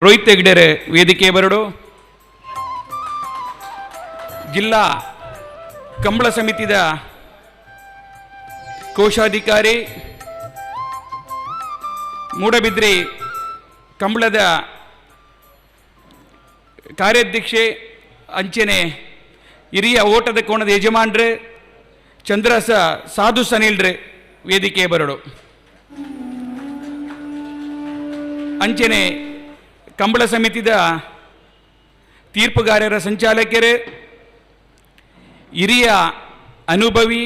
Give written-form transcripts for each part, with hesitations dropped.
Rohit ಹೆಗ್ಡೆರೆ ವೇದಿಕೆ ಬರಡು. ಜಿಲ್ಲಾ ಕಂಬಳ ಸಮಿತಿದ ಕೋಶಾಧಿಕಾರಿ, ಮೂಡಬಿದ್ರಿ ಕಂಬಳದ ಕಾರ್ಯಾಧ್ಯಕ್ಷೆ, ಅಂಚನೆ ಹಿರಿಯ ಓಟದ ಕೋಣದ ಯಜಮಾನ್ರೆ ಚಂದ್ರಸ ಸಾಧು ಸನಿಲ್ರೆ ವೇದಿಕೆ ಬರಡು. ಅಂಚನೆ ಕಂಬಳ ಸಮಿತಿದ ತೀರ್ಪುಗಾರರ ಸಂಚಾಲಕರು ಹಿರಿಯ ಅನುಭವಿ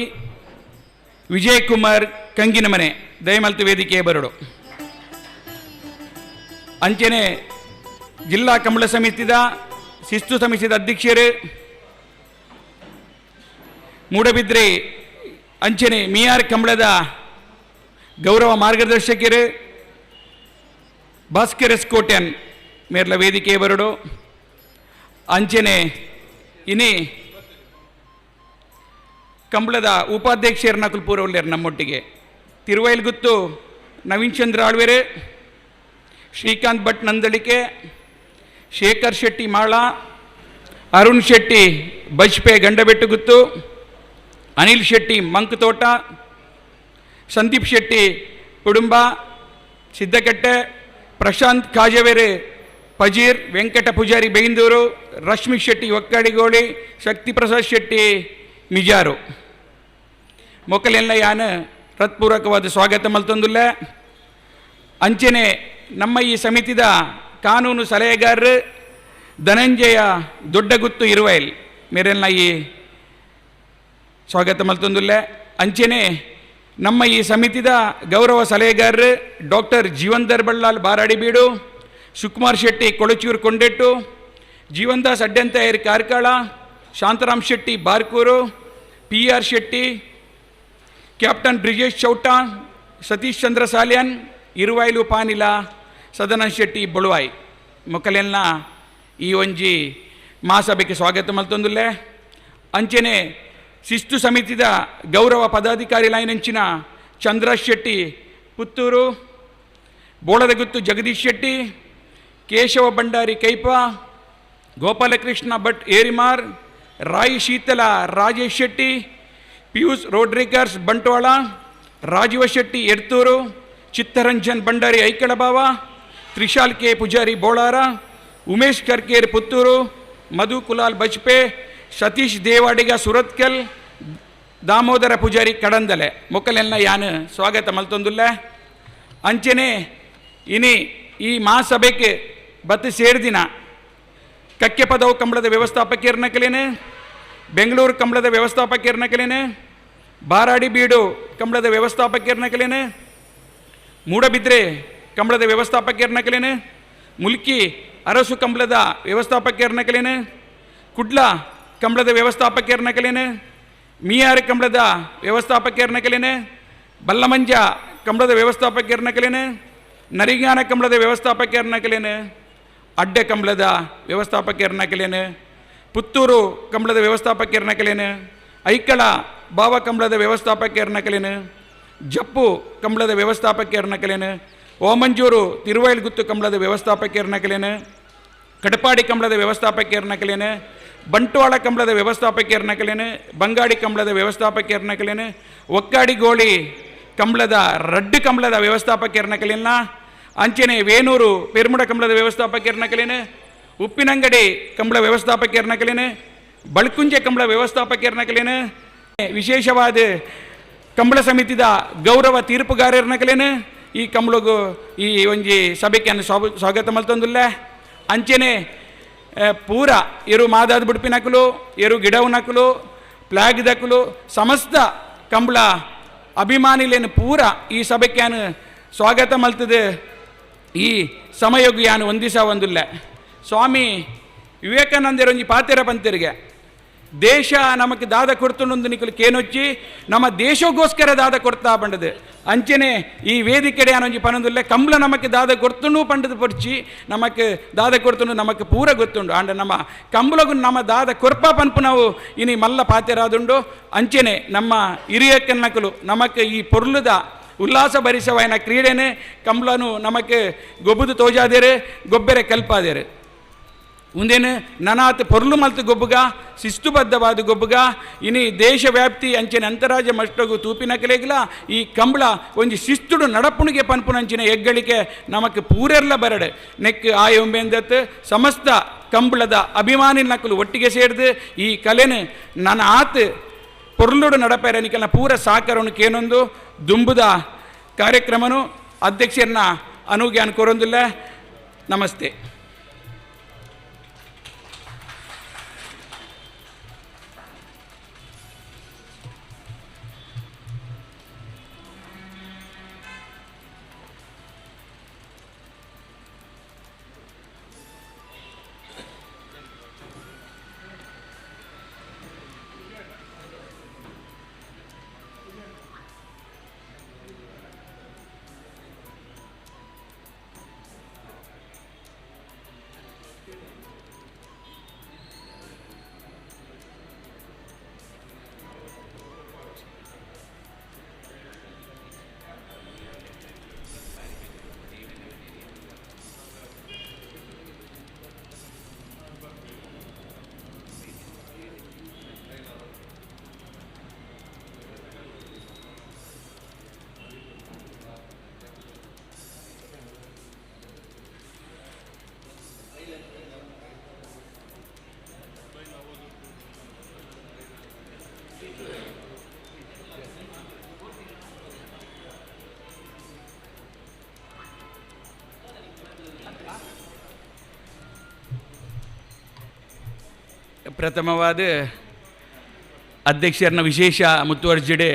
ವಿಜಯಕುಮಾರ್ ಕಂಗಿನಮನೆ ದಯಮಲ್ತು ವೇದಿಕೆಯ ಬರಡು. ಅಂಚನೆ ಜಿಲ್ಲಾ ಕಂಬಳ ಸಮಿತಿದ ಶಿಸ್ತು ಸಮಿತಿದ ಅಧ್ಯಕ್ಷರು ಮೂಡಬಿದ್ರಿ ಅಂಚನೆ ಮಿಯಾರ್ ಕಂಬಳದ ಗೌರವ ಮಾರ್ಗದರ್ಶಕರು ಭಾಸ್ಕರ್ ಎಸ್ ಕೋಟ್ಯಾನ್ ಮೇರ್ಲ ವೇದಿಕೆ ಬರಡು. ಅಂಚನೆ ಇನಿ ಕಂಬಳದ ಉಪಾಧ್ಯಕ್ಷರ ನಕುಲ್ಪೂರವಲ್ಲೇರು ನಮ್ಮೊಟ್ಟಿಗೆ ತಿರುವೈಲ್ಗುತ್ತು ನವೀನ್ ಚಂದ್ರ ಆಳ್ವೆರೆ, ಶ್ರೀಕಾಂತ್ ಭಟ್ ನಂದಳಿಕೆ, ಶೇಖರ್ ಶೆಟ್ಟಿ ಮಾಳ, ಅರುಣ್ ಶೆಟ್ಟಿ ಬಜ್ಪೆ ಗಂಡಬೆಟ್ಟುಗುತ್ತು, ಅನಿಲ್ ಶೆಟ್ಟಿ ಮಂಕುತೋಟ, ಸಂದೀಪ್ ಶೆಟ್ಟಿ ಕುಡುಂಬ ಸಿದ್ದಕಟ್ಟೆ, ಪ್ರಶಾಂತ್ ಕಾಜವೇರೆ ಪಜೀರ್, ವೆಂಕಟ ಪೂಜಾರಿ ಬೈಂದೂರು, ರಶ್ಮಿ ಶೆಟ್ಟಿ ಒಕ್ಕಾಡಿಗೋಳಿ, ಶಕ್ತಿ ಪ್ರಸಾದ್ ಶೆಟ್ಟಿ ಮಿಜಾರು ಮೊಕ್ಕಲೆಲ್ಲ ಯಾನ ಹೃತ್ಪೂರ್ವಕವಾದ ಸ್ವಾಗತ ಮಲ್ತೊಂದುಲ್ಲ. ಅಂಚನೆ ನಮ್ಮ ಈ ಸಮಿತಿದ ಕಾನೂನು ಸಲಹೆಗಾರರು ಧನಂಜಯ ದೊಡ್ಡಗುತ್ತು ಇರುವೈಲ್ ಮೇರೆಲ್ಲ ಈ ಸ್ವಾಗತ ಮಲ್ತೊಂದುಲ್ಲ. ಅಂಚನೆ ನಮ್ಮ ಈ ಸಮಿತಿದ ಗೌರವ ಸಲಹೆಗಾರರು doctor Jeevandhar Ballal Baradibeedu, Sukumar Shetty Kolachuru Kondettu, Jeevandas Addanthayar Karkala, Shantharam Shetty Barkur, P R Shetty, captain Brijesh Chowta, Satish Chandra Salian Iruvailu Panila, Sadananda Shetty Beluvai ಮೊಕ್ಕಲೆಲ್ಲ ಈ ಒಂಜಿ ಮಹಾಸಭೆಗೆ ಸ್ವಾಗತ ಮಲ್ತೊಂದುಲ್ಲೆ. ಅಂಚನೆ ಶಿಸ್ತು ಸಮಿತಿದ ಗೌರವ ಪದಾಧಿಕಾರಿ ಲೈನಂಚಿನ ಚಂದ್ರ ಶೆಟ್ಟಿ ಪುತ್ತೂರು, ಬೋಳದಗುತ್ತು ಜಗದೀಶ್ ಶೆಟ್ಟಿ, ಕೇಶವ ಭಂಡಾರಿ ಕೈಪ, ಗೋಪಾಲಕೃಷ್ಣ ಭಟ್ ಏರಿಮಾರ್, ರಾಯಿ ಶೀತಲ ರಾಜೇಶ್ ಶೆಟ್ಟಿ, ಪಿಯೂಷ್ ರೋಡ್ರಿಗರ್ಸ್ ಬಂಟ್ವಾಳ, ರಾಜೀವ ಶೆಟ್ಟಿ ಎಡ್ತೂರು, ಚಿತ್ತರಂಜನ್ ಭಂಡಾರಿ ಐಕಳಬಾವ, ತ್ರಿಶಾಲ್ ಕೆ ಪೂಜಾರಿ ಬೋಳಾರ, ಉಮೇಶ್ ಕರ್ಕೇರ್ ಪುತ್ತೂರು, ಮಧು ಕುಲಾಲ್ ಬಜ್ಪೆ, ಸತೀಶ್ ದೇವಾಡಿಗ ಸುರತ್ಕಲ್, ದಾಮೋದರ ಪೂಜಾರಿ ಕಡಂದಲೆ ಮೊಕ್ಕಲೆಲ್ಲ ಯಾನು ಸ್ವಾಗತ ಮಲ್ತೊಂದುಲ್ಲ. ಅಂಚನೆ ಇನಿ ಈ ಮಹಾಸಭೆಗೆ ಬತ್ತು ಸೇರ್ದಿನ ಕಕ್ಕೆಪದವು ಕಂಬಳದ ವ್ಯವಸ್ಥಾಪಕಿಯರ್ನಕಲೇನೆ, ಬೆಂಗಳೂರು ಕಂಬಳದ ವ್ಯವಸ್ಥಾಪಕಿಯರ್ನಕಲೇನೆ, ಬಾರಾಡಿ ಬೀಡು ಕಂಬಳದ ವ್ಯವಸ್ಥಾಪಕಿಯರ್ನಕಲೇನೆ, ಮೂಡಬಿದ್ರೆ ಕಂಬಳದ ವ್ಯವಸ್ಥಾಪಕಿಯರ್ನಕಲೇನೆ, ಮುಲ್ಕಿ ಅರಸು ಕಂಬಳದ ವ್ಯವಸ್ಥಾಪಕಿಯರ್ನಕಲೇನೆ, ಕುಡ್ಲ ಕಂಬಳದ ವ್ಯವಸ್ಥಾಪಕಿಯರ್ನಕಲೇನೆ, ಮಿಯಾರ್ ಕಂಬಳದ ವ್ಯವಸ್ಥಾಪಕಿಯರ್ನಕಲೇನೆ, ಬಲ್ಲಮಂಜ ಕಂಬಳದ ವ್ಯವಸ್ಥಾಪಕಿಯರ್ನಕಲೇನೆ, ನರಿಗಾನ ಕಂಬಳದ ವ್ಯವಸ್ಥಾಪಕಿಯರ್ನಕಲೇನೆ, ಅಡ್ಡೆ ಕಂಬಳದ ವ್ಯವಸ್ಥಾಪಕಿಯರ್ನಕಲೇನೆ, ಪುತ್ತೂರು ಕಂಬಳದ ವ್ಯವಸ್ಥಾಪಕಿಯರ್ನಕಲೇನೆ, ಐಕಳ ಬಾವ ಕಂಬಳದ ವ್ಯವಸ್ಥಾಪಕಿಯರ್ನಕಲೇನೆ, ಜಪ್ಪು ಕಂಬಳದ ವ್ಯವಸ್ಥಾಪಕಿಯರ್ನಕಲೇನೆ, ಓಮಂಜೂರು ತಿರುವೈಲ್ಗುತ್ತು ಕಂಬಳದ ವ್ಯವಸ್ಥಾಪಕಿಯರ್ನಕಲೇನೆ, ಕಡಪಾಡಿ ಕಂಬಳದ ವ್ಯವಸ್ಥಾಪಕಿಯರ್ನಕಲೇನೆ, ಬಂಟ್ವಾಳ ಕಂಬಳದ ವ್ಯವಸ್ಥಾಪಕಿಯರ್ನಕಲೇನೆ, ಬಂಗಾಡಿ ಕಂಬಳದ ವ್ಯವಸ್ಥಾಪಕಿಯರ್ನಕಲೇನೆ, ಒಕ್ಕಾಡಿಗೋಳಿ ಕಂಬಳದ ರಡ್ಡು ಕಂಬಳದ ವ್ಯವಸ್ಥಾಪಕಿಯರ್ನಕಲೇನ, ಅಂಚನೆ ವೇಣೂರು ಪೆರ್ಮುಡ ಕಂಬಳದ ವ್ಯವಸ್ಥಾಪಕಿಯರ್ನಕಲೇನೆ, ಉಪ್ಪಿನಂಗಡಿ ಕಂಬಳ ವ್ಯವಸ್ಥಾಪಕಿಯರ್ನಕಲೇನೆ, ಬಳ್ಕುಂಜೆ ಕಂಬಳ ವ್ಯವಸ್ಥಾಪಕಿಯರ್ನಕಲೇನೆ, ವಿಶೇಷವಾದ ಕಂಬಳ ಸಮಿತಿದ ಗೌರವ ತೀರ್ಪುಗಾರರ್ನಕಲೇನೆ ಈ ಕಂಬಳಗು ಈ ಒಂಜಿ ಸಭೆಗೆ ಸ್ವಾಗತ ಮಲ್ತೊಂದುಲ್ಲ. ಅಂಚನೆ ಪೂರ ಎರು ಮಾದಾದ ಬುಡ್ಪಿನಕುಲು, ಎರು ಗಿಡವು ನಕಲು, ಫ್ಲಾಗ್ ದಕಲು, ಸಮಸ್ತ ಕಂಬಳ ಅಭಿಮಾನಿಲೇನು ಪೂರ ಈ ಸಭೆಗೆ ಸ್ವಾಗತ ಮಲ್ತದೆ. ಈ ಸಮಯಗು ಯಾನು ಒಂದಿಸ ಒಂದುಲ್ಲ. ಸ್ವಾಮಿ ವಿವೇಕಾನಂದರೊಂಜಿ ಪಾತೆರ ಪಂತಿರಿಗೆ, ದೇಶ ನಮಕ್ ದಾದ ಕೊಡ್ತುಂಡು ನಿಕಲು ಕೇನೊಚ್ಚಿ ನಮ್ಮ ದೇಶಗೋಸ್ಕರ ದಾದ ಕೊಡ್ತಾ ಪಂಡದು. ಅಂಚನೆ ಈ ವೇದಿಕೆಡೆ ಅನೊಂಜಿ ಪನೊಂದುಲ್ಲೆ, ಕಂಬ್ಲ ನಮಕ್ ದಾದ ಕೊಡ್ತುಂಡು ಪಂಡದು ಪೊಡ್ಚಿ, ನಮಕ್ ದಾದ ಕೊಡ್ತುಂಡು ನಮಕ್ ಪೂರ ಗೊತ್ತುಂಡು. ಆಂಡ ನಮ್ಮ ಕಂಬಳಗು ನಮ್ಮ ದಾದ ಕೊರ್ಪ ಪನ್ಪು ನಾವು ಇನಿ ಮಲ್ಲ ಪಾತೆರಾದುಂಡು. ಅಂಚನೆ ನಮ್ಮ ಹಿರಿಯಕ್ಕನ್ನಕಲು ನಮಕ್ ಈ ಪೊರ್ಲುದ ಉಲ್ಲಾಸ ಭರಿಸವಾಯನ ಕ್ರೀಡೆನೆ ಕಂಬ್ಲನು ನಮಕ್ ಗೊಬ್ಬುದು ತೋಜಾದೇರೆ, ಗೊಬ್ಬೆರೆ ಕಲ್ಪಾದೇರೆ. ಉಂದೇನು ನನಾತ್ ಪೊರ್ಲು ಮಲ್ತು ಗೊಬ್ಬುಗ, ಶಿಸ್ತುಬದ್ಧವಾದ ಗೊಬ್ಬುಗ. ಇನಿ ದೇಶ ವ್ಯಾಪ್ತಿ ಅಂಚಿನ ಅಂತಾರಾಜ್ಯ ಮಷ್ಟಗು ತೂಪಿನ ಕಲೆಗಿಲ ಈ ಕಂಬಳ ಒಂಜಿ ಶಿಸ್ತುಡು ನಡಪುಣಿಗೆ ಪನ್ಪುನಂಚಿನ ಹೆಗ್ಗಳಿಕೆ ನಮಕ್ ಪೂರೆರ್ಲ ಬರಡೆ ನೆಕ್ ಆಯೊಂಬೆಂದತ್ ಸಮಸ್ತ ಕಂಬಳದ ಅಭಿಮಾನಿ ನಕಲು ಒಟ್ಟಿಗೆ ಸೇರ್ದು ಈ ಕಲೆನು ನನ್ನ ಆತ್ ಪೊರ್ಲುಡು ನಡಪೆರೆ ನಿಕಲ್ನ ಪೂರ ಸಾಕರನು ಕೇನೊಂದು ದುಂಬುದ ಕಾರ್ಯಕ್ರಮನು ಅಧ್ಯಕ್ಷರನ್ನ ಅನುಗ್ಯಾನ್ ಕೊರೊಂದುಲ್ಲ. ನಮಸ್ತೆ. ಪ್ರಥಮವಾದ ಅಧ್ಯಕ್ಷರನ್ನ ವಿಶೇಷ ಮುತುವರ್ಜಿಡೆ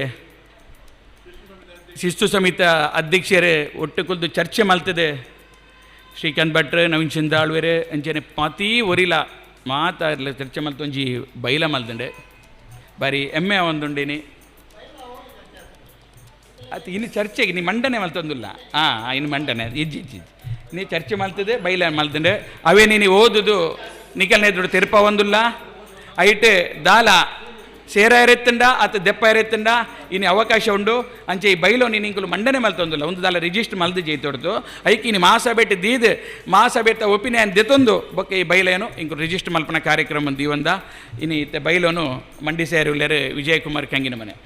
ಶಿಸ್ತು ಸಮಿತ ಅಧ್ಯಕ್ಷರೇ ಒಟ್ಟು ಕುಲ್ದು ಚರ್ಚೆ ಮಲ್ತದೆ. ಶ್ರೀಕಾಂತ್ ಭಟ್ರು, ನವೀನ್ ಚಂದಾಳ್ವೆರೆ ಅಂಚನೆ ಪಾತೀ ಒರಿಲ ಮಾತಾಡ್ಲ ಚರ್ಚೆ ಮಲ್ತು ಒಂಜಿ ಬೈಲ ಮಲ್ದಂಡೆ ಬಾರಿ ಎಮ್ಮೆ ಒಂದುಂಡೇನಿ. ಅದು ಇನ್ನು ಚರ್ಚೆಗೆ ನೀ ಮಂಡನೆ ಮಲ್ತೊಂದಿಲ್ಲ. ಹಾಂ, ಇನ್ನು ಮಂಡನೆ ಇಜ್ಜಿ ಇಜ್ಜಿ ನೀ ಚರ್ಚೆ ಮಲ್ತದೆ ಬೈಲ ಮಲ್ತಂಡೆ ಅವೇ ನೀನು ಓದುದು ನಿಕಲ್ನೆ ದುಡ್ಡು ತೆರಪ ಒಂದುಲ್ಲ. ಐಟ್ ದಾಲ ಸೇರ ಎರೆತ್ತಂಡ ಅತ ದೆಪ್ಪ ಎರೆತ್ತಂಡ ಇನ್ನು ಅವಕಾಶ ಉಂಡು. ಅಂಚೆ ಈ ಬೈಲೋ ನೀನು ಇಂಕುಲು ಮಂಡನೆ ಮಲ್ತೊಂದುಲ್ಲ ಒಂದು ದಾಲ ರಿಜಿಸ್ಟರ್ ಮಲ್ದು ಜೈತೊಡ್ದು ಐಕ್ ಇನ್ನು ಮಾಸ ಬೆಟ್ಟ ದೀದ್ ಮಾಸ ಬೆಟ್ಟ ಒಪಿನಿಯನ್ ದೆತ್ತೊಂದು ಬೊಕ್ಕ ಈ ಬೈಲೇನು ಇಂಕು ರಿಜಿಸ್ಟರ್ ಮಲ್ಪನ ಕಾರ್ಯಕ್ರಮ ದೀವಂದ. ಇನ್ನು ಇತ್ತ ಬೈಲೋನು ಮಂಡಿ ಸೇರುಲ್ಲೇರು ವಿಜಯಕುಮಾರ್ ಕಂಗಿನ ಮನೆ.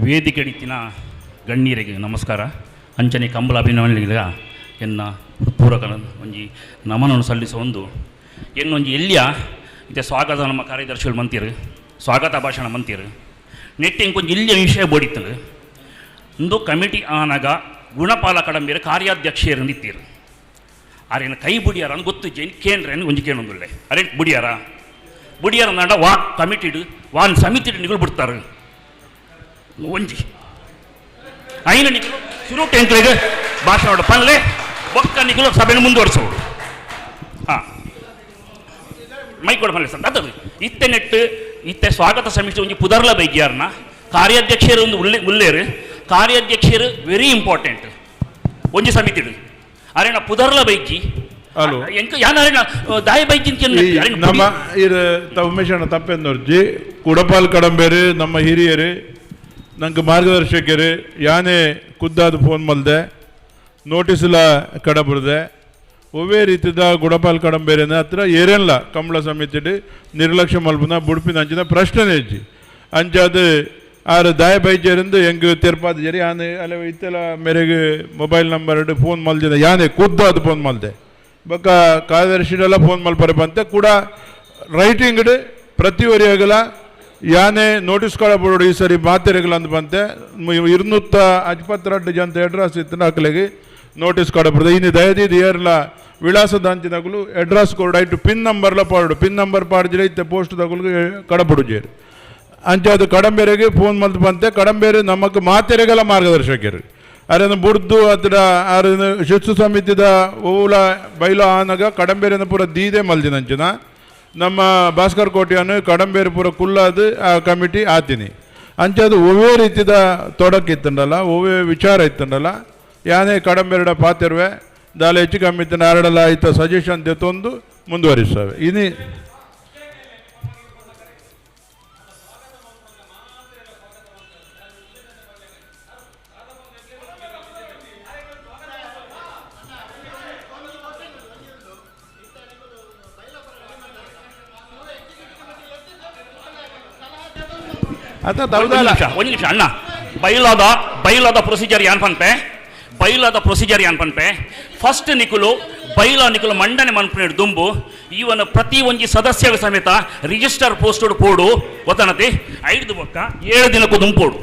ವೇದಿಕೆಡಿತ್ತಿನ ಗಣ್ಯರಿಗೆ ನಮಸ್ಕಾರ. ಅಂಚನೆ ಕಂಬಳ ಅಭಿನವನಿಗೆ ಎನ್ನ ಪೂರಕ ಒಂಜಿ ನಮನವನ್ನು ಸಲ್ಲಿಸುವ ಒಂದು ಎನ್ನೊಂಜಿ ಎಲ್ಲಿಯ ಇತ್ತೆ ಸ್ವಾಗತ ನಮ್ಮ ಕಾರ್ಯದರ್ಶಿಗಳು ಮಂತಿರು, ಸ್ವಾಗತ ಭಾಷಣ ಮಂತಿರು. ನೆಟ್ಟಿ ಇಂಕೊಂಜಿ ಇಲ್ಲಿಯ ವಿಷಯ ಬೋಡಿತ್ತಂದು ಒಂದು ಕಮಿಟಿ ಆನಾಗ ಗುಣಪಾಲ ಕಡಂಬೀರ ಕಾರ್ಯಾಧ್ಯಕ್ಷರು ನಿಂತೀರು. ಆರೇನು ಕೈ ಬುಡಿಯಾರ ಅಂತ ಗೊತ್ತು ಜೈನ್ ಕೇಂದ್ರ ಒಂಜಿ ಕೇಳೊಂದುಳ್ಳೆ ಅರೆ ಬುಡಿಯಾರ ಬುಡಿಯಾರ ನಾಡ ವಾ ಕಮಿಟಿಡು ವಾನ್ ಸಮಿತಿಡು ನಿಗಳು ಬಿಡ್ತಾರೆ ಒಂಜಿ ಐನ ನಿಗಳು ಸುರು ಟೆಂಕ್ಲಿಗೆ ಭಾಷಣ ಪಲ್ಲೆ ಬೊಕ್ಕ ನಿಗಳು ಸಭೆಯನ್ನು ಮುಂದುವರಿಸೋಡು. ಹಾಂ, ಮೈಕ್ ಕೊಡ ಪಲ್ಲೆ ಸರ್. ಅದು ಇತ್ತೆ ನೆಟ್ಟು ಇತ್ತೆ ಸ್ವಾಗತ ಸಮಿತಿ ಒಂಜಿ ಪುದರ್ಲ ಬೈಗ್ಯಾರನ ಕಾರ್ಯಾಧ್ಯಕ್ಷರು ಒಂದು ಉಲ್ಲೆ ಉಲ್ಲೇರು ಕಾರ್ಯಾಧ್ಯಕ್ಷರು ವೆರಿ ಇಂಪಾರ್ಟೆಂಟ್ ಒಂಜಿ ಸಮಿತಿಡು ಅರೇನ ಪುದರ್ಲ ಬೈಜಿ ಹಲೋ ಎಂಕ ಯಾನ ಅರೇನ ದಾಯ ಬೈಜಿ ನಮ್ಮ ಇರು ಉಮೇಶಣ್ಣ ತಪ್ಪೆಂದೊರ್ಜಿ ಕುಡಪಾಲ್ ಕಡಂಬೇರು ನಮ್ಮ ಹಿರಿಯರು ನಂಗೆ ಮಾರ್ಗದರ್ಶಕರು ಯಾನೇ ಖುದ್ದಾದ ಫೋನ್ ಮಲ್ದೆ ನೋಟಿಸ್ಲ ಕಡಬುರ್ದೆ ಒವ್ವೇ ರೀತಿದ ಗುಡಪಾಲ್ ಕಡಂಬೇರಿನ ಹತ್ರ ಏರೇನ್ಲ ಕಂಬಳ ಸಮಿತಿಡ್ ನಿರ್ಲಕ್ಷ್ಯ ಮಲ್ಪುನ ಬುಡ್ಪಿನ ಅಂಚಿನ ಪ್ರಶ್ನೆ ಹೆಜ್ಜಿ ಅಂಚಾದ ಆರು ದಾಯ ಬೈಜರಿಂದ ಎಂಗ್ ತಿರ್ಪಾದ ಜರಿ ಯಾನೆ ಅಲ್ಲ ಇತ್ತೆಲ್ಲ ಮೇರೆಗೆ ಮೊಬೈಲ್ ನಂಬರ್ ಫೋನ್ ಮಲ್ದಿನ ಯಾನೆ ಖುದ್ದಾದ ಫೋನ್ ಮಲ್ದೆ ಬೊಕ್ಕ ಕಾರ್ಯದರ್ಶಿಡೆಲ್ಲ ಫೋನ್ ಮಲ್ಪರೆ ಬಂತೆ ಕೂಡ ರೈಟಿಂಗ್ ಪ್ರತಿವರಿಯಾಗಲ ಯಾನೆ ನೋಟಿಸ್ ಕೊಡಬೋಡು ಈ ಸರಿ ಮಾತೆರೆಗಲ ಅಂದ್ ಬಂತೆ 252 ಜನ ಅಡ್ರೆಸ್ ಇತ್ತು ಅಕ್ಲೆಗೆ ನೋಟಿಸ್ ಕೊಡಬಾರ್ದು. ಇನ್ನು ದಯದೀದ್ ಏರ್ಲ ವಿಳಾಸ ದಾಂಚಿನಗುಲು ಅಡ್ರೆಸ್ ಕೊಡು ಐಟು ಪಿನ್ ನಂಬರ್ಲ ಪಾಡು ಪಿನ್ ನಂಬರ್ ಪಾಡ್ಜಿರ ಇತ್ತೆ ಪೋಸ್ಟ್ ತಗುಲು ಕಡಪಡು ಜೇರು ಅಂಚಾದ ಕಡಂಬೇರೆಗೆ ಫೋನ್ ಮಲ್ತು ಬಂತೆ ಕಡಂಬೇರೆ ನಮಕ್ ಮಾತೆರೆಗಲ ಮಾರ್ಗದರ್ಶಕರು ಅರೆನ ಬುಡ್ದು ಅತ್ರ ಅರನ ಶಿಸ್ತು ಸಮಿತಿದ ಓಲ ಬೈಲ ಆನಗ ಕಡಂಬೇರೆನ ಪೂರ ದೀದೆ ಮಲ್ದಿನಂಚಿನ ನಮ್ಮ ಭಾಸ್ಕರ್ ಕೋಟ್ಯಾನು ಕಡಂಬೇರು ಪೂರ ಕುಲ್ಲಾದ ಆ ಕಮಿಟಿ ಆತೀನಿ. ಅಂಚಾದ ಒವ್ವೇ ರೀತಿದ ತೊಡಕಿತ್ತಂಡಲ್ಲ ಒವ್ವೇ ವಿಚಾರ ಇತ್ತಂಡಲ್ಲ ಯಾನೇ ಕಡಂಬೇರಡ ಪಾತಿರುವೆ ದಾಲ ಹೆಚ್ಚು ಕಮ್ಮಿ ಇತ್ತು ಆರಡಲ ಆಯ್ತ ಸಜೆಷನ್ ತಂದು ಮುಂದುವರಿಸ್ತವೆ. ಇನಿ ಅತ್ತ ಒಂದು ನಿಮಿಷ ಅಣ್ಣ, ಬೈಲಾದ ಬೈಲಾದ ಪ್ರೊಸೀಜರ್ ಯಾನ್ ಪನ್ಪೆ, ಬೈಲಾದ ಪ್ರೊಸೀಜರ್ ಯಾನ್ ಪನ್ಪೆ. ಫಸ್ಟ್ ನಿಕುಲು ಬೈಲಾ ನಿಕುಲು ಮಂಡನೆ ಮನ್ಪುನೇಡು ದುಂಬು ಇವನ ಪ್ರತಿ ಒಂಜಿ ಸದಸ್ಯ ಸಮೇತ ರಿಜಿಸ್ಟರ್ ಪೋಸ್ಟಡ್ ಪೋಡು ಗೊತ್ತನತಿ. 5 ಬೊಕ್ಕ 7 ದಿನಕ್ಕೂ ದುಂಪೋಡು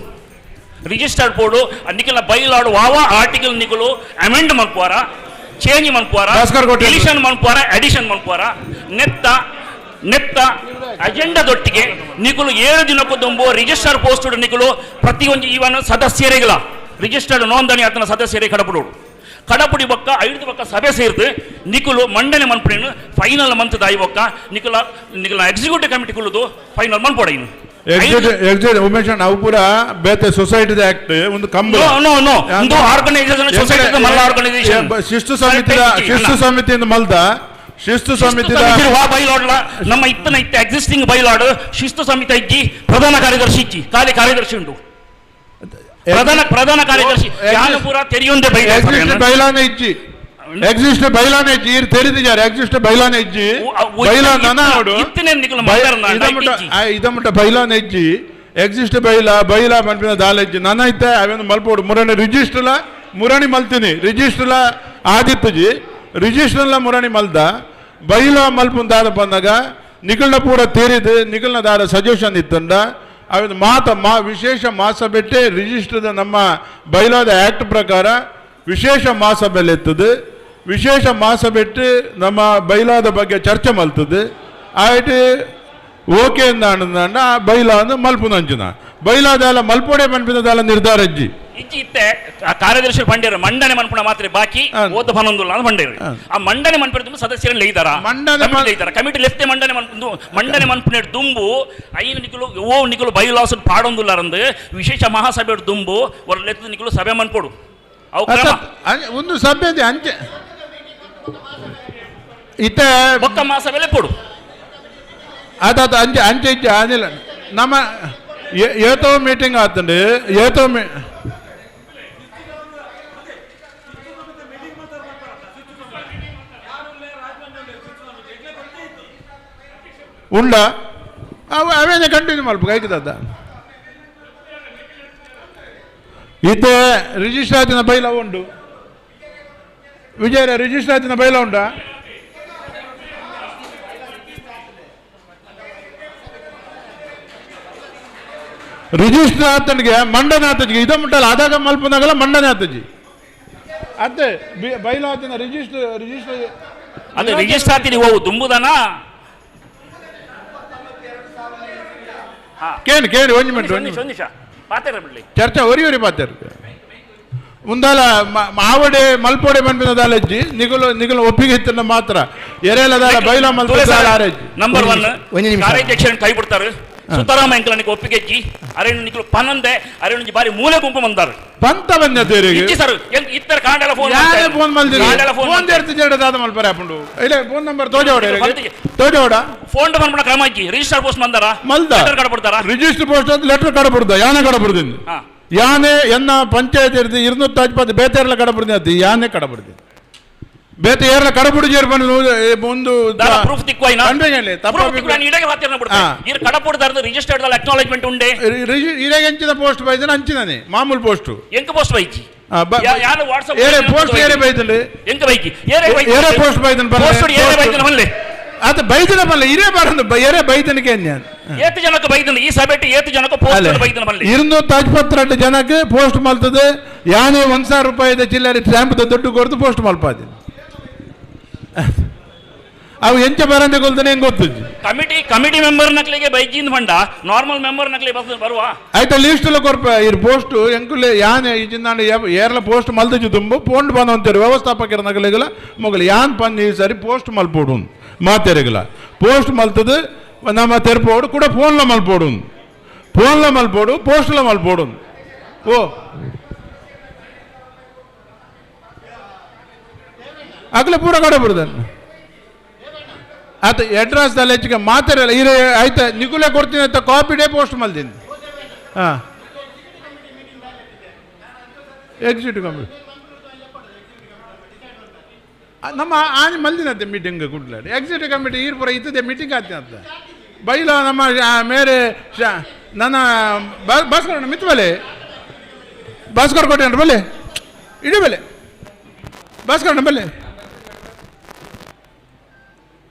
ರಿಜಿಸ್ಟರ್ಡ್ ಪೋಡು. ನಿಕಲ ಬೈಲಾಡು ವಾವ ಆರ್ಟಿಕಲ್ ನಿಕುಲು ಅಮೆಂಡ್ ಮನ್ಪುವಾರ, ಚೇಂಜ್ ಮನ್ಪುವಾರ, ಭಾಸ್ಕರ್ ಕೋಟೆ. ಡಿಲಿಷನ್ ಮನ್ಪುವಾರ, ಅಡಿಷನ್ ಮನ್ಪುವಾರ. ನೆತ್ತ ನೆತ್ತ ಅಜೆಂಡದೊಟ್ಟಿಗೆ ನಿಕುಲು 7 ದಿನಕ್ಕೂ ದುಂಬು ರಿಜಿಸ್ಟರ್ ಪೋಸ್ಟ್ ನಿಕುಲು ಪ್ರತಿಯೊಂದು ಇವನ ಸದಸ್ಯರಿಗಳ ರಿಜಿಸ್ಟರ್ಡ್ ನೋಂದಣಿ ಆತನ ಸದಸ್ಯರಿಗೆ ಕಡಪುಡೋಡು. ಕಡಪುಡಿ ಬೊಕ್ಕ 5 ಬೊಕ್ಕ ಸಭೆ ಸೇರ್ದು ನಿಕುಲು ಮಂಡನೆ ಮನ್ಪುನೇನು ಫೈನಲ್ ಮಂತ್ ದಾಯಿ ಬೊಕ್ಕ ನಿಕುಲ ನಿಕುಲ ಎಕ್ಸಿಕ್ಯೂಟಿವ್ ಕಮಿಟಿ ಕುಲ್ಲುದು ಫೈನಲ್ ಮನ್ಪೋಡ ಇನ್ನು. ಎಕ್ಸಿಕ್ಯೂಟಿವ್ ಉಮೇಶ್ ಅಣ್ಣ, ಅವು ಪೂರ ಬೇತೆ ಸೊಸೈಟಿದ ಆಕ್ಟ್ ಒಂದು ಕಂಬ. No no no, ಒಂದು ಆರ್ಗನೈಸೇಷನ್ ಸೊಸೈಟಿ ಮಲ್ಲ ಆರ್ಗನೈಸೇಷನ್. ಶಿಸ್ತು ಸಮಿತಿದ, ಶಿಸ್ತು ಸಮಿತಿಯಿಂದ ಮಲ್ದ, ಶಿಸ್ತು ಸಮಿತಿದ ವಾ ಬೈಲಾಡ್ಲ ನಮ್ಮ ಇತ್ತನ ಇತ್ತ ಎಕ್ಸಿಸ್ಟಿಂಗ್ ಬೈಲಾಡ್ ಶಿಸ್ತು ಸಮಿತಿ ಇಜ್ಜಿ, ಪ್ರಧಾನ ಕಾರ್ಯದರ್ಶಿ ಇಜ್ಜಿ, ಖಾಲಿ ಕಾರ್ಯದರ್ಶಿ ಉಂಟು. ಪ್ರಧಾನ ಪ್ರಧಾನ ಕಾರ್ಯದರ್ಶಿ ಯಾನು ಪೂರ ತೆರೆಯೊಂದೇ ಬೈಲಾಡ್ ಎಕ್ಸಿಸ್ಟ್ ಬೈಲಾನೆ ಇಜ್ಜಿ, ಎಕ್ಸಿಸ್ಟ್ ಬೈಲಾನೆ ಇಜ್ಜಿ, ಇರ್ ತೆರಿದಿದ್ದಾರೆ ಎಕ್ಸಿಸ್ಟ್ ಬೈಲಾನೆ ಇಜ್ಜಿ. ಬೈಲಾ ನನ ಅವಡು ಇತ್ತನೇ ನಿಕುಲು ಮಾತಾಡ ಇದಮುಟ್ಟ ಬೈಲಾನೆ ಇಜ್ಜಿ, ಎಕ್ಸಿಸ್ಟ್ ಬೈಲಾ ಬೈಲಾ ಮನ್ಪಿನ ದಾಲ ಇಜ್ಜಿ. ನನ ಇತ್ತೆ ಅವೇನು ಮಲ್ಪೋಡು ಮುರಣಿ ರಿಜಿಸ್ಟರ್ಲ ಮುರಣಿ ಮಲ್ತೀನಿ, ರಿಜಿಸ್ಟರ್ಲ ಆದಿತ್ತುಜಿ, ರಿಜಿಸ್ಟರ್ಲ ಮುರಣಿ ಮಲ್ದ ಬೈಲಾ ಮಲ್ಪುನ ದಾದ ಬಂದಾಗ ನಿಕಲ್ನ ಪೂರ ತೇರಿದು ನಿಕಲ್ನ ದಾದ ಸಜೆಷನ್ ಇತ್ತಂದ ಅವೇನು ಮಾತ ಮಾ ವಿಶೇಷ ಮಾಸ ಬಿಟ್ಟೆ ರಿಜಿಸ್ಟರ್ದ ನಮ್ಮ ಬೈಲಾದ ಆ್ಯಕ್ಟ್ ಪ್ರಕಾರ ವಿಶೇಷ ಮಾಸ ಬೆಲೆ ಇರ್ತದೆ. ವಿಶೇಷ ಮಾಸ ಬಿಟ್ಟು ನಮ್ಮ ಬೈಲಾದ ಬಗ್ಗೆ ಚರ್ಚೆ ಮಲ್ತದೆ. ಆಯ್ತು ಓಕೆ ಅಂದ ಆ ಬೈಲಾ ಅಂದ್ ಮಲ್ಪುನಂಚಿನ ಬೈಲಾದೆಲ್ಲ ಮಲ್ಪೋಡೆ ಮನ್ಪಿನದೆಲ್ಲ ನಿರ್ಧಾರ ಅಜ್ಜಿ. ಇಜ್ಜಿ ಇತ್ತೆ ಆ ಕಾರ್ಯದರ್ಶಿ ಬಂಡೇರು ಮಂಡನೆ ಮನ್ಪುಣ ಮಾತ್ರ ಬಾಕಿ ಓದ ಪನೊಂದುಲ್ಲ ಅಂತ ಬಂಡೇರು. ಆ ಮಂಡನೆ ಮನ್ಪಿನ ಸದಸ್ಯರನ್ನು ಲೈದಾರ ಮಂಡನೆ ಲೈದಾರ ಕಮಿಟಿ ಲೆಫ್ಟ್ ಮಂಡನೆ ಮನ್ಪು ಮಂಡನೆ ಮನ್ಪುನೇಟ್ ದುಂಬು ಐನು ನಿಕುಲು ಓ ನಿಕುಲು ಬೈಲಾಸ್ ಪಾಡೊಂದುಲ್ಲಾರಂದು ವಿಶೇಷ ಮಹಾಸಭೆ ದುಂಬು ಹೊರ ಲೆತ್ತು ನಿಕುಲು ಸಭೆ ಮನ್ಪೋಡು ಅವು ಕ್ರಮ. ಒಂದು ಸಭೆ ಇದೆ ಅಂಚೆ ಇತ್ತೆ ಬೊಕ್ಕ ಮಹಾಸಭೆಲೆ ಪೋಡು. ಅದಾದ ಅಂಚೆ ಅಂಚೆ ಇಜ್ಜಿ ಆನಿಲ್ಲ ನಮ್ಮ ಏತೋ ಮೀಟಿಂಗ್ ಆತಂಡು ಏತೋ ಮೀ ಉಂಡ ಅವು ಅವೇನೆ ಕಂಟಿನ್ಯೂ ಮಲ್ಪ ಕೈಕದ ಇತ್ತೆ ರಿಜಿಸ್ಟರ್ ಆತಿನ ಬೈಲ ಉಂಡು ವಿಜಯ ರಿಜಿಸ್ಟರ್ ಆತಿನ ಬೈಲ ಉಂಡಾ? ರಿಜಿಸ್ಟರ್ ಆತನಿಗೆ ಮಂಡನೆ ಆತಜಿಗೆ ಇದ ಮುಟ್ಟಲ್ಲ ಆದಾಗ ಮಲ್ಪನಾಗಲ್ಲ ಮಂಡನೆ ಆತಜಿ ಅತ್ತೆ ಬೈಲಾತಿನ ರಿಜಿಸ್ಟರ್ ರಿಜಿಸ್ಟರ್ ಅದು ರಿಜಿಸ್ಟರ್ ಆತಿನಿ ಓ ದುಂಬುದನ ಕೇಳಿ ಕೇಳಿ ಒಂಜಿ ಮಿನಿಟ್ ಒಂದು ನಿಮಿಷ ಒಂದು ನಿಮಿಷ ಪಾತೆರ ಬಿಡ್ಲಿ ಚರ್ಚೆ ಒರಿ ಒರಿ ಪಾತೆರ್ ಮುಂದಾಲ ಮಾವಡೆ ಮಲ್ಪೋಡೆ ಮನ್ಪಿನ ದಾಲಜ್ಜಿ ನಿಗುಲು ನಿಗುಲು ಒಪ್ಪಿಗೆ ಇತ್ತನ್ನ ಮಾತ್ರ ಎರೆಲದಾಲ ಬೈಲ ಮಲ್ಪದ ಆರಜ್ಜಿ. ನಂಬರ್ 1 ಒಂಜಿ ನಿಮಿಷ. ಕಾರ್ಯಾಧ್ಯಕ್ಷರನ್ನು ಕೈ ಬಿಡ್ತಾರೆ ಸುತರಾಮ ಎಂಕಲನಿಗೆ ಒಪ್ಪಿಗೆ ಇಜ್ಜಿ ಅರೆ ನಿಕಲು ಪನ್ನೊಂದೆ ಅರೆ ಒಂಜಿ ಬಾರಿ ಮೂಲೆ ಗುಂಪು ಬಂದಾರು ಪಂತ ಬಂದ ತೇರಿಗೆ ಇಜ್ಜಿ ಸರ್ ಇತ್ತರ ಕಾಂಡೆಲ ಫೋನ್ ಯಾರೇ ಫೋನ್ ಮಲ್ದಿರಿ ಕಾಂಡೆಲ ಫೋನ್ ಫೋನ್ ದೇರ್ತಿ ಜಡ ದಾದ ಮಲ್ಪರೆ ಆಪುಂಡು ಇಲ್ಲ ಫೋನ್ ನಂಬರ್ ತೋಜೋಡ ತೋಜೋಡ ಫೋನ್ ಬಂದ್ಬಿಡ ಕ್ರಮ ಇಜ್ಜಿ ರಿಜಿಸ್ಟರ್ ಪೋಸ್ಟ್ ಬಂದಾರ ಮಲ್ದ ಲೆಟರ್ ಕಡಬಿಡ್ತಾರ ರಿಜಿಸ್ಟರ್ ಪೋಸ್ಟ್ ಅಂತ ಲೆಟರ್ ಕಡಬುಡ್ದ ಯಾನೆ ಕಡಬುಡ್ದಿನಿ ಹಾ. ಯಾನೆ ಎನ್ನ ಪಂಚಾಯತ್ ಇರ್ತಿ 250 ಬೇತೆರ್ಲ ಕಡಬುಡ್ದಿ ಅತ್ತಿ ಯಾನೆ ಕಡಬುಡ್ದಿ ಬೇತೆ ಏರ್ಲ ಕಡಬುಡಿ ಜೇರ್ ಬಂದು ಒಂದು ದಾದ ಪ್ರೂಫ್ ತಿಕ್ವಾಯಿನ ಕಣ್ಬೇಗಲ್ಲಿ ತಪ್ಪ ಪ್ರೂಫ್ ತಿಕ್ವಾಯಿನ ಇಡಗೆ ವಾತಿರ್ನ ಬಿಡ್ತಾರೆ ಹಾ. ಇರ್ ಕಡಪುಡ್ದಾರ್ದು ರಿಜಿಸ್ಟರ್ಡ್ ದಾಲ ಅಕ್ನಾಲೆಜ್ಮೆಂಟ್ ಉಂಡೆ ಇರೆಗೆ ಅಂಚಿನ ಪೋಸ್ಟ್ ಬೈದನ ಅಂಚಿನನೆ ಮಾಮೂಲು ಪೋಸ್ಟ್ ಎಂಕ ಪೋಸ್ಟ್ ಬೈಜಿ ಯಾರು ವಾಟ್ಸಪ್ ಏರೆ ಪೋಸ್ಟ್ ಏರೆ ಬೈದಂడి ಎಂಕ ಬೈಕಿ ಏರೆ ಬೈಕಿ ಏರೆ ಪೋಸ್ಟ್ ಬೈದನ್ ಬಲ್ಲೆ. ಪೋಸ್ಟ್ ಏರೆ ಬೈದನ ಬಲ್ಲೆ ಅದು ಬೈದನ ಬಲ್ಲೆ ಇರೇ ಬಾರಂದು ಏರೆ ಬೈದನಿಗೆ ಅನ್ಯಾನ್ ಏತು ಜನಕ್ಕೆ ಬೈದನ ಈ ಸಭೆಟ್ ಏತು ಜನಕ್ಕೆ ಪೋಸ್ಟ್ ಬೈದನ ಬಲ್ಲೆ 252 ಜನಕ್ಕೆ ಪೋಸ್ಟ್ ಮಲ್ತದೆ ಯಾನೇ 1000 ರೂಪಾಯಿದ ಚಿಲ್ಲರೆ ಸ್ಟ್ಯಾಂಪ್ದ ದುಡ್ಡು ಕೊಡ್ದು ಪೋಸ್ಟ್ ಮಲ್ಪಾದಿ ಅವು ಎಂಚ ಬರಂದೆ ಕೊಲ್ತಾನೆ ಹೆಂಗ್ ಗೊತ್ತುಜ್ಜಿ committee committee member ನಕ್ಲಿಗೆ ಬೈಜಿಂದ ಬಂಡ ನಾರ್ಮಲ್ ಮೆಂಬರ್ ನಕ್ಲಿ ಬಸ್ ಬರುವ ಆಯ್ತಾ ಲೀಸ್ಟ್ ಎಲ್ಲ ಕೊರ್ಪ ಇರ್ ಪೋಸ್ಟ್ ಎಂಕುಲೆ ಯಾನೆ ಈ ಜಿಂದಾಂಡ ಏರ್ಲ ಪೋಸ್ಟ್ ಮಲ್ದಜಿ ತುಂಬ ಪೋಂಡ್ ಬಂದ ಅಂತಾರೆ ವ್ಯವಸ್ಥಾಪಕರ ನಗಲಿಗಲ ಮೊಗಲು ಯಾನ್ ಪನ್ನಿ ಈ ಸರಿ ಪೋಸ್ಟ್ ಮಲ್ಪೋಡು ಮಾತೆರೆಗಲ ಪೋಸ್ಟ್ ಮಲ್ತದು ನಮ್ಮ ತೆರಪೋಡು ಕೂಡ ಫೋನ್ಲ ಮಲ್ಪೋಡು ಫೋನ್ಲ ಮಲ್ಪೋಡು ಪೋಸ್ಟ್ಲ ಮಲ್ಪೋಡು ಓ ಅಗಲ ಪೂರ ಕಡೆ ಬರುದನ್ನ ಆತ ಅಡ್ರೆಸ್ ದಲ್ಲಿ ಹೆಚ್ಚಿಗೆ ಮಾತಾಡಲ್ಲ ಇರೇ ಆಯ್ತಾ ನಿಕುಲೆ ಕೊಡ್ತೀನಿ ಅಂತ copy day post ಮಲ್ತೀನಿ. ಹಾಂ ಎಕ್ಸಿಕ್ಯೂಟಿವ್ ಕಮಿಟಿ ನಮ್ಮ ಆನೆ ಮಲ್ದಿನಂತೆ ಮೀಟಿಂಗ್ ಕುಡ್ಲಾಡಿ ಎಕ್ಸಿಕ್ಯೂಟಿವ್ ಕಮಿಟಿ ಈರ್ ಪೂರ ಇತ್ತದೆ ಮೀಟಿಂಗ್ ಆಯ್ತು ಅಂತ ಬೈಲ ನಮ್ಮ ಮೇರೆ ಶಾ ನನ್ನ ಭಾಸ್ಕರಣ್ಣ ಮಿತ್ವಲೆ. Bhaskar ಕೋಟೆ ಬಲೆ ಇಡೀ ಬೆಲೆ ಭಾಸ್ಕರ್ ಬಲೆ.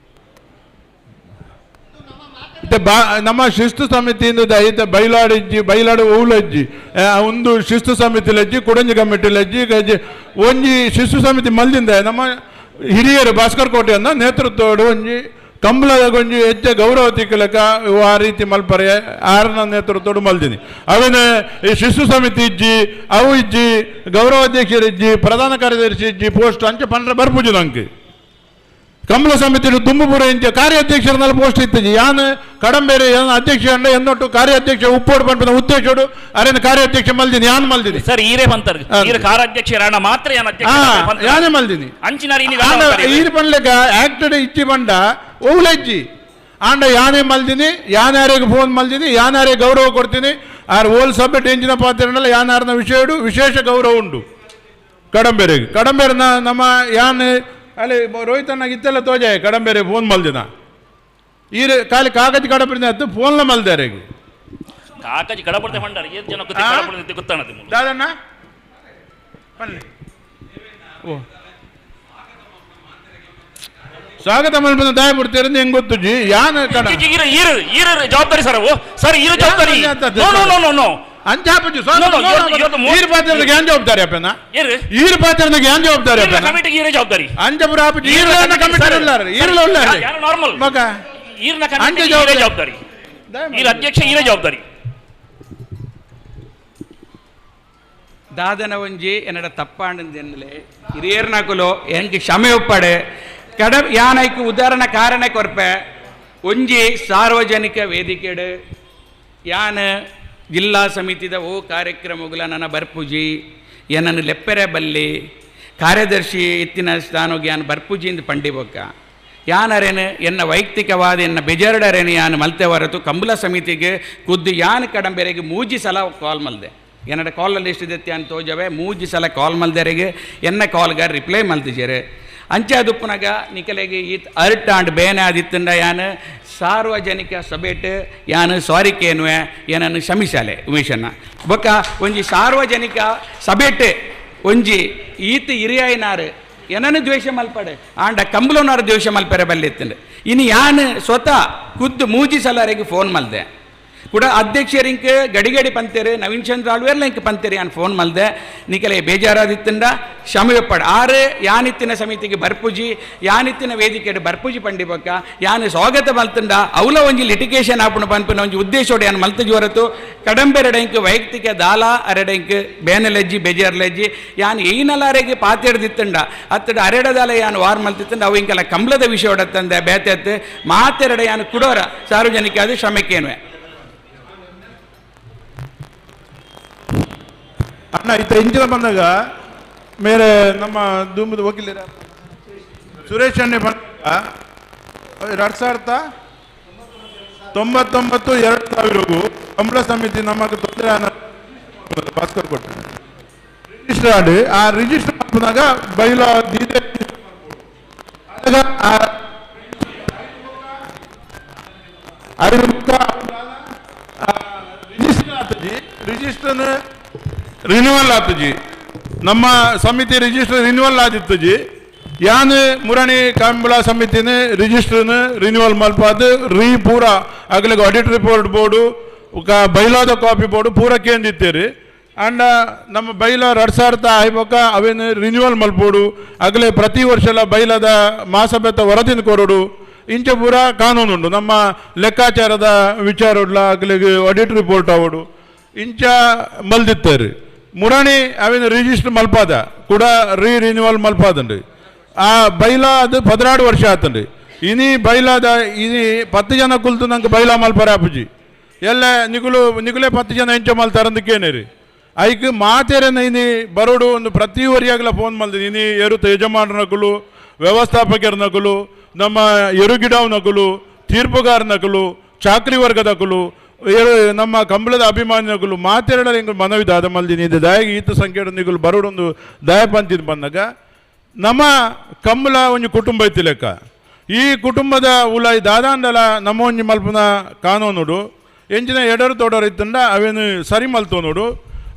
ಬಾ ನಮ್ಮ ಶಿಸ್ತು ಸಮಿತಿಯಿಂದ ಐತೆ ಬೈಲಾಡಿಜ್ಜಿ ಬೈಲಾಡು ಓಲಜ್ಜಿ ಒಂದು ಶಿಸ್ತು ಸಮಿತಿ ಲಜ್ಜಿ ಕುಡಂಜಿ ಕಮಿಟಿ ಲಜ್ಜಿ ಗಜ್ಜಿ ಒಂಜಿ ಶಿಸ್ತು ಸಮಿತಿ ಮಲ್ದಿಂದ ನಮ್ಮ ಹಿರಿಯರು ಭಾಸ್ಕರ್ ಕೋಟೆಯನ್ನ ನೇತೃತ್ವಡು ಒಂಜಿ ಕಂಬಳದ ಒಂಜಿ ಹೆಚ್ಚ ಗೌರವ ತಿಕ್ಕಲಕ ಆ ರೀತಿ ಮಲ್ಪರೆ ಆರನ ನೇತೃತ್ವಡು ಮಲ್ದಿನಿ. ಅವನ ಈ ಶಿಸ್ತು ಸಮಿತಿ ಇಜ್ಜಿ ಅವು ಇಜ್ಜಿ ಗೌರವಾಧ್ಯಕ್ಷರು ಇಜ್ಜಿ ಪ್ರಧಾನ ಕಾರ್ಯದರ್ಶಿ ಇಜ್ಜಿ ಪೋಸ್ಟ್ ಅಂಚೆ ಪಂಡ್ರೆ ಬರ್ಪುಜು ನಂಗೆ. ಕಂಬಳ ಸಮಿತಿ ದುಂಬುಪುರ ಇಂಚ ಕಾರ್ಯಾಧ್ಯಕ್ಷರನ್ನೆಲ್ಲ ಪೋಸ್ಟ್ ಇತ್ತಿಜಿ ಯಾನ್ ಕಡಂಬೇರೆ ಯಾನ್ ಅಧ್ಯಕ್ಷ ಅಂಡ ಎನ್ನೊಟ್ಟು ಕಾರ್ಯಾಧ್ಯಕ್ಷ ಉಪ್ಪೋಡು ಪಂಪಿನ ಉದ್ದೇಶೋಡು ಅರೇನ ಕಾರ್ಯಾಧ್ಯಕ್ಷ ಮಲ್ದಿನಿ ಯಾನ್ ಮಲ್ದಿನಿ. ಸರ್ ಈರೇ ಬಂತಾರೆ ಈರ ಕಾರ್ಯಾಧ್ಯಕ್ಷ ರಾಣ ಮಾತ್ರ ಯಾನ್ ಅಧ್ಯಕ್ಷ ಯಾನೇ ಮಲ್ದಿನಿ. ಅಂಚಿನಾರ್ ಇನಿ ಈರ್ ಪನ್ಲೆಕ ಆಕ್ಟೆಡ್ ಇಚ್ಚಿ ಬಂಡ ಓಲಜ್ಜಿ ಆಂಡ ಯಾನೇ ಮಲ್ದಿನಿ ಯಾನ್ಯಾರಿಗೆ ಫೋನ್ ಮಲ್ದಿನಿ ಯಾನ್ಯಾರಿಗೆ ಗೌರವ ಕೊಡ್ತೀನಿ ಆರ್ ಓಲ್ ಸಭೆ ಎಂಜಿನ ಪಾತ್ರ ಯಾನಾರನ ವಿಷಯಡು ವಿಶೇಷ ಗೌರವ ಉಂಟು ಕಡಂಬೇರೆಗೆ. ಕಡಂಬೇರೆ ನಮ್ಮ ಯಾನ್ ಅಲ್ಲಿ ರೋಹಿತ್ ಅಣ್ಣ ಇತ್ತೆಲ್ಲ ತೋಜಾಯ ಕಡಂಬೇರೆ ಫೋನ್ ಮಲ್ದಿನ ಈರೆ ಖಾಲಿ ಕಾಗಜಿ ಕಡಂಬೇರಿನ ಹತ್ತು ಫೋನ್ಲ ಮಲ್ದಾರೆಗೆ. ಕಾಗಜಿ ಕಡಪಡ್ತೆ ಪಂಡಾರ ಏತ್ ಜನ ಕಡಪಡ್ತೆ ಗೊತ್ತಾಣದೆ ದಾದಣ್ಣ ಬನ್ನಿ. ಓ ಸ್ವಾಗತ ಮಲ್ಪನ ದಾಯ ಬಿಡ್ತೀರಂದ್ರೆ ಹೆಂಗ್ ಗೊತ್ತು ಜಿ ಯಾನ್ ಕಡ ಈರ ಈರ ಈರ ಜವಾಬ್ದಾರಿ ಸರ್ ಅವು ಸರ್ ಈರ ಜವಾಬ್ದಾರಿ. No no no no no ಅಂಚಾಪುಜಿ ಈರ್ ಪಾತ್ರದ ಏನ್ ಜವಾಬ್ದಾರಿ ಅಪ್ಪನ ಈರ್ ಪಾತ್ರದ ಏನ್ ಜವಾಬ್ದಾರಿ ಅಪ್ಪನ ಕಮಿಟಿಗೆ ಈರೇ ಜವಾಬ್ದಾರಿ. ಅಂಜಪುರ ಆಪುಜಿ ಈರ್ಲ ಕಮಿಟಿ ಉಲ್ಲಾರ ಈರ್ಲ ಉಲ್ಲಾರ ನಾರ್ಮಲ್ ಮಗ ಈರ್ನ ಕಮಿಟಿ ಈರೇ ಜವಾಬ್ದಾರಿ ಈರ ಅಧ್ಯಕ್ಷ ಈರೇ ಜವಾಬ್ದಾರಿ. ದಾದನ ಒಂಜಿ ಎನ್ನಡ ತಪ್ಪಾಂಡಂದೆನ್ನಲೆ ಹಿರಿಯರ್ನಕುಲು ಎಂಕ್ ಕ್ಷಮೆ ಒಪ್ಪಡೆ ಕಡ ಯಾನೈಕ್ ಉದಾಹರಣೆ ಕಾರಣ ಕೊರ್ಪೆ ಒಂಜಿ ಸಾರ್ವಜನಿಕ ವೇದಿಕೆಡು ಯಾನ್ ಜಿಲ್ಲಾ ಸಮಿತಿದ ಓ ಕಾರ್ಯಕ್ರಮಗಳ ನನ್ನ ಬರ್ಪುಜಿ ಏನನ್ನು ಲೆಪ್ಪೆರೆ ಬಲ್ಲಿ ಕಾರ್ಯದರ್ಶಿ ಇತ್ತಿನ ಸ್ಥಾನೋಗಿ ಯಾನ್ ಬರ್ಪುಜಿಂದ ಪಂಡಿಬೊಕ್ಕ ಯಾನರೇನು ಎನ್ನ ವೈಯಕ್ತಿಕವಾದ ಎನ್ನ ಬೇಜಾರಡರೇನು ಯಾನ್ ಮಲ್ತೆ ಹೊರತು ಕಂಬಳ ಸಮಿತಿಗೆ ಖುದ್ದು ಯಾನ್ ಕಡಂಬೆರೆಗೆ ಮೂಜಿ ಸಲ ಕಾಲ್ ಮಲ್ದೆ ಎನ್ನಡ ಕಾಲಲ್ಲಿ ಎಷ್ಟಿದೆ ಅಂತ ತೋಜವೆ ಮೂಜಿ ಸಲ ಕಾಲ್ ಮಲ್ದೆರೆಗೆ ಎನ್ನ ಕಾಲ್ಗ ರಿಪ್ಲೈ ಮಲ್ತಿಜೇರೆ ಅಂಚೆ ದುಪ್ಪುನಗ ನಿಕಲೆಗೆ ಈತ್ ಅರ್ಟ್ ಆಂಡ್ ಬೇನೆ ಆದಿತ್ತಂಡ ಯಾನ್ ಸಾರ್ವಜನಿಕ ಸಭೆಟ್ ಯಾನ್ ಸಾರಿ ಕೇನುವೆ ಏನನ್ನು ಕ್ಷಮಿಸಾಲೆ ಉಮೇಶನ್ನ ಬೊಕ್ಕ ಒಂಜಿ ಸಾರ್ವಜನಿಕ ಸಭೆಟ್ ಒಂಜಿ ಈತ್ ಹಿರಿಯಾಯಿನಾರು ಏನನ್ನು ದ್ವೇಷ ಮಲ್ಪಡೆ ಆಂಡ ಕಂಬಲೋನಾರು ದ್ವೇಷ ಮಲ್ಪೆರೆ ಬಲ್ಲಿತ್ತಂಡು ಇನ್ನು ಯಾನ್ ಸ್ವತಃ ಖುದ್ದು ಮೂಜಿ ಸಲರಿಗೆ ಫೋನ್ ಮಲ್ದೆ ಕೂಡ ಅಧ್ಯಕ್ಷರಿಂಕ್ ಗಡಿಗಡಿ ಪಂತೇರು ನವೀನ್ ಚಂದ್ರ ಆಳ್ವೇರ್ಲ ಇಂಕ್ ಪಂತೇರು ಯಾನ್ ಫೋನ್ ಮಲ್ದೆ ನಿಕಲೆ ಬೇಜಾರಾದಿತ್ತಂಡ ಕ್ಷಮೆಯೊಪ್ಪಡ ಆರು ಯಾನಿತ್ತಿನ ಸಮಿತಿಗೆ ಬರ್ಪುಜಿ ಯಾನಿತ್ತಿನ ವೇದಿಕೆಡು ಬರ್ಪುಜಿ ಪಂಡಿಬೊಕ್ಕ ಯಾನ್ ಸ್ವಾಗತ ಮಲ್ತಂಡ ಅವಲ ಒಂಜಿ ಲಿಟಿಗೇಷನ್ ಆಪುಣ ಪನ್ಪಿನ ಒಂಜಿ ಉದ್ದೇಶೋಡು ಯಾನ್ ಮಲ್ತಜಿ ಹೊರತು ಕಡಂಬೆರಡೆಂಕ್ ವೈಯಕ್ತಿಕ ದಾಲ ಅರೆಡೆಂಕ್ ಬೇನೆಲೆಜ್ಜಿ ಬೇಜಾರ್ಲೆಜ್ಜಿ ಯಾನ್ ಏನಲಾರೆಗೆ ಪಾತೆಡ್ದಿತ್ತಂಡ ಅತ್ತಡ ಅರೆಡದಾಲ ಯಾನ್ ವಾರ್ ಮಲ್ತಿತ್ತಂಡ ಅವು ಇಂಕೆಲ್ಲ ಕಂಬಳದ ವಿಷಯ ಹೊಡತ್ತಂದೆ ಬೇತೆತ್ತು ಮಾತೆರಡೆ ಯಾನ್ ಕುಡೋರ ಸಾರ್ವಜನಿಕ ಅದು ಶ್ರಮಕ್ಕೇನುವೆ. ಅಣ್ಣ ಇತ್ತ ಇಂಚಿನ ಬಂದಾಗ ಮೇರೆ ನಮ್ಮ ದುಂಬದ ವಕೀಲರ ಸುರೇಶ್ ಅಣ್ಣೆ ಬಂದಾಗ 2099 2000 ಕಂಬಳ ಸಮಿತಿ ನಮಗೆ ತೊಂದರೆ ಭಾಸ್ಕರ್ ಕೊಟ್ಟು ರಿಜಿಸ್ಟರ್ ಆಡಿ ಆ ರಿಜಿಸ್ಟರ್ ಮಾಡ್ಕೊಂಡಾಗ ಬೈಲ ದೀದೆ ರಿಜಿಸ್ಟರ್ ಆತಜಿ ರಿಜಿಸ್ಟರ್ ರಿನ್ಯೂವಲ್ ಆತಜಿ ನಮ್ಮ ಸಮಿತಿ ರಿಜಿಸ್ಟರ್ ರಿನ್ಯೂವಲ್ ಆದಿತ್ತಜಿ ಯಾನ್ ಮುರಣಿ ಕಂಬಳ ಸಮಿತಿನ ರಿಜಿಸ್ಟರ್ನ ರಿನ್ಯೂವಲ್ ಮಲ್ಪಾದ ರೀ ಪೂರ ಅಗಲಿಗೆ audit report board ಬೈಲಾದ copy board ಪೂರ ಕೇಂದಿತ್ತೀರಿ ಅಂಡ ನಮ್ಮ ಬೈಲ 2000 ಆಯ್ಬೊಕ್ಕ ಅವೇನು ರಿನ್ಯೂವಲ್ ಮಲ್ಪೋಡು ಅಗಲೇ ಪ್ರತಿ ವರ್ಷಲ ಬೈಲದ ಮಾಸಬೆತ್ತ ವರದಿನ ಕೊರಡು ಇಂಚ ಪೂರ ಕಾನೂನುಂಡು ನಮ್ಮ ಲೆಕ್ಕಾಚಾರದ ವಿಚಾರ ಅಗಲಿಗೆ ಆಡಿಟ್ ರಿಪೋರ್ಟ್ ಅವಡು ಇಂಚ ಮಲ್ದಿತ್ತಾರೆ ಮುರಣಿ ಅವೇನು ರಿಜಿಸ್ಟರ್ ಮಲ್ಪಾದ ಕೂಡ ರೀ ರಿನ್ಯೂವಲ್ ಮಲ್ಪಾದಂడి ಆ ಬೈಲ ಅದು 16 ವರ್ಷ ಆತಂడి ಇನಿ ಬೈಲಾದ ಇನಿ 10 ಜನ ಕುಲ್ತು ನಂಗೆ ಬೈಲ ಮಲ್ಪರ ಅಪ್ಪುಜಿ ಎಲ್ಲ ನಿಗುಲು ನಿಗುಲೇ 10 ಜನ ಎಂಚ ಮಲ್ತಾರಂದಕ್ಕೇನೇರಿ ಐಕ್ ಮಾತೇರನ ಇನಿ ಬರೋಡು ಒಂದು ಪ್ರತಿ ವರಿಯಾಗಲ ಫೋನ್ ಮಲ್ದಿ ಇನಿ ಎರುತ ಯಜಮಾನರ ನಕಲು ವ್ಯವಸ್ಥಾಪಕರ ನಕಲು ನಮ್ಮ ಎರುಗಿಡಾವ್ ನಕಲು ತೀರ್ಪುಗಾರ ನಕಲು ಚಾಕ್ರಿ ವರ್ಗದಕಲು ನಮ್ಮ ಕಂಬಳದ ಅಭಿಮಾನಿಗಳು ಮಾತೆರಡ ಎಂಗ್ ಮನವಿ ದಾದ ಮಲ್ದಿನಿ ಇದು ದಯಗೆ ಈತ ಸಂಖ್ಯೆ ನಿಗುಲು ಬರೋಡೊಂದು ದಯ ಪಂತಿನ ಬಂದಾಗ ನಮ್ಮ ಕಂಬಳ ಒಂಜಿ ಕುಟುಂಬ ಐತಿ ಲೆಕ್ಕ ಈ ಕುಟುಂಬದ ಉಲಾಯಿ ದಾದಾಂಡಲ ನಮ್ಮ ಒಂಜಿ ಮಲ್ಪುನ ಕಾನೂನುಡು ಎಂಜಿನ ಎಡರು ತೋಡರು ಇತ್ತಂಡ ಅವೇನು ಸರಿ ಮಲ್ತೋನುಡು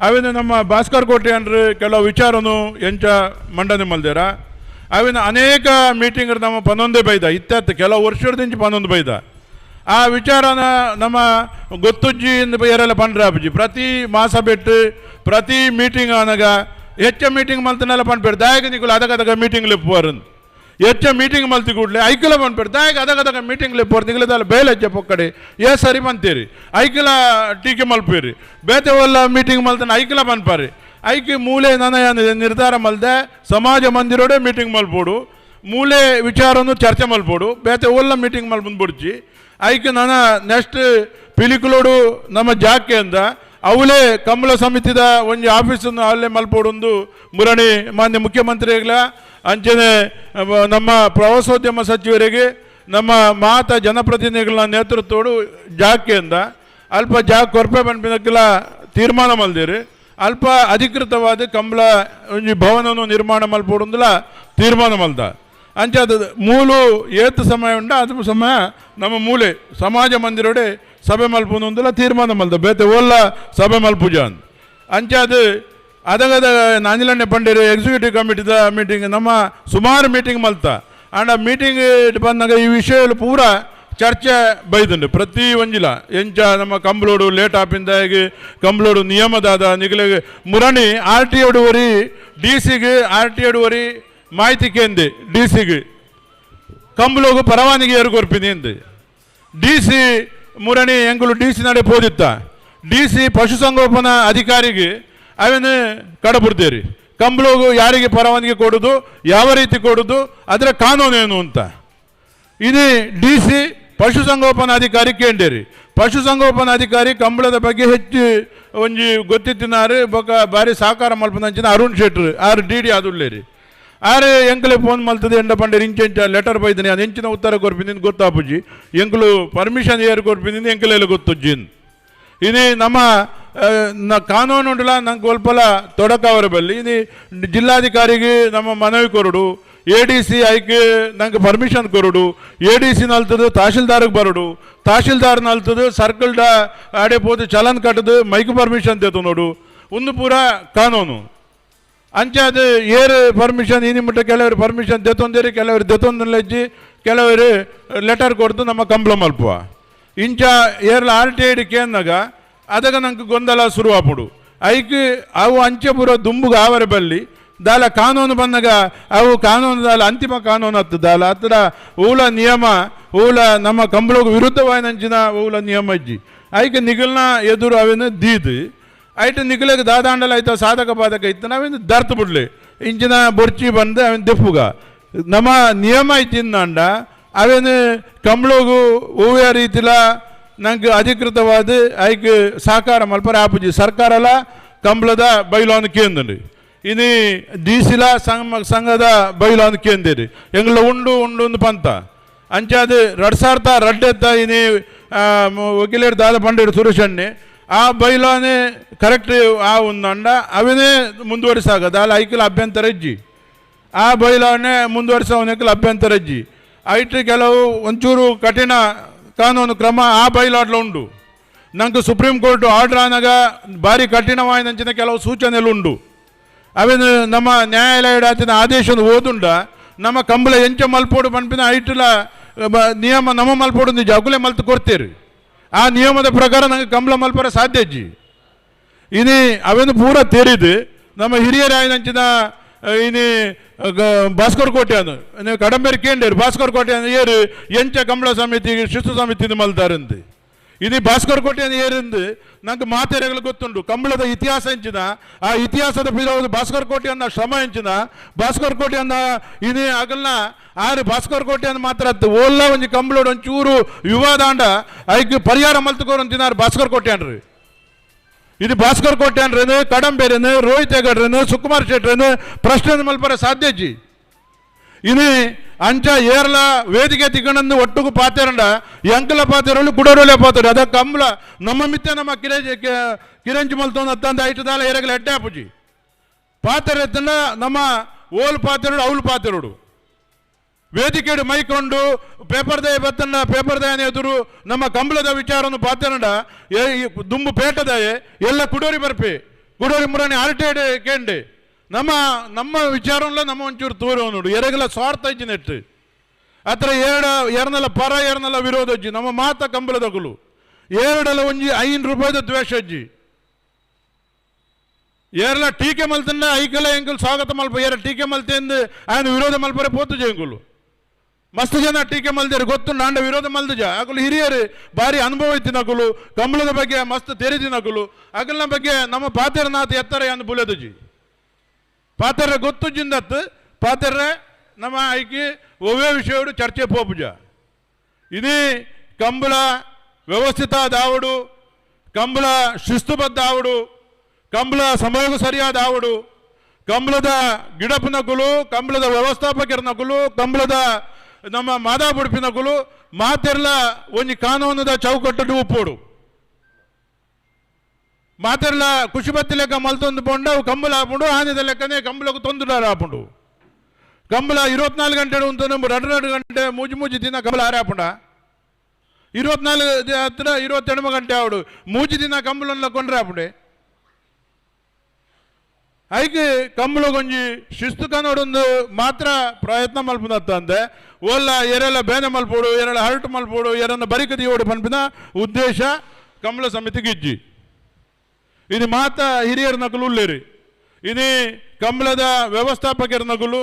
ಅವಿನ ನಮ್ಮ ಭಾಸ್ಕರ್ ಕೋಟೆ ಅಂದ್ರೆ ಕೆಲವು ವಿಚಾರನು ಎಂಚ ಮಂಡನೆ ಮಲ್ದೇರ. ಅವಿನ ಅನೇಕ ಮೀಟಿಂಗ್ ನಮ್ಮ ಪನ್ನೊಂದೇ ಬೈದ ಇತ್ತತ್ತು ಕೆಲವು ವರ್ಷದಿಂಚ ಪನ್ನೊಂದು ಬೈದ. ಆ ವಿಚಾರನ ನಮ್ಮ ಗೊತ್ತುಜ್ಜಿ ಏರೆಲ್ಲ ಪಂಡ್ರೆ ಅಪ್ಪಾಜಿ ಪ್ರತಿ ಮಾಸ ಬಿಟ್ಟು ಪ್ರತಿ ಮೀಟಿಂಗ್ ಆನಗ ಹೆಚ್ಚ ಮೀಟಿಂಗ್ ಮಲ್ತನೆಲ್ಲ ಪನ್ಪೇರು ದಾಯಕ ನಿಕುಲು ಅದಗದಗ ಮೀಟಿಂಗ್ ಲೆಪ್ಪುವರು. ಹೆಚ್ಚ ಮೀಟಿಂಗ್ ಮಲ್ತಿ ಕೂಡಲೇ ಐಕಲ ಪನ್ಪೇರು ದಾಯಕ ಅದಗದಗ ಮೀಟಿಂಗ್ ಲೆಪ್ಪುವರು ನಿಗಲದಲ್ಲ ಬೇಲೆ ಹೆಚ್ಚ ಪೊಕ್ಕಡೆ ಏ ಸರಿ ಬಂತೀರಿ ಐಕಲ ಟೀಕೆ ಮಲ್ಪೇರಿ ಬೇತೆ ಒಲ್ಲ ಮೀಟಿಂಗ್ ಮಲ್ತನ ಐಕಲ ಪನ್ಪಾರಿ. ಐಕೆ ಮೂಲೆ ನನ್ನ ನಿರ್ಧಾರ ಮಲ್ದೆ ಸಮಾಜ ಮಂದಿರೋಡೆ ಮೀಟಿಂಗ್ ಮಲ್ಪೋಡು, ಮೂಲೆ ವಿಚಾರನು ಚರ್ಚೆ ಮಲ್ಪೋಡು, ಬೇತೆ ಒಲ್ಲ ಮೀಟಿಂಗ್ ಮಲ್ಪಂದು ಬುಡ್ಚಿ. ಐಕೆ ನನ್ನ ನೆಕ್ಸ್ಟ್ ಪಿಲಿಕುಲೋಡು ನಮ್ಮ ಜಾಕೆ ಅಂದ ಅವಲೇ ಕಂಬಳ ಸಮಿತಿದ ಒಂಜಿ ಆಫೀಸನ್ನು ಅಲ್ಲೇ ಮಲ್ಪೋಡೊಂದು ಮುರಣಿ ಮಾನ್ಯ ಮುಖ್ಯಮಂತ್ರಿಗಳ ಅಂಚನೆ ನಮ್ಮ ಪ್ರವಾಸೋದ್ಯಮ ಸಚಿವರಿಗೆ ನಮ್ಮ ಮಾತ ಜನಪ್ರತಿನಿಧಿಗಳ ನೇತೃತ್ವಡು ಜಾಕೆಯಿಂದ ಅಲ್ಪ ಜಾಕ್ ಕೊರ್ಪೆ ಪನ್ಪಿನಕ್ಕೆಲ್ಲ ತೀರ್ಮಾನ ಮಲ್ದಿರಿ. ಅಲ್ಪ ಅಧಿಕೃತವಾದ ಕಂಬಳ ಒಂಜಿ ಭವನನು ನಿರ್ಮಾಣ ಮಲ್ಪೋಡೊಂದುಲ ತೀರ್ಮಾನ ಮಲ್ದ. ಅಂಚೆ ಅದು ಮೂಲು ಏತ್ ಸಮಯ ಉಂಡ ಅದು ಸಮಯ ನಮ್ಮ ಮೂಲೆ ಸಮಾಜ ಮಂದಿರೋಡೆ ಸಭೆ ಮಲ್ಪುನೊಂದುಲ ತೀರ್ಮಾನ ಮಲ್ದ ಬೇತೆ ಓಲ್ಲ ಸಭೆ ಮಲ್ಪುಜ ಅಂದ್. ಅಂಚೆ ಅದು ಅದಗದ ನಾನಿಲಣ್ಣೆ ಪಂಡೇರು ಎಕ್ಸಿಕ್ಯೂಟಿವ್ ಕಮಿಟಿದ ಮೀಟಿಂಗ್ ನಮ್ಮ ಸುಮಾರು ಮೀಟಿಂಗ್ ಮಲ್ತ. ಆಂಡ ಮೀಟಿಂಗ್ ಬಂದಾಗ ಈ ವಿಷಯಗಳು ಪೂರ ಚರ್ಚೆ ಬೈದುಂಡು ಪ್ರತಿ ಒಂಜಿಲ ಎಂಚ ನಮ್ಮ ಕಂಬ್ಲೋಡು ಲೇಟ್ ಆಪಿಂದಾಗಿ ಕಂಬ್ಲೋಡು ನಿಯಮದಾದ ನಿಗಲಿಗೆ ಮುರಣಿ ಆರ್ ಟಿ ಒಡಿ ಡಿ ಸಿಗೆ ಆರ್ ಟಿ ಒಡಿ ಮಾಹಿತಿ ಕೇಂದ್ರ ಡಿ ಸಿಗೆ ಕಂಬ್ಲೋಗು ಪರವಾನಗಿ ಏರು ಕೊರ್ಪಿನಿ ಅಂದು ಡಿ ಸಿ ಮುರಣಿ ಎಂಗುಲು ಡಿ ಸಿ ನಡೆ ಪೋದಿತ್ತ ಡಿ ಸಿ ಪಶುಸಂಗೋಪನಾ ಅಧಿಕಾರಿಗೆ ಅವನು ಕಡಬುಡ್ತೇರಿ ಕಂಬ್ಲೋಗು ಯಾರಿಗೆ ಪರವಾನಗಿ ಕೊಡೋದು ಯಾವ ರೀತಿ ಕೊಡೋದು ಅದರ ಕಾನೂನೇನು ಅಂತ. ಇದು ಡಿ ಸಿ ಪಶುಸಂಗೋಪನಾ ಅಧಿಕಾರಿ ಕೇಂಡೇರಿ. ಪಶುಸಂಗೋಪನಾ ಅಧಿಕಾರಿ ಕಂಬಳದ ಬಗ್ಗೆ ಹೆಚ್ಚು ಒಂಜಿ ಗೊತ್ತಿತ್ತಿನಾರು ಬೊಕ ಬಾರಿ ಸಹಕಾರ ಮಲ್ಪನಂಚಿನ ಅರುಣ್ ಶೆಟ್ರು ಆರು ಡಿ ಡಿ ಆದುಳ್ಳೇರಿ. ಆರು ಎಂಕಲೆ ಫೋನ್ ಮಲ್ತದೆ ಎಂಡ ಪಂಡೇರಿ ಇಂಚ ಇಂಚ ಲೆಟರ್ ಬೈದಿನಿ ಅದು ಎಂಚಿನ ಉತ್ತರ ಕೊರ್ಪಿನಿ ಗೊತ್ತಾಪುಜಿ ಎಂಕಲು ಪರ್ಮಿಷನ್ ಏರು ಕೊರ್ಪಿನಿ ಎಂಕಲೆಲ್ಲ ಗೊತ್ತುಜ್ಜಿ. ಇದು ನಮ್ಮ ಕಾನೂನು ಉಂಟಲ್ಲ ನಂಗೆ ಒಲ್ಪಲ ತೊಡಕವರ ಬಲ್ಲಿ ಇದು ಜಿಲ್ಲಾಧಿಕಾರಿಗೆ ನಮ್ಮ ಮನವಿ ಕೊರಡು, A D C ಐಕ್ ನಂಗೆ ಪರ್ಮಿಷನ್ ಕೊರಡು, A D C ನಲ್ತದು ತಹಶೀಲ್ದಾರ್ಗೆ ಬರಡು, ತಹಶೀಲ್ದಾರ್ ನಲ್ತದು ಸರ್ಕಲ್ ಆಡೆ ಪೋದು ಚಲನ್ ಕಟ್ಟದು ಮೈಕ್ ಪರ್ಮಿಷನ್ ತೇತು ನೋಡು ಒಂದು ಪೂರ ಕಾನೂನು. ಅಂಚೆ ಅದು ಏರು ಪರ್ಮಿಷನ್ ಈ ಮುಟ್ಟ ಕೆಲವರು ಪರ್ಮಿಷನ್ ದೆತ್ತೊಂದೇರಿ ಕೆಲವರು ದೆತ್ತೊಂದು ಕೆಲವರು ಲೆಟರ್ ಕೊಡ್ತು ನಮ್ಮ ಕಂಬಳ ಮಲ್ಪುವ. ಇಂಚ ಏರ್ಲ R T I D ಕೇಂದಾಗ ಅದಗ ನಂಗೆ ಗೊಂದಲ ಶುರುವಾಪುಡು. ಐಕ್ ಅವು ಅಂಚೆ ಪೂರ ದುಂಬುಗ ಆವರ ಬಲ್ಲಿ ದಾಲ ಕಾನೂನು ಬಂದಾಗ ಅವು ಕಾನೂನು ದಾಲ ಅಂತಿಮ ಕಾನೂನು ಹತ್ತು ದಾಲ ಹತ್ತಿರ ಊಲ ನಿಯಮ ಊಲ ನಮ್ಮ ಕಂಬಳಗ್ ವಿರುದ್ಧವಾಯಿನಂಚಿನ ಊಲ ನಿಯಮ ಇಜ್ಜಿ. ಐಕ್ ನಿಗಲ್ನ ಎದುರು ಅವೇನು ದೀದು ಐಟ್ ನಿಗಲಿಗೆ ದಾದಾಂಡಲ ಆಯ್ತು ಸಾಧಕ ಬಾಧಕ ಇತ್ತು ನಾವೇನು ದರ್ತ್ ಬಿಡ್ಲಿ ಇಂಚಿನ ಬೊರ್ಚಿ ಬಂದು ಅವೇನು ದೆಪ್ಪುಗ ನಮ್ಮ ನಿಯಮ ಇತ್ತಿಂದಾಂಡ ಅವೇನು ಕಂಬಳಗು ಹೂವಿನ ರೀತಿಲ ನಂಗೆ ಅಧಿಕೃತವಾದ ಐಕ್ ಸಹಕಾರ ಮಲ್ಪರ ಆಪುಜಿ ಸರ್ಕಾರಲ ಕಂಬಳದ ಬೈಲಾನ್ ಕೇಂದ್ರಿ ಇನಿ ಡಿ ಸಿಲ ಸಂಘದ ಬೈಲಾನ್ ಕೇಂದಿರಿ ಎಂಗ್ಲ ಉಂಡು ಉಂಡು ಒಂದು ಪಂತ ಅಂಚೆ ಅದು ರಡ್ ಸಾರ್ತ ರಡ್ಡೆತ್ತ ಇನಿ ವಕೀಲರು ದಾದ ಪಂಡಿರು ಸುರೇಶಣ್ಣೆ ಆ ಬೈಲಾನೆ ಕರೆಕ್ಟ್ ಆ ಒಂದಂಡ ಅವನೇ ಮುಂದುವರಿಸಾಗದ ಅಲ್ಲ ಐಕಲ ಅಭ್ಯಂತರ ಇಜ್ಜಿ ಆ ಬೈಲಾನೆ ಮುಂದುವರಿಸವನಕಲ ಅಭ್ಯಂತರ ಇಜ್ಜಿ ಐಟ್ ಕೆಲವು ಒಂಚೂರು ಕಠಿಣ ಕಾನೂನು ಕ್ರಮ ಆ ಬೈಲಾಟ್ಲ ಉಂಡು. ನಂಗೆ supreme court order ಆನಾಗ ಭಾರಿ ಕಠಿಣವಾಯಿನಂಚಿನ ಕೆಲವು ಸೂಚನೆಗಳು ಉಂಡು. ಅವೇನು ನಮ್ಮ ನ್ಯಾಯಾಲಯದ ಆತಿನ ಆದೇಶನ ಓದುಂಡ ನಮ್ಮ ಕಂಬಳ ಎಂಚ ಮಲ್ಪೋಡು ಪನ್ಪಿನ ಐಟ್ಲ ನಿಯಮ ನಮ್ಮ ಮಲ್ಪೋಡು ನಿಜ ಅಗುಲೆ ಮಲ್ತು ಕೊಡ್ತೀರಿ. ಆ ನಿಯಮದ ಪ್ರಕಾರ ನಂಗೆ ಕಂಬಳ ಮಲ್ಪರ ಸಾಧ್ಯ ಅಜ್ಜಿ. ಇನಿ ಅವೇನು ಪೂರ ತೇರಿದು ನಮ್ಮ ಹಿರಿಯರಾಯಿನಂಚಿನ ಇನಿ ಭಾಸ್ಕರ್ ಕೋಟೆ ಅನ್ನು ನೀವು ಕಡಂಬೇರಿ ಕೇಂದ್ರ ಭಾಸ್ಕರ್ ಕೋಟೆ ಅನ್ನು ಏರು ಎಂಚ ಕಂಬಳ ಸಮಿತಿ ಶಿಸ್ತು ಸಮಿತಿ ಮಲ್ತಾರಂತೆ. ಇದು ಭಾಸ್ಕರ್ ಕೋಟೆ ಏರಿಂದು ನಂಗೆ ಮಾತೆರೆಗಳು ಗೊತ್ತುಂಟು. ಕಂಬಳದ ಇತಿಹಾಸ ಎಂಚಿನ ಆ ಇತಿಹಾಸದ ಪಿರವು ಭಾಸ್ಕರ್ ಕೋಟೆ ಅನ್ನ ಶ್ರಮ ಎಂಚಿನ ಭಾಸ್ಕರ್ ಕೋಟೆ ಅನ್ನ ಇದೇ ಆಗಲ್ನ ಆರು ಭಾಸ್ಕರ್ ಕೋಟೆ ಅನ್ನ ಮಾತ್ರ ಅತ್ತು ಓಲ್ಲ ಒಂಜಿ ಕಂಬಳೋಡು ಒಂಚೂರು ವಿವಾದಾಂಡ ಐಕ್ ಪರಿಹಾರ ಮಲ್ತುಕೋರು ಅಂತಿನಾರು ಭಾಸ್ಕರ್ ಕೋಟೆ ಅನ್ರಿ. ಇದು ಭಾಸ್ಕರ್ ಕೋಟೆ ಅನ್ರೇನು ಕಡಂಬೇರೇನು ರೋಹಿತ್ ಹೆಗಡ್ರೇನು ಸುಕುಮಾರ್ ಶೆಟ್ರೇನು ಪ್ರಶ್ನೆ ಮಲ್ಪರ ಸಾಧ್ಯಜಿ. ಇನಿ ಅಂಚ ಏರ್ಲ ವೇದಿಕೆ ತಿಕ್ಕಣಂದು ಒಟ್ಟುಗು ಪಾತೆರಂಡ ಎಂಕಲ ಪಾತೆರಳು ಕುಡರೋಲೆ ಪಾತೆರು ಅದ ಕಂಬಳ ನಮ್ಮ ಮಿತ್ತೆ ನಮ್ಮ ಕಿರಂಚಿ ಮಲ್ತೊಂದು ಅತ್ತಂದ ಐಟದಾಲ ಏರಗಲ ಎಡ್ಡೆ ಆಪುಜಿ ಪಾತೆರ ಎತ್ತಂಡ ನಮ್ಮ ಓಲ್ ಪಾತೆರಡು ಅವಳು ಪಾತೆರಡು ವೇದಿಕೆಡು ಮೈಕೊಂಡು ಪೇಪರ್ ದಯ ಬತ್ತಂಡ ಪೇಪರ್ ದಯನ ಎದುರು ನಮ್ಮ ಕಂಬಳದ ವಿಚಾರವನ್ನು ಪಾತೆರಂಡ ದುಂಬು ಪೇಟದಾಯೆ ಎಲ್ಲ ಕುಡೋರಿ ಬರ್ಪೆ ಕುಡೋರಿ ಮುರಾಣಿ ಆರ್ಟೇಡ್ ಕೇಂಡೆ ನಮ್ಮ ನಮ್ಮ ವಿಚಾರಂలో ನಮ್ಮ ಒಂಚೂರು ತೂರು ನೋಡು ಎರಗಲ ಸ್ವಾರ್ಥ ಇಜ್ಜಿ ನೆಟ್ಟು ಅತ್ರ ಏಡ ಎರನೆಲ್ಲ ಪರ ಎರನೆಲ್ಲ ವಿರೋಧ ಅಜ್ಜಿ ನಮ್ಮ ಮಾತ ಕಂಬಳದಗುಲು ಏರಡಲ ಒಂಜಿ 5 ರೂಪಾಯಿದ ದ್ವೇಷ ಅಜ್ಜಿ ಏರ್ಲ ಟೀಕೆ ಮಲ್ತಂಡ ಐಕಲ ಎಂಕುಲು ಸ್ವಾಗತ ಮಲ್ಪ ಏರ ಟೀಕೆ ಮಲ್ತೆಂದು ఆయన ವಿರೋಧ ಮಲ್ಪರೆ ಪೋತು ಎಂಕುಲು ಮಸ್ತ್ ಜನ ಟೀಕೆ ಮಲ್ದೇರು ಗೊತ್ತು ನಾಂಡ ವಿರೋಧ ಮಲ್ದುಜ ಅಕುಲು ಹಿರಿಯರು ಭಾರಿ ಅನುಭವ ಇತ್ತಿನಕುಲು ಕಂಬಳದ ಬಗ್ಗೆ ಮಸ್ತ್ ತೆರೆದಿನಕುಲು ಅಗಲ್ನ ಬಗ್ಗೆ ನಮ್ಮ ಪಾತೆರನಾಥ ಎತ್ತರ ಅನ್ನು ಬುಲೆದುಜಿ ಪಾತೆರ ಗೊತ್ತು ಜಿಂದತ್ತು ಪಾತೆರ ನಮ್ಮ ಐಕಿ ಒವ್ವೇ ವಿಷಯಡು ಚರ್ಚೆ ಪೋಪುಜ ఇది ಕಂಬಳ ವ್ಯವಸ್ಥಿತ ದಾವಡು ಕಂಬಳ ಶಿಸ್ತುಬದ್ಧ ಆವಡು ಕಂಬಳ ಸಮಯಕ್ಕೂ ಸರಿಯಾದ ಆವಡು ಕಂಬಳದ ಗಿಡಪ್ಪನಕುಲು ಕಂಬಳದ ವ್ಯವಸ್ಥಾಪಕರನಕುಲು ಕಂಬಳದ ನಮ್ಮ ಮಾದಾಬುಡುಪಿನಕುಲು ಮಾತೆರ್ಲ ಒಂಜಿ ಕಾನೂನುದ ಚೌಕಟ್ಟು ಉಪ್ಪೋಡು ಮಾತೆರ್ಲ ಖುಷಿಬತ್ತಿ ಲೆಕ್ಕ ಮಲ್ತೊಂದು ಪೊಂಡ ಅವು ಕಂಬಳ ಆಪುಂಡು ಆನೆದ ಲೆಕ್ಕನೆ ಕಂಬಳకు ತೊಂದರೆ ಆಪುಂಡು ಕಂಬಳ 24 ಗಂಟೆ ಉಂಟು 2 ಗಂಟೆ ಮೂಜಿ ಮೂಜಿ ದಿನ ಕಂಬಳ ಆರಾಪುಂಡ 24 ಹತ್ರ 28 ಗಂಟೆ ಆವಡು ಮೂಜಿ ದಿನ ಕಂಬಳನ್ನ ಕೊಂಡ್ರೆ ಆಪುಂಡೆ ಐಕೆ ಕಂಬಳ ಗೊಂಜಿ ಶಿಸ್ತು ಕನ್ನಡೊಂದು ಮಾತ್ರ ಪ್ರಯತ್ನ ಮಲ್ಪುನತ್ತಂದೆ ಓಲ್ಲ ಎರೆಲ್ಲ ಬೇನೆ ಮಲ್ಪೋಡು ಎರೆಲ್ಲ ಹರಟು ಮಲ್ಪೋಡು ಎರನ್ನ ಬರಿಕದಿ ಓಡು ಪನ್ಪಿನ ಉದ್ದೇಶ ಕಂಬಳ ಸಮಿತಿಗೆ ಇಜ್ಜಿ. ಇದು ಮಾತ ಹಿರಿಯರ ನಕಲು ಉಳ್ಳೇರಿ ಇದು ಕಂಬಳದ ವ್ಯವಸ್ಥಾಪಕರ ನಕಲು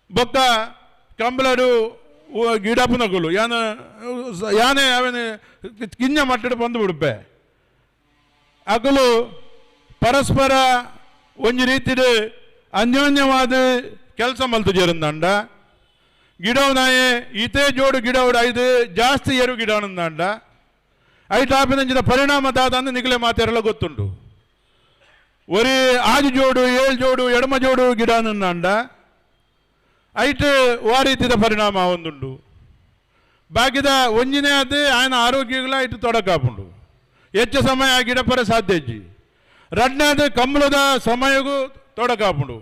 ಬೊಕ್ಕ ಕಂಬಳಡು ಗಿಡಪ್ಪು ನಕಲು ಯಾನ ಯಾನೆ ಅವನ ಕಿಂಜ ಮಟ್ಟಡು ಬಂದು ಬಿಡುಪೆ ಅಕಲು ಪರಸ್ಪರ ಒಂಜಿ ರೀತಿಡ್ ಅನ್ಯೋನ್ಯವಾದ ಕೆಲಸ ಮಲ್ತು ಜೇರಂದಾಂಡ ಗಿಡವನಾಯೆ ಇತೇ ಜೋಡು ಗಿಡವಡು ಐದು ಜಾಸ್ತಿ ಎರು ಗಿಡವನಂದಾಂಡ ಐಟ್ ಆಪಿನಂಚಿನ ಪರಿಣಾಮ ದಾದ ನಿಗಲೆ ಮಾತೆರಲ್ಲ ಗೊತ್ತುಂಟು. ಒರಿ ಆಜು ಜೋಡು ಏಳು ಜೋಡು ಎಡಮ ಜೋಡು ಗಿಡನಂದಾಂಡ ಐಟ್ ವಾ ರೀತಿಯ ಪರಿಣಾಮ ಒಂದುಂಡು. ಬಾಕಿದ ಒಂಜಿನೇ ಅದು ఆయన ಆರೋಗ್ಯಗಳ ಇಟ್ಟು ತೊಡಕಾಪುಂಡು ಹೆಚ್ಚು ಸಮಯ ಆ ಗಿಡಪರೆ ಸಾಧ್ಯ ಇಜ್ಜಿ. ರಡ್ನಾದ ಕಂಬಳದ ಸಮಯಗೂ ತೊಡಕಾಪುಂಡು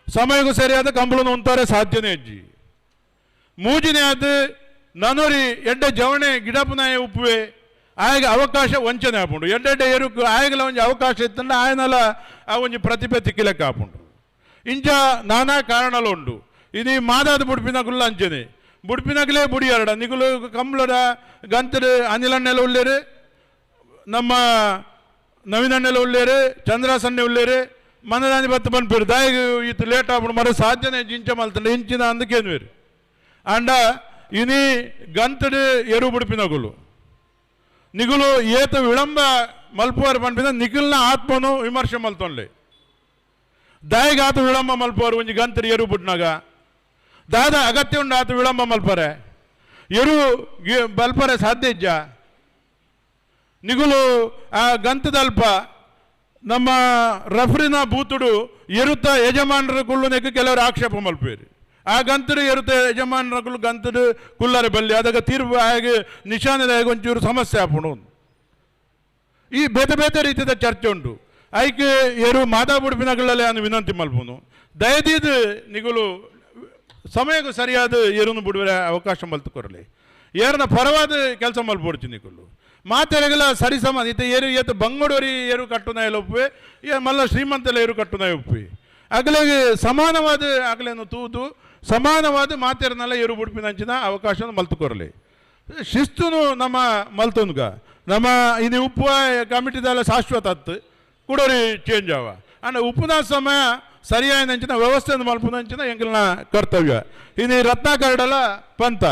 ಸಮಯಗೂ ಸರಿಯಾದ ಕಂಬಳನ ಉಂತಾರೆ ಸಾಧ್ಯನೇ ಇಜ್ಜಿ. ಮೂಜಿನೇ ಅದು ನನೋರಿ ಎಡ್ಡೆ ಜವಣೆ ಗಿಡಪುನಾಯ ಉಪ್ಪುವೆ ಆಯಗ ಅವಕಾಶ ವಂಚನೆ ಆಪುಂಡು ಎಡ್ಡೆಡ್ಡೆ ಎರುಕು ಆಯಗಲ ಒಂಜಿ ಅವಕಾಶ ಇತ್ತಂಡ ಆಯನಲ ಆ ಒಂಜಿ ಪ್ರತಿಭೆ ತಿಕ್ಕಿಲೆಕ್ಕ ಆಪುಂಡು. ಇಂಚ ನಾನಾ ಕಾರಣలు ಉಂಡು. ಇದು ಮಾದಾದ ಬುಡ್ಪಿನಗುಲ್ಲ ಅಂಚನೆ ಬುಡ್ಪಿನಗಲೇ ಬುಡಿಯಾರಡ ನಿಗುಲು ಕಂಬಳದ ಗಂತರು ಅನಿಲಣ್ಣೆಲ್ಲ ಉಳ್ಳೇರು ನಮ್ಮ ನವೀನಣ್ಣೆಲ್ಲ ಉಳ್ಳೇರು ಚಂದ್ರಾಸನ್ನೆ ಉಳ್ಳೇರು ಮನದಾನಿ ಬತ್ತು ಬಂದ್ಪೇರು ದಾಯಿಗೆ ಇತ್ತು ಲೇಟ್ ಆಪುಂಡು ಮರ ಸಾಧ್ಯನೇ ಜಿಂಚ ಮಲ್ತಂಡ ಇಂಚಿನ ಅಂದಕೇನು ಅಂಡ ಇನಿ ಗಂತಡು ಎರು ಬುಡ್ಪಿನಗುಲು ನಿಗುಲು ಏತ ವಿಳಂಬ ಮಲ್ಪುವಾರು ಪನ್ಪಿನ ನಿಖಿಲ್ನ ಆತ್ಮನು ವಿಮರ್ಶೆ ಮಲ್ತೊನ್ಲೆ ದಾಯಿಗೆ ಆತ ವಿಳಂಬ ಮಲ್ಪುವಾರು ಒಂಜಿ ಗಂತರು ಎರು ಬುಡ್ನಾಗ ದಾದ ಅಗತ್ಯ ಉಂಡು ಆತ ವಿಳಂಬ ಮಲ್ಪರೆ ಎರು ಬಲ್ಪರೆ ಸಾಧ್ಯ ಇಜ್ಜ. ನಿಗುಲು ಆ ಗಂತದಲ್ಪ ನಮ್ಮ ರಫ್ರಿನ ಬೂತುಡು ಎರುತ್ತ ಯಜಮಾನರ ಕುಳ್ಳುನೆಕ್ ಕೆಲವರು ಆಕ್ಷೇಪ ಮಲ್ಪೇರಿ ಆ ಗಂತರು ಎರುತ್ತ ಯಜಮಾನರ ಕುಳ್ಳು ಗಂತರು ಕುಲ್ಲರೆ ಬಲ್ಲಿ ಅದಾಗ ತೀರ್ಪು ಹಾಗೆ ನಿಶಾನದ ಒಂಚೂರು ಸಮಸ್ಯೆ ಆಪುಂಡು. ಈ ಬೇತೆ ಬೇತೆ ರೀತಿಯ ಚರ್ಚೆ ಉಂಟು. ಐಕೆ ಎರು ಮಾತಾ ಬುಡುಪಿನಗಳಲ್ಲಿ ಅನ್ನು ವಿನಂತಿ ಮಲ್ಪುನು ದಯದೀದು ನಿಗುಲು ಸಮಯಕ್ಕೂ ಸರಿಯಾದ ಎರುನು ಬಿಡುವ ಅವಕಾಶ ಮಲ್ತುಕೊರಲಿ ಏರನ ಪರವಾದ ಕೆಲಸ ಮಲ್ಪೊಡ್ಚಿ ನಿಗುಲು ಮಾತೆರೆಗಲ ಸರಿ ಸಮಾನ ಇತ್ತ ಏರು ಏತು ಬಂಗಡೋರಿ ಏರು ಕಟ್ಟುನಾಯ ಒಪ್ಪುವೆ ಏ ಮಲ್ಲ ಶ್ರೀಮಂತಲ ಏರು ಕಟ್ಟುನಾಯ ಒಪ್ಪುವೆ ಅಗಲಿಗೆ ಸಮಾನವಾದ ಅಗಲೇನು ತೂದು ಸಮಾನವಾದ ಮಾತೆರನೆಲ್ಲ ಏರು ಬುಡುಪಿನಂಚಿನ ಅವಕಾಶನ ಮಲ್ತುಕೊರಲಿ ಶಿಸ್ತುನು ನಮ್ಮ ಮಲ್ತೊನ್ಗ ನಮ್ಮ ಇದು ಉಪ್ಪು ಕಮಿಟಿದೆಲ್ಲ ಶಾಶ್ವತ ಅತ್ತು ಕೂಡೋರಿ ಚೇಂಜ್ ಆವ ಅಂಡ್ ಉಪ್ಪುನ ಸಮಯ ಸರಿಯಾದ ವ್ಯವಸ್ಥೆಯನ್ನು ಮಲ್ಪುನಂಚಿನ ಎಂಕಲ್ನ ಕರ್ತವ್ಯ. ಇನ್ನು ರತ್ನಾಕರಡಲ ಪಂತ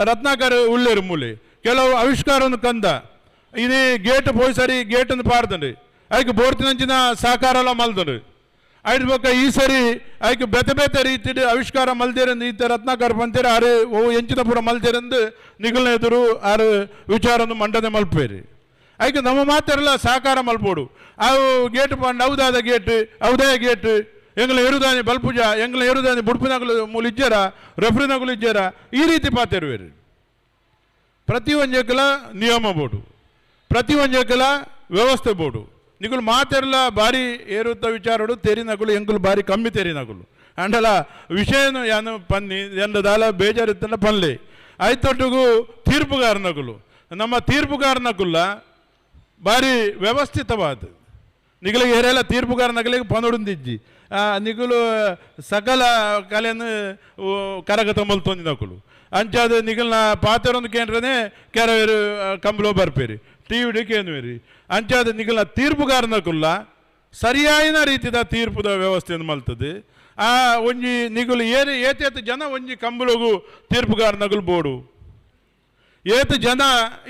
ರತ್ನಾಕರ ಉಳ್ಳೇರು ಮೂಲೆ ಕೆಲವು ಆವಿಷ್ಕಾರವನ್ನು ಕಂದ ಇದು ಗೇಟ್ ಪೋಯ್ ಸರಿ ಗೇಟನ್ನು ಪಾಡ್ದಂಡು ಐಕ್ ಬೋರ್ತಿನಂಚಿನ ಸಹಕಾರ ಎಲ್ಲ ಮಲ್ದಂಡು ಐದು ಬೊಕ್ಕ ಈ ಸರಿ ಐಕ್ ಬೇತೆ ಬೇತೆ ರೀತಿಡ್ ಆವಿಷ್ಕಾರ ಮಲ್ದೇರಂದು ಈತ ರತ್ನಾಕರ್ ಪಂತೇರು ಆರು ಓ ಎಂಚಿನ ಪೂರ ಮಲ್ದೇರಂದು ನಿಗಲ್ನ ಎದುರು ಆರು ವಿಚಾರನ್ನು ಮಂಡನೆ ಮಲ್ಪೇರಿ ಐಕ್ ನಮ್ಮ ಮಾತೆಲ್ಲ ಸಹಕಾರ ಮಲ್ಪೋಡು ಅವು ಗೇಟ್ ಪಂಡ ಹೌದಾದ ಗೇಟ್ ಹೌದೇ ಗೇಟ್ ಎಂಗ್ಲ ಎರುದಾನಿ ಬಲ್ಪುಜ ಎಂಗ್ಲ ಎರುದಾನಿ ಬುಡ್ಪಿನಗಲು ಮೂಲ ಇಜ್ಜರ ರೆಫ್ರಿನಗಲು ಇಜ್ಜರ ಈ ರೀತಿ ಪಾತೆರುವೇರು. ಪ್ರತಿಯೊಂಜಕ್ಕಲ ನಿಯಮ ಬೋಡು ಪ್ರತಿಯೊಂಜಕ್ಕಲ ವ್ಯವಸ್ಥೆ ಬೋಡು ನಿಗುಲು ಮಾತೆರ್ಲ ಬಾರಿ ಏರುತ್ತ ವಿಚಾರಡು ತೆರಿನಗುಲು ಎಂಕುಲು ಬಾರಿ ಕಮ್ಮಿ ತೆರಿನಗುಲು ಅಂಡಲ ವಿಷಯನು ಯಾನು ಪನ್ನಿ ಎಂದ ಬೇಜಾರಿತ್ತಂಡ ಪನ್ಲೆ ಐತೊಟ್ಟಿಗೂ ತೀರ್ಪುಗಾರನಗುಲು ನಮ್ಮ ತೀರ್ಪುಗಾರನಗುಲ್ಲ ಬಾರಿ ವ್ಯವಸ್ಥಿತವಾದ ನಿಗಲಿಗೆ ಏರೆಲ್ಲ ತೀರ್ಪುಗಾರನಗಲಿಗೆ ಪನೊಡುಂದಿಜ್ಜಿ ನಿಗುಲು ಸಕಲ ಕಲೆಯನ್ನು ಕರಗತ ಮಲ್ತೊಂದಿನಕುಲು ಅಂಚಾದ ನಿಗಲ್ನ ಪಾತ್ರೊಂದು ಕೇಂದ್ರನೇ ಕೆಲವರು ಕಂಬಲೋ ಬರ್ಪೇರಿ ಟಿವಿಡು ಕೇಂದ್ವೇರಿ ಅಂಚಾದ ನಿಗಲ್ನ ತೀರ್ಪುಗಾರನಕುಲ್ಲ ಸರಿಯಾಯಿನ ರೀತಿದ ತೀರ್ಪುದ ವ್ಯವಸ್ಥೆಯನ್ನು ಮಲ್ತದೆ. ಆ ಒಂಜಿ ನಿಗುಲು ಏರಿ ಏತೇತ ಜನ ಒಂಜಿ ಕಂಬಲಗು ತೀರ್ಪುಗಾರನಗುಲು ಬೋಡು ಏತು ಜನ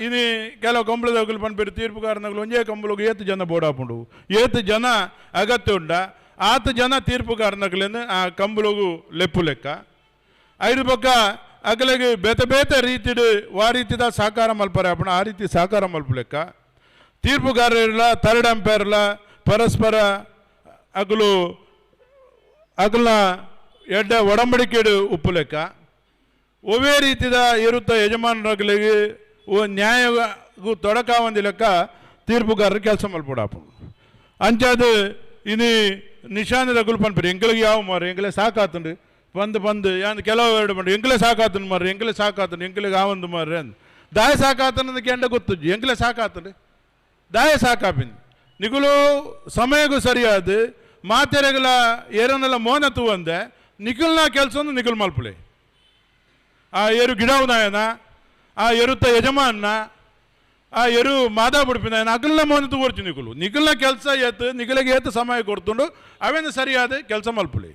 ಇನಿ ಕೆಲವು ಕಂಬಳದಗುಲು ಪನ್ಪೇರು ತೀರ್ಪುಗಾರನಗುಲು ಒಂಜೇ ಕಂಬಳಗು ಏತು ಜನ ಬೋಡಾಪುಂಡು ಏತು ಜನ ಅಗತ್ಯ ಉಂಡ ಆತ ಜನ ತೀರ್ಪುಗಾರನಗುಲೇನು ಆ ಕಂಬಳಗು ಲೆಪ್ಪು ಲೆಕ್ಕ. ಐದು ಪಕ್ಕ ಅಗಲಿಗೆ ಬೇತೆ ಬೇತೆ ರೀತಿಡು ವಾ ರೀತಿದ ಸಹಕಾರ ಮಲ್ಪರೆ ಅಪ್ಪಣ ಆ ರೀತಿ ಸಹಕಾರ ಮಲ್ಪು ಲೆಕ್ಕ. ತೀರ್ಪುಗಾರರಿಲ್ಲ ಥರ್ಡ್ ಅಂಪೈರ್ಲ ಪರಸ್ಪರ ಅಗಲು ಅಗಲ್ನ ಎಡ್ಡ ಒಡಂಬಡಿಕೆಡು ಉಪ್ಪು ಲೆಕ್ಕ. ಒವೇ ರೀತಿದ ಇರುತ್ತ ಯಜಮಾನರುಗಳಿಗೆ ಓ ನ್ಯಾಯಗೂ ತೊಡಕಾವಂದಿ ಲೆಕ್ಕ ತೀರ್ಪುಗಾರರು ಕೆಲಸ ಮಲ್ಪಡಾಪು. ಅಂಚಾದ ಇನಿ ನಿಶಾನದ ಗುಲ್ ಪನ್ಪರಿ ಎಂಕಲಿಗೆ ಯಾವ ಮಾರು ಎಂಕಲೆ ಸಾಕಾತುಂಡು ಬಂದು ಬಂದು ಯಾನ್ ಕೆಲವು ಎರಡು ಬಂದು ಎಂಕಲೆ ಸಾಕಾತುಂಡು ಮಾರ್ರಿ ಎಂಕಲೆ ಸಾಕಾತುಂಡು ಎಂಕಲಿಗೆ ಆವಂದು ಮಾರ್ರಿ ಅಂದ್ ದಾಯ ಸಾಕಾತನ ಕೆಂಡ ಗೊತ್ತುಜ್ಜಿ ಎಂಕಲೆ ಸಾಕಾತುಂಡು ದಾಯ ಸಾಕಾಪಿಂದು ನಿಗುಲು ಸಮಯಗೂ ಸರಿಯಾದ ಮಾತೆರೆಗಳ ಏರನ್ನೆಲ್ಲ ಮೋನ ತೂವಂದೆ ನಿಗುಲ್ನ ಕೆಲಸ ನಿಗುಲ್ ಮಲ್ಪುಲೆ. ಆ ಎರು ಗಿಡವನಾಯನ ಆ ಎರುತ್ತ ಯಜಮಾನ ಆ ಎರು ಮಾದಾ ಬಿಡ್ಪಿನಾಯನ ಅಗಲ್ನ ಮೋನ ತೂವರ್ಚು ನಿಗುಲು ನಿಗುಲ್ನ ಕೆಲಸ ಏತು ನಿಗುಲಿಗೆ ಏತು ಸಮಯ ಕೊಡ್ತುಂಡು ಅವೇನು ಸರಿಯಾದ ಕೆಲಸ ಮಲ್ಪುಲೆ.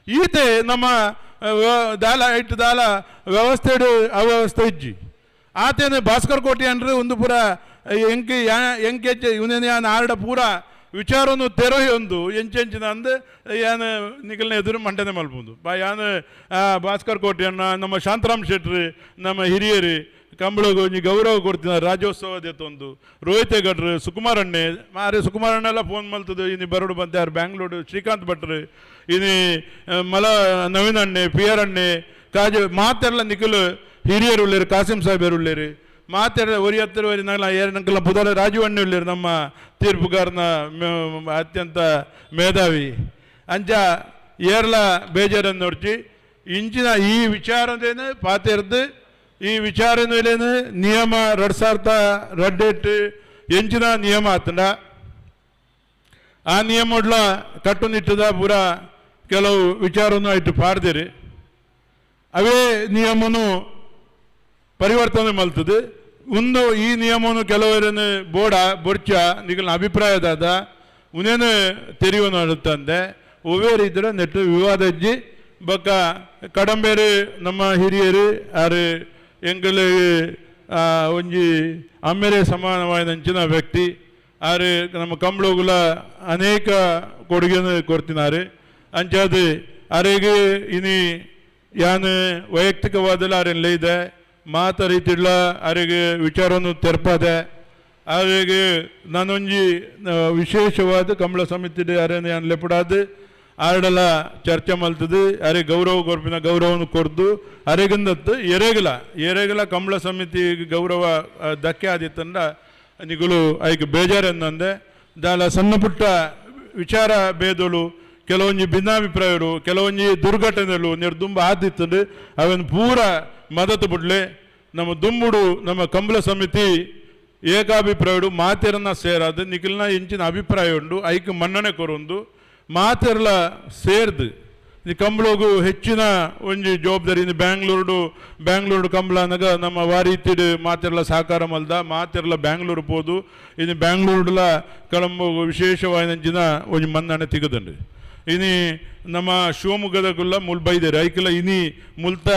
ಈತೆ ನಮ್ಮ ದಾಲ ಇಟ್ಟು ದಾಲ ವ್ಯವಸ್ಥೆಡು ಅವ್ಯವಸ್ಥೆ ಇಜ್ಜಿ ಆತೇನೆ ಭಾಸ್ಕರ್ ಕೋಟಿ ಅಂದ್ರೆ ಒಂದು ಪೂರ ಎಂಕಿ ಎಂಕೆಚ್ಚ ಇವನೇನು ಯಾನ್ ಆರ್ಡ ಪೂರ ವಿಚಾರವನ್ನು ತೆರೊಯೊಂದು ಎಂಚೆಂಚಿನ ಅಂದು ಯಾನ್ ನಿಗಲ್ನ ಎದುರು ಮಂಡನೆ ಮಲ್ಪುಂದು ಬಾ ಯಾನ್ ಭಾಸ್ಕರ್ ಕೋಟಿ ಅಣ್ಣ ನಮ್ಮ ಶಾಂತರಾಮ್ ಶೆಟ್ರಿ ನಮ್ಮ ಹಿರಿಯರು ಕಂಬಳಗು ಒಂಜಿ ಗೌರವ ಕೊಡ್ತಿನ ರಾಜ್ಯೋತ್ಸವ ದೇತೊಂದು ರೋಹಿತ್ ಗಡ್ರು ಸುಕುಮಾರ್ ಅಣ್ಣೆ ಮಾರೆ ಸುಕುಮಾರ್ ಅಣ್ಣೆಲ್ಲ ಫೋನ್ ಮಲ್ತದು ಇನಿ ಬರೋಡು ಬಂದಾರು ಬ್ಯಾಂಗ್ಳೂರು ಶ್ರೀಕಾಂತ್ ಭಟ್ರು ಇನಿ ಮಲ ನವೀನ್ ಅಣ್ಣೆ ಪಿ ಆರ್ ಅಣ್ಣೆ ಕಾಜು ಮಾತೆಲ್ಲ ನಿಖಿಲ್ ಹಿರಿಯರು ಉಳ್ಳೇರು ಕಾಸಿಂ ಸಾಹೇಬರು ಉಳ್ಳೇರು ಮಾತೆಲ್ಲ ಒರಿ ಹತ್ತಿರ ಒರಿ ನಗಲ ಏರನಂಕಲ ಪುದಲ ರಾಜೀವ್ ಅಣ್ಣೆ ಉಳ್ಳೇರು ನಮ್ಮ ತೀರ್ಪುಗಾರನ ಅತ್ಯಂತ ಮೇಧಾವಿ ಅಂಚ ಏರ್ಲ ಬೇಜಾರನ್ನು ನೋಡ್ಚಿ ಇಂಚಿನ ಈ ವಿಚಾರದೇನು ಪಾತೆರ್ದು ಈ ವಿಚಾರನೇನು ನಿಯಮ 2008 ಎಂಚಿನ ನಿಯಮ ಆತಂಡ ಆ ನಿಯಮಡ್ಲ ಕಟ್ಟುನಿಟ್ಟದ ಪೂರ ಕೆಲವು ವಿಚಾರವನ್ನು ಇಟ್ಟು ಪಾಡ್ದಿರಿ ಅವೇ ನಿಯಮನು ಪರಿವರ್ತನೆ ಮಲ್ತದೆ. ಒಂದು ಈ ನಿಯಮವನ್ನು ಕೆಲವರನ್ನು ಬೋಡ ಬೊರ್ಚ ನಿಗಲ್ನ ಅಭಿಪ್ರಾಯದಾದ ಉನೇನು ತೆರಿವನು ಅಡುತ್ತಂದೆ ಒವ್ವೇ ರೀತಿಯ ನೆಟ್ಟು ವಿವಾದ ಇಜ್ಜಿ ಬೊಕ್ಕ ಕಡಂಬೇರು ನಮ್ಮ ಹಿರಿಯರು ಆರು ಎಂಕಲು ಒಂಜಿ ಅಮ್ಮೆರೆ ಸಮಾನವಾದ ವ್ಯಕ್ತಿ ಆರು ನಮ್ಮ ಕಂಬಳಗುಲ ಅನೇಕ ಕೊಡುಗೆಯನ್ನು ಕೊಡ್ತಿನಾರು. ಅಂಚಾದ ಅರೆಗೆ ಇನಿ ಯಾನ್ ವೈಯಕ್ತಿಕವಾದಲ್ಲ ಆರೇನು ಲೈದೆ ಮಾತ ರೀತಿಡ್ಲ ಅರೆಗೆ ವಿಚಾರವನ್ನು ತೆರಪದೆ ಅರೆಗೆ ನಾನೊಂಜಿ ವಿಶೇಷವಾದ ಕಂಬಳ ಸಮಿತಿ ಅರೇನು ಯಾನ್ ಲೆಪುಡಾದು ಆರ್ಡಲ ಚರ್ಚೆ ಮಲ್ತದು ಅರೆ ಗೌರವ ಕೊರ್ಪಿನ ಗೌರವವನ್ನು ಕೊರ್ದು ಅರೆಗಿಂದತ್ತು ಎರೆಗಲ ಎರೆಗಲ ಕಂಬಳ ಸಮಿತಿ ಗೌರವ ಧಕ್ಕೆ ಆದಿತ್ತಂಡ ನಿಗುಲು ಐಕ್ ಬೇಜಾರೆಂದಂದೆ ದಾಲ ಸಣ್ಣ ಪುಟ್ಟ ವಿಚಾರ ಭೇದಗಳು ಕೆಲವೊಂಜಿ ಭಿನ್ನಾಭಿಪ್ರಾಯಗಳು ಕೆಲವೊಂಜಿ ದುರ್ಘಟನೆಗಳು ದುಂಬ ಆದಿತ್ತಂಡು ಅವನ್ ಪೂರ ಮದತು ಬಿಡ್ಲೆ ನಮ್ಮ ದುಂಬುಡು ನಮ್ಮ ಕಂಬಳ ಸಮಿತಿ ಏಕಾಭಿಪ್ರಾಯಡು ಮಾತೆರನ್ನ ಸೇರಾದು ನಿಖಿಲ್ನ ಇಂಚಿನ ಅಭಿಪ್ರಾಯ ಉಂಡು ಐಕ್ ಮನ್ನಣೆ ಕೊರೊಂದು ಮಾತೆರ್ಲ ಸೇರ್ದು ಈ ಕಂಬಳಗು ಹೆಚ್ಚಿನ ಒಂಜಿ ಜವಾಬ್ದಾರಿ ಬ್ಯಾಂಗ್ಳೂರು ಬ್ಯಾಂಗ್ಳೂರು ಕಂಬಳ ಅನ್ನಗ ನಮ್ಮ ವಾರೀತಿಡು ಮಾತೆರ್ಲ ಸಹಕಾರ ಮಲ್ದ ಮಾತೆರ್ಲ ಬ್ಯಾಂಗ್ಳೂರು ಪೋದು ಇನ್ನು ಬ್ಯಾಂಗ್ಳೂರುಲ ಕಳಂಬ ವಿಶೇಷವಾದ ಒಂಜಿ ಮನ್ನಣೆ ತಿಗದಂಡು. ಇನಿ ನಮ್ಮ ಶಿವಮೊಗ್ಗದಗುಲ್ಲ ಮುಲ್ ಬೈದೇರು ಐಕಲ ಇನಿ ಮುಲ್ತ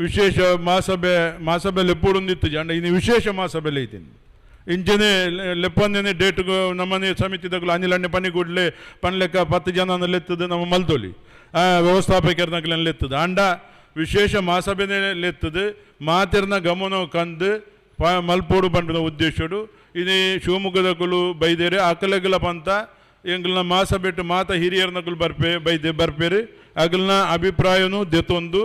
ವಿಶೇಷ ಮಾಸಭೆ ಮಾಸಭೆ ಲೆಪ್ಪುಡುಂದಿತ್ತು ಜಂಡ ಇನಿ ವಿಶೇಷ ಮಾಸಭೆ ಐತೀನಿ ಇಂಚನೆ ಲೆಪ್ಪಂದೇನೆ ಡೇಟ್ಗು ನಮ್ಮನೆ ಸಮಿತಿದಾಗಲು ಅನಿಲ್ ಅಣ್ಣೆ ಪನಿ ಕೂಡಲೇ ಪನ್ಲೆಕ್ಕ 10 ಜನ ಲೆತ್ತದು ನಮ್ಮ ಮಲ್ತೊಲಿ ವ್ಯವಸ್ಥಾಪಕರ್ನಗ್ಲೆನ್ ಲೆತ್ತದು ಅಂಡ ವಿಶೇಷ ಮಾಸಭೆನೇ ಲೆತ್ತದು ಮಾತೆರ್ನ ಗಮನ ಕಂದು ಮಲ್ಪೋಡು ಪಂಪಿನ ಉದ್ದೇಶಡು ಇನಿ ಶಿವಮೊಗ್ಗದಕುಲು ಬೈದೇರು ಅಕಲಗಲ ಪಂತ ಎಂಗ್ಲನ ಮಾಸ ಬಿಟ್ಟು ಮಾತ ಹಿರಿಯರ್ನಕುಲು ಬರ್ಪೆ ಬೈದೆ ಬರ್ಪೇರು ಅಗಲ್ನ ಅಭಿಪ್ರಾಯನು ದೆತ್ತೊಂದು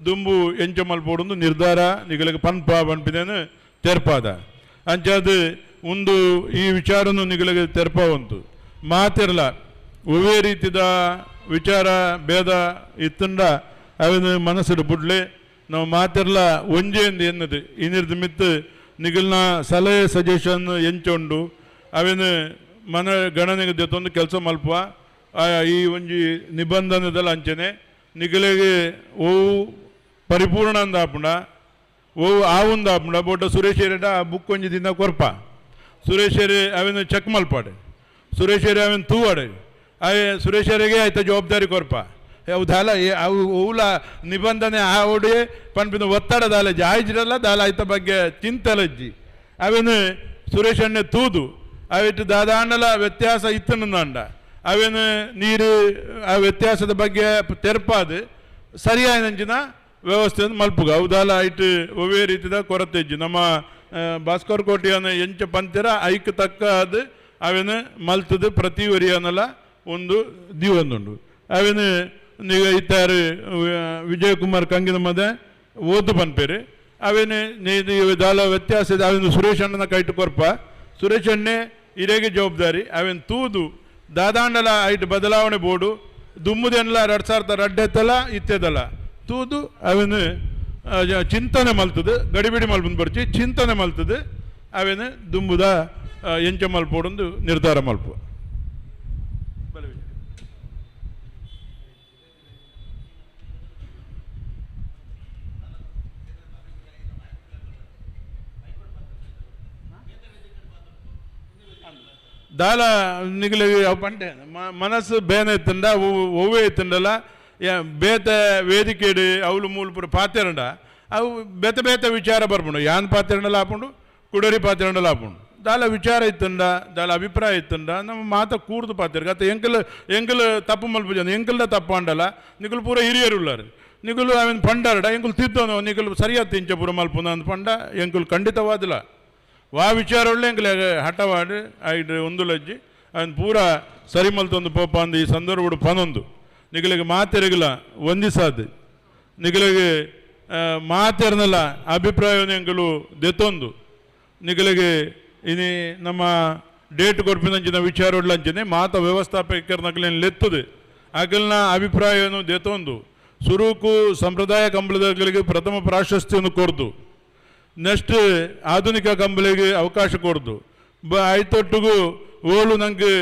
ದುಂಬು ಎಂಚ ಮಲ್ಪೋಡೊಂದು ನಿರ್ಧಾರ ನಿಗಲಿಗೆ ಪನ್ಪ ಪನ್ಪಿನೇನು ತೆರ್ಪಾದ ಅಂಚಾದ ಒಂದು ಈ ವಿಚಾರನು ನಿಗಲಿಗೆ ತೆರ್ಪ ಉಂಟು ಮಾತಿರಲ ಒವ್ವೇ ರೀತಿದ ವಿಚಾರ ಭೇದ ಇತ್ತಂಡ ಅವನ ಮನಸ್ಸು ಬುಡ್ಲೆ ನಾವು ಮಾತಿರಲ ಒಂಜೆ ಎಂದು ಎನ್ನದು ಇನ್ನಿರ್ದ ಮಿತ್ತು ನಿಗಲ್ನ ಸಲಹೆ ಸಜೆಷನ್ ಎಂಚುಂಡು ಅವೇನು ಮನ ಗಣನೆಗೆ ದೆತ್ತೊಂದು ಕೆಲಸ ಮಲ್ಪುವ ಈ ಒಂಜಿ ನಿಬಂಧನದಲ್ಲ ಅಂಚನೆ ನಿಗಲೆಗೆ ಓವು ಪರಿಪೂರ್ಣ ಅಂದಾಪುಂಡ ಓವು ಆವುಂದು ಆಪುಂಡ ಬೋಟ ಸುರೇಶ್ ಆ ಬುಕ್ ಒಂಜಿ ದಿನ ಕೊರ್ಪ ಸುರೇಶ್ ಅವೇನು ಚೆಕ್ ಮಲ್ಪಾಡೆ ಸುರೇಶ್ ಅವೇನು ತೂವಾಡೆ ಅವೇ ಸುರೇಶರಿಗೆ ಆಯ್ತ ಜವಾಬ್ದಾರಿ ಕೊರ್ಪ ಅವು ದಾಲ ಅವು ಓವುಲ ನಿಬಂಧನೆ ಆವಡೆ ಪನ್ಪಿನ ಒತ್ತಡ ದಾಲ ಜಾಯ್ಜಿರಲ್ಲ ದಾಲ ಆಯ್ತ ಬಗ್ಗೆ ಚಿಂತೆಲಜ್ಜಿ ಅವೇನು ಸುರೇಶ್ ಅಣ್ಣೆ ತೂದು ಅವಿಟ್ಟು ದಾದಾಂಡಲ ವ್ಯತ್ಯಾಸ ಇತ್ತನಂದ ಅವೇನು ನೀರು ಆ ವ್ಯತ್ಯಾಸದ ಬಗ್ಗೆ ತೆರಪಾದು ಸರಿಯಾದ ವ್ಯವಸ್ಥೆ ಮಲ್ಪುಗ ಅವು ದಾಲ ಐಟ್ ಒವ್ವೇ ರೀತಿದ ಕೊರತೆ ಇಜ್ಜಿ. ನಮ್ಮ ಭಾಸ್ಕರ್ ಕೋಟಿಯನ್ನು ಎಂಚ ಪಂತಿರ ಐಕ್ ತಕ್ಕ ಅದು ಅವೇನು ಮಲ್ತದು ಪ್ರತಿ ಒರಿಯನಲ್ಲ ಒಂದು ದೀವೊಂದುಂಡು. ಅವೇನು ನೀವು ಇತ್ತಾರು ವಿಜಯಕುಮಾರ್ ಕಂಗಿನ ಮದೆ ಓದು ಪನ್ಪೇರು ಅವೇನು ದಾಲ ವ್ಯತ್ಯಾಸ ಇದೆ. ಅವೇನು ಸುರೇಶ್ ಅಣ್ಣನ ಕೈಟು ಕೊರ್ಪ ಸುರೇಶ್ ಅಣ್ಣೆ ಇರೇಗೆ ಜವಾಬ್ದಾರಿ ಅವೇನು ತೂದು ದಾದಾಂಡಲ ಐಟ್ ಬದಲಾವಣೆ ಬೋರ್ಡು ದುಮ್ಮುದೆನ್ಲ 2002 ಎತ್ತಲ ಇತ್ತೆದಲ್ಲ ತೂದು ಅವೇನು ಚಿಂತನೆ ಮಲ್ತದು ಗಡಿಬಿಡಿ ಮಲ್ಪಂದು ಬರ್ಚಿ ಚಿಂತನೆ ಮಲ್ತದು ಅವೇನು ದುಂಬುದ ಎಂಚ ಮಲ್ಪೋಡೊಂದು ನಿರ್ಧಾರ ಮಲ್ಪು. ದಾಲ ನಿಗಲಿ ಅವು ಪಂಡೆ ಮನಸ್ಸು ಬೇನೆ ಇತ್ತಂಡ ಒವ್ವೇ ಇತ್ತಂಡಲ್ಲ ಬೇತೆ ವೇದಿಕೆಡು ಅವಳು ಮೂಲ ಪೂರ ಪಾತೆರಂಡ ಅವು ಬೇತೆ ಬೇತೆ ವಿಚಾರ ಬರ್ಪುಂಡು ಯಾನ್ ಪಾತೆರಂಡಲ ಆಪುಂಡು ಕುಡರಿ ಪಾತೆರಂಡಲ ಆಪುಂಡು ದಾಲ ವಿಚಾರ ಇತ್ತಂಡ ದಾಲ ಅಭಿಪ್ರಾಯ ಇತ್ತಂಡ ನಮ್ಮ ಮಾತ ಕೂರ್ದು ಪಾತೆರ್ ಅತ್ತ ಎಂಕಲ್ ಎಂಕಲ್ ತಪ್ಪು ಮಲ್ಪು ಎಂಕಲ್ದ ತಪ್ಪು ಅಂಡಲ್ಲ ನಿಕುಲು ಪೂರ ಹಿರಿಯರು ಉಳ್ಳಾರು ನಿಕುಲು ಅವೇನು ಪಂಡಾರಡ ಎಂಕುಲು ತಿದ್ದೋನು ನಿಕುಲು ಸರಿಯಾದ ತಿಂಚ ಪೂರ ಮಲ್ಪುನ ಅಂದ್ ಪಂಡ ಎಂಕುಲು ಖಂಡಿತವಾದಿಲ್ಲ ವಾ ವಿಚಾರ ಒಳ್ಳೆ ಎಂಕುಲು ಹಠವಾಡು ಐಡ್ ಒಂದು ಲಜ್ಜಿ ಅವನು ಪೂರ ಸರಿ ಮಲ್ತೊಂದು ಪೋಪ ಅಂದು ಈ ಸಂದರ್ಭಡು ಪನೊಂದು ನಿಗಲಿಗೆ ಮಾತೆರಗಿಲ್ಲ ವಂದಿಸಾದು ನಿಗಲಿಗೆ ಮಾತೆರ್ನಲ್ಲ ಅಭಿಪ್ರಾಯವನ್ನು ಎಂಕುಲು ದೆತ್ತೊಂದು ನಿಗಲಿಗೆ ಇನಿ ನಮ್ಮ ಡೇಟ್ ಕೊರ್ಪಿನಂಚಿನ ವಿಚಾರ ಉಳ್ಳಂಚಿನ ಮಾತ ವ್ಯವಸ್ಥಾಪಕರ ಲೆತ್ತದು ಅಗಲ್ನ ಅಭಿಪ್ರಾಯವನ್ನು ದೆತ್ತೊಂದು ಸುರುಕು ಸಂಪ್ರದಾಯ ಕಂಬಳದಗಳಿಗೆ ಪ್ರಥಮ ಪ್ರಾಶಸ್ತ್ಯವನ್ನು ಕೊರ್ದು ನೆಕ್ಸ್ಟ್ ಆಧುನಿಕ ಕಂಬಳಿಗೆ ಅವಕಾಶ ಕೊಡ್ದು ಐತೊಟ್ಟಿಗೂ ಓಳು ನಂಗೆ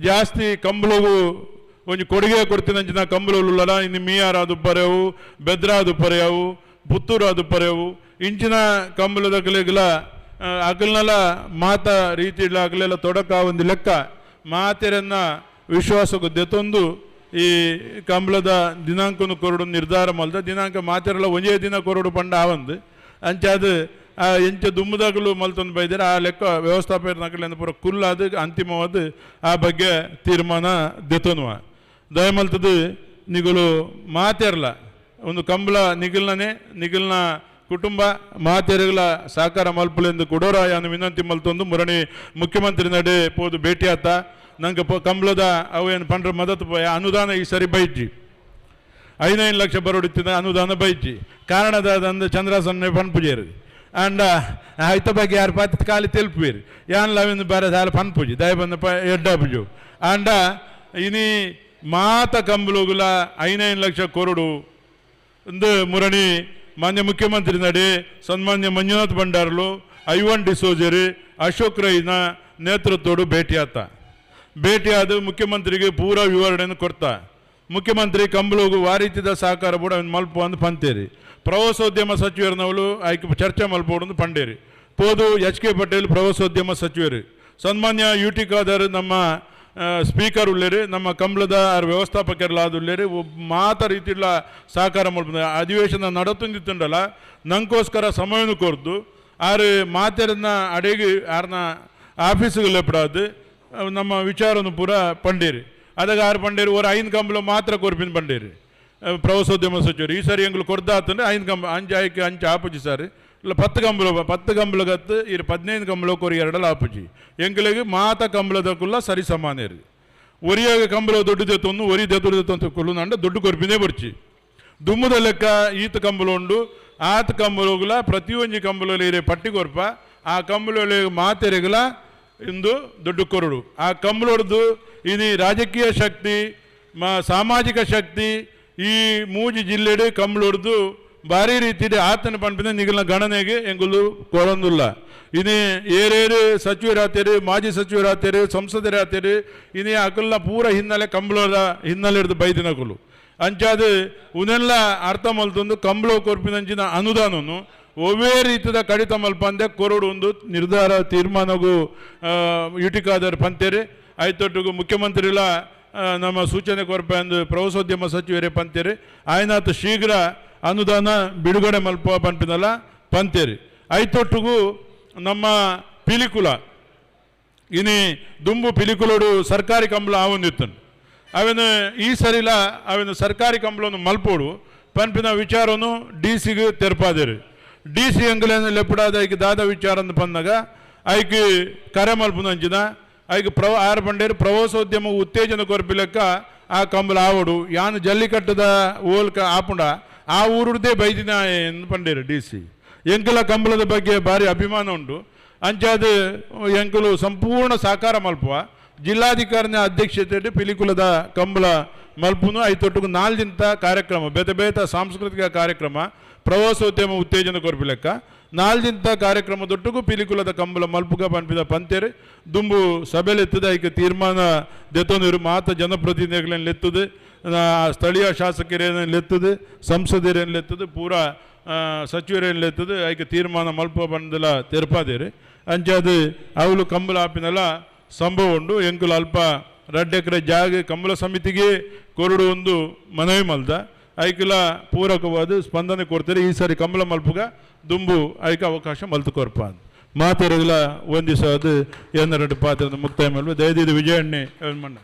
ಜಾಸ್ತಿ ಕಂಬಳಗೂ ಒಂಜಿ ಕೊಡುಗೆ ಕೊಡ್ತೀನಂಚಿನ ಕಂಬಳವುಳ್ಳಲ್ಲ ಇನ್ನು ಮೀಯಾರ ದುಪ್ಪರೆವು ಬೆದ್ರ ದುಪ್ಪರೆಯವು ಪುತ್ತೂರು ದುಪ್ಪರೆವು ಇಂಚಿನ ಕಂಬಳದಗಲಿಗೆಲ್ಲ ಅಗಲ್ನೆಲ್ಲ ಮಾತ ರೀತಿ ಇಲ್ಲ ಅಗಲೆಲ್ಲ ತೊಡಕ ಒಂದು ಲೆಕ್ಕ ಮಾತೆರನ್ನ ವಿಶ್ವಾಸಕ್ಕೆ ದೆತ್ತೊಂದು ಈ ಕಂಬಳದ ದಿನಾಂಕನು ಕೊರಡು ನಿರ್ಧಾರ ಮಲ್ದ ದಿನಾಂಕ ಮಾತೆರೆಲ್ಲ ಒಂದೇ ದಿನ ಕೊರಡು ಪಂಡ ಆವಂದು ಅಂಚಾದ ಎಂಚ ದುಮ್ಮದಾಗಲು ಮಲ್ತೊಂದು ಬೈದರೆ ಆ ಲೆಕ್ಕ ವ್ಯವಸ್ಥಾಪಕರ ನಕಲಿಂದ ಪೂರ ಕುಲ್ಲಾದ ಅಂತಿಮವಾದ ಆ ಬಗ್ಗೆ ತೀರ್ಮಾನ ದೆತ್ತೊನುವ ದಯಮಲ್ತದು ನಿಗುಲು ಮಾತೆರ್ಲ ಒಂದು ಕಂಬಳ ನಿಗಲ್ನೇ ನಿಗಲ್ನ ಕುಟುಂಬ ಮಾತೆರಗಳ ಸಹಕಾರ ಮಲ್ಪಲೆಂದು ಕೊಡೋರಾಯನು ವಿನಂತಿ ಮಲ್ತೊಂದು ಮುರಣಿ ಮುಖ್ಯಮಂತ್ರಿ ನಡೆ ಪೋದು ಭೇಟಿ ಆತ ನಂಗೆ ಕಂಬಳದ ಅವೇನು ಪಂಡ್ರ ಮದತ್ ಪೋಯ ಅನುದಾನ ಈ ಸರಿ ಬೈಜಿ 5 ಲಕ್ಷ ಬರೋಡಿತ್ತಿನ ಅನುದಾನ ಬೈಜಿ ಕಾರಣದ ಚಂದ್ರಾಸನ್ನೆ ಪನ್ಪುಜೇರು ಅಂಡ ಐತ ಬಗ್ಗೆ ಯಾರು ಪಾತಿ ಖಾಲಿ ತೆಲ್ಪುವೇರು ಯಾನ್ ಲವಿಂದು ಬಾರ ದಾಲ ಪನ್ಪುಜಿ ದಯ ಬಂದ ಪ ಎಡ್ಡಾಪುಜು ಅಂಡ ಇನಿ ಮಾತ ಕಂಬಲುಗುಲ 5 ಲಕ್ಷ ಕೊರಡು ಒಂದು ಮುರಣಿ ಮಾನ್ಯ ಮುಖ್ಯಮಂತ್ರಿ ನಡೆ ಸನ್ಮಾನ್ಯ ಮಂಜುನಾಥ್ ಭಂಡಾರ್ಲು ಐವನ್ ಡಿಸೋಜರಿ ಅಶೋಕ್ ರೈನ ನೇತೃತ್ವಡು ಭೇಟಿಯಾತ ಭೇಟಿಯಾದ ಮುಖ್ಯಮಂತ್ರಿಗೆ ಪೂರಾ ವಿವರಣೆಯನ್ನು ಕೊಡ್ತಾ ಮುಖ್ಯಮಂತ್ರಿ ಕಂಬಳಗು ವಾರೀತಿದ ಸಹಕಾರ ಕೂಡ ಅವನು ಮಲ್ಪು ಅಂದು ಪಂತೇರಿ ಪ್ರವಾಸೋದ್ಯಮ ಸಚಿವರನವಳು ಆಯ್ಕೆ ಚರ್ಚೆ ಮಲ್ಪೋಡು ಪಂಡೇರಿ ಪೋದು ಎಚ್ ಕೆ ಪಟೇಲ್ ಪ್ರವಾಸೋದ್ಯಮ ಸಚಿವರು ಸನ್ಮಾನ್ಯ ಯು ಟಿ ಖಾದರ್ ನಮ್ಮ ಸ್ಪೀಕರ್ ಉಳ್ಳೇರಿ ನಮ್ಮ ಕಂಬಳದ ವ್ಯವಸ್ಥಾಪಕರಲ್ಲಾದುಳ್ಳೇರಿ ಮಾತ ರೀತಿയുള്ള ಸಹಕಾರ ಮಲ್ಪು ಅಧಿವೇಶನ ನಡತುಂದಿತ್ತುಂಡಲ್ಲ ನಂಗೋಸ್ಕರ ಸಮಯನು ಕೊರ್ದು ಆರು ಮಾತೆರನ್ನ ಅಡೆಗೆ ಆರ್ನ ಆಫೀಸುಗಳು ಎಪ್ಪಡಾದು ನಮ್ಮ ವಿಚಾರನು ಪೂರ ಪಂಡೇರಿ ಅದಾಗ ಆರು ಪಂಡೇರಿ ஒரு 5 ಕಂಬಳ ಮಾತ್ರ ಕೊರ್ಪಿನ ಪಂಡೇರಿ ಪ್ರವಾಸೋದ್ಯಮ ಸಚಿವರು ಈ ಸರಿ ಎಂಗಳು ಕೊರ್ದಾತಂದ್ರೆ 5 ಕಂಬ ಅಂಚು ಆಯ್ಕೆ ಅಂಚು ಆಪುಜಿ ಸರ್ ಇಲ್ಲ 10 ಕಂಬಳ 10 ಕಂಬಳಗತ್ತು ಇರು 15 ಕಂಬಳ ಕೊರಿ ಎರಡಲ್ಲ ಆಪುಜಿ ಎಂಗಳಿಗೆ ಮಾತ ಕಂಬಳದಕ್ಕುಲ್ಲ ಸರಿ ಸಮಾನೇರಿ ಒರಿಯಾಗ ಕಂಬಳ ದೊಡ್ಡ ದೆತ್ತೊಂದು ಒರಿ ದೊಡ್ಡ ದೆತ್ತೊಂದು ಕೊಲ್ಲು ದೊಡ್ಡ ಕೊರ್ಪಿನೇ ಬರ್ಚಿ ದುಮ್ಮದ ಲೆಕ್ಕ ಈತ ಕಂಬಳ ಉಂಡು ಆತ ಕಂಬಳಗುಲ ಪ್ರತಿಯೊಂಜಿ ಕಂಬಳಲ್ಲಿ ಇರೆ ಪಟ್ಟಿ ಕೊರ್ಪ ಆ ಕಂಬಳ ಮಾತೆರೆಗುಲ ಇಂದು ದೊಡ್ಡ ಕೊರಡು ಆ ಕಂಬಳೊಡ್ದು ಇನಿ ರಾಜಕೀಯ ಶಕ್ತಿ ಸಾಮಾಜಿಕ ಶಕ್ತಿ ಈ ಮೂಜಿ ಜಿಲ್ಲೆಡು ಕಂಬಳೊಡ್ದು ಭಾರಿ ರೀತಿಡ್ ಆತನ ಪನ್ಪಿನ ನಿಗಲ್ನ ಗಣನೆಗೆ ಎಂಗುಲು ಕೊರೊಂದುಲ್ಲ. ಇನಿ ಏರೇರು ಸಚಿವರಾತೇರು, ಮಾಜಿ ಸಚಿವರಾತೇರು, ಸಂಸದರಾತೇರು, ಇನಿ ಅಕಲ್ನ ಪೂರ ಹಿನ್ನೆಲೆ ಕಂಬಳದ ಹಿನ್ನೆಲೆ ಹಿಡ್ದು ಬೈದಿನಕುಲು. ಅಂಚಾದ ಉನೆಲ್ಲ ಅರ್ಥ ಮಲ್ತೊಂದು ಕಂಬಳ ಕೊರ್ಪಿನಂಚಿನ ಅನುದಾನನು ಒವ್ವೇ ರೀತಿಯ ಕಡಿತ ಮಲ್ಪಂದೆ ಕೊರಡು ಒಂದು ನಿರ್ಧಾರ ತೀರ್ಮಾನಗೂ ಯುಟಿಕಾದರ್ ಪಂತೇರಿ. ಆಯ್ತೊಟ್ಟಿಗೂ ಮುಖ್ಯಮಂತ್ರಿಲ ನಮ್ಮ ಸೂಚನೆ ಕೊರ್ಪ ಅಂದು ಪ್ರವಾಸೋದ್ಯಮ ಸಚಿವರೇ ಪಂತೇರಿ ಆಯ್ನಾತ್ ಶೀಘ್ರ ಅನುದಾನ ಬಿಡುಗಡೆ ಮಲ್ಪ ಪನ್ಪಿನಲ್ಲ ಪಂತೇರಿ. ಐತೊಟ್ಟಿಗೂ ನಮ್ಮ ಪಿಲಿಕುಲ ಇನಿ ದುಂಬು ಪಿಲಿಕುಲೋಡು ಸರ್ಕಾರಿ ಕಂಬಳ ಆವೊಂದಿತ್ತು ಅವೆನು ಈ ಸರಿಲ ಅವೆನು ಸರ್ಕಾರಿ ಕಂಬಳನ್ನು ಮಲ್ಪೋಡು ಪನ್ಪಿನ ವಿಚಾರನು ಡಿ ಸಿಗೆ ತೆರಪಾದಿರಿ. ಡಿ ಸಿ ಅಂಗಲೇನು ಲೆಪ್ಪಡಾದ ಐಕ್ ದಾದ ವಿಚಾರ ಅಂದ್ ಪಂದಾಗ ಐಕ್ ಕರೆ ಮಲ್ಪುನಂಚಿನ ಐಕ್ ಆರು ಪಂಡೇರು ಪ್ರವಾಸೋದ್ಯಮ ಉತ್ತೇಜನ ಕೊರ್ಪಿಲೆಕ್ಕ ಆ ಕಂಬಳ ಆವಡು ಯಾನ್ ಜಲ್ಲಿಕಟ್ಟದ ಓಲ್ಕ ಆಪುಂಡ ಆ ಊರುದೇ ಬೈದಿನ ಎಂದು ಪಂಡೇರು ಡಿ ಸಿ. ಎಂಕಲ ಕಂಬಳದ ಬಗ್ಗೆ ಭಾರಿ ಅಭಿಮಾನ ಉಂಟು. ಅಂಚಾದ ಎಂಕಲು ಸಂಪೂರ್ಣ ಸಹಕಾರ ಮಲ್ಪುವ ಜಿಲ್ಲಾಧಿಕಾರಿನ ಅಧ್ಯಕ್ಷತೆಯಲ್ಲಿ ಪಿಲಿಕುಲದ ಕಂಬಳ ಮಲ್ಪುನು ಐತೊಟ್ಟಿಗೆ ನಾಲ್ದಿಂತ ಕಾರ್ಯಕ್ರಮ ಬೇತೆ ಬೇತೆ ಸಾಂಸ್ಕೃತಿಕ ಕಾರ್ಯಕ್ರಮ ಪ್ರವಾಸೋದ್ಯಮ ಉತ್ತೇಜನ ಕೊರ್ಪಿಲೆಕ್ಕ ನಾಲ್ದಿಂತ ಕಾರ್ಯಕ್ರಮದೊಟ್ಟಿಗೂ ಪಿಲಿಕುಲದ ಕಂಬಳ ಮಲ್ಪುಗ ಪನ್ಪಿದ ಪಂತೇರು ದುಂಬು ಸಭೆಲೆತ್ತದೆ ಐಕ ತೀರ್ಮಾನ ದೆತ್ತೊಂದಿರು ಮಾತ ಜನಪ್ರತಿನಿಧಿಗಳನ್ನ ಲೆತ್ತದೆ, ಸ್ಥಳೀಯ ಶಾಸಕರೇನ ಲೆತ್ತದೆ, ಸಂಸದರೇನು ಲೆತ್ತದೆ, ಪೂರಾ ಸಚಿವರೇನು ಲೆತ್ತದೆ ಐಕ ತೀರ್ಮಾನ ಮಲ್ಪ ಬಂದಲ ತೆರಪಾದೇರಿ. ಅಂಚಾದ ಅವಳು ಕಂಬಳ ಆಪಿನಲ್ಲ ಸಂಭವ ಉಂಡು. ಎಂಕುಲು ಅಲ್ಪ 2 ಎಕರೆ ಜಾಗ ಕಂಬಳ ಸಮಿತಿಗೆ ಕೊರಡು ಒಂದು ಮನವಿ ಮಲ್ದ ಐಕಲ ಪೂರಕವಾದ ಸ್ಪಂದನೆ ಕೊಡ್ತಾರೆ. ಈ ಸಾರಿ ಕಂಬಳ ಮಲ್ಪುಗ ದುಂಬು ಐಕ ಅವಕಾಶ ಮಲ್ತು ಕೊರ್ಪ ಮಾತೆರಗಲ ಒಂದಿಸ ಅದು ಎನ್ನ ಪಾತ್ರ ಮುಕ್ತಾಯ ಮಲ್ಪ ದಯದೀದು ವಿಜಯಣ್ಣೆ ಮಣ್ಣ.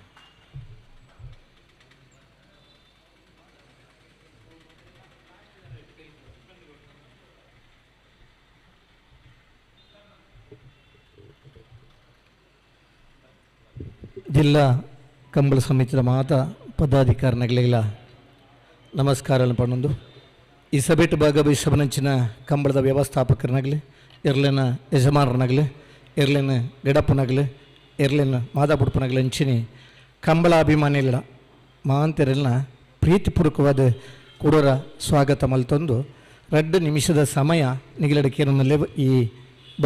ಜಿಲ್ಲಾ ಕಂಬಳ ಸಮಿತಿಯ ಮಾತಾ ಪದಾಧಿಕಾರಿಗಳಿಗೆಲ್ಲ ನಮಸ್ಕಾರ ಪಣ್ಣೊಂದು ಈ ಸಭೆಟ್ ಭಾಗವಹಿಸಬನಂಚಿನ ಕಂಬಳದ ವ್ಯವಸ್ಥಾಪಕರನಾಗಲಿ, ಎರ್ಲೆನ ಯಜಮಾನರನಾಗಲಿ, ಎರ್ಲೆನ ಗಡಪ್ಪನಾಗಲಿ, ಎರ್ಲೆನ ಮಾದಾಬುಡ್ಪನಾಗಲಿ ಅಂಚಿನಿ ಕಂಬಳ ಅಭಿಮಾನಿಗಳ ಮಾಂತೆರೆಲ್ಲ ಪ್ರೀತಿಪೂರ್ವಕವಾದ ಕೊಡೋರ ಸ್ವಾಗತ ಮಲ್ತೊಂದು 2 ನಿಮಿಷದ ಸಮಯ ನಿಗಲಡಿಕೆಯನ್ನಲ್ಲಿ ಈ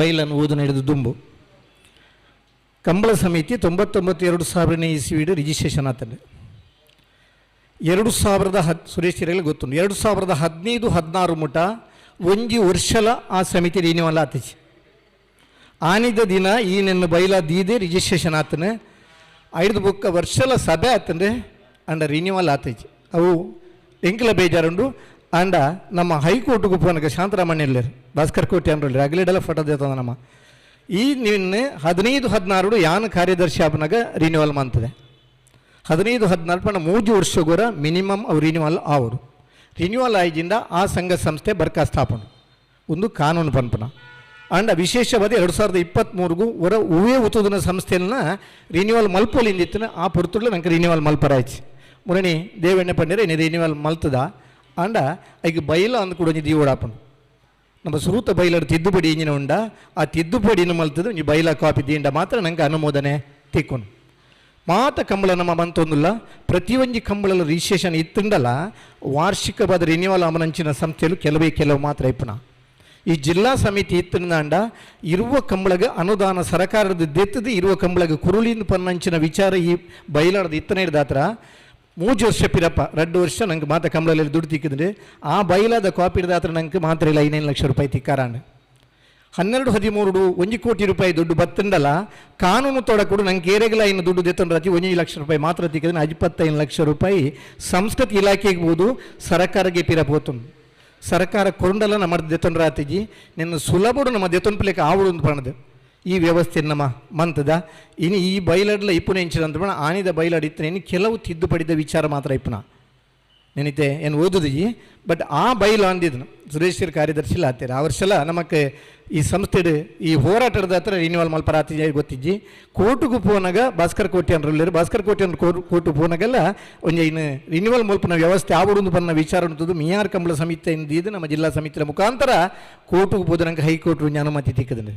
ಬೈಲನ್ನು ಊದು ನಡೆದು ದುಂಬು ಕಂಬಳ ಸಮಿತಿ 99 2000ನೇ ಇಸ್ವಿಡು ರಿಜಿಸ್ಟ್ರೇಷನ್ ಆತಂಡೆ. 2010 ಸುರೇಶ್ ಹಿರೇಲಿ ಗೊತ್ತುಂಟು 2015-16 ಮುಟ ಒಂಜಿ ವರ್ಷಲ ಆ ಸಮಿತಿ ರಿನ್ಯೂವಲ್ ಆತಿಚಿ. ಆನಿದ ದಿನ ಈ ನನ್ನ ಬೈಲ ದೀದೆ ರಿಜಿಸ್ಟ್ರೇಷನ್ ಆತನೆ 5 ಬುಕ್ಕ ವರ್ಷಲ ಸಭೆ ಆತಂಡೆ ಅಂಡ ರಿನ್ಯೂವಲ್ ಆತಿಚಿ. ಅವು ಎಂಕಲ ಬೇಜಾರುಂಡು ಅಂಡ ನಮ್ಮ ಹೈಕೋರ್ಟ್ಗೆ ಪೋನಕ ಶಾಂತರಾಮಣ್ಯ ಭಾಸ್ಕರ್ ಕೋಟೆ ಅಂದ್ರಲ್ಲಿ ಅಗಲಿಡೆಲ್ಲ ಫೋಟೋ ದೇತದ ನಮ್ಮ ಈ ನಿನ್ನೆ 15-16 ಯಾನ್ ಕಾರ್ಯದರ್ಶಿ ಆಪನಾಗ ರಿನ್ಯೂವಲ್ ಮಾಡ್ತದೆ. 15-16 ಪಂಡ 3 ವರ್ಷಗೋರ ಮಿನಿಮಮ್ ಅವು ರಿನ್ಯೂವಲ್ ಆವರು. ರಿನ್ಯೂವಲ್ ಆಯ್ದಿಂದ ಆ ಸಂಘ ಸಂಸ್ಥೆ ಬರ್ಖಾಸ್ತಾಪಣ ಒಂದು ಕಾನೂನು ಪನ್ಪನ ಅಂಡ ವಿಶೇಷವಾದ 2023ಗೂ ಹೊರ ಹೂವೇ ಉತ್ತುದಿನ ಸಂಸ್ಥೆಯನ್ನ ರಿನ್ಯೂವಲ್ ಮಲ್ಪೋಲಿಂದಿತ್ತಿನ ಆ ಪೊರ್ತುಡ್ಲ ನಂಗೆ ರಿನ್ಯೂವಲ್ ಮಲ್ಪರಾಯ್ತು. ಮುರಣಿ ದೇವಣ್ಣ ಪಂಡಿರ ಇನ್ನು ರಿನ್ಯೂವಲ್ ಮಲ್ತದ ಅಂಡ ಐಕ್ ಬೈಲ ಅಂದ್ ಕೂಡ ಒಂಜಿ ದೀವಡಾಪಣ ನಮ್ಮ ಸುರೂತ ಬೈಲಡ್ ತಿದ್ದುಪಡಿ ಇಂಜಿನ ಉಂಡ ಆ ತಿದ್ದುಪಡಿನ ಮಲ್ತದ ಒಂಜಿ ಬೈಲ ಕಾಪಿ ದಿಂಡ ಮಾತ್ರ ನಂಗೆ ಅನುಮೋದನೆ ತಿಕ್ಕೊನು. ಮಾತ ಕಂಬಳ ನಮ್ಮ ಮಂತೊಂದುಲ್ಲ ಪ್ರತಿಯೊಂಜಿ ಕಂಬಳಲ ರಿಜಿಸ್ಟ್ರೇಷನ್ ಇತ್ತುಂಡಲ ವಾರ್ಷಿಕವಾದ ರಿನ್ಯೂವಲ್ ಅಮನಂಚಿನ ಸಂಸ್ಥೆಲು ಕೆಲವೇ ಕೆಲವು ಮಾತ್ರ ಇಪ್ಪನ. ಈ ಜಿಲ್ಲಾ ಸಮಿತಿ ಇತ್ತಂಡ ಇರುವ ಕಂಬಳಗ ಅನುದಾನ ಸರಕಾರದ ದೆತ್ತದು ಇರುವ ಕಂಬಳಗ ಕುರುಳಿನ ಪನ್ನಂಚಿನ ವಿಚಾರ ಈ ಬೈಲಾಡದ ಇತ್ತನೇ ಹಿಡ್ದಾತ್ರ 3 ವರ್ಷ ಪಿರಪ್ಪ 2 ವರ್ಷ ನಂಗೆ ಮಾತ ಕಂಬಳಲ್ಲಿ ದುಡ್ಡು ತಿಕ್ಕಿದ್ರೆ ಆ ಬೈಲಾದ ಕಾಪಿ ಹಿಡ್ದಾತ್ರ ನಂಗೆ ಮಾತ್ರ ಇಲ್ಲ 5 ಲಕ್ಷ ರೂಪಾಯಿ ತಿಕ್ಕಾರಾಂಡ್. 12-13 1 ಕೋಟಿ ರೂಪಾಯಿ ದುಡ್ಡು ಬತ್ತಂಡಲ್ಲ ಕಾನೂನು ತೊಡಕೂಡು ನಂಗೆ ಏರೆಗಲ ಇನ್ನು ದುಡ್ಡು ದೆತ್ತೊಂಡ್ರಾತಿ 1 ಲಕ್ಷ ರೂಪಾಯಿ ಮಾತ್ರ ತಿಕ್ಕಿದ್ರೆ 25 ಲಕ್ಷ ರೂಪಾಯಿ ಸಂಸ್ಕೃತಿ ಇಲಾಖೆಗೆ ಬೋದು ಸರಕಾರಕ್ಕೆ ಪಿರಪೋತು. ಸರ್ಕಾರ ಕೊಂಡಲ್ಲ ನಮ್ಮ ದೆತ್ತೊಂಡ್ರಾತಿಜಿ ನಿನ್ನ ಸುಲಭಡು ನಮ್ಮ ದೆತ್ತೊಂಡ್ಪಲೇಕ ಆವಡು ಅಂತ ಪಣದು ಈ ವ್ಯವಸ್ಥೆ ನಮ್ಮ ಮಂತದ. ಇನ್ನು ಈ ಬೈಲಡ್ಲ ಇಪ್ಪುನ ಎಂಚಿದಂತ ಪಣ ಆನಿದ ಬೈಲಡ್ ಇತ್ತನೆ ಇನ್ನು ಕೆಲವು ತಿದ್ದುಪಡಿದ ವಿಚಾರ ಮಾತ್ರ ಇಪ್ಪುನ ನೆನಿತೆ ಏನು ಓದುದಿಜಿ ಬಟ್ ಆ ಬೈಲ ಅಂದಿದ್ನು ಸುರೇಶ್ ಕಾರ್ಯದರ್ಶಿ ಆತೀರ ಆ ವರ್ಷಲ ನಮಕ್ ಈ ಸಂಸ್ಥೆ ಈ ಹೋರಾಟದ ಹತ್ರ ರಿನ್ಯೂವಲ್ ಮಲ್ಪರಾತಿ ಗೊತ್ತಿಜ್ಜಿ. ಕೋರ್ಟ್ಗೂ ಪೋನಾಗ ಭಾಸ್ಕರ್ ಕೋಟಿ ಅಂದ್ರಲ್ಲಿರು ಭಾಸ್ಕರ್ ಕೋಟಿ ಅಂದ್ರೆ ಕೋರ್ಟು ಪೋನಾಗೆಲ್ಲ ಒಂಜಿ ಇನ್ನು ರಿನ್ಯೂವಲ್ ಮಲ್ಪನ ವ್ಯವಸ್ಥೆ ಆವಡೊಂದು ಬನ್ನ ವಿಚಾರ ಉಂಟು ಮಿಯಾರ್ ಕಂಬಳ ಸಮಿತಿ ಇದು ನಮ್ಮ ಜಿಲ್ಲಾ ಸಮಿತಿಯ ಮುಖಾಂತರ ಕೋರ್ಟ್ಗೆ ಹೋದ ಹೈಕೋರ್ಟ್ ಒಂಜಿ ಅನುಮತಿ ತಿಕ್ಕದಂಡೆ.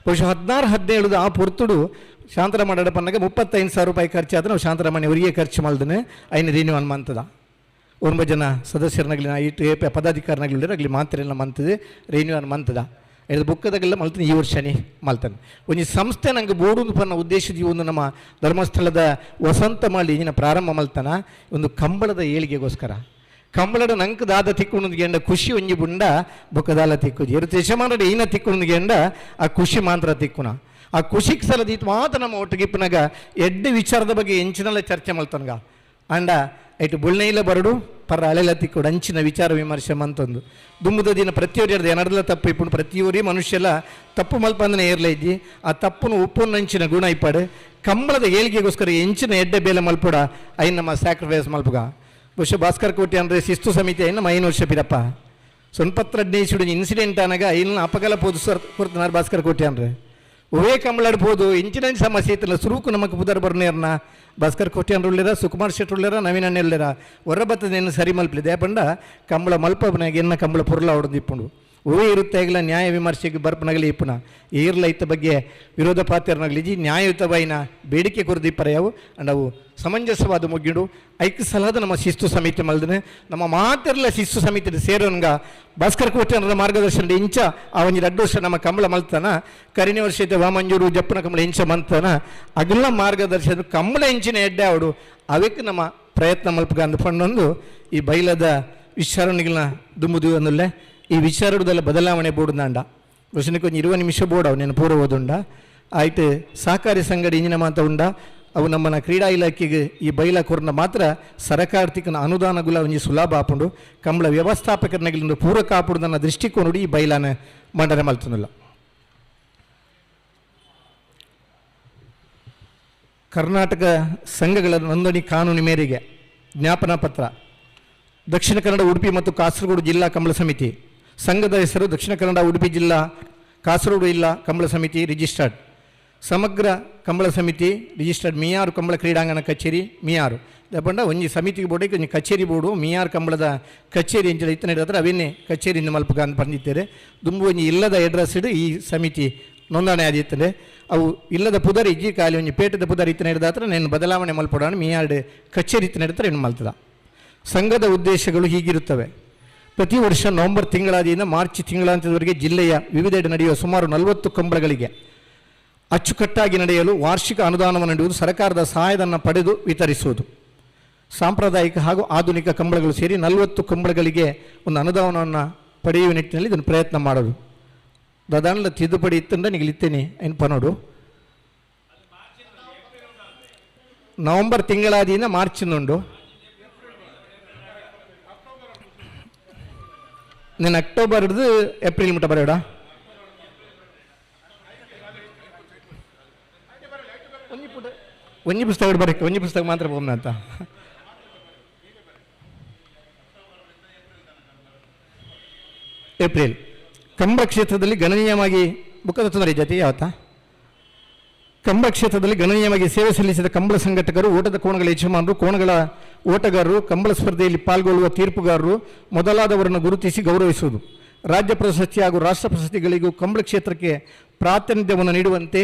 ಬಹುಶಃ 16-17 ಆ ಪೊರ್ತುಡು ಶಾಂತರಾಮಣ್ಣ ಪನ್ನಾಗ 35,000 ರೂಪಾಯಿ ಖರ್ಚಾದ್ರೆ ನಾವು ಶಾಂತರಾಮಣ್ಣ ಅವರಿಗೆ ಖರ್ಚು ಮಾಡ್ದನೆ ಐನು ರಿನ್ಯೂವಲ್ ಮಂತದ. ಒಂಬ ಜನ ಸದಸ್ಯರನಾಗಲಿ ಇಟ್ಟು ಎ ಪಿ ಪದಾಧಿಕಾರಿನಾಗಲಿ ಆಗಲಿ ಮಾತ್ರೆಲ್ಲ ಮಂತದೆ ರೆನ್ಯೂ ಮಂತದ ಇದು ಬುಕ್ಕದಾಗೆಲ್ಲ ಮಲ್ತಾನೆ ಈ ವರ್ಷನೇ ಮಲ್ತಾನೆ. ಒಂಜಿ ಸಂಸ್ಥೆ ನಂಗೆ ಬೋಡುಂದು ಪನ್ನ ಉದ್ದೇಶದ ಒಂದು ನಮ್ಮ ಧರ್ಮಸ್ಥಳದ ವಸಂತ ಮಾಳಿ ಇಂಜಿನ ಪ್ರಾರಂಭ ಮಲ್ತಾನ ಒಂದು ಕಂಬಳದ ಏಳಿಗೆಗೋಸ್ಕರ. ಕಂಬಳದ ನಂಗೆ ದಾದ ತಿಕ್ಕೊಂಡು ಗೆಂಡ ಖುಷಿ ಒಂಜಿ ಬುಂಡ ಬೊಕ್ಕದಾಲ ತಿಕ್ಕುಜಿ ಎರಡು ಯಜಮಾನರ ಈನ ತಿಕ್ಕೊಂಡು ಗೆಂಡ ಆ ಖುಷಿ ಮಾತ್ರ ತಿಕ್ಕುನ. ಆ ಖುಷಿಗೆ ಸಲದ ಇತ್ತು ಮಾತ್ರ ನಮ್ಮ ಒಟ್ಟಿಗೆ ಇಪ್ಪನಾಗ ಎಡ್ಡೆ ವಿಚಾರದ ಬಗ್ಗೆ ಎಂಚಿನೆಲ್ಲ ಚರ್ಚೆ ಮಲ್ತನ್ಗ ಅಂಡ ಐಟು ಬುಳ್ನೈಲ ಬರಡು ಪರ ಅಳೆಲ ತಿಕ್ಕೋಡು ಅಂಚಿನ ವಿಚಾರ ವಿಮರ್ಶೆ ಮಂತೊಂದು ದುಂಬುದ ದಿನ ಪ್ರತಿಯೊರಿ ಎನರ್ದಲ ತಪ್ಪು ಇಪ್ಪುಂಡು ಪ್ರತಿಯೊರಿ ಮನುಷ್ಯಲ ತಪ್ಪು ಮಲ್ಪಂದನೆ ಏರ್ಲ ಇದ್ದಿ ಆ ತಪ್ಪುನು ಉಪ್ಪುನ ಅಂಚಿನ ಗುಣ ಇಪ್ಪಾಡು ಕಂಬಳದ ಏಳಿಗೆಗೋಸ್ಕರ ಎಂಚಿನ ಎಡ್ಡೆ ಬೇಲೆ ಮಲ್ಪುಡ ಐನ್ ನಮ್ಮ ಸ್ಯಾಕ್ರಿಫೈಸ್ ಮಲ್ಪುಗ. ಬಹುಶಃ ಭಾಸ್ಕರ್ ಕೋಟಿ ಅಂದರೆ ಶಿಸ್ತು ಸಮಿತಿ ಐನ ನಮ್ಮ 5 ವರ್ಷ ಪಿರಪ್ಪ ಸೊನ್ಪತ್ರ ಇನ್ಸಿಡೆಂಟ್ ಅನಗ ಐನ ಅಪಗಲ ಪೋದು ಸರ್ ಕೊಡ್ತಾರ ಭಾಸ್ಕರ್ ಕೋಟಿ ಅಂದರೆ ಒವೇ ಕಂಬಳಾಡ್ಬೋದು ಇಂಚಿನ ಸಮಸ್ಯೆ ಇತ್ತಲ್ಲ ಸುರುಕು ನಮಕ್ ಪುದರ್ ಬರ್ನೇರ್ನ ಭಾಸ್ಕರ್ ಕೋಟಿ ಉಳ್ಳೇರ ಸುಕುಮಾರ್ ಶೆಟ್ಟಿ ಉಳ್ಳೇರ ನವೀನ್ ಅಣ್ಣ ಉಳ್ಳೇರ ಹೊರಬತ್ತದ ಸರಿ ಮಲ್ಪಲಿದೆ ಪಂಡ ಕಂಬಳ ಮಲ್ಪನಾಗ ಎನ್ನ ಕಂಬಳ ಪೊರ್ಲ ಹೊಡೆದು ಇಪ್ಪುಂಡು ಒವೇ ಇರುತ್ತೆ ಆಗಲ ನ್ಯಾಯ ವಿಮರ್ಶೆಗೆ ಬರ್ಪನಾಗಲಿ ಇಪ್ಪುನ ಏರ್ಲ ಇತ್ತ ಬಗ್ಗೆ ವಿರೋಧ ಪಾತ್ರನಾಗಲಿ ನ್ಯಾಯಯುತವಾಯಿನ ಬೇಡಿಕೆ ಕೊರದಿಪ್ಪರ ಯಾವು ಅಂಡ್ ಅವು ಸಮಂಜಸವಾದ ಮುಗ್ಗಿಡು ಐಕ್ ಸಲಹದ ನಮ್ಮ ಶಿಸ್ತು ಸಮಿತಿ ಮಲ್ದನೆ ನಮ್ಮ ಮಾತೆರ್ಲ ಶಿಸ್ತು ಸಮಿತಿ ಸೇರೋನ್ಗ ಭಾಸ್ಕರ್ ಕೋಟೆಯರ ಮಾರ್ಗದರ್ಶನ ಇಂಚ ಆ ಒಂಜಿ ರಡ್ಡು ವರ್ಷ ನಮ್ಮ ಕಂಬಳ ಮಲ್ತಾನ ಕರಿನ ವರ್ಷ ಐತೆ ವಾಮಂಜೂರು ಜಪ್ಪನ ಕಂಬಳ ಇಂಚ ಮಂತಾನ ಅಗಲ ಮಾರ್ಗದರ್ಶನ ಕಂಬಳ ಇಂಚಿನ ಎಡ್ಡೆ ಅವಡು ಅವಕ್ಕೆ ನಮ್ಮ ಪ್ರಯತ್ನ ಮಲ್ಪಗ ಅಂದ್ಕೊಂಡೊಂದು ಈ ಬೈಲದ ವಿಚಾರಣೆಗಳನ್ನ ದುಂಬುದು ಅಂದುಲ್ಲೆ ಈ ವಿಚಾರದಲ್ಲ ಬದಲಾವಣೆ ಬೋಡುದಾಂಡ ವರ್ಷಕ್ಕೆ ಒಂಜಿ 20 ನಿಮಿಷ ಬೋಡವು ನೆನ ಪೂರ ಓದುಂಡ ಆಯ್ತು ಸಹಕಾರಿ ಸಂಘದ ಇಂಜಿನ ಮಾತ ಉಂಡ ಅವು ನಮ್ಮನ ಕ್ರೀಡಾ ಇಲಾಖೆಗೆ ಈ ಬೈಲ ಕೊರ್ನ ಮಾತ್ರ ಸರಕಾರತಿಕನ ಅನುದಾನಗುಲ ಒಂಜಿ ಸುಲಭ ಆಪುಂಡು ಕಂಬಳ ವ್ಯವಸ್ಥಾಪಕರನಗಿಲಿಂದ ಪೂರಕ ಆಪುಂಡು ದೃಷ್ಟಿಕೋನ ಈ ಬೈಲಾನ ಮಂಡನೆ ಮಲ್ತೊಂದುಲ್ಲ. ಕರ್ನಾಟಕ ಸಂಘಗಳ ನೋಂದಣಿ ಕಾನೂನು ಮೇರೆಗೆ ಜ್ಞಾಪನಾ ಪತ್ರ ದಕ್ಷಿಣ ಕನ್ನಡ ಉಡುಪಿ ಮತ್ತು ಕಾಸರಗೋಡು ಜಿಲ್ಲಾ ಕಂಬಳ ಸಮಿತಿ ಸಂಘದ ಹೆಸರು ದಕ್ಷಿಣ ಕನ್ನಡ ಉಡುಪಿ ಜಿಲ್ಲಾ ಕಾಸರಗೋಡು ಜಿಲ್ಲಾ ಕಂಬಳ ಸಮಿತಿ ರಿಜಿಸ್ಟರ್ಡ್ ಸಮಗ್ರ ಕಂಬಳ ಸಮಿತಿ ರಿಜಿಸ್ಟರ್ಡ್ ಮಿಯಾರು ಕಂಬಳ ಕ್ರೀಡಾಂಗಣ ಕಚೇರಿ ಮಿಯಾರು ದಪಂಡ ಒಂಜಿ ಸಮಿತಿಗೆ ಬೋರ್ಡ್ ಒಂಜಿ ಕಚೇರಿ ಬೋರ್ಡು ಮಿಯಾರು ಕಂಬಳದ ಕಚೇರಿ ಅಂಚ ಇತ್ತನೆ ಹಿಡಿದ್ರೆ ಅವೇನೆ ಕಚೇರಿಯಿಂದ ಮಲ್ಪಗ ಅಂತ ಬಂದಿದ್ದಾರೆ ದುಂಬು ಒಂಜಿ ಇಲ್ಲದ ಅಡ್ರೆಸ್ ಇಡು ಈ ಸಮಿತಿ ನೋಂದಣಿ ಆದಿತ್ತಂಡೆ ಅವು ಇಲ್ಲದ ಪುದರ್ ಇಜ್ಜಿ ಖಾಲಿ ಒಂಜಿ ಪೇಟದ ಪುದರ್ ಇತ್ತನೆ ಹಿಡಿದಾತ್ರ నేను ಬದಲಾವಣೆ ಮಲ್ಪಡೋಣ ಮಿಯಾರ್ಡ್ ಕಚೇರಿ ಇತ್ತನೆ ಹಿಡಿದ್ರೆ ಏನು ಮಲ್ತದ. ಸಂಘದ ಉದ್ದೇಶಗಳು ಹೀಗಿರುತ್ತವೆ. ಪ್ರತಿ ವರ್ಷ ನವೆಂಬರ್ ತಿಂಗಳಾದಿಯಿಂದ ಮಾರ್ಚ್ ತಿಂಗಳಾಂತ್ಯದವರೆಗೆ ಜಿಲ್ಲೆಯ ವಿವಿಧೆಡೆ ನಡೆಯುವ ಸುಮಾರು 40 ಕಂಬಳಗಳಿಗೆ ಅಚ್ಚುಕಟ್ಟಾಗಿ ನಡೆಯಲು ವಾರ್ಷಿಕ ಅನುದಾನವನ್ನು ನೀಡುವುದು, ಸರ್ಕಾರದ ಸಹಾಯಧನ ಪಡೆದು ವಿತರಿಸುವುದು. ಸಾಂಪ್ರದಾಯಿಕ ಹಾಗೂ ಆಧುನಿಕ ಕಂಬಳಗಳು ಸೇರಿ 40 ಕಂಬಳಗಳಿಗೆ ಒಂದು ಅನುದಾನವನ್ನು ಪಡೆಯುವ ನಿಟ್ಟಿನಲ್ಲಿ ಇದನ್ನು ಪ್ರಯತ್ನ ಮಾಡೋದು. ದಾದಾನ್ಲ ತಿದ್ದುಪಡಿ ಇತ್ತಂದ್ರೆ ನಿಗಲಿತ್ತೇನೆ ಏನು ಪನೋಡು ನವೆಂಬರ್ ತಿಂಗಳಾದಿಯಿಂದ ಮಾರ್ಚಿನುಂಡು నేను ಅಕ್ಟೋಬರ್ ಹಿಡಿದು ಏಪ್ರಿಲ್ ಮುಟ್ಟ ಬರೋಡ ಒಂಜಿ ಪುಸ್ತಕ ಬರಕ್ಕೆ ಒಂಜಿ ಪುಸ್ತಕ ಮಾತ್ರ ಹೋಗ್ನ ಅಂತ. ಏಪ್ರಿಲ್ ಕಂಬ ಕ್ಷೇತ್ರದಲ್ಲಿ ಗಣನೀಯವಾಗಿ ಬುಕ್ಕದ ತೊಂದರೆ ಜೊತೆ ಯಾವತ್ತಾ ಕಂಬ ಕ್ಷೇತ್ರದಲ್ಲಿ ಗಣನೀಯವಾಗಿ ಸೇವೆ ಸಲ್ಲಿಸಿದ ಕಂಬಳ ಸಂಘಟಕರು, ಓಟದ ಕೋಣಗಳ ಯಜಮಾನರು, ಕೋಣಗಳ ಓಟಗಾರರು, ಕಂಬಳ ಸ್ಪರ್ಧೆಯಲ್ಲಿ ಪಾಲ್ಗೊಳ್ಳುವ ತೀರ್ಪುಗಾರರು ಮೊದಲಾದವರನ್ನು ಗುರುತಿಸಿ ಗೌರವಿಸುವುದು. ರಾಜ್ಯ ಪ್ರಶಸ್ತಿ ಹಾಗೂ ರಾಷ್ಟ್ರ ಪ್ರಶಸ್ತಿಗಳಿಗೂ ಕಂಬಳ ಕ್ಷೇತ್ರಕ್ಕೆ ಪ್ರಾತಿನಿಧ್ಯವನ್ನು ನೀಡುವಂತೆ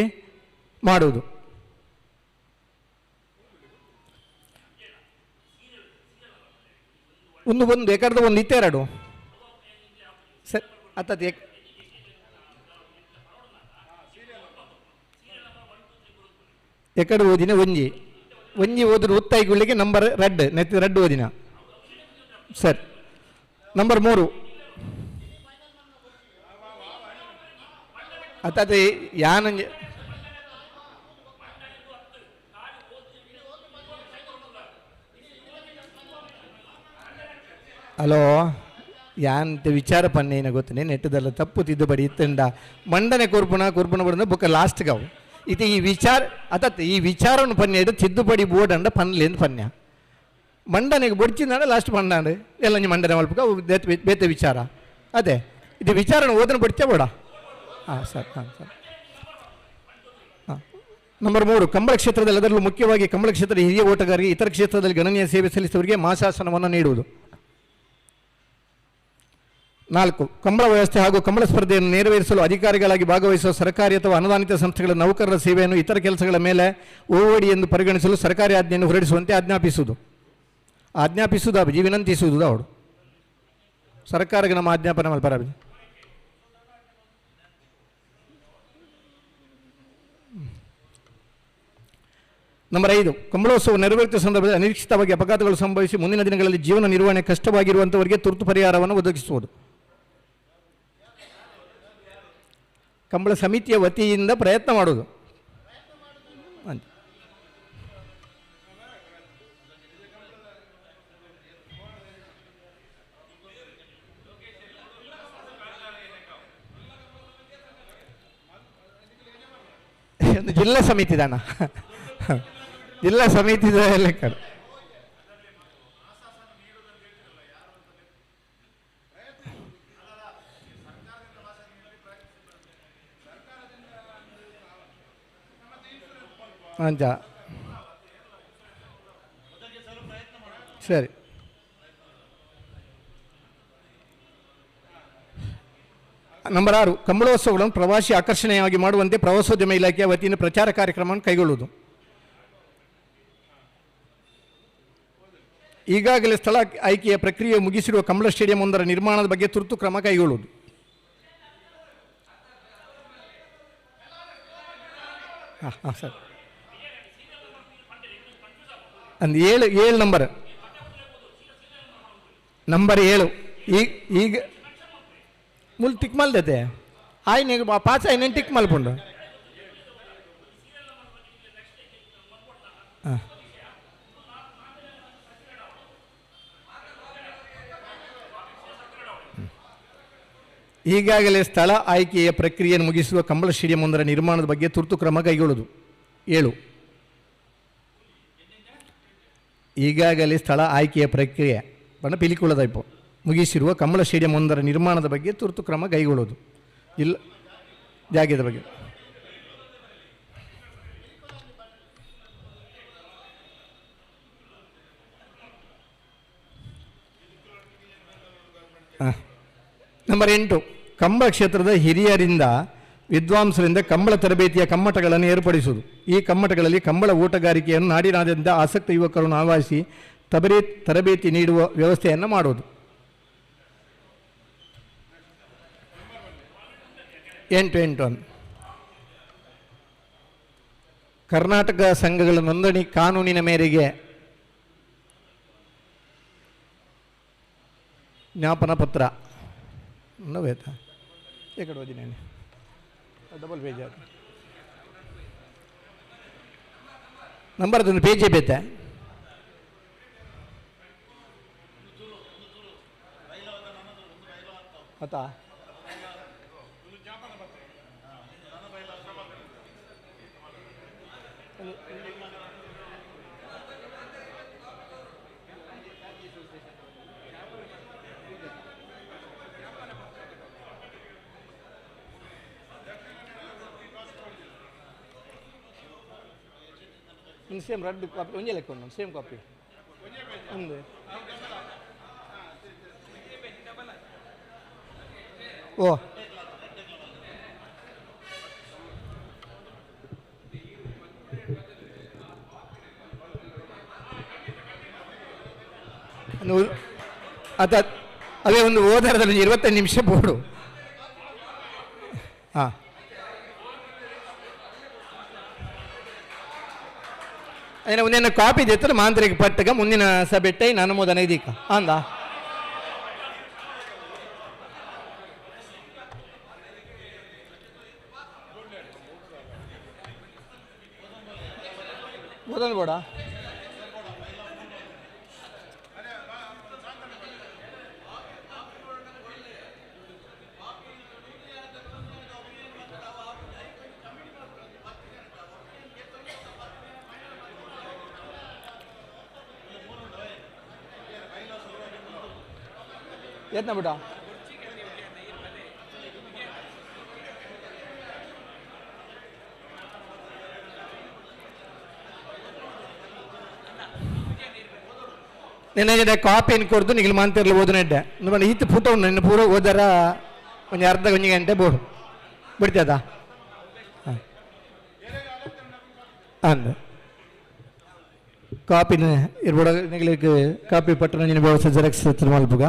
ಮಾಡುವುದು. ಒಂದು ಒಂದು ಎಕರದ ಒಂದು ಇತ್ತೆರಡು ಸರ್ ಅತ್ತದ ಎಕಡೆ ಓದಿನ ಒಂಜಿ ಒಂಜಿ ಓದಿನ ಉತ್ತಾಯಿಗಳಿಗೆ ನಂಬರ್ ರಡ್ಡ್ ನೆತ್ತಿ ರಡ್ಡು ಓದಿನ ಸರ್. ನಂಬರ್ 3 ಅತ್ತದ ಯಾನಂಜಿ ಹಲೋ ಯಾಂತ ವಿಚಾರ ಪನ್ನೇನ ಗೊತ್ತನೆ ನೆಟ್ಟದಲ್ಲ ತಪ್ಪು ತಿದ್ದುಪಡಿ ಇತ್ತಂಡ ಮಂಡನೆ ಕೊರ್ಪುಣ ಕೊರ್ಪುಣ ಬಡನ ಬೊಕ್ಕ ಲಾಸ್ಟ್ ಗಾವು ಇದು ಈ ವಿಚಾರ ಅತತ್ ಈ ವಿಚಾರವನ್ನು ಪನ್ನೇಡು ತಿದ್ದುಪಡಿ ಬೋರ್ಡ್ ಅಂಡ ಪನ್ಲೇಂದು ಪನ್ಯ ಮಂಡನೆಗೆ ಬೊಡ್ಚಿಂದಾಂಡ ಲಾಸ್ಟ್ ಪಂಡಾಂಡು ಎಲ್ಲ ಮಂಡನೆ ಮಲ್ಪಕ ಬೇತೆ ವಿಚಾರ ಅದೇ ಇದು ವಿಚಾರನ ಓದನ ಬೊಡ್ಚೆ ಬೋಡ. ಹಾಂ ಸರ್, ಹಾಂ ಸರ್. ಹಾಂ ನಂಬರ್ 3 ಕಂಬಳ ಕ್ಷೇತ್ರದಲ್ಲಿ ಅದರಲ್ಲೂ ಮುಖ್ಯವಾಗಿ ಕಂಬಳ ಕ್ಷೇತ್ರದ ಹಿರಿಯ ಓಟಗಾರರಿಗೆ ಇತರ ಕ್ಷೇತ್ರದಲ್ಲಿ ಗಣನೀಯ ಸೇವೆ ಸಲ್ಲಿಸಿದವರಿಗೆ ಮಾಸಾಸನವನ್ನು ನೀಡುವುದು. 4 ಕಂಬಳ ವ್ಯವಸ್ಥೆ ಹಾಗೂ ಕಂಬಳ ಸ್ಪರ್ಧೆಯನ್ನು ನೆರವೇರಿಸಲು ಅಧಿಕಾರಿಗಳಾಗಿ ಭಾಗವಹಿಸುವ ಸರ್ಕಾರಿ ಅಥವಾ ಅನುದಾನಿತ ಸಂಸ್ಥೆಗಳ ನೌಕರರ ಸೇವೆಯನ್ನು ಇತರ ಕೆಲಸಗಳ ಮೇಲೆ ಓಡಿ ಎಂದು ಪರಿಗಣಿಸಲು ಸರ್ಕಾರಿ ಆಜ್ಞೆಯನ್ನು ಹೊರಡಿಸುವಂತೆ ಆಜ್ಞಾಪಿಸುವುದು. ಆಜ್ಞಾಪಿಸುವುದು ವಿನಂತಿಸುವುದು ಅವಳು ಸರ್ಕಾರಕ್ಕೆ ನಮ್ಮ ಆಜ್ಞಾಪನೆ ಮಲ್ಪರ. ನಂಬರ್ 5, ಕಂಬಳೋತ್ಸವ ನೆರವೇರಿಸಿದ ಸಂದರ್ಭದಲ್ಲಿ ಅನಿರೀಕ್ಷಿತವಾಗಿ ಅಪಘಾತಗಳು ಸಂಭವಿಸಿ ಮುಂದಿನ ದಿನಗಳಲ್ಲಿ ಜೀವನ ನಿರ್ವಹಣೆ ಕಷ್ಟವಾಗಿರುವಂಥವರಿಗೆ ತುರ್ತು ಪರಿಹಾರವನ್ನು ಒದಗಿಸುವುದು. ಕಂಬಳ ಸಮಿತಿಯ ವತಿಯಿಂದ ಪ್ರಯತ್ನ ಮಾಡುವುದು ಅಂತ. ಒಂದು ಜಿಲ್ಲಾ ಸಮಿತಿ ದಾನ, ಜಿಲ್ಲಾ ಸಮಿತಿದ ಲೆಕ್ಕ. ಅಂಚ ಸರಿ. ನಂಬರ್ 6, ಕಂಬಳೋತ್ಸವಗಳನ್ನು ಪ್ರವಾಸಿ ಆಕರ್ಷಣೀಯವಾಗಿ ಮಾಡುವಂತೆ ಪ್ರವಾಸೋದ್ಯಮ ಇಲಾಖೆಯ ವತಿಯಿಂದ ಪ್ರಚಾರ ಕಾರ್ಯಕ್ರಮವನ್ನು ಕೈಗೊಳ್ಳುವುದು. ಈಗಾಗಲೇ ಸ್ಥಳ ಆಯ್ಕೆಯ ಪ್ರಕ್ರಿಯೆ ಮುಗಿಸಿರುವ ಕಂಬಳ ಸ್ಟೇಡಿಯಂ ಒಂದರ ನಿರ್ಮಾಣದ ಬಗ್ಗೆ ತುರ್ತು ಕ್ರಮ ಕೈಗೊಳ್ಳುವುದು. ಹಾಂ ಹಾಂ ಸರ್, ಒಂದು 7 7 ನಂಬರ್, ನಂಬರ್ 7. ಈಗ ಈಗ ಮುಲ್ ಟಿಕ್ ಮಲ್ದತೆ ಆಯ್ನ ಪಾಚ ಆಯ್ನ ಟಿಕ್ ಮಲ್ಪುಂಡು. ಹಾಂ, ಈಗಾಗಲೇ ಸ್ಥಳ ಆಯ್ಕೆಯ ಪ್ರಕ್ರಿಯೆಯನ್ನು ಮುಗಿಸುವ ಕಂಬಳ ಸ್ಟೇಡಿಯಂ ಒಂದರ ನಿರ್ಮಾಣದ ಬಗ್ಗೆ ತುರ್ತು ಕ್ರಮ ಕೈಗೊಳ್ಳುವುದು. 7, ಈಗಾಗಲೇ ಸ್ಥಳ ಆಯ್ಕೆಯ ಪ್ರಕ್ರಿಯೆ ಬಣ್ಣ ಪಿಲಿಕುಳದೈಪು ಮುಗಿಸಿರುವ ಕಂಬಳ ಸ್ಟೇಡಿಯಂ ಒಂದರ ನಿರ್ಮಾಣದ ಬಗ್ಗೆ ತುರ್ತು ಕ್ರಮ ಕೈಗೊಳ್ಳುವುದು. ಇಲ್ಲ ಜಾಗದ ಬಗ್ಗೆ. ನಂಬರ್ 8, ಕಂಬಳ ಕ್ಷೇತ್ರದ ಹಿರಿಯರಿಂದ ವಿದ್ವಾಂಸರಿಂದ ಕಂಬಳ ತರಬೇತಿಯ ಕಮ್ಮಟಗಳನ್ನು ಏರ್ಪಡಿಸುವುದು. ಈ ಕಮ್ಮಟಗಳಲ್ಲಿ ಕಂಬಳ ಓಟಗಾರಿಕೆಯನ್ನು ನಾಡಿನಾದ್ಯಂತ ಆಸಕ್ತ ಯುವಕರನ್ನು ಆಹ್ವಾನಿಸಿ ತರಬೇತಿ ನೀಡುವ ವ್ಯವಸ್ಥೆಯನ್ನು ಮಾಡುವುದು. 8 8 1, ಕರ್ನಾಟಕ ಸಂಘಗಳ ನೋಂದಣಿ ಕಾನೂನಿನ ಮೇರೆಗೆ ಜ್ಞಾಪನ ಪತ್ರ ನೋವೇತಾ ಈ ಕಡೆ ಓದಿ ನಾನು ಡಬಲ್ ಪೇಜ್ ಅದು ನಂಬರ್ ಅದೊಂದು ಪೇಜೇ ಬೇತೆ. ಆತಾ ಸೇಮ್ ರಡ್ಡು ಕಾಪಿ ಒಂಜೇ ಲೆಕ್ಕ ಉಂಟು, ಸೇಮ್ ಕಾಪಿ ಒಂದು. ಓ ಅದ ಅದೇ ಒಂದು ಓದರದಲ್ಲಿ 25 ನಿಮಿಷ ಬೋರ್ಡು. ಹಾಂ, ಒಂದೇನು ಕಾಪಿ ದೆತ್ತರೆ ಮಾಂತ್ರಿಕ ಪಟ್ಟಗ ಮುಂದಿನ ಸಭೆಟ್ಟೈ ಅನುಮೋದನೆ ಇದೀಕ ಅಂದ. ಓದೋದು ಬೇಡ. ಯತ್ನ ಬಿಡ. ನಿನ್ನೆ ಕಾಪಿಯನ್ನು ಕೊಡ್ದು ನಿಗಲು ಮಾಂತಿರ್ಲಿ ಓದನೆಡ್ಡೆ ನಮ್ಮ ಈತ ಫೋಟೋ ನಿನ್ನ ಪೂರ ಓದರ ಒಂದು ಅರ್ಧ ಒಂದು ಗಂಟೆ ಬೋರ್ಡು ಬಿಡ್ತದ ಅಂದ. ಕಾಪಿನ ಇರ್ಬೋಡ ನಿಗಲಿಗೆ ಕಾಪಿ ಪಟ್ಟಣ ವ್ಯವಸ್ಥೆ ಜೆರಾಕ್ಸ್ ಮಲ್ಪುಗ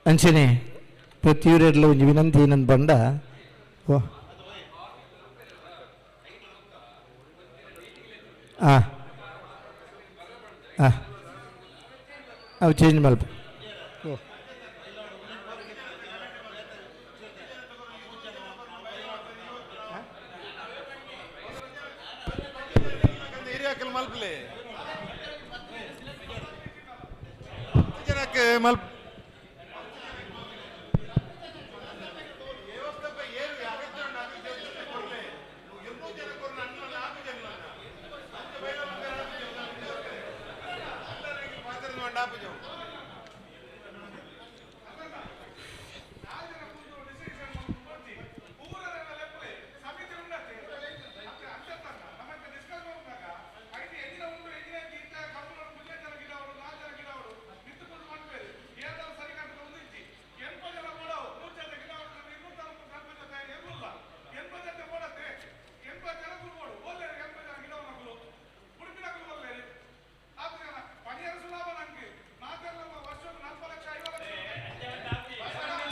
ಅಂಚನೆ ಪ್ರತಿಯೂರೆಡ್ಲ ಒಂಜಿ ವಿನಂತಿ ಏನಂತ ಬಂಡ ಓ ಆ ಆ ಅವು ಚೇಂಜ್ ಮಲ್ಪ ಮಲ್ಪಲೆ ಜನಕ್ಕೆ ಮಲ್ಪ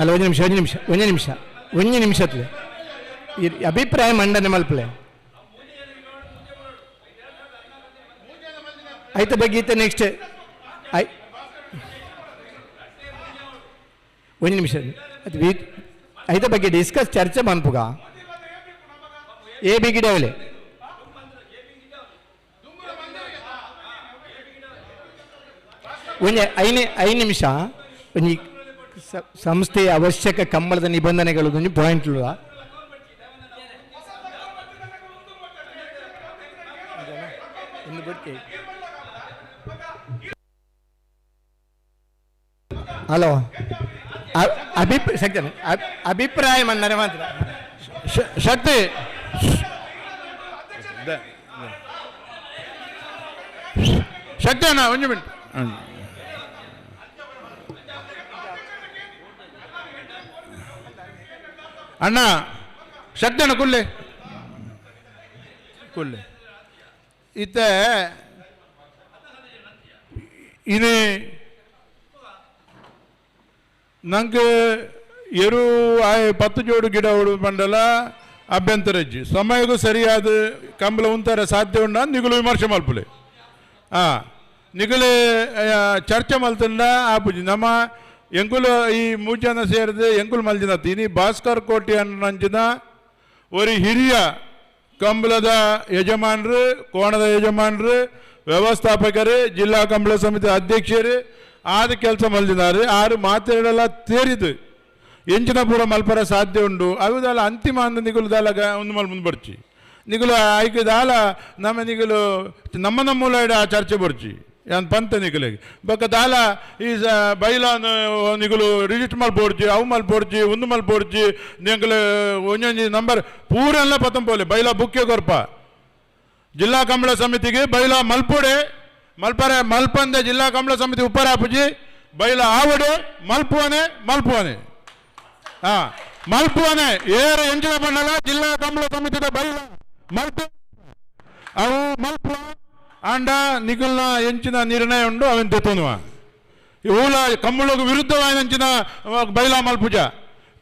ಅಲ್ಲ, ಒಂದು ನಿಮಿಷ ಒಂದು ನಿಮಿಷ ಒಂದು ನಿಮಿಷ ಒಂದು ನಿಮಿಷ ಅಭಿಪ್ರಾಯ ಮಂಡನೆ ಮಲ್ಪಲೆ ಆಯ್ತು ಬಗ್ಗೆ ಇತ್ತೆ ನೆಕ್ಸ್ಟ್ I ಒಂದು ನಿಮಿಷ ಅದು ಐತ ಬಗ್ಗೆ ಡಿಸ್ಕಸ್ ಚರ್ಚೆ ಮನ್ಪುಗ ಎ ಬಿ ಗಿಡವಲೆ ಒಂಜಿ ಐನೇ ಐದು ನಿಮಿಷ ಒಂಜಿ ಸಂಸ್ಥೆಯ ಅವಶ್ಯಕ ಕಂಬಳದ ನಿಬಂಧನೆಗಳು ಒಂಜಿ ಪಾಯಿಂಟ್ ಹಲೋ, ಅಭಿಪ್ರಾಯ ಅಭಿಪ್ರಾಯ ಮಂಡನೆ ಮಾತ್ರ. ಶಕ್ತಿ ಶಕ್ತಿ ಅಣ್ಣ, ಒಂದು ಮಿನಿಟ್. ಅಣ್ಣ ಶಕ್ತಿ ಅಣ್ಣ, ಕುಲ್ಲೆ ಕುಲ್ಲೆ ಇತ್ತೆ ಇನಿ ನಂಗೆ ಎರು 10 ಜೋಡು ಗಿಡ ಮಂಡಲ ಅಭ್ಯಂತರಜ್ಜಿ ಸಮಯಕ್ಕೂ ಸರಿಯಾದ ಕಂಬಳ ಉಂತಾರೆ ಸಾಧ್ಯ ಉಂಡ ನಿಗುಲು ವಿಮರ್ಶೆ ಮಲ್ಪುಲೆ. ನಿಗುಲು ಚರ್ಚೆ ಮಲ್ತಂಡ ಆಪುಜಿ ನಮ್ಮ ಎಂಕುಲು ಈ ಮೂಜನ ಸೇರಿದೆ ಎಂಕುಲು ಮಲ್ಜಿನ ಇನಿ ಭಾಸ್ಕರ್ ಕೋಟಿ ಅನ್ನಂಚಿನ ಒರಿ ಹಿರಿಯ ಕಂಬಳದ ಯಜಮಾನರು, ಕೋಣದ ಯಜಮಾನರು, ವ್ಯವಸ್ಥಾಪಕರು, ಜಿಲ್ಲಾ ಕಂಬಳ ಸಮಿತಿ ಅಧ್ಯಕ್ಷರು ಆದ ಕೆಲಸ ಮಲ್ದಿದ್ದಾರೆ. ಆರು ಮಾತೆಲ್ಲ ತೇರಿದು ಎಂಚಿನ ಪೂರ ಮಲ್ಪರ ಸಾಧ್ಯ ಉಂಡು. ಅವುದಲ್ಲ ಅಂತಿಮ ಅಂದ ನಿಗುಲು ದಾಲ ಒಂದು ಮಲ್ ಮುಂದೆ ಬರ್ಚಿ ನಿಗುಲು ಆಯ್ಕೆ ದಾಲ ನಮ್ಮ ನಿಗುಲು ನಮ್ಮ ನಮ್ಮೂಲ ಆ ಚರ್ಚೆ ಬರ್ಚಿ ಯಾನ್ ಪಂತ ನಿಗುಲಿಗೆ ಬೊಕ್ಕ ದಾಲ ಈ ಬೈಲಾನ್ ನಿಗುಲು ರಿಜಿಸ್ಟರ್ ಮಲ್ಪೊಡ್ಚಿ, ಅವು ಮಲ್ಪೊಡ್ಚಿ, ಒಂದು ಮಲ್ಪೊಡ್ಚಿ, ನಿಂಗುಲು ಒಂಜೊಂಜಿ ನಂಬರ್ ಪೂರೆಲ್ಲ ಪತ್ತಂಪೋಲೆ ಬೈಲಾ ಬುಕ್ಕೆ ಕೊರ್ಪ. ಜಿಲ್ಲಾ ಕಂಬಳ ಸಮಿತಿಗೆ ಬೈಲಾ ಮಲ್ಪೊಡೆ ಮಲ್ಪರೆ ಮಲ್ಪಂದೆ ಜಿಲ್ಲಾ ಕಂಬಳ ಸಮಿತಿ ಉಪ್ಪರಾಪುಜಿ ಬೈಲ ಆವಡೆ ಮಲ್ಪುವನೆ ಮಲ್ಪುವನೆ ಹಾಂ ಮಲ್ಪುವನೆ ಏರ ಎಂಚಿನ ಪಂಡಲ ಜಿಲ್ಲಾ ಕಂಬಳ ಸಮಿತಿದ ಬೈಲ ಮಲ್ಪು ಅವು ಮಲ್ಪು ಆಂಡ ನಿಗುಲ್ನ ಎಂಚಿನ ನಿರ್ಣಯ ಉಂಡು ಅವನ್ ತೆತ್ತೊನುವ. ಊಲ ಕಂಬಳಗ್ ವಿರುದ್ಧವಾದ ಬೈಲಾ ಮಲ್ಪುಜ,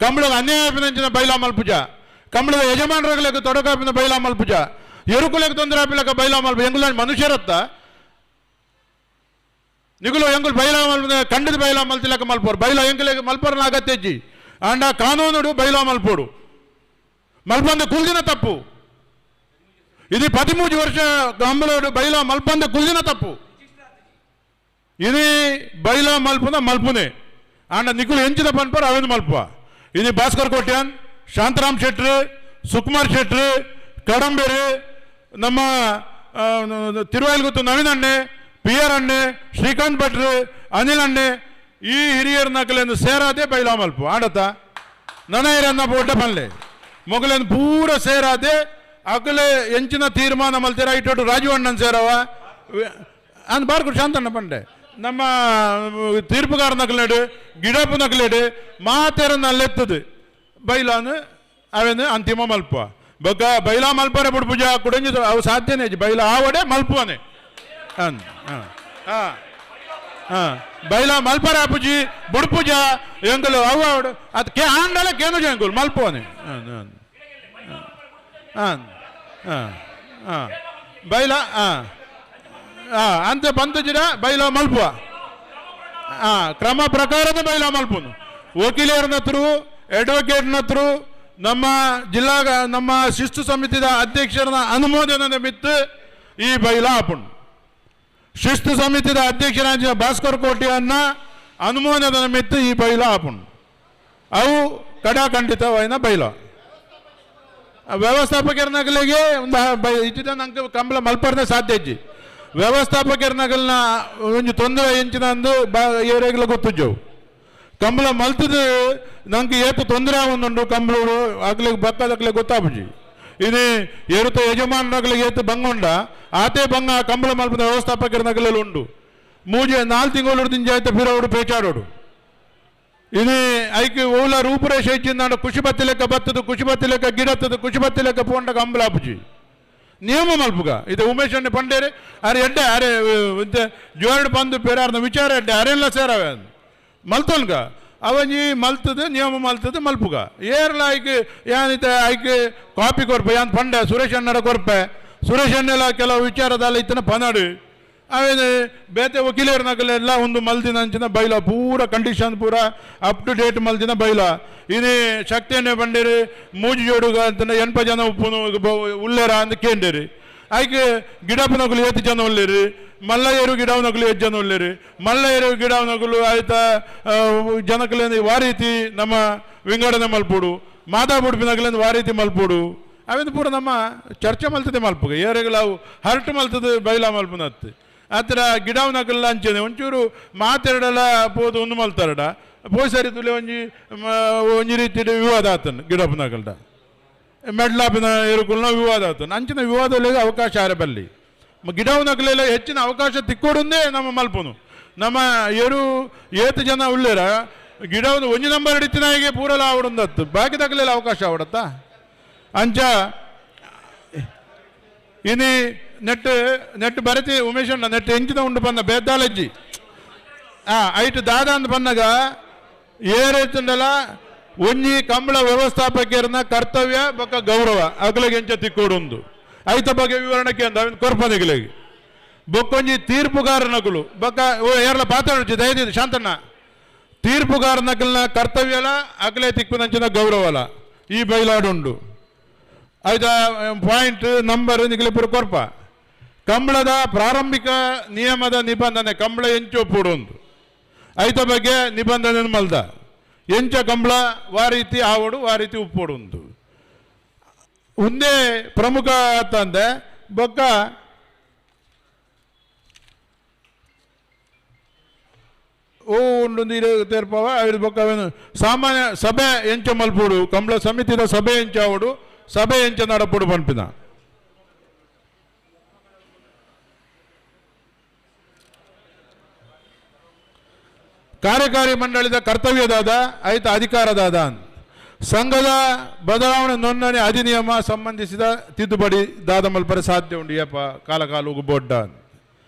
ಕಂಬಳಗ್ ಅನ್ಯಾಯ ಬೈಲಾ ಮಲ್ಪುಜ, ಕಂಬಳದ ಯಜಮಾನರುಗಳಿಗೆ ತೊಡಕಾಪಿನ ಬೈಲಾ ಮಲ್ಪುಜ, ಎರುಕುಲೆಗ್ ತೊಂದರೆ ಆಪಿಲಕ ಬೈಲಾ ಮಲ್ಪ. ಎಂಗುಲ ಮನುಷ್ಯರತ್ತ ನಿಗುಲು ಎಂಗುಲು ಬೈಲಾ ಮಲ್ಪ ಕಂಡದ ಬೈಲಾ ಮಲ್ತಿಲಕ ಮಲ್ಪೋರು ಬೈಲಾ ಎಂಗುಲೆಗ್ ಮಲ್ಪೋರ್ನ ಅಗತ್ಯಜ್ಜಿ. ಆಂಡ ಕಾನೂನುಡು ಬೈಲಾ ಮಲ್ಪೋಡು ಮಲ್ಪಂದ ಕುಲ್ದಿನ ತಪ್ಪು. ಇದು 13 ವರ್ಷ ಕಂಬಳೋಡು ಬೈಲಾ ಮಲ್ಪಂದ ಕುಲ್ದಿನ ತಪ್ಪು. ಇದು ಬೈಲಾ ಮಲ್ಪುನ ಮಲ್ಪುನೆ ಆಂಡ ನಿಗುಲು ಎಂಚಿನ ಪನ್ಪರ್ ಅವೇನು ಮಲ್ಪ. ಇದು ಭಾಸ್ಕರ್ ಕೋಟ್ಯಾನ್, ಶಾಂತರಾಮ್ ಶೆಟ್ರು, ಸುಕುಮಾರ್ ಶೆಟ್ರು, ಕಡಂಬೇರು, ನಮ್ಮ ತಿರುವಾಯಿಲ್ಗುತ್ತು ನವೀನ್ ಅಣ್ಣೆ, ಪಿ ಆರ್ ಅಣ್ಣೆ, ಶ್ರೀಕಾಂತ್ ಭಟ್ರು, ಅನಿಲ್ ಅಣ್ಣೆ, ಈ ಹಿರಿಯರ ನಕಲೆಂದು ಸೇರಾದೆ ಬೈಲಾ ಮಲ್ಪು ಆಡತ ನನೈರನ್ನ ಪೋಟ ಪನ್ಲೆ ಮೊಗಲೆಂದು ಪೂರ ಸೇರಾದೆ ಅಕಲೆ ಎಂಚಿನ ತೀರ್ಮಾನ ಮಲ್ತೀರ ಇಟ್ಟೋಟು ರಾಜು ಅಣ್ಣನ್ ಸೇರವ ಅಂದ್ ಬಾರ್ಕು ಶಾಂತಣ್ಣ ಪಂಡೆ ನಮ್ಮ ತೀರ್ಪುಗಾರ ನಕಲೇಡು ಗಿಡಪ್ಪು ನಕಲೇಡು ಮಾತೇರನ್ನ ಅಲ್ಲೆತ್ತದು ಬೈಲಾನು ಅವೇನು ಅಂತಿಮ ಮಲ್ಪ. ಬೊಕ್ಕ ಬೈಲಾ ಮಲ್ಪರೆ ಬಿಡ್ಪುಜ ಕುಡಂಜಿ ಅವು ಸಾಧ್ಯನೇ ಬೈಲ ಆವಡೆ ಮಲ್ಪುವನೆ. ಅನ್ ಹಾಂ ಹಾಂ ಹಾಂ ಬೈಲ ಮಲ್ಪರ ಅಪ್ಪುಜಿ ಬುಡ್ಪುಜ ಎಂಕುಲು ಅವು ಅವಡು ಅದು ಕೆ ಆಂಡಲ ಕೇನು ಎಂಕುಲು ಮಲ್ಪೋನೆ. ಹಾಂ ಹಾಂ ಹಾಂ ಹಾಂ ಹಾಂ ಬೈಲ ಹಾಂ ಹಾಂ ಅಂತೆ ಪಂತುಜಿಡ ಬೈಲ ಮಲ್ಪುವ. ಹಾಂ, ಕ್ರಮ ಪ್ರಕಾರದ ಬೈಲ ಮಲ್ಪುನು. ವಕೀಲರನತ್ರ, ಅಡ್ವೊಕೇಟ್ನತ್ರ, ನಮ್ಮ ಜಿಲ್ಲಾ ನಮ್ಮ ಶಿಸ್ತು ಸಮಿತಿದ ಅಧ್ಯಕ್ಷರ ಅನುಮೋದನೆ ಮಿತ್ತು ಈ ಬೈಲ ಆಪುಂಡು. ಶಿಸ್ತು ಸಮಿತಿದ ಅಧ್ಯಕ್ಷರಾದ ಭಾಸ್ಕರ್ ಕೋಟಿಯನ್ನ ಅನುಮೋದನೆ ಮಿತ್ತು ಈ ಬೈಲ ಆಪುಂಡು. ಅವು ಕಡಾಖಂಡಿತವಾಯಿನ ಬೈಲ. ವ್ಯವಸ್ಥಾಪಕರನಗಲಿಗೆ ಒಂದು ಇಚ್ಚಿದ ನಂಗೆ ಕಂಬಳ ಮಲ್ಪರ್ನೆ ಸಾಧ್ಯ ಇಜ್ಜಿ. ವ್ಯವಸ್ಥಾಪಕರನಗಲ್ನ ಒಂಜಿ ತೊಂದರೆ ಎಂಚಿನ ಅಂದು ಬ ಏರಿಯಾಗ್ಲ ಗೊತ್ತುಜ್ಜವು. ಕಂಬಳ ಮಲ್ತದ ನಂಗೆ ಏತು ತೊಂದರೆ ಒಂದುಂಡು ಕಂಬಳೂರು ಅಗ್ಲಿಗೆ ಬಕ್ಕದಗ್ಲಿಗೆ ಗೊತ್ತಾಪುಜಿ. ಇನಿ ಏರುತ ಯಜಮಾನನಗಲಿಗೆ ಏತು ಬಂಗುಂಡ ಆತೇ ಬಂಗ ಕಂಬಳ ಮಲ್ಪದ ವ್ಯವಸ್ಥಾಪಕರನಗಲೆಲ್ಲ ಉಂಡು. ಮೂಜೆ 4 ತಿಂಗಳು ದಿಂಜಾಯ್ತ ಫಿರೋಡು ಪೇಚಾಡೋಡು. ಇನಿ ಐಕ್ ಓಲ ರೂಪುರೇಷೆ ಇಚ್ಚಿಂದಾಂಡ ಖುಷಿ ಬತ್ತಿ ಲೆಕ್ಕ ಬತ್ತದು, ಖುಷಿ ಬತ್ತಿ ಲೆಕ್ಕ ಗಿಡತ್ತದು, ಖುಷಿ ಬತ್ತಿ ಲೆಕ್ಕ ಪೋಂಡ ಕಂಬಳ ಆಪುಜಿ. ನಿಯಮ ಮಲ್ಪುಗ. ಇದು ಉಮೇಶ್ ಅಣ್ಣೆ ಪಂಡೇರಿ ಅರೆ ಎಡ್ಡೆ ಅರೆ ಜೋರಡು ಬಂದು ಪೇರಾರ್ನ ವಿಚಾರ ಎಡ್ಡೆ ಅರೆಲ್ಲ ಸೇರವೆ ಮಲ್ತೋನ್ಗ ಅವನಿ ಮಲ್ತದ ನಿಯಮ ಮಲ್ತದ ಮಲ್ಪುಗ. ಏರ್ಲ ಐಕ್ ಯಾನಿತ ಐಕ್ ಕಾಪಿ ಕೊರ್ಪೆ ಯಾನ್ ಪಂಡೆ ಸುರೇಶ್ ಅಣ್ಣಡ ಕೊರ್ಪೆ. ಸುರೇಶ್ ಅಣ್ಣೆಲ್ಲ ಕೆಲವು ವಿಚಾರದಲ್ಲ ಇತ್ತನ ಪನಾಡು ಆಮೇಲೆ ಬೇತೆ ವಕೀಲರನಗಲೆಲ್ಲ ಒಂದು ಮಲ್ದಿನ ಅಂಚಿನ ಬೈಲ ಪೂರ ಕಂಡೀಷನ್ ಪೂರ up to date ಮಲ್ದಿನ ಬೈಲ. ಇನಿ ಶಕ್ತಿಯನ್ನೇ ಬಂಡೇರಿ ಮೂಜಿ ಜೋಡುಗ ಅಂತ 80 ಜನ ಉಪ್ಪುನು ಉಲ್ಲೇರ ಅಂತ ಕೇಂಡೇರಿ. ಐಕ್ ಗಿಡಪ್ಪನಗುಲು ಏತು ಜನ ಉಲ್ಲೇರಿ, ಮಲ್ಲಯ್ಯರು ಗಿಡವನಗುಲು ಏತು ಜನ ಉಲ್ಲೇರಿ, ಮಲ್ಲಯ್ಯರು ಗಿಡವನಗುಲು ಆಯ್ತಾ ಜನಕಲೇನು ವಾರೀತಿ ನಮ್ಮ ವಿಂಗಡಣೆ ಮಲ್ಪುಡು, ಮಾತಾ ಬುಡ್ಪಿನಗಲೇನು ವಾರೀತಿ ಮಲ್ಪುಡು. ಅವೆಂದು ಪೂರ ನಮ್ಮ ಚರ್ಚೆ ಮಲ್ತದೆ ಮಲ್ಪುಗ. ಏರೆಗಳ ಅವು ಹರಟು ಮಲ್ತದೆ ಬೈಲ ಮಲ್ಪುನತ್ತು. ಆ ಥರ ಗಿಡವನಗಲ್ಲ ಅಂಚನೆ ಒಂಚೂರು ಮಾತೆರಡಲ ಪೋದು ಒಂದು ಮಲ್ತಾರಡ ಪೋಯ್ ಸರಿ ತುಲೆ ಒಂಜಿ ಒಂಜಿ ರೀತಿ ವಿವಾದ ಆತನು ಗಿಡಪ್ಪನಗಲ್ಡ ಮೆಡ್ಲಾಪಿನ ಎರುಕುಲ್ನ ವಿವಾದ ಆತನು. ಅಂಚಿನ ವಿವಾದಗಳಿಗೆ ಅವಕಾಶ ಆರೆ ಬಲ್ಲಿ ಗಿಡವನಗಲೆಲ್ಲ ಹೆಚ್ಚಿನ ಅವಕಾಶ ತಿಕ್ಕೋಡುಂದೇ ನಮ್ಮ ಮಲ್ಪುನು. ನಮ್ಮ ಏರು ಏತು ಜನ ಉಳ್ಳೇರ ಗಿಡವನ್ನು ಒಂಜಿ ನಂಬರ್ ಹಿಡಿತಿನಾಯಿಗೆ ಪೂರಲ ಆವಡುಂದತ್ತು ಬಾಕಿ ತಗಲೆಲ್ಲ ಅವಕಾಶ ಆವಡತ್ತಾ ಅಂಚ. ಇನಿ ನೆಟ್ ನೆಟ್ ಬರತಿ ಉಮೇಶಣ್ಣ ನೆಟ್ ಎಂಚಿನ ಉಂಡು ಬಂದ ಬೇದ್ದಾಲಜ್ಜಿ ಐಟ್ ದಾದ ಅಂದ್ ಬಂದಾಗ ಏರೈತುಂಡಲ ಒಂಜಿ ಕಂಬಳ ವ್ಯವಸ್ಥಾಪಕರನ್ನ ಕರ್ತವ್ಯ ಬೊಕ್ಕ ಗೌರವ ಅಗಲಿಗೆ ಎಂಚ ತಿಕ್ಕೋಡುಂದು ಐತ ಬಗ್ಗೆ ವಿವರಣೆ ಅಂದ ಅವಿನ ಕೊರ್ಪನಿಗಲಿಗೆ ಬೊಕ್ಕೊಂಜಿ ತೀರ್ಪುಗಾರನಗುಲು ಬೊಕ್ಕ ಓ ಏರ್ಲ ಪಾತಾಡುಚಿ ದಯದಿದ್ದು ಶಾಂತಣ್ಣ ತೀರ್ಪುಗಾರನಗಲ್ನ ಕರ್ತವ್ಯಲ ಅಗಲೇ ತಿಕ್ಕುನಂಚಿನ ಗೌರವಲ ಈ ಬೈಲಾಡುಂಡು. ಐದ ಪಾಯಿಂಟ್ ನಂಬರ್ ನಿಗಲಿಪುರ ಕೊರ್ಪ. ಕಂಬಳದ ಪ್ರಾರಂಭಿಕ ನಿಯಮದ ನಿಬಂಧನೆ ಕಂಬಳ ಎಂಚೊಪ್ಪುಡುಂದು ಐತ ಬಗ್ಗೆ ನಿಬಂಧನೆ ಮಲ್ದ ಎಂಚ ಕಂಬಳ ವಾರೀತಿ ಆವಡು ವಾರೀತಿ ಉಪ್ಪುಡುಂದು ಒಂದೇ ಪ್ರಮುಖ ಅಂತಂದೆ ಬೊಕ್ಕ ಓ ಉಂಡು ನೀರು ತೇರ್ಪವ ಐದು ಬೊಕ್ಕ ಸಾಮಾನ್ಯ ಸಭೆ ಎಂಚ ಮಲ್ಪುಡು ಕಂಬಳ ಸಮಿತಿದ ಸಭೆ ಎಂಚಾವಡು ಸಭೆ ಎಂಚ ನಡಪುಡು ಪನ್ಪಿನ. ಕಾರ್ಯಕಾರಿ ಮಂಡಳಿದ ಕರ್ತವ್ಯದಾದ ಐತ ಅಧಿಕಾರದಾದ ಸಂಘದ ಬದಲಾವಣೆ ನೋಂದಣಿ ಅಧಿನಿಯಮ ಸಂಬಂಧಿಸಿದ ತಿದ್ದುಪಡಿ ದಾದ ಮಲ್ಪರೆ ಸಾಧ್ಯ ಉಂಡು ಯಪ್ಪ ಕಾಲ ಕಾಲುಗು ಬೊಡ್ಡ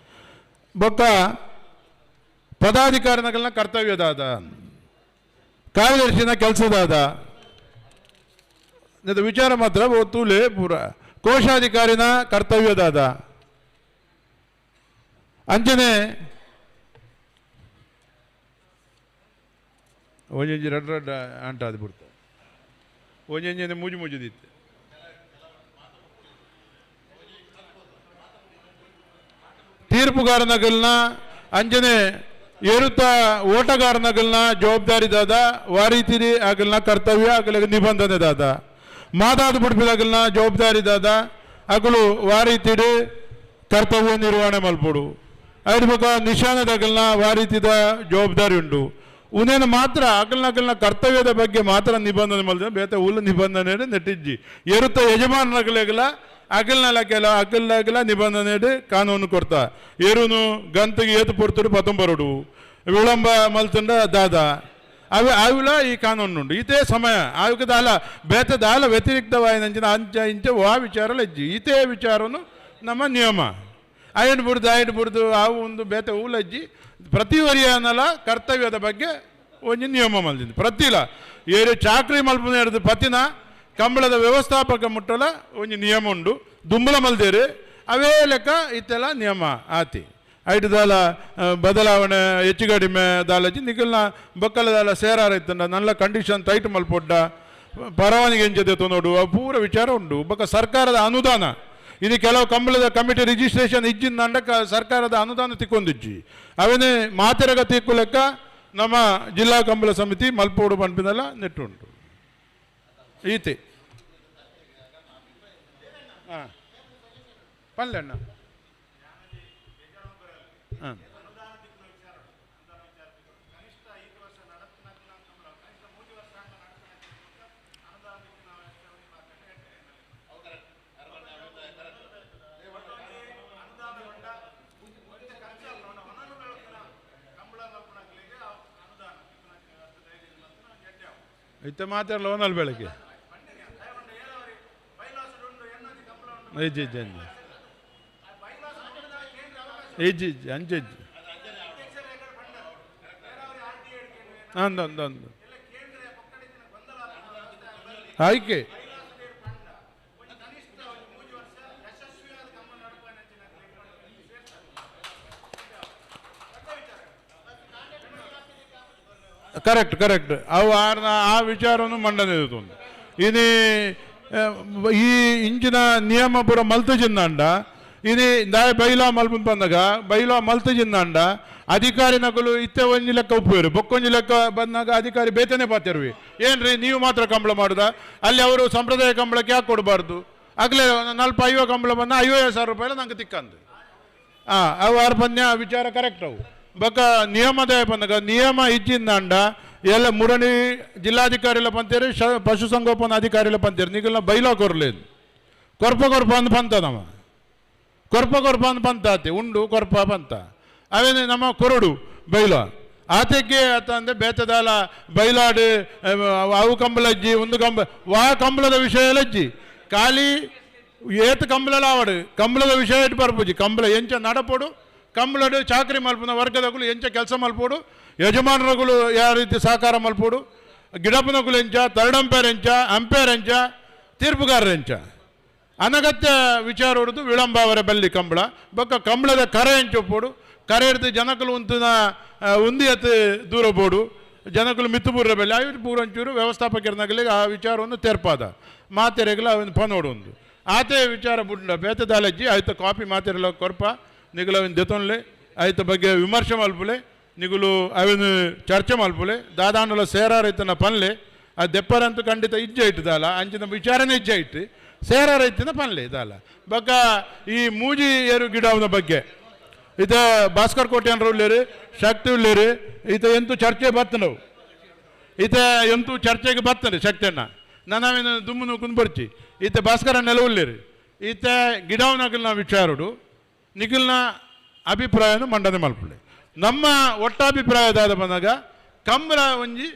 ಬೊಕ್ಕ ಪದಾಧಿಕಾರಿನಗಳನ್ನ ಕರ್ತವ್ಯದಾದ ಕಾರ್ಯದರ್ಶಿನ ಕೆಲಸದಾದ ಇದು ವಿಚಾರ ಮಾತ್ರ ತೂಲೆ ಪೂರ ಕೋಶಾಧಿಕಾರಿನ ಕರ್ತವ್ಯದಾದ ಅಂಚನೆ ಒಂಜೊಂಜಿ ರಡ್ಡ ರಡ್ಡ ಅಂಟ ಅದು ಬಿಡ್ತ ಒಂಜೊಂಜಿ ಮುಜು ಮುಜುದಿತ್ತು. ತೀರ್ಪುಗಾರನಗಲ್ನ ಅಂಜನೆ ಏರುತ್ತ ಓಟಗಾರನಗಲ್ನ ಜವಾಬ್ದಾರಿ ದಾದ ವಾರೀತಿರಿ ಆಗಲ್ನ ಕರ್ತವ್ಯ ಆಗಲಿಗೆ ನಿಬಂಧನೆ ದಾದ ಮಾತಾದು ಬಿಡ್ಪಿದಾಗಲ್ನ ಜವಾಬ್ದಾರಿ ದಾದ ಅಗಲು ವಾರೀತಿಡಿ ಕರ್ತವ್ಯ ನಿರ್ವಹಣೆ ಮಲ್ಪುಡು ಐದು ಬೊಕ ನಿಶಾನದಾಗಲ್ನ ವಾರೀತಿದ ಜವಾಬ್ದಾರಿ ಉಂಟು. ಉನೇನು ಮಾತ್ರ ಅಗಲ್ನಗಲ್ನ ಕರ್ತವ್ಯದ ಬಗ್ಗೆ ಮಾತ್ರ ನಿಬಂಧನೆ ಮಲ್ದ ಬೇತೆ ಉಲ್ಲ ನಿಬಂಧನೆ ನೆಟ್ಟಿಜ್ಜಿ ಏರುತ್ತ ಯಜಮಾನನಗಲೆಗಲ ಅಗಲ್ನಲ ಕೆಲ ಅಗಲ್ನಾಗಲ ನಿಬಂಧನೆ ಕಾನೂನು ಕೊಡ್ತಾ ಏರುನು ಗಂತಿಗೆ ಏತು ಪೊರ್ತುಡು ಪತ್ತೊಂಬರುಡು ವಿಳಂಬ ಮಲ್ತಂಡ ದಾದ ಅವೆ ಆವಿಲ ಈ ಕಾನೂನು ಉಂಡು. ಇದೇ ಸಮಯ ಆವಿಗೆ ದಾಲ ಬೇತೆ ದಾಲ ವ್ಯತಿರಿಕ್ತವಾಯಿನಂಚಿನ ಅಂಚ ಇಂಚ ವಾ ವಿಚಾರಲ ಇಜ್ಜಿ ಇದೇ ವಿಚಾರನು ನಮ್ಮ ನಿಯಮ. ಅಯ್ಯನ್ ಬುಡ್ದು ಅಯ್ಯನ್ ಬುಡ್ದು ಅವು ಒಂದು ಬೇತೆ ಊಲಜ್ಜಿ ಪ್ರತಿ ವರಿಯನಲ ಕರ್ತವ್ಯದ ಬಗ್ಗೆ ಒಂಜಿ ನಿಯಮ ಮಲ್ದಿದ್ದು ಪ್ರತಿಲ ಏರು ಚಾಕ್ರಿ ಮಲ್ಪುನ ಹಿಡ್ದು ಪತಿನ ಕಂಬಳದ ವ್ಯವಸ್ಥಾಪಕ ಮುಟ್ಟಲ ಒಂಜಿ ನಿಯಮ ಉಂಡು ದುಂಬಲ ಮಲ್ದೇರು ಅವೇ ಲೆಕ್ಕ ಇತ್ತೆಲ್ಲ ನಿಯಮ ಆತಿ ಐಟದಾಲ ಬದಲಾವಣೆ ಹೆಚ್ಚು ಕಡಿಮೆ ದಾಲಜಿ ನಿಖಲ್ನ ಬೊಕ್ಕಲದಾಲ ಸೇರಾರ ಇತ್ತಂಡ ನಲ್ಲ ಕಂಡೀಷನ್ ಟೈಟ್ ಮಲ್ಪೊಡ್ಡ ಪರವಾನಿಗೆ ಎಂಚದೆ ತೊನೋಡು ಅವು ಪೂರ ವಿಚಾರ ಉಂಡು ಬೊಕ್ಕ ಸರ್ಕಾರದ ಅನುದಾನ ಇದು ಕೆಲವು ಕಂಬಳದ ಕಮಿಟಿ ರಿಜಿಸ್ಟ್ರೇಷನ್ ಇಜ್ಜಿಂದ ಸರ್ಕಾರದ ಅನುದಾನ ತಿಕ್ಕೊಂದಿಜ್ಜಿ ಅವನೇ ಮಾತೆರಗ ತಿಕ್ಕು ಲೆಕ್ಕ ನಮ್ಮ ಜಿಲ್ಲಾ ಕಂಬಳ ಸಮಿತಿ ಮಲ್ಪೋಡು ಪನ್ಪಿನೆಲ್ಲ ನೆಟ್ಟುಂಟು ಈತೆ ಹಾಂ ಪಲ್ಲೆಣ್ಣ ಹಾಂ ಇತ್ತ ಮಾತಾಡಲ್ಲ ಒಂದಲ್ಲ ಬೆಳಗ್ಗೆ ಇಜ್ಜಿ ಇಜ್ಜಿ ಅಂಜಿ ಇಜ್ಜಿ ಇಜ್ಜಿ ಅಂಜಿ ಇಜ್ಜಿ ಅಂದು ಅಂದು ಅಂದು ಆಯ್ಕೆ ಕರೆಕ್ಟ್ ಕರೆಕ್ಟ್ ಅವು ಆ ವಿಚಾರವನ್ನು ಮಂಡನೆ ಇರ್ತುಂಡು ಇನಿ ಈ ಇಂಚಿನ ನಿಯಮ ಪೂರ ಮಲ್ತು ಜಿಂದಾಂಡ ಇನಿ ದಾಯ ಬೈಲಾ ಮಲ್ಪುನ್ ಬಂದಾಗ ಬೈಲಾ ಮಲ್ತು ಜಿಂದಾಂಡ ಅಧಿಕಾರಿ ನಕಲು ಇತ್ತೆ ಒಂಜಿ ಲೆಕ್ಕ ಉಪ್ಪುವರು ಬೊಕ್ಕೊಂಜಿ ಲೆಕ್ಕ ಬಂದಾಗ ಅಧಿಕಾರಿ ಬೇತನೆ ಪಾತಿರ್ವಿ ಏನ್ರಿ ನೀವು ಮಾತ್ರ ಕಂಬಳ ಮಾಡುದ ಅಲ್ಲಿ ಅವರು ಸಂಪ್ರದಾಯ ಕಂಬಳಕ್ಕೆ ಯಾಕೆ ಕೊಡಬಾರ್ದು ಆಗಲೇ ನಲ್ಪ ಐವ ಕಂಬಳ ಬಂದ 50,000 ರೂಪಾಯಿ ನಂಗೆ ತಿಕ್ಕಂದು ಹಾಂ ಅವು ಆರು ಪನ್ಯ ವಿಚಾರ ಕರೆಕ್ಟ್ ಅವು ಬೊಕ್ಕ ನಿಯಮದ ಬಂದಾಗ ನಿಯಮ ಇಜ್ಜಿಂದಾಂಡ ಎಲ್ಲ ಮುರಣಿ ಜಿಲ್ಲಾಧಿಕಾರಿಲ ಪಂತೇರು ಪಶುಸಂಗೋಪನಾ ಅಧಿಕಾರಿಲ ಪಂತೇರು ನಿಗಲ್ನ ಬೈಲಾ ಕೊರ್ಲೇನು ಕೊರ್ಪ ಕೊರ್ಪ ಅಂದ್ ಪಂತ ನಮ್ಮ ಕೊರ್ಪ ಕೊರ್ಪ ಅಂದ್ ಪಂತ ಆತೆ ಉಂಡು ಕೊರ್ಪ ಪಂತ ಅವೇನೆ ನಮ್ಮ ಕೊರಡು ಬೈಲ ಆತೆಗೆ ಆತ ಬೇತದಾಲ ಬೈಲಾಡು ಅವು ಕಂಬಲಜ್ಜಿ ಒಂದು ಕಂಬ ವಾ ಕಂಬಳದ ವಿಷಯ ಲಜ್ಜಿ ಖಾಲಿ ಏತ್ ಕಂಬಳಲ ಆವಡು ಕಂಬಳದ ವಿಷಯ ಇಟ್ಟು ಬರ್ಪುಜಿ ಕಂಬಳ ಎಂಚ ನಡಪೊಡು ಕಂಬಳಡು ಚಾಕ್ರಿ ಮಲ್ಪುನ ವರ್ಗದಗುಲು ಎಂಚ ಕೆಲಸ ಮಲ್ಪೋಡು ಯಜಮಾನರುಗಳು ಯಾವ ರೀತಿ ಸಹಕಾರ ಮಲ್ಪೋಡು ಗಿಡಪ್ಪನಗುಲು ಎಂಚ ತರ್ಡ್ ಅಂಪೇರ್ ಎಂಚ ಅಂಪೇರ್ ಎಂಚ ತೀರ್ಪುಗಾರರು ಎಂಚ ಅನಗತ್ಯ ವಿಚಾರ ಹೊಡೆದು ವಿಳಂಬ ಅವರ ಬಲ್ಲಿ ಕಂಬಳ ಬೊಕ್ಕ ಕಂಬಳದ ಕರೆ ಎಂಚೊಪ್ಪೋಡು ಕರೆ ಹಿಡ್ದು ಜನಕಲು ಉಂತಿನ ಉಂದಿ ಅತ್ ದೂರ ಬೋಡು ಜನಕಲು ಮಿತ್ತು ಬೂರ ಬಲ್ಲಿ ಐದು ಪೂರಂಚೂರು ವ್ಯವಸ್ಥಾಪಕರನಾಗಲಿ ಆ ವಿಚಾರವನ್ನು ತೆರ್ಪಾದ ಮಾತೆರೆಗಲ ಅವನು ಪನೋಡು ಒಂದು ಆತೆ ವಿಚಾರ ಬುಡ್ಲ ಬೇತದಾಲಜ್ಜಿ ಆಯ್ತು ಕಾಪಿ ಮಾತೆರೆಲ್ಲ ಕೊರ್ಪ ನಿಗುಲು ಅವಿನ ದೆತೊನ್ಲೆ ಆಯ್ತ ಬಗ್ಗೆ ವಿಮರ್ಶೆ ಮಲ್ಪುಲೆ ನಿಗುಲು ಅವಿನ ಚರ್ಚೆ ಮಲ್ಪುಲೆ ದಾದಾಂಡಲ ಸೇರಾರೈತನ ಪನ್ಲೆ ಆ ದೆಪ್ಪರಂತೂ ಖಂಡಿತ ಇಜ್ಜೆ ಇಟ್ಟು ದಾಲ ಅಂಚಿನ ವಿಚಾರನೇ ಇಜ್ಜೆ ಇಟ್ಟು ಸೇರಾರೈತಿನ ಪನ್ಲೆ ದಾಲ ಬೊಕ್ಕ ಈ ಮೂಜಿ ಏರು ಗಿಡವನ ಬಗ್ಗೆ ಈತ ಭಾಸ್ಕರ್ ಕೋಟ್ಯಾನ್ರು ಉಳ್ಳೇರು ಶಕ್ತಿ ಉಳ್ಳೇರು ಈತ ಎಂತೂ ಚರ್ಚೆ ಬತ್ತನವು ಈತ ಎಂತೂ ಚರ್ಚೆಗೆ ಬರ್ತದೆ ಶಕ್ತಿಯನ್ನ ನಾನಾವಿನ ದುಮ್ಮು ನೂಕುಂದು ಬರ್ಚಿ ಈತ ಭಾಸ್ಕರ ನೆಲ ಉಳ್ಳೇರು ಈತ ಗಿಡವನಗಲ್ನ ವಿಚಾರುಡು ನಿಖಿಲ್ನ ಅಭಿಪ್ರಾಯನ ಮಂಡನೆ ಮಲ್ಪುಲೆ ನಮ್ಮ ಒಟ್ಟಾಭಿಪ್ರಾಯದಾದ ಬಂದಾಗ ಕಂಬಳ ಒಂಜಿ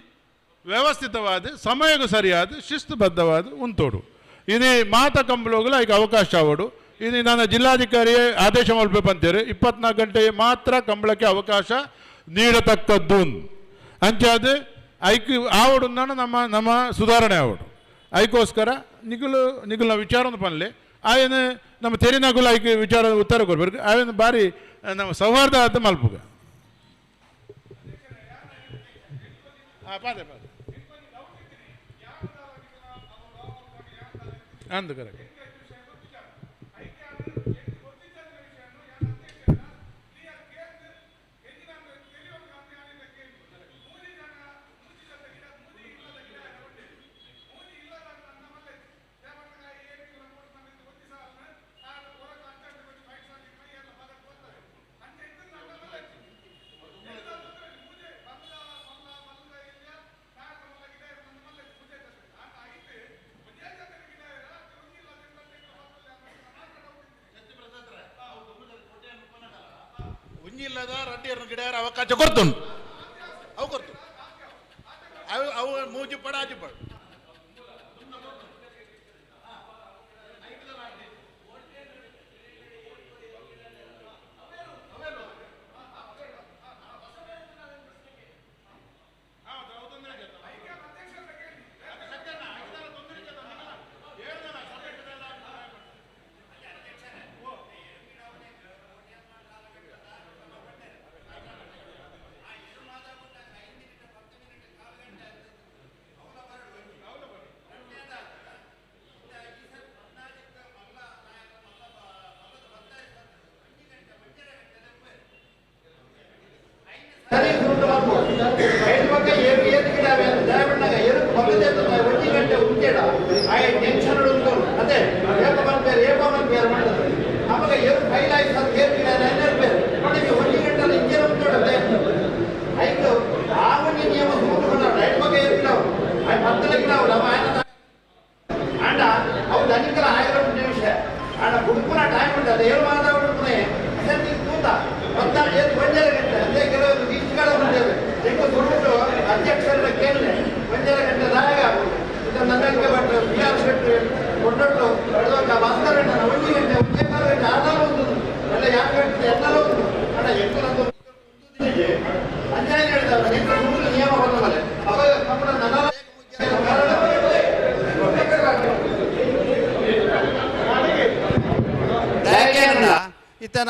ವ್ಯವಸ್ಥಿತವಾದ ಸಮಯಕ್ಕೂ ಸರಿಯಾದ ಶಿಸ್ತುಬದ್ಧವಾದ ಉಂತೋಡು ಇದು ಮಾತ ಕಂಬಳೋಗಲು ಈಗ ಅವಕಾಶ ಅವಡು ಇದು ನಾನು ಜಿಲ್ಲಾಧಿಕಾರಿ ಆದೇಶ ಮಲ್ಪೆ ಅಂತೀರಿ 24 ಗಂಟೆ ಮಾತ್ರ ಕಂಬಳಕ್ಕೆ ಅವಕಾಶ ನೀಡತಕ್ಕದ್ದು ಅಂಚಾದ ಐಕ್ ಆವಡು ನಮ್ಮ ನಮ್ಮ ಸುಧಾರಣೆ ಆವಡು ಐಕೋಸ್ಕರ ನಿಗುಲು ನಿಗುಲ್ನ ವಿಚಾರವನ್ನು ಪನ್ಲೆ ಆಯನ ನಮ್ಮ ತೆರಿನಗುಲ ಐಕ್ ವಿಚಾರ ಉತ್ತರ ಕೊಡ್ಬೇಕು ಆಯನ ಬಾರಿ ನಮ್ಮ ಸೌಹಾರ್ದ ಆದ ಮಲ್ಪುಗ ಹಾಂ ಪಾದೆ ಪಾದೆ ಅಂದು ಕರೆಕ್ಟ್ ಒಂಜಿಲ್ಲದ ರಡ್ಡಿಯರ್ನ ಗಿಡ ಅವಕಾಶ ಕೊಡ್ತುಂಟು ಅವು ಕೊಡ್ತು ಅವು ಅವು ಮೂಜಿ ಪಡ ಆಜಿ ಪಡ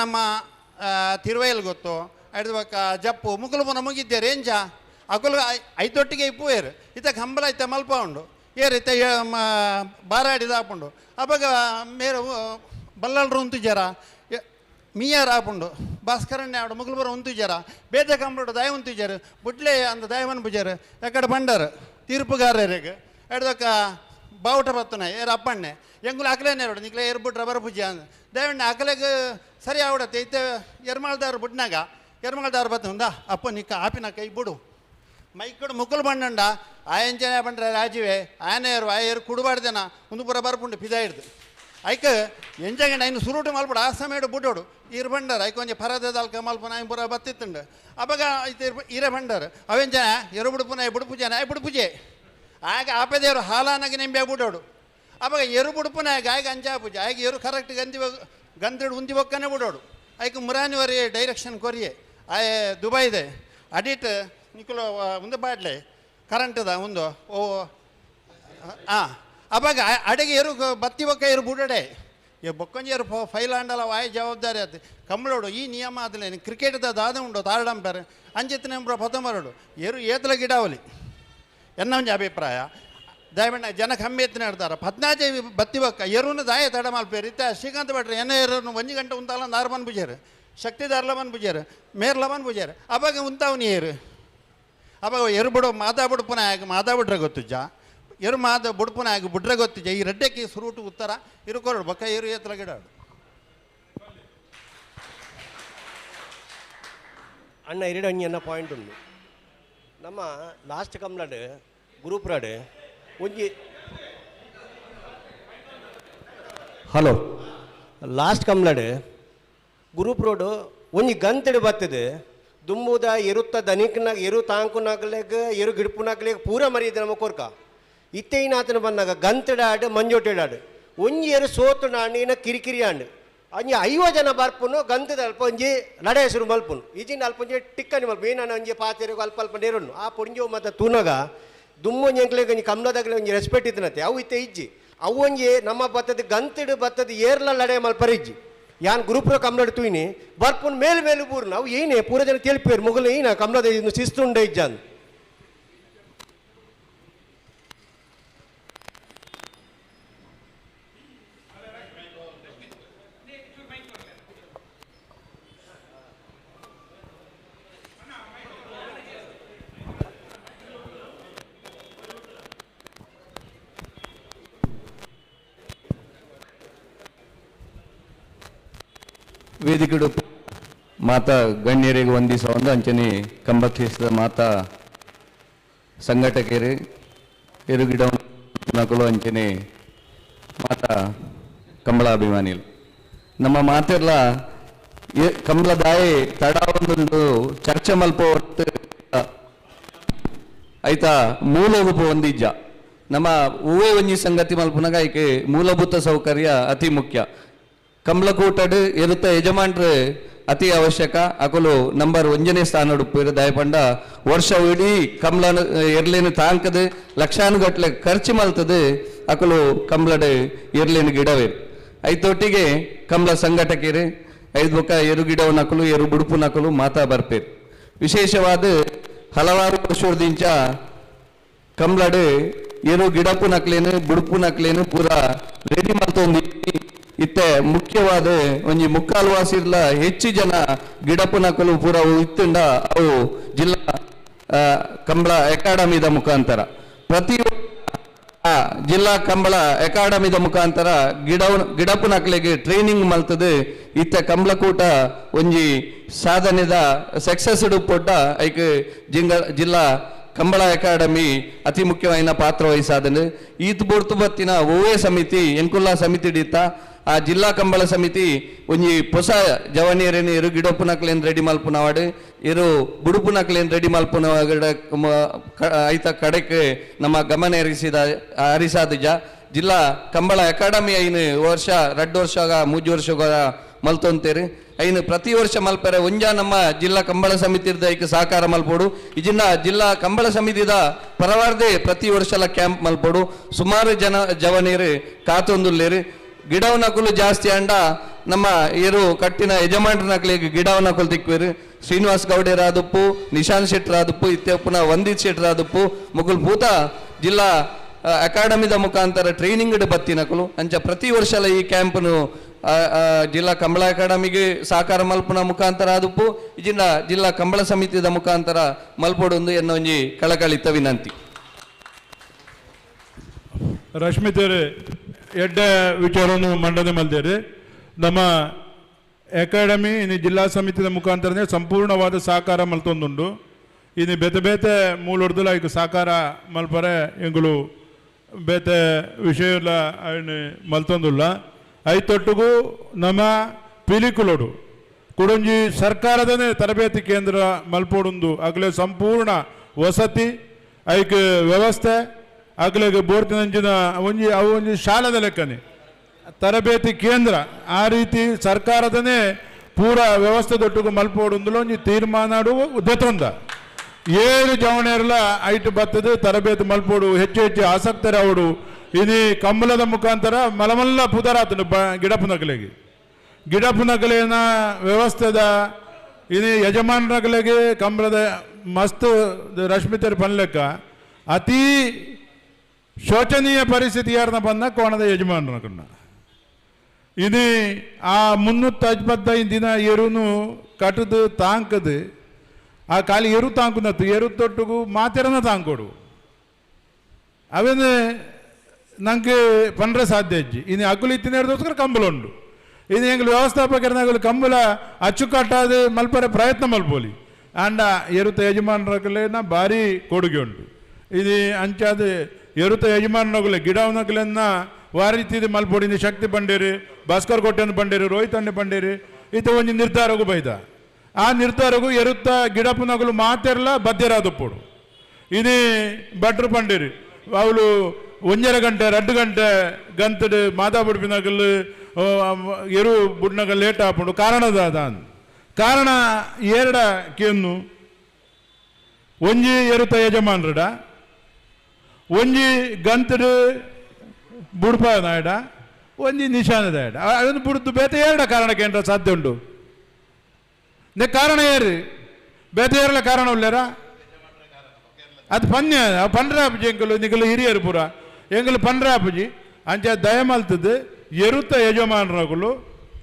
ನಮ್ಮ ತಿರುವೈಲ್ ಗೊತ್ತು ಐದು ಬೊಕ್ಕ ಜಪ್ಪು ಮುಕುಲು ಪೂರ ಮುಗಿದ್ದೇರು ಎಂಚ ಅಕುಲು ಐತೊಟ್ಟಿಗೆ ಇಪ್ಪುವೇರು ಇತ್ತ ಕಂಬಳ ಇತ್ತ ಮಲ್ಪ ಉಂಡು ಏರು ಇತ್ತ ಬಾರಾಡಿ ದಾಪುಂಡು ಅಪಗ ಮೇರು ಬಲ್ಲಲ್ರು ಉಂತುಜರ ಮೀಯಾರ ಆಪುಂಡು ಭಾಸ್ಕರಣ್ಯ ಆಡು ಮುಗುಲು ಬರ ಉಂತುಜರ ಬೇತೆ ಕಂಬಳು ದಾಯ ಉಂತುಜರು ಬುಡ್ಲೆ ಅಂದ ದಾಯವನ್ ಪೂಜಾರು ಎಕ್ಕಡ ಬಂಡರು ತೀರ್ಪುಗಾರರಿಗೆ ಎಡ್ದಕ್ಕ ಬಾವುಟ ಬತ್ತುನ ಏರು ಅಪ್ಪಣ್ಣೆ ಎಂಗುಲು ಅಕಲೇನೆ ಎರಡು ನಿಕ್ಲೆ ಏರು ಬಿಟ್ರೆ ಬರ ಪೂಜೆ ಅಂದ ದೇವಣ್ಣ ಅಕಲೆಗ್ ಸರಿ ಆವಡತ್ತೆ ಇತ್ತೆ ಎರ್ಮಾಳ್ದಾರು ಬುಡ್ನಾಗ ಎರ್ಮಾಳ್ದಾರು ಬತ್ತುಂದ ಅಪ್ಪ ನಿಕ್ಕ ಆಪಿನ ಕೈ ಬಿಡು ಮೈಕಡು ಮುಕ್ಕಲು ಬಂಡಂಡ ಆಯಂಚನೆ ಬಂಡ್ರೆ ರಾಜೀವೆ ಆಯನೇರು ಆಯೇರು ಕುಡುಬಾರ್ದೆನ ಒಂದು ಪೂರ ಬರ್ಪುಂಡು ಪಿದಾ ಹಿಡ್ದು ಐಕ್ ಎಂಜಗಂಡ ಐನು ಸುರುಟು ಮಲ್ಪಡು ಆ ಸಮಯಡು ಬುಡೋಡು ಈರು ಬಂಡರ್ ಐಕ್ ಒಂಜಿ ಪರದೆ ದಾಲ್ಕ ಮಲ್ಪನ ಐನ್ ಪೂರ ಬತ್ತಿತ್ತುಂಡು ಅಪಗ ಐತೆ ಈರೆ ಬಂಡರ್ ಅವೆಂಜನ ಎರು ಬುಡುಪುನ ಬುಡುಪು ಜನ I ಬುಡುಪುಜೆ ಆಗ ಆಪದೇವರು ಹಾಲಾನಗೆ ನಿಂಬೆ ಬುಡೋಡು ಅವಾಗ ಎರು ಬುಡುಪುನ ಆಗ ಅಂಜಾ ಪೂಜೆ ಆಗ ಎರು ಕರೆಕ್ಟ್ ಗಂದಿ ಗಂದಿಡು ಉಂದಿ ಬೊಕ್ಕನೆ ಬಿಡೋಡು ಐಕ್ ಮುರಾನಿವರಿ ಡೈರೆಕ್ಷನ್ ಕೊರಿಯೆ ಆಯೆ ದುಬೈದೆ ಅಡಿಟ್ ನಿಕುಲು ಒಂದು ಬಾಡ್ಲೆ ಕರೆಂಟ್ದ ಒಂದು ಓ ಹಾಂ ಅವಾಗ ಅಡಿಗೆ ಎರು ಬತ್ತಿ ಬೊಕ್ಕ ಎರು ಬುಡಡೆ ಈ ಬೊಕ್ಕೊಂಜಿ ಎರು ಫೈಲ್ ಆಂಡಲ ವಾಯ್ ಜವಾಬ್ದಾರಿ ಆತು ಕಂಬಳೋಡು ಈ ನಿಯಮ ಆದಲೆ ಕ್ರಿಕೆಟ್ದ ದಾದ ಉಂಡು ತಾರ್ಡ್ ಅಂಪೇರ್ ಅಂಚಿತ್ ನಂಬ್ರ ಪತಂಬರೋಡು ಎರು ಏತಲ ಗಿಡಾವಲಿ ಎನ್ನ ಒಂಜಿ ಅಭಿಪ್ರಾಯ ದಯಮಣ್ಣ ಜನ ಕಮ್ಮಿ ಎತ್ತಿನ ಹೇಳ್ತಾರೆ ಪದ್ನಾಜೆ ಬತ್ತಿ ಬೊಕ್ಕ ಎರುನು ದಾಯ ತಡ ಮಲ್ಪೇರು ಇತ್ತ ಶ್ರೀಕಾಂತ್ ಭಟ್ರು ಎನ್ನ ಎರುನು ಒಂಜಿ ಗಂಟೆ ಉಂತಾಲ ನಾರು ಬನ್ ಪೂಜಾರು ಶಕ್ತಿದಾರ್ಲ ಬನ್ ಪೂಜಾರು ಮೇರ್ಲ ಬನ್ ಪೂಜಾರು ಅವಾಗ ಉಂತಾವ್ ನೀರು ಅವಾಗ ಎರು ಬಿಡು ಮಾತಾ ಬುಡುಪುನ ಆಗ ಮಾತಾ ಬಿಟ್ರೆ ಗೊತ್ತುಜ್ಜ ಎರು ಮಾದ ಬುಡುಪುನ ಆಗ ಬಿಟ್ರೆ ಗೊತ್ತುಜ್ಜ ಈ ರಡ್ಡಕ್ಕೆ ಸುರುಟು ಉತ್ತರ ಇರು ಕೊರಡು ಬೊಕ್ಕ ಎರು ಏತಲ ಗಿಡ ಅಣ್ಣ ಎರಡು ಅಂಜಿ ಅನ್ನ ಪಾಯಿಂಟ್ ಉಂಡು ನಮ್ಮ ಲಾಸ್ಟ್ ಕಮ್ಲಡ್ ಗ್ರೂಪ್ ರಾಡ್ ಒಂಜಿ ಹಲೋ ಲಾಸ್ಟ್ ಕಮ್ಲಡ್ ಗ್ರೂಪ್ ರೋಡ್ ಒಂಜಿ ಗಂತಡಿ ಬರ್ತದೆ ದುಂಬುದ ಎರುತ್ತ ದನಿಕ್ನಾಗ ಎರು ತಾಂಕುನಾಗ್ಲೆಗ್ ಎರು ಗಿಡ್ಪುನಾಗ್ಲೆಗ್ ಪೂರ ಮರಿಯದ ನಮ್ಮ ಕೊರ್ಕ ಇತ್ತೈನಾತನ ಬಂದಾಗ ಗಂತಡಾಡು ಮಂಜೋಟೆಡಾಡು ಒಂಜಿ ಎರು ಸೋತು ನಾಣಿನ ಕಿರಿಕಿರಿ ಆಂಡು ಅಂಜಿ 50 ಜನ ಬರ್ಪುನು ಗಂತದ ಅಲ್ಪ ಒಂಜಿ ಲಡೆ ಹೆಸರು ಮಲ್ಪುನು ಈಜಿನ ಅಲ್ಪ ಒಂಜಿ ಟಿಕ್ಕನಿ ಮಲ್ಪ ಏನಾನ ಒಂಜಿ ಪಾತೆರೆಗು ಅಲ್ಪ ಅಲ್ಪ ನೇರುನು ಆ ಪೊಂಜಿ ಮತ್ತು ತೂನಗ ದುಮ್ಮೊಂಜಿ ಎಂಕ್ಲೆಗ್ ಒಂಜಿ ಕಮ್ಲದಾಗಲೆ ಒಂಜಿ ರೆಸ್ಪೆಕ್ಟ್ ಇತ್ತನತೆ ಅವು ಇತ್ತೆ ಇಜ್ಜಿ ಅವು ಒಂಜಿ ನಮ್ಮ ಬತ್ತದ ಗಂತಡು ಬತ್ತದ ಏರ್ಲ ಲಡೆ ಮಲ್ಪರ ಇಜ್ಜಿ ಯಾನ್ ಗ್ರೂಪ್ರ ಕಮ್ಲಡ್ ತೂಯಿನಿ ಬರ್ಪುನ್ ಮೇಲ್ ಮೇಲು ಪೂರ್ಣ ಅವು ಏನೇ ಪೂರ ಜನ ತಿಳಿಪೇರು ಮುಗಲು ಏನ ಕಮ್ಲದ ಇನ್ನು ಶಿಸ್ತು ಉಂಡೆ ಇಜ್ಜಾನ್. ವೇದಿಕೆಡು ಮಾತಾ ಗಣ್ಯರಿಗೆ ವಂದಿಸ ಒಂದು ಅಂಚನೆ ಕಂಬಕ್ಷೇತ್ರದ ಮಾತಾ ಸಂಘಟಕರು ಎರುಗಿಡ ನಕಲು ಅಂಚನೆ ಮಾತಾ ಕಂಬಳಾಭಿಮಾನಿಗಳು ನಮ್ಮ ಮಾತೆಲ್ಲ ಕಂಬಳದಾಯಿ ತಡ ಒಂದು ಚರ್ಚೆ ಮಲ್ಪ ಹೊರ್ತು ಆಯ್ತಾ ಮೂಲಭೂತ ಒಂದಿಜ್ಜ ನಮ್ಮ ಹೂವೇ ಒಂಜಿ ಸಂಗತಿ ಮಲ್ಪುನಗ ಐಕೆ ಮೂಲಭೂತ ಸೌಕರ್ಯ ಅತಿ ಮುಖ್ಯ. ಕಂಬಳಕೂಟಡು ಎರುತ್ತ ಯಜಮಾನ್ರು ಅತಿ ಅವಶ್ಯಕ ಅಕಲು ನಂಬರ್ ಒಂಜನೇ ಸ್ಥಾನ ಉಡುಪು ದಯಪಂಡ ವರ್ಷ ಇಡೀ ಕಂಬಳ ಎರ್ಲೇನು ತಾಂಕದು ಲಕ್ಷಾನುಗಟ್ಲೆ ಖರ್ಚು ಮಲ್ತದೆ ಅಕಲು ಕಂಬಳಡು ಎರ್ಲೇನು ಗಿಡವೇ ಐತೊಟ್ಟಿಗೆ ಕಂಬಳ ಸಂಘಟಕರು ಐದು ಬೊಕ್ಕ ಎರು ಗಿಡವ ನಕಲು ಎರು ಬುಡುಪು ನಕಲು ಮಾತಾ ಬರ್ಪೇರು. ವಿಶೇಷವಾದ ಹಲವಾರು ವರ್ಷದಿಂಚ ಕಂಬಳಡು ಎರು ಗಿಡಪು ನಕ್ಲೇನು ಬುಡುಪು ನಕ್ಲೇನು ಪೂರ ರೆಡಿ ಮಲ್ತೊಂದು ಇತ್ತೆ ಮುಖ್ಯವಾದ ಒಂಜಿ ಮುಕ್ಕಾಲು ವಾಸಿರ್ಲ ಹೆಚ್ಚು ಜನ ಗಿಡಪು ನಕಲು ಪೂರ ಇತ್ತುಂಡ ಅವು ಜಿಲ್ಲಾ ಕಂಬಳ ಅಕಾಡೆಮಿದ ಮುಖಾಂತರ ಪ್ರತಿ ಜಿಲ್ಲಾ ಕಂಬಳ ಅಕಾಡೆಮಿದ ಮುಖಾಂತರ ಗಿಡಪು ನಕಲಿಗೆ ಟ್ರೈನಿಂಗ್ ಮಲ್ತದೆ. ಇತ್ತ ಕಂಬಳಕೂಟ ಒಂಜಿ ಸಾಧನೆದ ಸಕ್ಸಸ್ ಪೊಟ್ಟ ಐಕ್ ಜಿಲ್ಲಾ ಕಂಬಳ ಅಕಾಡೆಮಿ ಅತಿ ಮುಖ್ಯವಾದ ಪಾತ್ರ ವಹಿಸಾದನು. ಈತ್ ಬೊರ್ತು ಬತ್ತಿನ ಓವೇ ಸಮಿತಿ ಎಂಕುಲ್ಲಾ ಸಮಿತಿ ಡಿತ್ತ ಆ ಜಿಲ್ಲಾ ಕಂಬಳ ಸಮಿತಿ ಒಂಜಿ ಹೊಸ ಜವನಿಯರೇನು ಎರು ಗಿಡಪ್ಪುನಕ್ಲೇನು ರೆಡಿ ಮಲ್ಪುನವಾಡು ಎರು ಬುಡುಪುನಕ್ಲೇನು ರೆಡಿ ಮಲ್ಪುನವಾಡ ಐತ ಕಡೆಗೆ ನಮ್ಮ ಗಮನ ಹರಿಸಾದ ಜಿಲ್ಲಾ ಕಂಬಳ ಅಕಾಡೆಮಿ ಐನು ವರ್ಷ 2 ವರ್ಷ 3 ವರ್ಷ ಮಲ್ತೊಂತೇರು ಐನು ಪ್ರತಿ ವರ್ಷ ಮಲ್ಪರೆ ಒಂಜ ನಮ್ಮ ಜಿಲ್ಲಾ ಕಂಬಳ ಸಮಿತಿದ ಐಕ್ ಸಹಕಾರ ಮಲ್ಪೋಡು ಇಜಿನ್ನ ಜಿಲ್ಲಾ ಕಂಬಳ ಸಮಿತಿದ ಪರವಾರ್ದೆ ಪ್ರತಿ ವರ್ಷಲ ಕ್ಯಾಂಪ್ ಮಲ್ಪೋಡು. ಸುಮಾರು ಜನ ಜವನೀರು ಕಾತೊಂದುಲ್ಲೇರು ಗಿಡವನಕುಲು ಜಾಸ್ತಿ ಅಂಡ ನಮ್ಮ ಏರು ಕಟ್ಟಿನ ಯಜಮಾನ್ರನಕ್ಲೆಗ್ ಗಿಡವನ್ನ ಕೊಲ್ತಿಕ್ವೇರು ಶ್ರೀನಿವಾಸ್ ಗೌಡೇರಾದುಪ್ಪು, ನಿಶಾಂತ್ ಶೆಟ್ಟರಾದುಪ್ಪು, ಇತ್ಯಪ್ಪುನ ವಂದಿತ್ ಶೆಟ್ಟರಾದುಪ್ಪು ಮುಕುಲ್ ಭೂತ ಜಿಲ್ಲಾ ಅಕಾಡೆಮಿದ ಮುಖಾಂತರ ಟ್ರೈನಿಂಗ್ ಬತ್ತಿನಕುಲು. ಅಂಚ ಪ್ರತಿ ವರ್ಷಲ ಈ ಕ್ಯಾಂಪ್ನು ಜಿಲ್ಲಾ ಕಂಬಳ ಅಕಾಡೆಮಿಗೆ ಸಹಕಾರ ಮಲ್ಪುನ ಮುಖಾಂತರ ಆದುಪ್ಪು, ಜಿಲ್ಲಾ ಜಿಲ್ಲಾ ಕಂಬಳ ಸಮಿತಿದ ಮುಖಾಂತರ ಮಲ್ಪೊಡೊಂದು ಎನ್ನ ಒಂಜಿ ಕಳಕಳಿತ ವಿನಂತಿ. ರಶ್ಮಿತೇರೆ ಎಡ್ಡೆ ವಿಚಾರವನ್ನು ಮಂಡನೆ ಮಲ್ದೇರಿ. ನಮ್ಮ ಅಕಾಡೆಮಿ ಇನ್ನು ಜಿಲ್ಲಾ ಸಮಿತಿದ ಮುಖಾಂತರನೇ ಸಂಪೂರ್ಣವಾದ ಸಹಕಾರ ಮಲ್ತೊಂದುಂಡು. ಇನ್ನು ಬೇತೆ ಬೇತೆ ಮೂಲೊಡ್ದಲ ಈಗ ಸಹಕಾರ ಮಲ್ಪರೆ ಎಂಗುಲು ಬೇತೆ ವಿಷಯ ಮಲ್ತೊಂದುಲ್ಲ. ಐತೊಟ್ಟಿಗೂ ನಮ್ಮ ಪಿಲಿಕುಲೋಡು ಕುಡೊಂಜಿ ಸರ್ಕಾರದನೇ ತರಬೇತಿ ಕೇಂದ್ರ ಮಲ್ಪೊಡುಂದು ಅಗಲೆ ಸಂಪೂರ್ಣ ವಸತಿ ಐಕ್ ವ್ಯವಸ್ಥೆ ಅಗಲೆಗೆ ಬೋರ್ತಿನಂಚಿನ ಒಂಜಿ ಅವು ಒಂಜಿ ಶಾಲೆದ ಲೆಕ್ಕನೆ ತರಬೇತಿ ಕೇಂದ್ರ ಆ ರೀತಿ ಸರ್ಕಾರದನೇ ಪೂರ ವ್ಯವಸ್ಥೆ ದೊಟ್ಟುಗು ಮಲ್ಪೋಡುಂದುಲ ಒಂಜಿ ತೀರ್ಮಾನ ದೆತೊಂದ. ಏಳು ಜವಣೆರ್ಲ ಐಟು ಬತ್ತದು ತರಬೇತಿ ಮಲ್ಪೋಡು ಹೆಚ್ಚು ಹೆಚ್ಚು ಆಸಕ್ತರವಡು. ಇನಿ ಕಂಬಳದ ಮುಖಾಂತರ ಮಲಮಲ್ಲ ಪುದರಾತನು ಗಿಡಪುನಕಲೆಗೆ ಗಿಡಪುನಕಲೇನ ವ್ಯವಸ್ಥೆದ ಇನಿ ಯಜಮಾನರಕಲೆಗೆ ಕಂಬಳದ ಮಸ್ತ್ ರಶ್ಮಿತರು ಪನ್ಲೆಕ್ಕ ಅತಿ ಶೋಚನೀಯ ಪರಿಸ್ಥಿತಿ ಯಾರನ್ನ ಬಂದ ಕೋಣದ ಯಜಮಾನರಕನ್ನ. ಇನಿ ಆ 325 ದಿನ ಎರುನು ಕಟ್ಟದು ತಾಂಕದು ಆ ಖಾಲಿ ಎರು ತಾಂಕುನತ್ತು ಎರು ತೊಟ್ಟುಗು ಮಾತೆರನ ತಾಂಕೋಡು ಅವೇನು ನಂಗೆ ಪಂಡ್ರೆ ಸಾಧ್ಯ ಇಜ್ಜಿ. ಇನ್ನು ಅಗುಲು ಇತ್ತಿನೇದೋಸ್ಕರ ಕಂಬಳ ಉಂಡು. ಇನ್ನು ಎಂಗ್ಲು ವ್ಯವಸ್ಥಾಪಕರನಾಗಲು ಕಂಬಳ ಅಚ್ಚುಕಟ್ಟಾದ ಮಲ್ಪರೆ ಪ್ರಯತ್ನ ಮಲ್ಪೋಲಿ ಆಂಡ ಎರುತ ಯಜಮಾನರಕಲೇನ ಭಾರಿ ಕೊಡುಗೆ ಉಂಟು. ಇದು ಅಂಚಾದ ಎರುತ ಯಜಮಾನರಗುಲೆ ಗಿಡವನಕಲೆನ್ನ ವಾರೀತಿದ ಮಲ್ಪೊಡಿನ ಶಕ್ತಿ ಬಂಡೇರಿ, ಭಾಸ್ಕರ್ ಕೊಟ್ಟೆನ ಬಂಡೇರಿ, ರೋಹಿತ್ ಅಣ್ಣೆ ಬಂಡೇರಿ ಈತ ಒಂಜಿ ನಿರ್ಧಾರಗೂ ಬೈದ. ಆ ನಿರ್ಧಾರಗೂ ಎರುತ್ತ ಗಿಡಪುನಗಲು ಮಾತೆರ್ಲ ಬದ್ಯರಾದಪ್ಪೋಡು. ಇದು ಭಟ್ರು ಬಂಡೇರಿ ಅವಳು 1.5 ಗಂಟೆ 2 ಗಂಟೆ ಗಂತಡು ಮಾತಾಬಿಡ್ಪಿನಗಲು ಎರು ಬುಡ್ನಗ ಲೇಟ್ ಆಪುಂಡು. ಕಾರಣದ ಕಾರಣ ಏರಡ ಕೇನು ಒಂಜಿ ಎರುತ ಯಜಮಾನ್ರಡ ಒಂಜಿ ಗಂತಡು ಬುಡ್ಪಾಯಡ ಒಂಜಿ ನಿಶಾನದ ಅದನ್ನು ಬುಡ್ದು ಬೇತೆ ಎರಡ ಕಾರಣಕ್ಕೆ ಏನ್ರ ಸಾಧ್ಯ ಉಂಟು? ನೆ ಕಾರಣ ಏರಿ ಬೇತೆ ಏರಲ ಕಾರಣ ಉಳ್ಳೇರ ಅದು ಪನ್ಯ ಪಂಡ್ರ ಆಪುಜಿ ಎಂಕಲು ನಿಕಲು ಹಿರಿಯರು ಪೂರ ಎಂಕಲು ಪಂಡ್ರ ಆಪುಜಿ ಅಂಚ ದಯಮಲ್ತದ್ದು ಎರುತ್ತ ಯಜಮಾನರಗಳು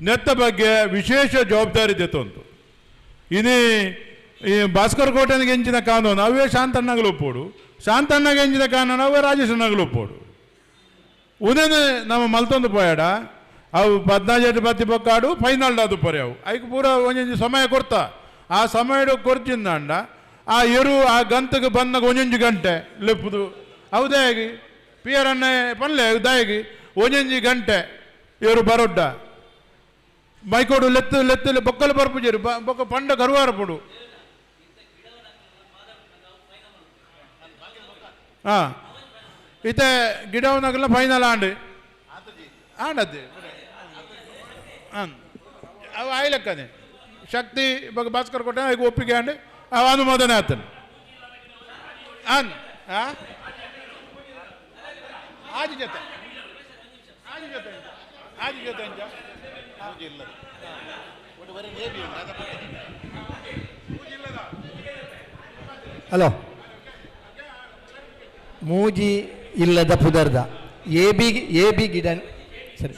ನೆತ್ತ ಬಗ್ಗೆ ವಿಶೇಷ ಜವಾಬ್ದಾರಿ ದೆತ್ತೊಂತು. ಇನಿ ಈ ಭಾಸ್ಕರ್ ಕೋಟೆನಿಗೆ ಎಂಚಿನ ಕಾನೂನು ಅವೇ ಶಾಂತಣ್ಣಗಳು ಒಪ್ಪೋಡು, ಶಾಂತಣ್ಣಗೆ ಎಂಚಿನ ಕಾನೂನು ಅವೇ ರಾಜೇಶಣ್ಣಗಳು ಒಪ್ಪೋಡು. ಉದನೆ ನಮ್ಮ ಮಲ್ತೊಂದು ಪೋಯಾಡ ಅವು 14 ಬತ್ತಿ ಬೊಕ್ಕಾಡು ಫೈನಲ್ ಅದು ಪೊರೆ ಅವು ಐಕ್ ಪೂರ ಒಂಜೊಂಜಿ ಸಮಯ ಕೊರ್ತಾ ಆ ಸಮಯ ಕೊರ್ಚಿಂದಾಂಡ ಆ ಎರು ಆ ಗಂತಕ್ಕೆ ಬಂದಾಗ ಒಂಜೊಂಜಿ ಗಂಟೆ ಲೆಪ್ಪುದು ಅವು ದಯಗಿ ಪಿ ಆರ್ ಅಣ್ಣೆ ಪನ್ಲೆ ದಯಗಿ ಒಂಜೊಂಜಿ ಗಂಟೆ ಎರು ಬರೊಡ್ಡ ಮೈಕೋಡು ಲೆತ್ತು ಲೆತ್ತು ಬೊಕ್ಕಲು ಬರ್ಪುಜೇರು ಬೊಕ್ಕ ಪಂಡ ಕರುವಾರ ಪುಡು ಹಾಂ ಇತ್ತೆ ಗಿಡವನಾಗಲ್ಲ ಫೈನಲ್ ಆಂಡ್ ಆಂಡದ್ದೆ ಹಾಂ ಅವು ಆಯ್ಲಕ್ಕನೆ ಶಕ್ತಿ ಬಗ್ಗೆ ಭಾಸ್ಕರ್ ಕೊಟ್ಟ ಈಗ ಒಪ್ಪಿಗೆ ಆಂಡ್ ಅವ ಅನುಮೋದನೆ ಆತನು ಅನ್ ಆಜಿ ಜೊತೆ ಆಜಿ ಜೊತೆ ಆಜಿ ಜೊತೆ ಹಲೋ ಮೂಜಿ ಇಲ್ಲದ ಪುದರ್ದ ಎ ಬಿ ಎ ಬಿ ಗಿಡ ಸರಿ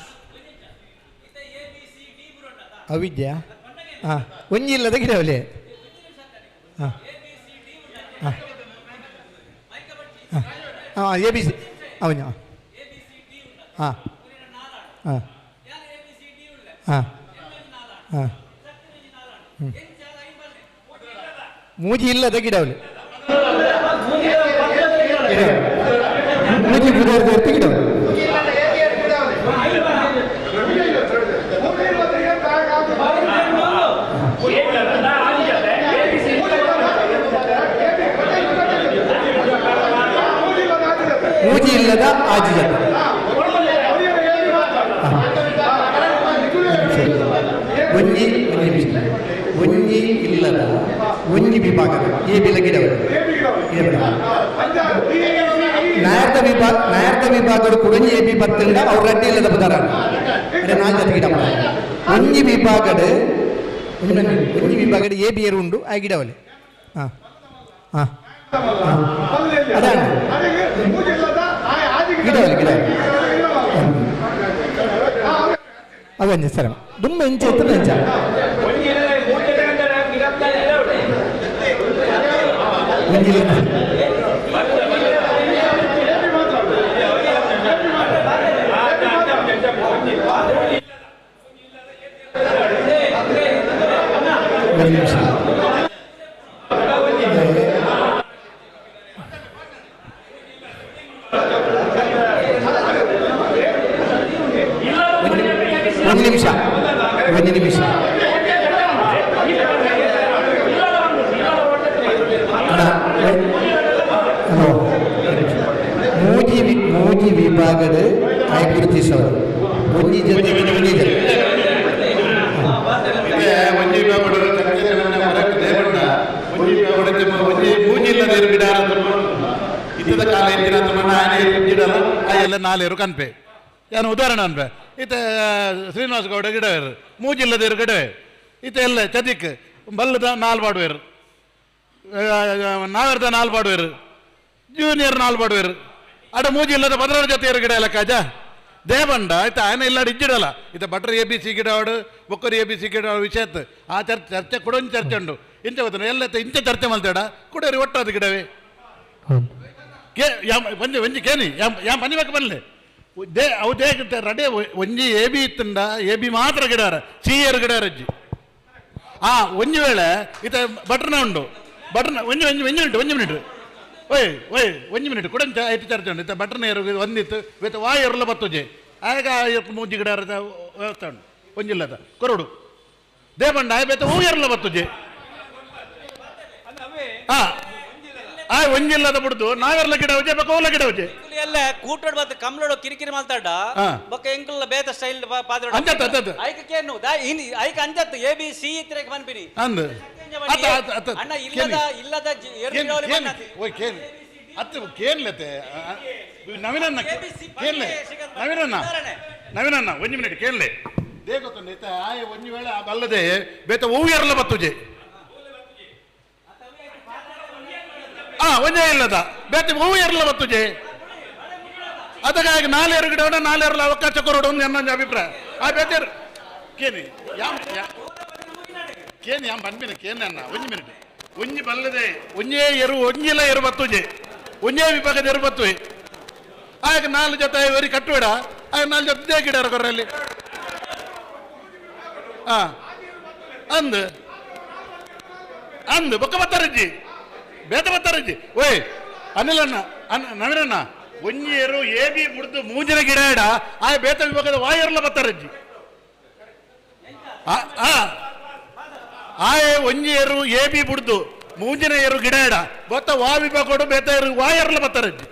ಅವಿದ್ಯಾ ಹಾಂ ಒಂಜಿ ಇಲ್ಲದ ಗಿಡವಲೆ ಹಾಂ ಹಾಂ ಹಾಂ ಎ ಬಿ ಸಿ ಅವನ ಹಾಂ ಹಾಂ ಹಾಂ ಹಾಂ ಮೂಜಿ ಇಲ್ಲದ ಗಿಡವಲೆ ಮೂಜಿ ಪುದರ್ದ ಗಿಡವಲೆ. ಮೂಜಿ ಇಲ್ಲದ ಆಜಿ ಜನ ಒಂಜಿ ಒಂಜಿ ಒಂಜಿ ಇಲ್ಲದ ಒಂಜಿ ವಿಭಾಗದ ಎ ಬಿಲ ಗಿಡವರು ನಾಯರ್ದ ವಿಭಾಗ ನಾಯರ್ದ ವಿಭಾಗದ ಕುಡಂಜಿ ಎ ಬಿ ಬತ್ತಿಂದ ಅವ್ರು ರಡ್ಡಿ ಇಲ್ಲದ ಬುದಾರ ಅರೆ ನಾಲ್ಕು ಜೊತೆ ಗಿಡ ಒಂಜಿ ವಿಭಾಗಡ್, ಒಂಜಿ ವಿಭಾಗಡ್ ಎ ಬಿ ಏರು ಉಂಡು, ಆ ಗಿಡವಲೆ. ಹಾಂ ಹಾಂ ಅದಾನ ಗಿಡವಲೆ ಗಿಡವಲೆ ಅವಂಜಿ ಸರ ದುಮ್ಮ ಎಂಚ ಇತ್ತು ಎಂಚ ಒಂಜಿ ಒಂದು ನಿಮಿಷ. ಒಂದು ನಿಮಿಷ, ಒಂದು ನಿಮಿಷ. ಹಲೋ, ಮೂಜಿ ಮೂಜಿ ವಿಭಾಗದ ಆಯ್ ಗುರುತಿಸೋರು ಒಂಜಿ ಜೊತೆ ಒಂಜಿ ಜೊತೆ ಒಂಜಿ ವಿಭಾಗಡು ಒಂಜಿ ವಿಭಾಗಡು ಒಂಜಿ ಮೂಜಿ ಇಲ್ಲದ ಗಿಡ ಇತ್ತದ ಕಾಲ ಎಂಚಿನ ಮಣ್ಣ ಆನೆ ಗಿಡಲ್ಲ ಆ ಎಲ್ಲ ನಾಲೇರು ಕನ್ಪೆ ಏನು ಉದಾಹರಣೆ ಅನ್ಪೆ ಇತ್ತ ಶ್ರೀನಿವಾಸ ಗೌಡ ಗಿಡವೇರು ಮೂಜಿಲ್ಲದೇರು ಗಿಡವೇ ಇತ್ತ ಎಲ್ಲ ಚದಿಕ್ ಬಲ್ಲದ ನಾಲ್ ಪಾಡುವೇರು, ನಾವೆರ್ದ ನಾಲ್ ಪಾಡುವೇರು, ಜೂನಿಯರ್ ನಾಲ್ ಪಾಡುವೇರು, ಅಡ ಮೂಜಿ ಇಲ್ಲದ ಭದ್ರರ ಜೊತೆ ಗಿಡ ಎಲ್ಲ ಕಾಜ ದೇವಂಡ ಆಯ್ತಾ ಆಯನ ಇಲ್ಲ ಇಜ್ಜಿಡಲ್ಲ ಇತ್ತ ಬಟ್ರ್ ಎ ಬಿ ಸಿ ಗಿಡ ಅವಡು ಬೊಕ್ಕರು ಎ ಬಿ ಸಿ ಗಿಡ ವಿಷಯ ಆ ಚರ್ಚೆ ಚರ್ಚೆ ಕೊಡೊಂದು ಚರ್ಚೆ ಉಂಡು ಇಂಚ ಗೊತ್ತ ಎಲ್ಲ ಇಂಚ ಚರ್ಚೆ ಮಲ್ತೇಡ ಕುಡೇರಿ ಒಟ್ಟಾದ ಗಿಡವೇ ಕೇ ಯಾಮ್ ಒಂಜಿ ಒಂಜಿ ಕೇನಿ ಯಾಮ್ ಯಾಮ್ ಪನಿ ಬನ್ಲೆ they ಅವು they ರಡೆ ಒಂಜಿ ಎ ಬಿ ಇತ್ತಂಡ ಎ ಬಿ ಮಾತ್ರ ಗಿಡಾರ ಸಿ ಏರ್ ಗಿಡಾರ ಅಜ್ಜಿ ಆ ಒಂಜಿ ವೇಳೆ ಇತ್ತ ಬಟ್ರನ ಉಂಡು ಬಟ್ರನ ಒಂಜಿ ಒಂಜಿ ಒಂಜಿ ಮಿನಿಟ್ ಒಂಜಿ ಮಿನಿಟ್ ಓಯ್ ಓಯ್ ಒಂಜಿ ಮಿನಿಟ್ ಕೂಡ ಐತಿ ಚರ್ಚೆ ಉಂಡು ಇತ್ತ ಬಟ್ರನ ಏರು ಒಂದಿತ್ತು ವಿತ್ ವಾ ಏರುಲ ಬತ್ತುಜೆ ಆಗ ಮೂಜಿ ಗಿಡ ವ್ಯವಸ್ಥೆ ಉಂಡು ಒಂಜಿಲ್ಲದ ಕೊರಡು ದೇಬಂಡ ಆಯ್ ಬೇತ ಹೂ ಏರ್ಲ ಬತ್ತುಜೆ ಹಾ ಆ ಒಂಜಿಲ್ಲದ ಬಿಡ್ದು ನಾವೆಲ್ಲ ಗಿಡ ಉಜೆ ಬೊಕ್ಕ ಓಲ ಗಿಡ ಉಜೆ ಎಲ್ಲ ಕೂಟೋಡ್ ಬತ್ತ ಕಮ್ಲೋಡು ಕಿರಿಕಿರಿ ಮಾಲ್ತಾಡ ಬೊಕ್ಕ ಎಂಕುಲ್ಲ ಬೇತ ಸ್ಟೈಲ್ ಪಾದ್ರ ಅಂಜತ್ತ ಅಂಜತ್ತ ಐಕ ಕೇನು ದಾ ಇನ್ ಐಕ ಅಂಜತ್ತ ಎ ಬಿ ಸಿ ಇತ್ರೆಗ್ ಪನ್ಪಿನಿ ಅಂದ್ ಅತ್ತ ಅತ್ತ ಅತ್ತ ಅಣ್ಣ ಇಲ್ಲದ ಇಲ್ಲದ ಏರು ಕೇನ್ ಓಯ್ ಕೇನ್ ಅತ್ತ ಕೇನ್ಲತೆ ನವೀನಣ್ಣ ಕೇನ್ಲೆ ನವೀನಣ್ಣ ನವೀನಣ್ಣ ಒಂಜಿ ಮಿನಿಟ್ ಕೇನ್ಲೆ they ಗೊತ್ತುಂಡು ಇತ್ತ ಆಯ್ ಒಂಜಿ ವೇಳೆ ಆ ಬಲ್ಲದೆ ಬೇತ ಹೂ ಎರ್ಲ ಬತ್ತುಜೆ ಆ ಒಂಜೇ ಇಲ್ಲದ ಬೇತೆ ಹೂ ಎರ್ಲ ಬತ್ತುಜೆ ಅದಕ್ಕಾಗಿ ನಾಲೇರು ಗಿಡ ನಾಲೇರ್ಲ ಅವಕಾಶ ಕೊರಡು ಒಂದು ನನ್ನ ಅಭಿಪ್ರಾಯ ಆ ಬೇತೆ ಕೇನಿ ಯಾಮ್ ಕೇನಿ ಯಾಮ್ ಬನ್ಬಿನ ಕೇನ್ ಅನ್ನ ಒಂಜಿ ಮಿನಿಟ್ ಒಂಜಿ ಬಲ್ಲದೆ ಒಂಜೇ ಎರು ಒಂಜಿಲ ಎರು ಬತ್ತುಜೆ ಒಂಜೇ ವಿಭಾಗದ ಎರು ಬತ್ತುವೆ ಆಗ ನಾಲ್ ಜೊತೆ ಒರಿ ಕಟ್ಟುಬೇಡ ಆಗ ನಾಲ್ ಜೊತೆ ಗಿಡ ಕೊರ್ರಲ್ಲಿ ಆ ಅಂದ್ ಅಂದ್ ಬೊಕ್ಕ ಬತ್ತಾರಜ್ಜಿ ಬೇತ ಬತ್ತಾರಜ್ಜಿ ಓಯ್ ಅನಿಲಣ್ಣ ಅನ್ನ ನವೀನಣ್ಣ ಒಂಜಿ ಎ ಬಿ ಮುಡ್ದು ಮೂಜಿನ ಗಿಡ ಇಡ ಆ ಬೇತ ವಿಭಾಗದ ವಾಯರ್ಲ ಬತ್ತಾರಜ್ಜಿ ಆಯೆ ಒಂಜಿ ಏರು ಎ ಬಿ ಬುಡ್ದು ಮೂಂಜಿನ ಏರು ಗಿಡ ಇಡ ಬೊತ್ತ ವಾ ವಿಭಾಗಡು ಬೇತ ಏರು ವಾಯರ್ಲ ಬತ್ತಾರಜ್ಜಿ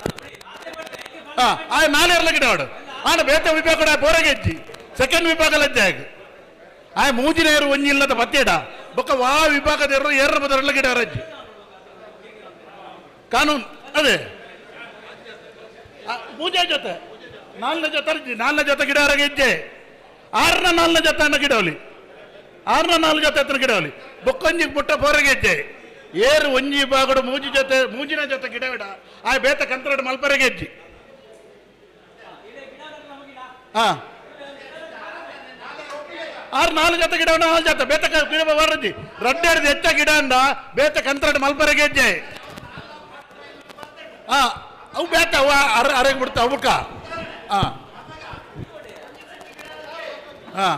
ಆ ನಾಲೇರ್ಲ ಗಿಡ ಆಡು ಆನ ಬೇತ ವಿಭಾಗಡ ಬೋರಗೆಜ್ಜಿ ಸೆಕೆಂಡ್ ವಿಭಾಗ ಲಜ್ಜೆ ಆಗ ಆ ಮೂಜಿನ ಏರು ಒಂಜಿ ಇಲ್ಲದ ಬತ್ತೇಡ ಬೊಕ್ಕ ವಾ ವಿಭಾಗದ ಏರು ಏರ್ರ ಬದರಲ್ಲ ಗಿಡ ರಜ್ಜಿ ಕಾನೂನು ಅದೇ ಪೂಜೆ ಜೊತೆ ನಾಲ್ನೇ ಜೊತೆ ಅರ್ಜಿ ನಾಲ್ನೇ ಜೊತೆ ಗಿಡ ಹೆಜ್ಜೆ ಆರನ ನಾಲ್ನೇ ಜೊತೆ ಅನ್ನ ಗಿಡವಲಿ ಆರನ ನಾಲ್ಕು ಜೊತೆ ಹತ್ರ ಗಿಡವಲಿ ಬೊಕ್ಕೊಂಜಿ ಪುಟ್ಟ ಪೋರಗೆ ಹೆಜ್ಜೆ ಏರು ಒಂಜಿ ಬಾಗಡು ಮೂಜಿ ಜೊತೆ ಮೂಜಿನ ಜೊತೆ ಗಿಡವಿಡ ಆ ಬೇತ ಕಂತ್ರಡು ಮಲ್ಪರೆಗೆ ಹೆಜ್ಜಿ ಹಾ ಆರು ನಾಲ್ಕು ಜೊತೆ ಗಿಡ ನಾಲ್ಕು ಜೊತೆ ಬೇತ ಗಿಡ ಬರಜ್ಜಿ ರಡ್ಡೆ ಹಿಡ್ದು ಹೆಚ್ಚ ಗಿಡ ಅಂದ ಬೇತ ಕಂತ್ರಡು ಮಲ್ಪರೆಗೆ ಹೆಜ್ಜೆ ಹಾ ಅವು ಬೇತ ಅವ ಅರ ಅರೆಗೆ ಬಿಡ್ತ ಅವಕ್ಕ ಹಾ ಹಾ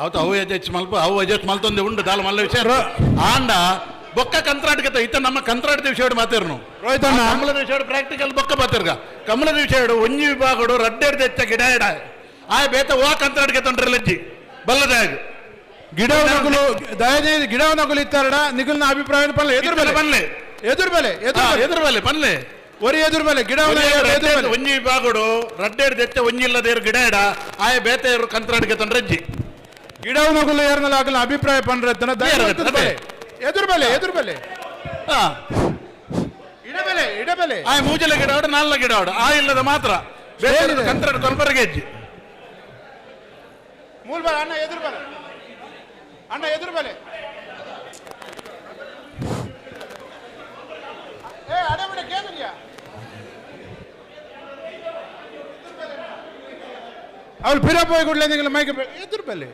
ಅವತ್ತು ಅವು ಅಡ್ಜಸ್ಟ್ ಮಲ್ಪ ಅವು ಅಡ್ಜಸ್ಟ್ ಮಲ್ತೊಂದು ಉಂಡು ದಾಲ ಮಲ್ಲ ವಿಷಯ ಆಂಡ ಬೊಕ್ಕ ಕಂತ್ರಾಟಕ್ಕೆ ಇತ್ತ ನಮ್ಮ ಕಂತ್ರಾಟದ ವಿಷಯ ಮಾತಿರ್ನು ರೋಹಿತ್ ಅಣ್ಣ. ಕಮಲದ ವಿಷಯ ಪ್ರಾಕ್ಟಿಕಲ್ ಬೊಕ್ಕ ಮಾತಿರ್ಗ ಕಮಲದ ವಿಷಯ ಒಂಜಿ ವಿಭಾಗಡು ರಡ್ಡೆ ಹಿಡ್ದು ಹೆಚ್ಚ ಗಿಡ ಇಡ ಆ ಬೇತ ಓ ಕಂತ್ರಾಟಕ್ಕೆ ತೊಂದರೆ ಲಜ್ಜಿ ಬಲ್ಲದಾಗ ಗಿಡ ನಗುಲು ದಯದೀ ಗಿಡ ನಗುಲು ಇತ್ತಾರಡ ನಿಗುಲ್ನ ಅಭಿಪ್ರಾಯ ಪನ್ಲೆ ಎದುರು ಬಲೆ ಪನ್ಲೆ. ಎದುರು ಬಲೆ ಎದುರು ಬಲೆ ಎದುರು ಬಲೆ ಪನ್ಲೆ ಒರಿ ಎದುರು ಬಲೆ ಗಿಡ ಎದುರು ಬಲೆ ಒಂಜಿ ವಿಭಾಗಡು ರಡ್ಡೆ ಹಿಡ್ದು ಹೆಚ್ಚ ಒಂಜಿ ಇಲ್ಲದ ಗಿಡ ಇಡ ಆಯ ಬೇತ ಇರು ಕಂತ್ರಾಟಕ್ಕೆ ತೊಂದರೆ ಗಿಡ ನಗುಲು ಏರ್ನಲ್ಲ ಆಗಲ್ಲ ಅಭಿಪ್ರಾಯ ಪನ್ರತ್ತನ ಅದೇ. ಎದುರು ಬಲೆ ಎದುರು ಬಲೆ ಹಾ ಇಡಬೆಲೆ ಇಡಬೆಲೆ ಆ ಮೂಜಲ ಗಿಡ ಆಡು ನಾಲ್ಲ ಗಿಡ ಆಡು ಆ ಇಲ್ಲದ ಮಾತ್ರ ಏನಿದೆ? ಕಂತ್ರಾಟ ಕೊಲ್ಪರಿಗೆ ಹೆಜ್ಜೆ ಮೂಲ್ ಬಲ ಅಣ್ಣ ಎದುರು ಬಲ ಅಣ್ಣ ಎದುರು ಬಲೆ ಏ ಅಡೆ ಬಿಡ ಕೇಳಿದ್ಯಾ ಅವಳು ಪಿರಪ್ಪ ಕೂಡಲೇ ನಿಂಗೆ ಮೈಕ್ ಎದುರು ಬಲೆ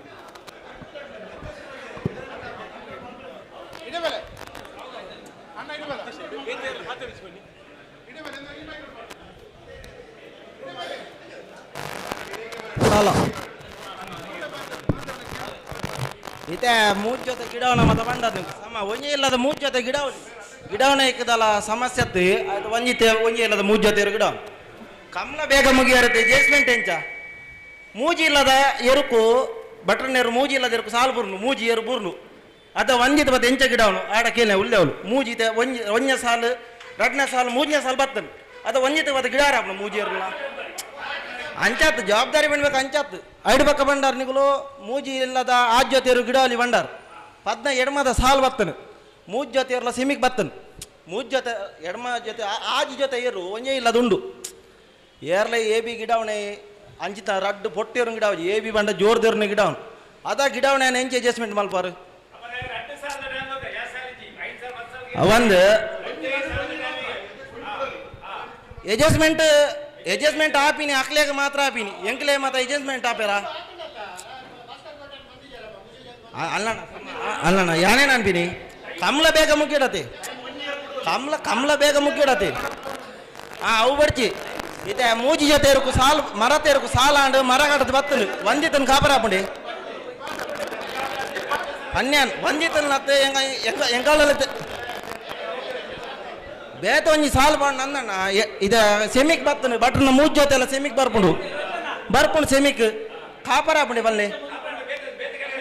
ಇಡಬಲೆ ಅಣ್ಣ ಇಡಬಲ ಇತ್ತೆ ಮೂಜ್ ಜೊತೆ ಗಿಡವನ ಮತ ಬಂದದ್ದು ಸಮ ಒಂಜಿ ಇಲ್ಲದ ಮೂಜ್ ಜೊತೆ ಗಿಡವನಿ ಗಿಡವನ ಇಕ್ಕದಲ್ಲ ಸಮಸ್ಯೆ ಅತ್ತು ಅದು ಒಂಜಿತೆ ಒಂಜಿ ಇಲ್ಲದ ಮೂಜ್ ಜೊತೆ ಗಿಡ ಕಮ್ಲ ಬೇಗ ಮುಗಿಯರುತ್ತೆ ಜೇಸ್ಮೆಂಟ್ ಎಂಚ ಮೂಜಿ ಇಲ್ಲದ ಎರುಕು ಬಟ್ರನೇರು ಮೂಜಿ ಇಲ್ಲದ ಎರುಕು ಸಾಲು ಬುರ್ನು ಮೂಜಿ ಎರು ಬುರ್ನು ಅದ ಒಂಜಿತ ಮತ್ತೆ ಎಂಚ ಗಿಡವನು ಆಡ ಕೇಳ ಉಲ್ಲೆ ಅವಳು ಮೂಜಿತೆ ಒಂಜಿ ಒಂಜ ಸಾಲು ರಡ್ನ ಸಾಲು ಮೂಜನೇ ಸಾಲು ಬತ್ತನು ಅದ ಒಂಜಿತ ಮತ್ತೆ ಗಿಡ ಆಪಣ ಮೂಜಿ ಎರುಲ ಅಂಚಾತ್ ಜವಾಬ್ದಾರಿ ಬಂಡ್ಬೇಕು ಅಂಚಾತ್ ಐಡು ಪಕ್ಕ ಬಂಡಾರ್ ನಿಗುಲು ಮೂಜಿ ಇಲ್ಲದ ಆಜ್ಯೋತಿಯರು ಗಿಡವಲಿ ಬಂಡಾರ್ ಪದ್ನ ಎಡಮದ ಸಾಲು ಬತ್ತನು ಮೂಜ್ ಜೊತೆ ಇರಲ ಸಿಮಿಗ್ ಬತ್ತನು ಮೂಜ್ ಜೊತೆ ಎಡಮ ಜೊತೆ ಆಜ್ ಜೊತೆ ಏರು ಒಂಜೇ ಇಲ್ಲದ ಉಂಡು ಏರ್ಲೆ ಎ ಬಿ ಗಿಡವಣೆ ಅಂಚಿತ ರಡ್ಡು ಪೊಟ್ಟಿರು ಗಿಡವ ಎ ಬಿ ಬಂಡ ಜೋರ್ದೇರ್ನ ಗಿಡವನು ಅದ ಗಿಡವಣೆ ಎಂಚೆ ಅಡ್ಜಸ್ಟ್ಮೆಂಟ್ ಮಲ್ಪಾರು ಒಂದು ಅಡ್ಜಸ್ಟ್ಮೆಂಟ್ ಅಡ್ಜಸ್ಟ್ಮೆಂಟ್ ಆಪಿನಿ ಅಕ್ಲೇಗ ಮಾತ್ರ ಆಪಿನಿ ಎಂಕ್ಲೆ ಮಾತ್ರ ಅಡ್ಜಸ್ಟ್ಮೆಂಟ್ ಆಪೇರ ಅಲ್ಲಣ್ಣ ಅಲ್ಲಣ್ಣ ಯಾನೇನು ಅನ್ಪಿನಿ ಕಮ್ಲ ಬೇಗ ಮುಗಿಡತೆ ಕಮ್ಲ ಕಮ್ಲ ಬೇಗ ಮುಗಿಡತೆ ಅವು ಬಡ್ಚಿ ಇತ್ತೆ ಮೂಜಿ ಜೊತೆ ಇರುಕು ಸಾಲು ಮರ ತೇರುಕು ಸಾಲ ಆಂಡ್ ಮರ ಕಡದು ಬತ್ತಲು ವಂದಿತನ್ ಕಾಪರಾಪುಂಡಿ ಪನ್ಯಾನ್ ವಂದಿತನ್ ಅತ್ತೆ ಎಂಗ ಎಂಗ ಎಂಗಾಲ ಬೇತ ಒಂಜಿ ಸಾಲು ಪಾಂಡ್ ನಂದಣ್ಣ ಇದ ಸೆಮಿಕ್ ಬತ್ತನು ಬಟ್ರನ ಮೂಜ್ ಜೊತೆ ಎಲ್ಲ ಸೆಮಿಕ್ ಬರ್ಪುಂಡು ಬರ್ಪುಂಡು ಸೆಮಿಕ್ ಕಾಪರಾಪುಂಡಿ ಬಲ್ಲೆ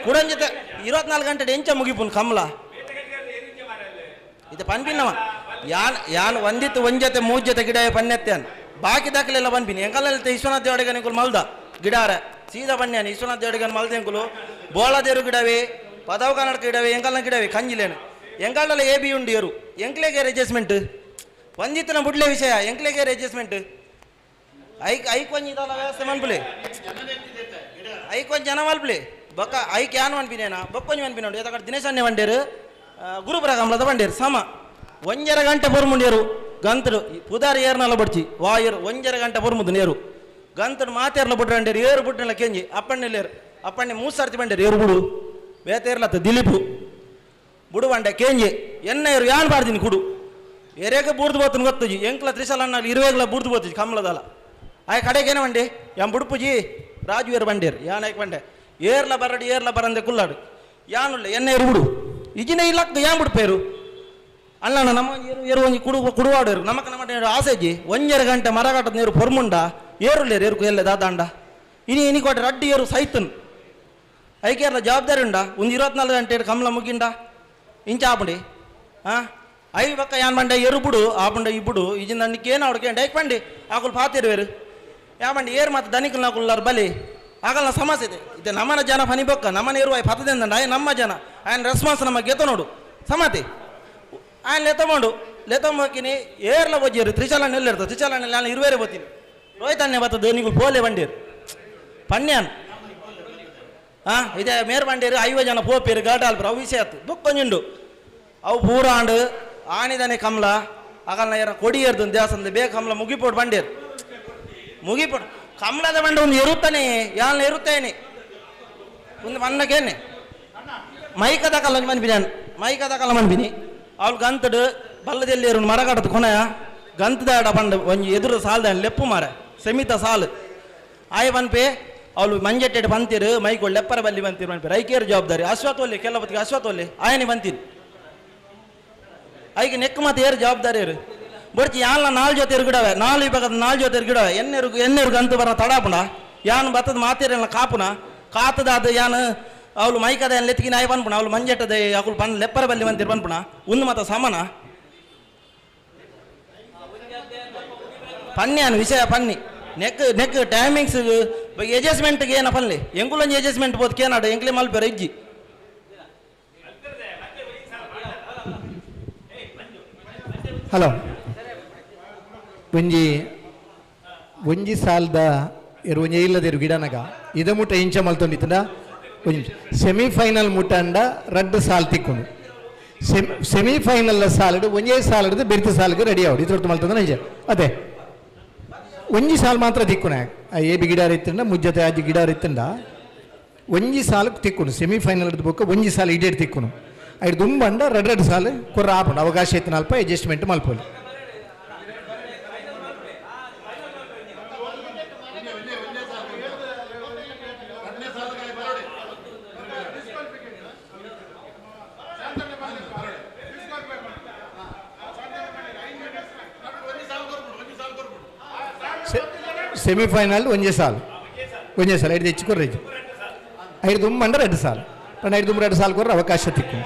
ಕುಡಂಜಿತ 24 ಗಂಟೆ ಎಂಚ ಮುಗಿಪುಂಡು ಕಮ್ಲ ಇದು ಪನ್ಪಿನ್ನವ ಯಾನ್ ಯಾನ್ ಒಂದಿತ್ತು ಒಂದ್ ಜೊತೆ ಮೂಜ್ ಜೊತೆ ಗಿಡ ಪನ್ನೆತ್ತೇನ್ ಬಾಕಿ ದಾಖಲೆಲ್ಲ ಪನ್ಪಿನಿ ಎಂಕಲ್ಲ ವಿಶ್ವನಾಥ್ ದೇವಡಿಗನ ಇಂಕುಲು ಮಲ್ದ ಗಿಡಾರ ಸೀದಾ ಪನ್ಯಾನ್ ವಿಶ್ವನಾಥ್ ದೇವಡಿಗನ ಮಲ್ದ ಎಂಕುಲು ಬೋಳದೇರು ಗಿಡವೆ ಪದವ ಕನ್ನಡಕ ಗಿಡವೆ ಎಂಕಲ್ನ ಗಿಡವೆ ಕಂಜಿಲೇನು ಎಂಕಲ್ಲೆಲ್ಲ ಎ ಬಿ ಉಂಡು ಏರು ಎಂಕ್ಲೆಗೆ ಅಡ್ಜಸ್ಟ್ಮೆಂಟ್ ಒಂದಿತ್ತನ ಬುಡ್ಲೆ ವಿಷಯ ಎಂಕ್ಲೆಗೆ ಅಡ್ಜಸ್ಟ್ಮೆಂಟ್ ಐಕ್ ಐಕ್ ಒಂಜಿ ಇದಲ್ಲ ವ್ಯವಸ್ಥೆ ಮನ್ಪುಲೆ ಐಕ್ ಒಂಜಿ ಜನ ಮಲ್ಪುಲೆ ಬೊಕ್ಕ ಐಕ್ ಯಾನ್ ಮನ್ಪಿನೇನಾ ಬೊಕ್ಕೊಂಜಿ ಮನ್ಪಿನ ಎತ್ತ ದಿನೇಶ್ ಅಣ್ಣೆ ಬಂಡೇರು ಗುರುಪುರ ಕಮಲದ ಬಂಡೇರು ಸಮ ಒಂಜರ ಗಂಟೆ ಬೊರ್ಮುಂಡೇರು ಗಂತರು ಪುದಾರ್ ಏರ್ನಲ್ಲ ಬಡ್ಚಿ ವಾಯರು ಒಂಜರ ಗಂಟೆ ಬೊರ್ಮುದು ನೇರು ಗಂತರು ಮಾತೇರ್ಲ ಬುಡ್ರಂಡೇರು ಏರು ಬುಡ್ರಲ್ಲ ಕೆಂಜಿ ಅಪ್ಪಣ್ಣೆ ಅಪ್ಪಣ್ಣೆ ಮೂರು ಸರ್ತಿ ಬಂಡೇರು ಏರು ಬುಡು ಬೇತೇರ್ಲತ್ತ ದಿಲೀಪು ಬುಡು ಬಂಡೆ ಕೆಂಜಿ ಎನ್ನ ಏರು ಯಾನ್ ಬಾರ್ದಿನಿ ಕುಡು ಎರೇಗ ಬೂರ್ದು ಬೋತನ ಗೊತ್ತುಜಿ ಎಂಕ್ಲ ತ್ರಿಶಾಲ ಅಣ್ಣ ಇರುವೇಗ್ಲ ಬೂರ್ದು ಬೋತುಜಿ ಕಮಲದಲ್ಲ ಆಯ್ ಕಡೆಗೇನ ಬಂಡೆ ಯಾನ್ ಬುಡುಪುಜಿ ರಾಜು ಏರು ಬಂಡೇರು ಯಾನ್ ಬಂಡೆ ಏರ್ಲ ಬರಡಿ ಏರ್ಲ ಬರಂದೆ ಕುಲ್ಲಾಡು ಯಾನುಲ್ಲ ಎನ್ನ ಏರು ಬುಡು ಇಜಿನ ಇಲ್ಲಕ್ಕ ಯಾನ್ ಬಿಡ್ಪೇರು ಅಲ್ಲಣ್ಣ ನಮ್ಮ ಏರು ಏರು ಒಂಜಿ ಕುಡು ಕುಡುವಾಡೇರು ನಮಕ್ ನಮ್ಮ ಆಸೆಜಿ ಒಂಜರ ಗಂಟೆ ಮರಗಟ್ಟದ ನೀರು ಪೊರ್ಮುಂಡ ಏರುಲ್ಲೇರು ಏರುಕು ಎಲ್ಲ ದಾದಾಂಡ ಇನಿ ಇನಿ ಕೊಟ್ಟೆ ರಡ್ಡಿ ಏರು ಸೈತನ್ ಐಕೇರ್ಲ ಜವಾಬ್ದಾರಿ ಉಂಡ ಒಂದು 24 ಗಂಟೆ ಕಮಲ ಮುಗಿಂಡ ಇಂಚ ಆಪುಂಡಿ ಹಾಂ I ಬಕ್ಕ ಯಾನ್ ಬಂಡೆ ಎರು ಬುಡು ಆಪುಂಡ ಇಬ್ಬುಡು ಇಜಿನ ಏನು ಅವಡ್ಕೆ ಐಕ್ ಬಂಡಿ ಆಕುಲು ಪಾತಿರುವೇರು ಯಾ ಬಂಡಿ ಏರು ಮತ್ತು ದನಿಕುಲ್ ನಾಕುಲ್ಲಾರು ಬಲಿ ಆಗಲ್ಲ ಸಮಸ್ಯೆ ಇದೆ ಇದು ನಮ್ಮನ ಜನ ಫನಿ ಬೊಕ್ಕ ನಮ್ಮನ ಇರುವ ಪತದಿಂದ ಆಯ್ ನಮ್ಮ ಜನ ಆಯನ ರೆಸ್ಪಾನ್ಸ್ ನಮಗೆ ಗೆತ ನೋಡು ಸಮಾತಿ ಆಯನ್ ಲೆತ್ತಮೋಡು ಲೆತ್ತಂಬೋಕಿನಿ ಏರ್ಲ ಬೊಜ್ಜಿರು ತ್ರಿಶಾಲಣ್ಣ ಎಲ್ಲಿರ್ತದೆ ತ್ರಿಶಾಲಣ್ಣ ನಾನು ಇರುವೇರೆ ಬೋತೀನಿ ರೋಹಿತ್ ಅಣ್ಣೆ ಬರ್ತದೆ ನೀವು ಪೋಲೆ ಬಂಡೀರು ಪನ್ಯಾನ್ ಹಾಂ ಇದೆ ಮೇರ್ ಬಂಡೀರು 50 ಜನ ಪೋಪೇರು ಗಾಟಾಲ್ಪುರ ಅವು ವಿಷಯ ಆತು ಬೊಕ್ಕೊಂಜುಂಡು ಅವು ಪೂರ ಆಂಡು ಆಣಿದಾನೆ ಕಮಲ ಆಗಲ್ಲ ಏರ ಕೊಡಿ ಏರ್ದು ದೇವಸ್ಥಾನದ ಬೇಗ ಕಮಲ ಮುಗಿಪೋಡು ಬಂಡೀರು ಮುಗಿಪೋಡು ಕಮಲದ ಬಂಡೆ ಒಂದು ಎರುತ್ತಾನೆ ಯಾನ್ ಎರುತ್ತೇನೆ ಒಂದು ಮನ್ನಕೇನೆ ಮೈಕದ ಕಲ್ಲ ಮನ್ಬಿನಿ ನಾನು ಮೈಕದ ಕಲ್ಲ ಮನ್ಬಿನಿ ಅವಳು ಗಂತಡು ಬಲ್ಲದೆಲ್ಲಿ ಏರು ಮರಗಡದ ಕೊನೆಯ ಗಂತದ ಪಂಡ ಒಂಜಿ ಎದುರು ಸಾಲ್ದ ಲೆಪ್ಪು ಮಾರ ಸೆಮಿತ ಸಾಲು ಆಯ್ ಪನ್ಪೆ ಅವಳು ಮಂಜೆಟ್ಟೆಡ್ ಬಂತೀರು ಮೈಗಳು ಲೆಪ್ಪರ ಬಲ್ಲಿ ಬಂತೀರು ಮನ್ಪೆ ರೈಕೇರು ಜವಾಬ್ದಾರಿ ಅಶ್ವತ್ವಲ್ಲಿ ಕೆಲವತ್ತಿಗೆ ಅಶ್ವತ್ವಲ್ಲಿ ಆಯನೆ ಬಂತೀರು ಐಗೆ ನೆಕ್ ಮತ್ತೆ ಏರು ಜವಾಬ್ದಾರಿ ಏರು ಬೊಡ್ಚಿ ಯಾನ್ಲ ನಾಲ್ ಜೊತೆ ಗಿಡವೆ ನಾಲ್ ವಿಭಾಗದ ನಾಲ್ ಜೊತೆ ಗಿಡವೆ ಎನ್ನೆರು ಎನ್ನೆರು ಗಂತು ಬರ ತಡಾಪುಣ ಯಾನ್ ಬತ್ತದ ಮಾತೇರಲ್ಲ ಕಾಪುನ ಕಾತದ ಅದು ಯಾನ್ ಅವಳು ಮೈಕದ ಲೆತ್ತಿಗೆ ನಾಯಿ ಪನ್ಪುಣ ಅವಳು ಮಂಜೆಟ್ಟದ ಅಕುಲು ಪನ್ ಲೆಪ್ಪರ ಬಲ್ಲಿ ಬಂತೀರು ಪನ್ಪುಣ ಒಂದು ಮತ ಸಮನ ಪನ್ಯಾನ್ ವಿಷಯ ಪನ್ನಿ ನೆಕ್ ನೆಕ್ ಟೈಮಿಂಗ್ಸ್ ಅಡ್ಜಸ್ಟ್ಮೆಂಟ್ಗೆ ಏನ ಪನ್ಲಿ ಎಂಕುಲೊಂಜಿ ಅಡ್ಜಸ್ಟ್ಮೆಂಟ್ ಬೋದು ಕೇನಾಡು ಎಂಕ್ಲೆ ಮಲ್ಪೆರ ಇಜ್ಜಿ ಹಲೋ ಒಂಜಿ ಒಂಜಿ ಸಾಲ್ದ ಎರು ಒಂಜಿ ಇಲ್ಲದಿರು ಗಿಡನಗ ಇದ ಮುಟ್ಟ ಇಂಚ ಮಲ್ತೊಂಡಿತ್ತಂಡ ಒಂಜಿ ಸೆಮಿಫೈನಲ್ ಮುಟ್ಟಂಡ ರಡ್ಡ್ ಸಾಲ್ ತಿಕ್ಕುಂಡು. ಸೆಮಿಫೈನಲ್ ಸಾಲಡ್ ಒಂಜೇ ಸಾಲಡ್ದು ಬೆರ್ತಿ ಸಾಲಿಗೆ ರೆಡಿ ಆವಡು ಇತ್ರೊಟ್ಟು ಮಲ್ತದ ನಿಜ. ಅದೇ ಒಂಜಿ ಸಾಲು ಮಾತ್ರ ತಿಕ್ಕುನ, ಎ ಬಿ ಗಿಡಾರ್ ಇತ್ತಂಡ ಮುಜ್ಜತೆ ಆಜಿ ಗಿಡಾರ್ ಇತ್ತಂಡ ಒಂಜಿ ಸಾಲಕ್ಕೆ ತಿಕ್ಕುನು. ಸೆಮಿಫೈನಲ್ ಬೊಕ್ಕ ಒಂಜಿ ಸಾಲು ಇಡೇಟ್ ತಿಕ್ಕುನು. ಐದು ದುಂಬಂಡ ರಡ್ ರಡ್ ಸಾಲು ಕೊರ್ರ ಆಪುಂಡು. ಅವಕಾಶ ಇತ್ತಿನ ಅಲ್ಪ ಅಡ್ಜಸ್ಟ್ಮೆಂಟ್ ಮಲ್ಪೊಲಿ. ಸೆಮಿಫೈನಲ್ ಒಂಜೇ ಸಾಲು, ಒಂಜೇ ಸಾಲು ಐದು ಹೆಚ್ಚು ಕೊರ್ರೆ ಐದು ದುಂಬಂಡ ಎರಡು ಸಾಲು ಪಂಡ ಐದು ದುಂಬ ಎರಡು ಸಾಲು ಕೊರ್ರೆ ಅವಕಾಶ ತಿಕ್ಕು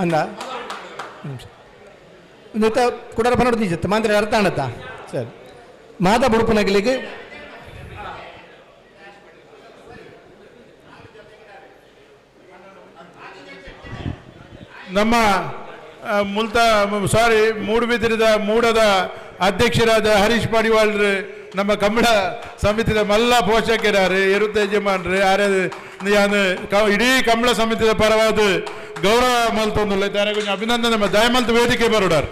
ಅಂದ ನಿಜ ಕುಡರ ಪನ್ನೊಡ್ದು ನಿಜತ್ತ ಮಾಂದ್ರೆ ಅರ್ಥ ಆಣತ್ತ ಸರಿ ಮಾದ ಬುಡುಪನಗಲಿಗೆ ನಮ್ಮ ಮುಲ್ತ ಸಾರಿ ಮೂಡುಬಿದಿರದ ಮೂಡದ ಅಧ್ಯಕ್ಷರಾದ ಹರೀಶ್ ಪಡಿವಾಳ್ರು ನಮ್ಮ ಕನ್ನಡ ಸಮಿತಿದ ಮಲ್ಲ ಪೋಷಕರಾರು ಎರುತ್ತ ಯಜಮಾನ್ರು ಆರೆ ಯಾನು ಇಡೀ ಕನ್ನಡ ಸಮಿತಿದ ಪರವಾದ ಗೌರವ ಮಲ್ತೊಂದುಲ್ಲ ತಾರೆ ಕೊಂಚ ಅಭಿನಂದನೆ. ದಯಮಲ್ತು ವೇದಿಕೆ ಬರೋಡಾರ್,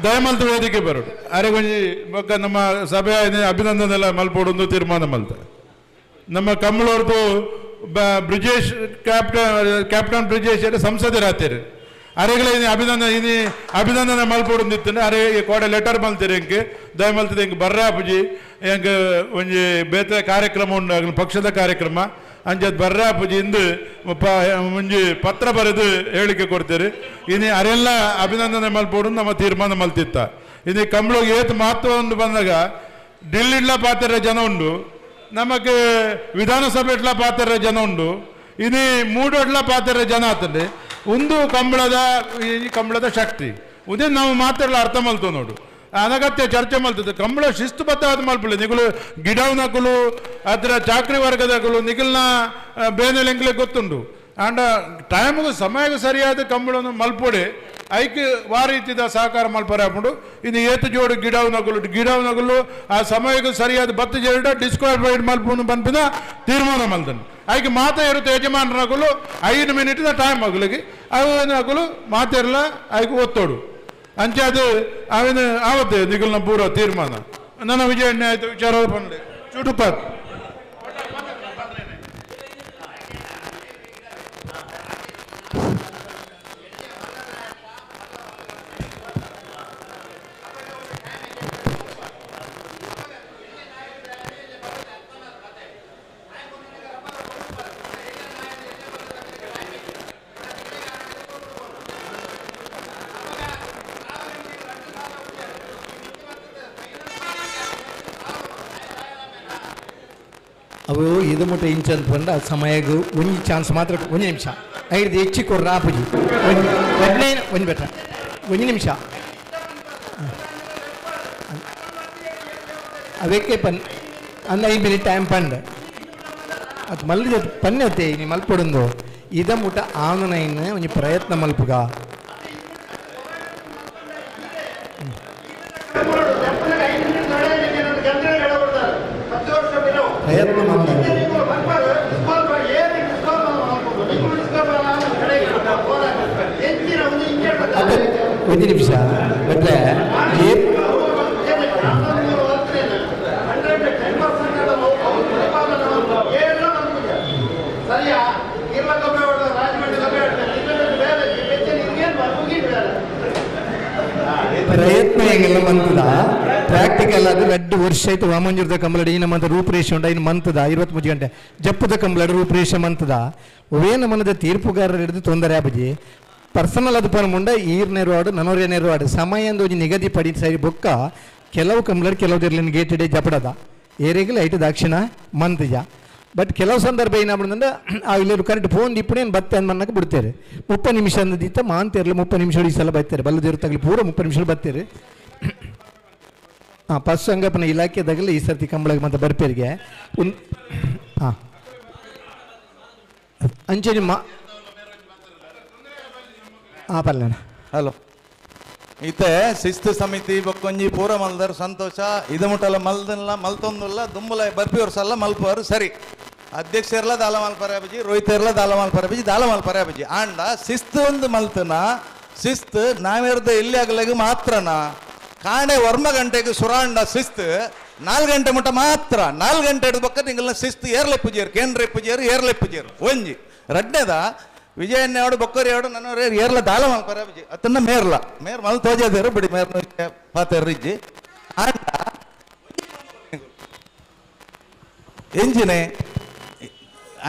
ದಯಮಲ್ತು ವೇದಿಕೆ ಬರೋಡು ಅರೆ ಕೊಂಚ ಬೊಕ್ಕ ನಮ್ಮ ಸಭೆ ಅಭಿನಂದನೆಲ್ಲ ಮಲ್ಪೋಡೊಂದು ತೀರ್ಮಾನ ಮಲ್ತ. ನಮ್ಮ ಕಮ್ಮಳವ್ರದ್ದು ಬ್ರಿಜೇಶ್ ಕ್ಯಾಪ್ಟನ್ ಬ್ರಿಜೇಶ್ ಸಂಸದರಾತೇರು ಅರೆಗಳ ಇನಿ ಅಭಿನಂದನೆ ಇನಿ ಅಭಿನಂದನೆ ಮಲ್ಪೊಡೊಂದಿತ್ತು. ಅರೆ ಕೋಡೆ ಲೆಟರ್ ಮಲ್ತೀರಿ ಎಂಕ್ ದಯ ಮಲ್ತದೆ ಎಂಕ್ ಬರ್ರಾಪುಜಿ ಎಂಕ್ ಒಂಜಿ ಬೇತೆ ಕಾರ್ಯಕ್ರಮ ಉಂಡು ಪಕ್ಷದ ಕಾರ್ಯಕ್ರಮ ಅಂಚದ್ ಬರ್ರಾಪುಜಿ ಇಂದು ಒಂಜಿ ಪತ್ರ ಬರೆದು ಹೇಳಿಕೆ ಕೊಡ್ತೀರಿ. ಇನಿ ಅರೆಲ್ಲ ಅಭಿನಂದನೆ ಮಲ್ಪೊಡು ನಮ್ಮ ತೀರ್ಮಾನ ಮಲ್ತಿತ್ತ. ಇನಿ ಕಂಬಳಗೆ ಏತ್ ಮಹತ್ವ ಉಂಡು ಬಂದಾಗ ಡಿಲ್ಲಿಡ್ಲ ಪಾತ್ರ ಜನ ಉಂಡು, ನಮಗೆ ವಿಧಾನಸಭೆ ಎಟ್ಲ ಪಾತ್ರ ಜನ ಉಂಡು, ಇನಿ ಮೂಡೊಡ್ಲ ಪಾತ್ರ ಜನ ಆತಂಡೆ. ಒಂದು ಕಂಬಳದ ಈ ಕಂಬಳದ ಶಕ್ತಿ ಉದೇ ನಾವು ಮಾತಾಡಲ ಅರ್ಥ ಮಲ್ತು ನೋಡು. ಅನಗತ್ಯ ಚರ್ಚೆ ಮಲ್ತದೆ ಕಂಬಳ ಶಿಸ್ತುಬದ್ಧವಾದ ಮಲ್ಪಲೆ ನಿಗುಲು ಗಿಡವನಕುಲು ಅದರ ಚಾಕ್ರಿ ವರ್ಗದಕುಲು ನಿಗಲ್ನ ಬೇನೆಲೆಂಗ್ಲೆ ಗೊತ್ತುಂಡು. ಆಂಡ ಟೈಮ್ಗೂ ಸಮಯಕ್ಕೂ ಸರಿಯಾದ ಕಂಬಳನ್ನು ಮಲ್ಪೊಡೆ ಐಕ್ ವಾರೀತಿದ ಸಹಕಾರ ಮಲ್ಪರೆ ಹಾಕೊಂಡು. ಇನ್ನು ಏತು ಜೋಡು ಗಿಡವನಗುಲು ಗಿಡವನಗುಲು ಆ ಸಮಯಕ್ಕೂ ಸರಿಯಾದ ಬತ್ತು ಜೇಡ ಡಿಸ್ಕ್ವಾಲಿಫೈಡ್ ಮಲ್ಪುನು ಪನ್ಪಿನ ತೀರ್ಮಾನ ಮಲ್ತನು. ಐಕ್ ಮಾತ ಇರುತ್ತೆ ಯಜಮಾನರಗುಲು 5 ಮಿನಿಟ್ದ ಟೈಮ್ ಅಗುಲಿಗೆ ಅವನಗುಲು ಮಾತಿರಲ್ಲ ಐಕ್ ಒತ್ತೋಡು ಅಂಚೆ ಅದು ಅವನ ಆವತ್ತೆ ನಿಗುಲ್ನ ಪೂರ್ವ ತೀರ್ಮಾನ. ನನ್ನ ವಿಜಯ ಆಯ್ತು ವಿಚಾರ ಪನ್ಲೆ ಚುಟುಪಾತ್. ಅವು ಇದು ಮುಟ್ಟ ಇಂಚಂತ ಪಂಡ ಸಮಯಗೂ ಒಂಜಿ ಚಾನ್ಸ್ ಮಾತ್ರ ಒಂಜಿ ನಿಮಿಷ ಐದು ಹೆಚ್ಚಿ ಕೊರ್ರ ಆಪುಜಿ ಒಂಜಿ ಒಂಜಿ ಬೆಟ್ಟ ಒಂಜಿ ನಿಮಿಷ ಅವೇಕೆ ಪನ್ ಅಂದ 5 ಮಿನಿಟ್ ಟೈಮ್ ಪಂಡ ಅದು ಮಲ್ದ ಪನ್ಯತೆ ನೀ ಮಲ್ಪೊಡೊಂದು ಇದ ಮುಟ್ಟ ಆನುನೈನ್ ಒಂಜಿ ಪ್ರಯತ್ನ ಮಲ್ಪುಗ. ಪ್ರಯತ್ನ ಒಂದು ನಿಮಿಷ ಮತ್ತೆ ಪ್ರಯತ್ನ ಹೆಂಗೆಲ್ಲ ಮಂತದ ಪ್ರಾಕ್ಟಿಕಲ್ ಅದು 2 ವರ್ಷ ಆಯ್ತು. ವಾಮಂಜೂರದ ಕಂಬಳಡಿ ನಮ್ಮ ರೂಪರೇಷೆ ಉಂಟು ಇನ್ನು ಮಂತದ 23 ಗಂಟೆ ಜಪ್ಪದ ಕಂಬಳಡಿ ರೂಪರೇಷೆ ಮಂತದ ಒವೇನ ಮನದ ತೀರ್ಪುಗಾರರು ಹಿಡಿದು ತೊಂದರೆ ಆಪುಜಿ. ಪರ್ಸನಲ್ ಅದು ಪನ ಮುಂಡ ಈರ್ ನೆರವಾಡು ನನೋರ್ಯ ನೆರವಾಡು ಸಮಯ ಒಂಜಿ ನಿಗದಿ ಪಡಿ ಸರಿ ಬೊಕ್ಕ ಕೆಲವು ಕಂಬಳಡಿ ಕೆಲವು ದಿರ್ಲಿನ ಗೇಟ್ ಇಡೆ ಜಪಡದ ಏರಿಗಲ ಐಟು ದಕ್ಷಿಣ ಮಂತಜ. ಬಟ್ ಕೆಲವು ಸಂದರ್ಭ ಏನಾಗ್ಬಿಡ್ದಂದ್ರೆ ಆ ಇಲ್ಲಿ ಕರೆಕ್ಟ್ ಫೋನ್ ದಿಪ್ಪಣೆ ಬತ್ತೆ ಅಂದ್ ಬಿಡ್ತಾರೆ. 30 ನಿಮಿಷ ಅಂದಿತ್ತ ಮಾಂತಿರಲಿ 30 ನಿಮಿಷ ಈ ಸಲ ಬತ್ತಾರೆ ಬಲ್ಲದಿರು ತಗಲಿ ಪೂರ 30 ನಿಮಿಷ ಬತ್ತಾರೆ. ಹಾಂ ಪಶುಸಂಗೋಪನಾ ಇಲಾಖೆದಾಗಲೇ ಈ ಸರ್ತಿ ಕಂಬಳಗೆ ಮತ್ತೆ ಬರ್ಪೇರಿಗೆ ಒಂದು ಹಾಂ ಅಂಚೆನೆ ಮಾ ಹಾಂ ಪರ್ಲೇನ. ಹಲೋ ಇತ್ತೆ ಶಿಸ್ತು ಸಮಿತಿ ಬೊಕ್ಕೊಂಜಿ ಪೂರ ಮಲ್ದರ್ ಸಂತೋಷ ಇದು ಮುಟ್ಟಲ್ಲ ಮಲ್ದಲ್ಲ ಮಲ್ತೊಂದುಲ್ಲ ದುಂಬುಲ ಬರ್ಪಿಯವ್ರು ಸಲ್ಲ ಮಲ್ಪವರು ಸರಿ. ಅಧ್ಯಕ್ಷರ್ಲ ದಾಲ ಮಲ್ಪರೆ ಬಜಿ, ರೋಹಿತೆರ್ಲ ದಾಲ ಮಲ್ಪರೆ ಬಜಿ, ದಾಲ ಮಲ್ಪರೆ ಬಜಿ. ಆಂಡ ಶಿಸ್ತು ಒಂದು ಮಲ್ತನ ಶಿಸ್ತು ನಾವೇರ್ದ ಎಲ್ಲಿ ಆಗಲಾಗ ಮಾತ್ರನಾ? ಕಾಣೆ ವರ್ಮ ಗಂಟೆಗೆ ಸುರಾಂಡ ಶಿಸ್ತು 4 ಗಂಟೆ ಮುಟ್ಟ ಮಾತ್ರ. 4 ಗಂಟೆ ಹಿಡಿದ ಬಕ್ಕ ನಿಂಗೆಲ್ಲ ಶಿಸ್ತು ಏರ್ಲೆ ಪೂಜೆಯರು, ಕೇಂದ್ರ ಪೂಜೆಯರು, ಏರ್ಲೆ ಪೂಜೆಯರು. ಒಂಜಿ ರಡ್ಡೇದ ವಿಜಯನ್ಯಾವಡು ಬೊಕ್ಕರಿ ಯಾಡು ನನ್ನ ಏರ್ಲ ದಾಲ ಮಲ್ಪರೆ ಬಜಿ ಅತ್ತನ್ನ ಮೇರ್ಲ ಮೇರ್ ಮಲ್ ತೋಜದೇರು ಬಿಡಿ ಮೇರ್ ಪಾತೆರ್ ಇಜ್ಜಿ. ಆಂಡ ಎಂಜಿನೆ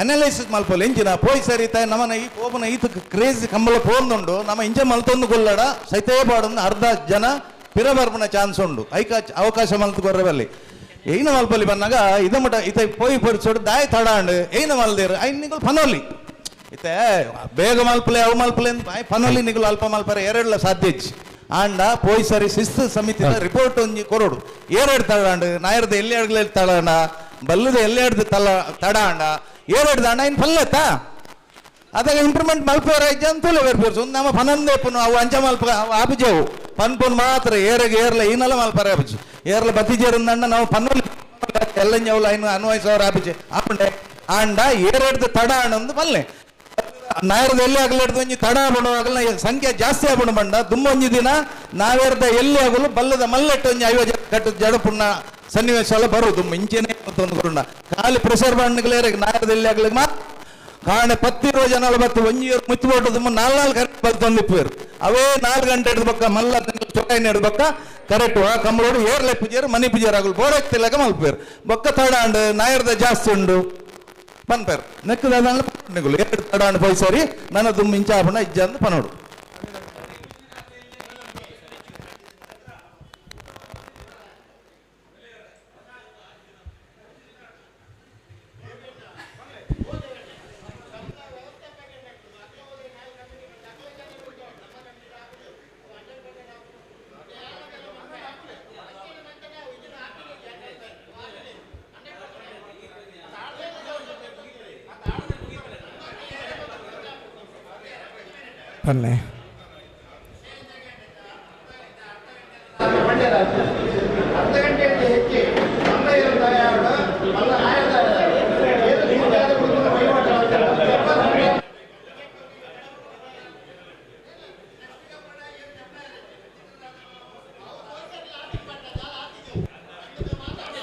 ಅನಲೈಸಿಸ್ ಮಲ್ಪಲ್ಲ ಎಂಜಿನ ಪೋಯ್ ಸರಿ ತಾಯಿ ನಮ್ಮನ ಈ ಪೋಪನ ಈತ ಕ್ರೇಜ್ ಕಂಬಳ ಪೋಂದುಂಡು ನಮ್ಮ ಇಂಜ ಮಲ್ತೊಂದು ಕೊಲ್ಲಡ ಸೈತೇ ಬಾಡೊಂದು ಅರ್ಧ ಜನ ಪಿರಬರ್ಪನ ಚಾನ್ಸ್ ಉಂಡು. ಐಕ ಅವಕಾಶ ಮಲ್ತು ಕೊರ್ರಬಲ್ಲಿ ಏನ ಮಲ್ಪಲ್ಲಿ ಬಂದಾಗ ಇದ ಮಟ ಇತ ಪೋಯ್ ಪೊರ್ಚೋಡು ದಾಯ ತಡಾಂಡು ಏನ ಮಲ್ದೇರು ಐನ್ ನಿಗುಲ್ ಪನೋಲಿ ಇತ್ತೆ ಬೇಗ ಮಲ್ಪಲೆ ಅವು ಮಲ್ಪಲೆ ಪನೋಲಿ ನಿಗುಲ್ ಅಲ್ಪ ಮಲ್ಪರೆ ಎರಡ್ಲ ಸಾಧ್ಯ ಇಚ್ಚಿ. ಆಂಡ ಪೋಯ್ ಸರಿ ಶಿಸ್ತು ಸಮಿತಿದ ರಿಪೋರ್ಟ್ ಒಂಜಿ ಕೊರಡು ಏರೆಡು ತಡಾಂಡು ನಾಯರ್ದ ಎಲ್ಲಿ ಅಡ್ಗಲೆ ತಡಾಂಡ ಬಲ್ಲದ ಎಲ್ಲಿ ಹಿಡ್ದು ತಲ ತಡಾಂಡ ಏರೆಡ್ದು ಅಣ್ಣ ಇನ್ನು ಪಲ್ಲೆತ್ತಾ ಅದಾಗ ಇಂಪ್ರೂವ್ಮೆಂಟ್ ಮಲ್ಪೇರ ಇಜ್ಜ ಅಂತೂಲೆ ಬೇರ್ಪೇರ್ಸು ನಮ್ಮ ಪನಂದೇಪುನು ಅವು ಅಂಚ ಮಲ್ಪ ಅವು ಆಪುಜೇವು ಪನ್ಪುನ್ ಮಾತ್ರ ಏರೆಗೆ ಏರ್ಲ ಈನಲ ಮಲ್ಪರೆ ಆಪುಜಿ ಏರ್ಲ ಬತ್ತಿಜೇರಂದಂಡ ನಾವು ಪನ್ನುಲಿ ಎಲ್ಲ ಜೌಲ ಐನು ಅನ್ವಯಿಸೋರು ಆಪುಜೆ ಆಪುಂಡೆ. ಆಂಡ ಏರೆಡ್ದು ತಡ ಅಣ್ಣಂದು ಪಲ್ಲೆ ನಾಯರ್ದ ಎಲ್ಲಿ ಆಗಲಿಡ್ದು ಒಂಜಿ ತಡ ಆಗಲ ಸಂಖ್ಯೆ ಜಾಸ್ತಿ ಆಪುಂಡು ಬಂಡ ದುಮ್ಮೊಂಜಿ ದಿನ ನಾವೇರ್ದ ಎಲ್ಲಿ ಆಗಲು ಬಲ್ಲದ ಮಲ್ಲೆಟ್ಟು ಒಂಜಿ 50 ಜನ ಕಟ್ಟು ಜಡಪುಣ್ಣ ಸನ್ನಿವೇಶ ಎಲ್ಲ ಬರುದು ಇಂಚೆನೆ ಒಂದು ಕೊರುಂಡ ಖಾಲಿ ಪ್ರೆಷರ್ ಬಂಡ್ಗಳೇರೆ ನಾಯರ್ದ ಎಲ್ಲಿ ಆಗ್ಲಿಕ್ಕೆ ಮಾತ್ರ ಕಾರಣ 10 ಜನ ಬತ್ತು ಒಂಜಿ ಮುಚ್ಚು ತುಂಬ 4 ಗಂಟೆ ಬರ್ತೊಂದಿಪ್ಪೇರು ಅವೇ 4 ಗಂಟೆ ಹಿಡಿದು ಬಕ್ಕ ಮಲ್ಲ ಚೊಕೈನ ಹಿಡಿದು ಬಕ್ಕ ಕರೆಕ್ಟ್ ಆ ಕಂಬಳೋಡು ಏರ್ಲೆ ಪೂಜೆರು ಮನೆ ಪೂಜೆರು ಆಗಲು ಬೋಡಕ್ತಿಲ್ಲಕ ಮಲ್ಪೇರು ಬೊಕ್ಕ ತಡಾಂಡು ನಾಯರ್ದ ಜಾಸ್ತಿ ಉಂಡು ಪನ್ಪೇರು ನೆಕ್ಕದ ಎರಡು ತಡಾಂಡು ಪೋಯ್ ಸರಿ ನನ್ನ ದುಮ್ಮ ಇಂಚಾಪಣ ಇಜ್ಜ ಅಂದ್ ಪನೋಡು. ಪನ್ನೆ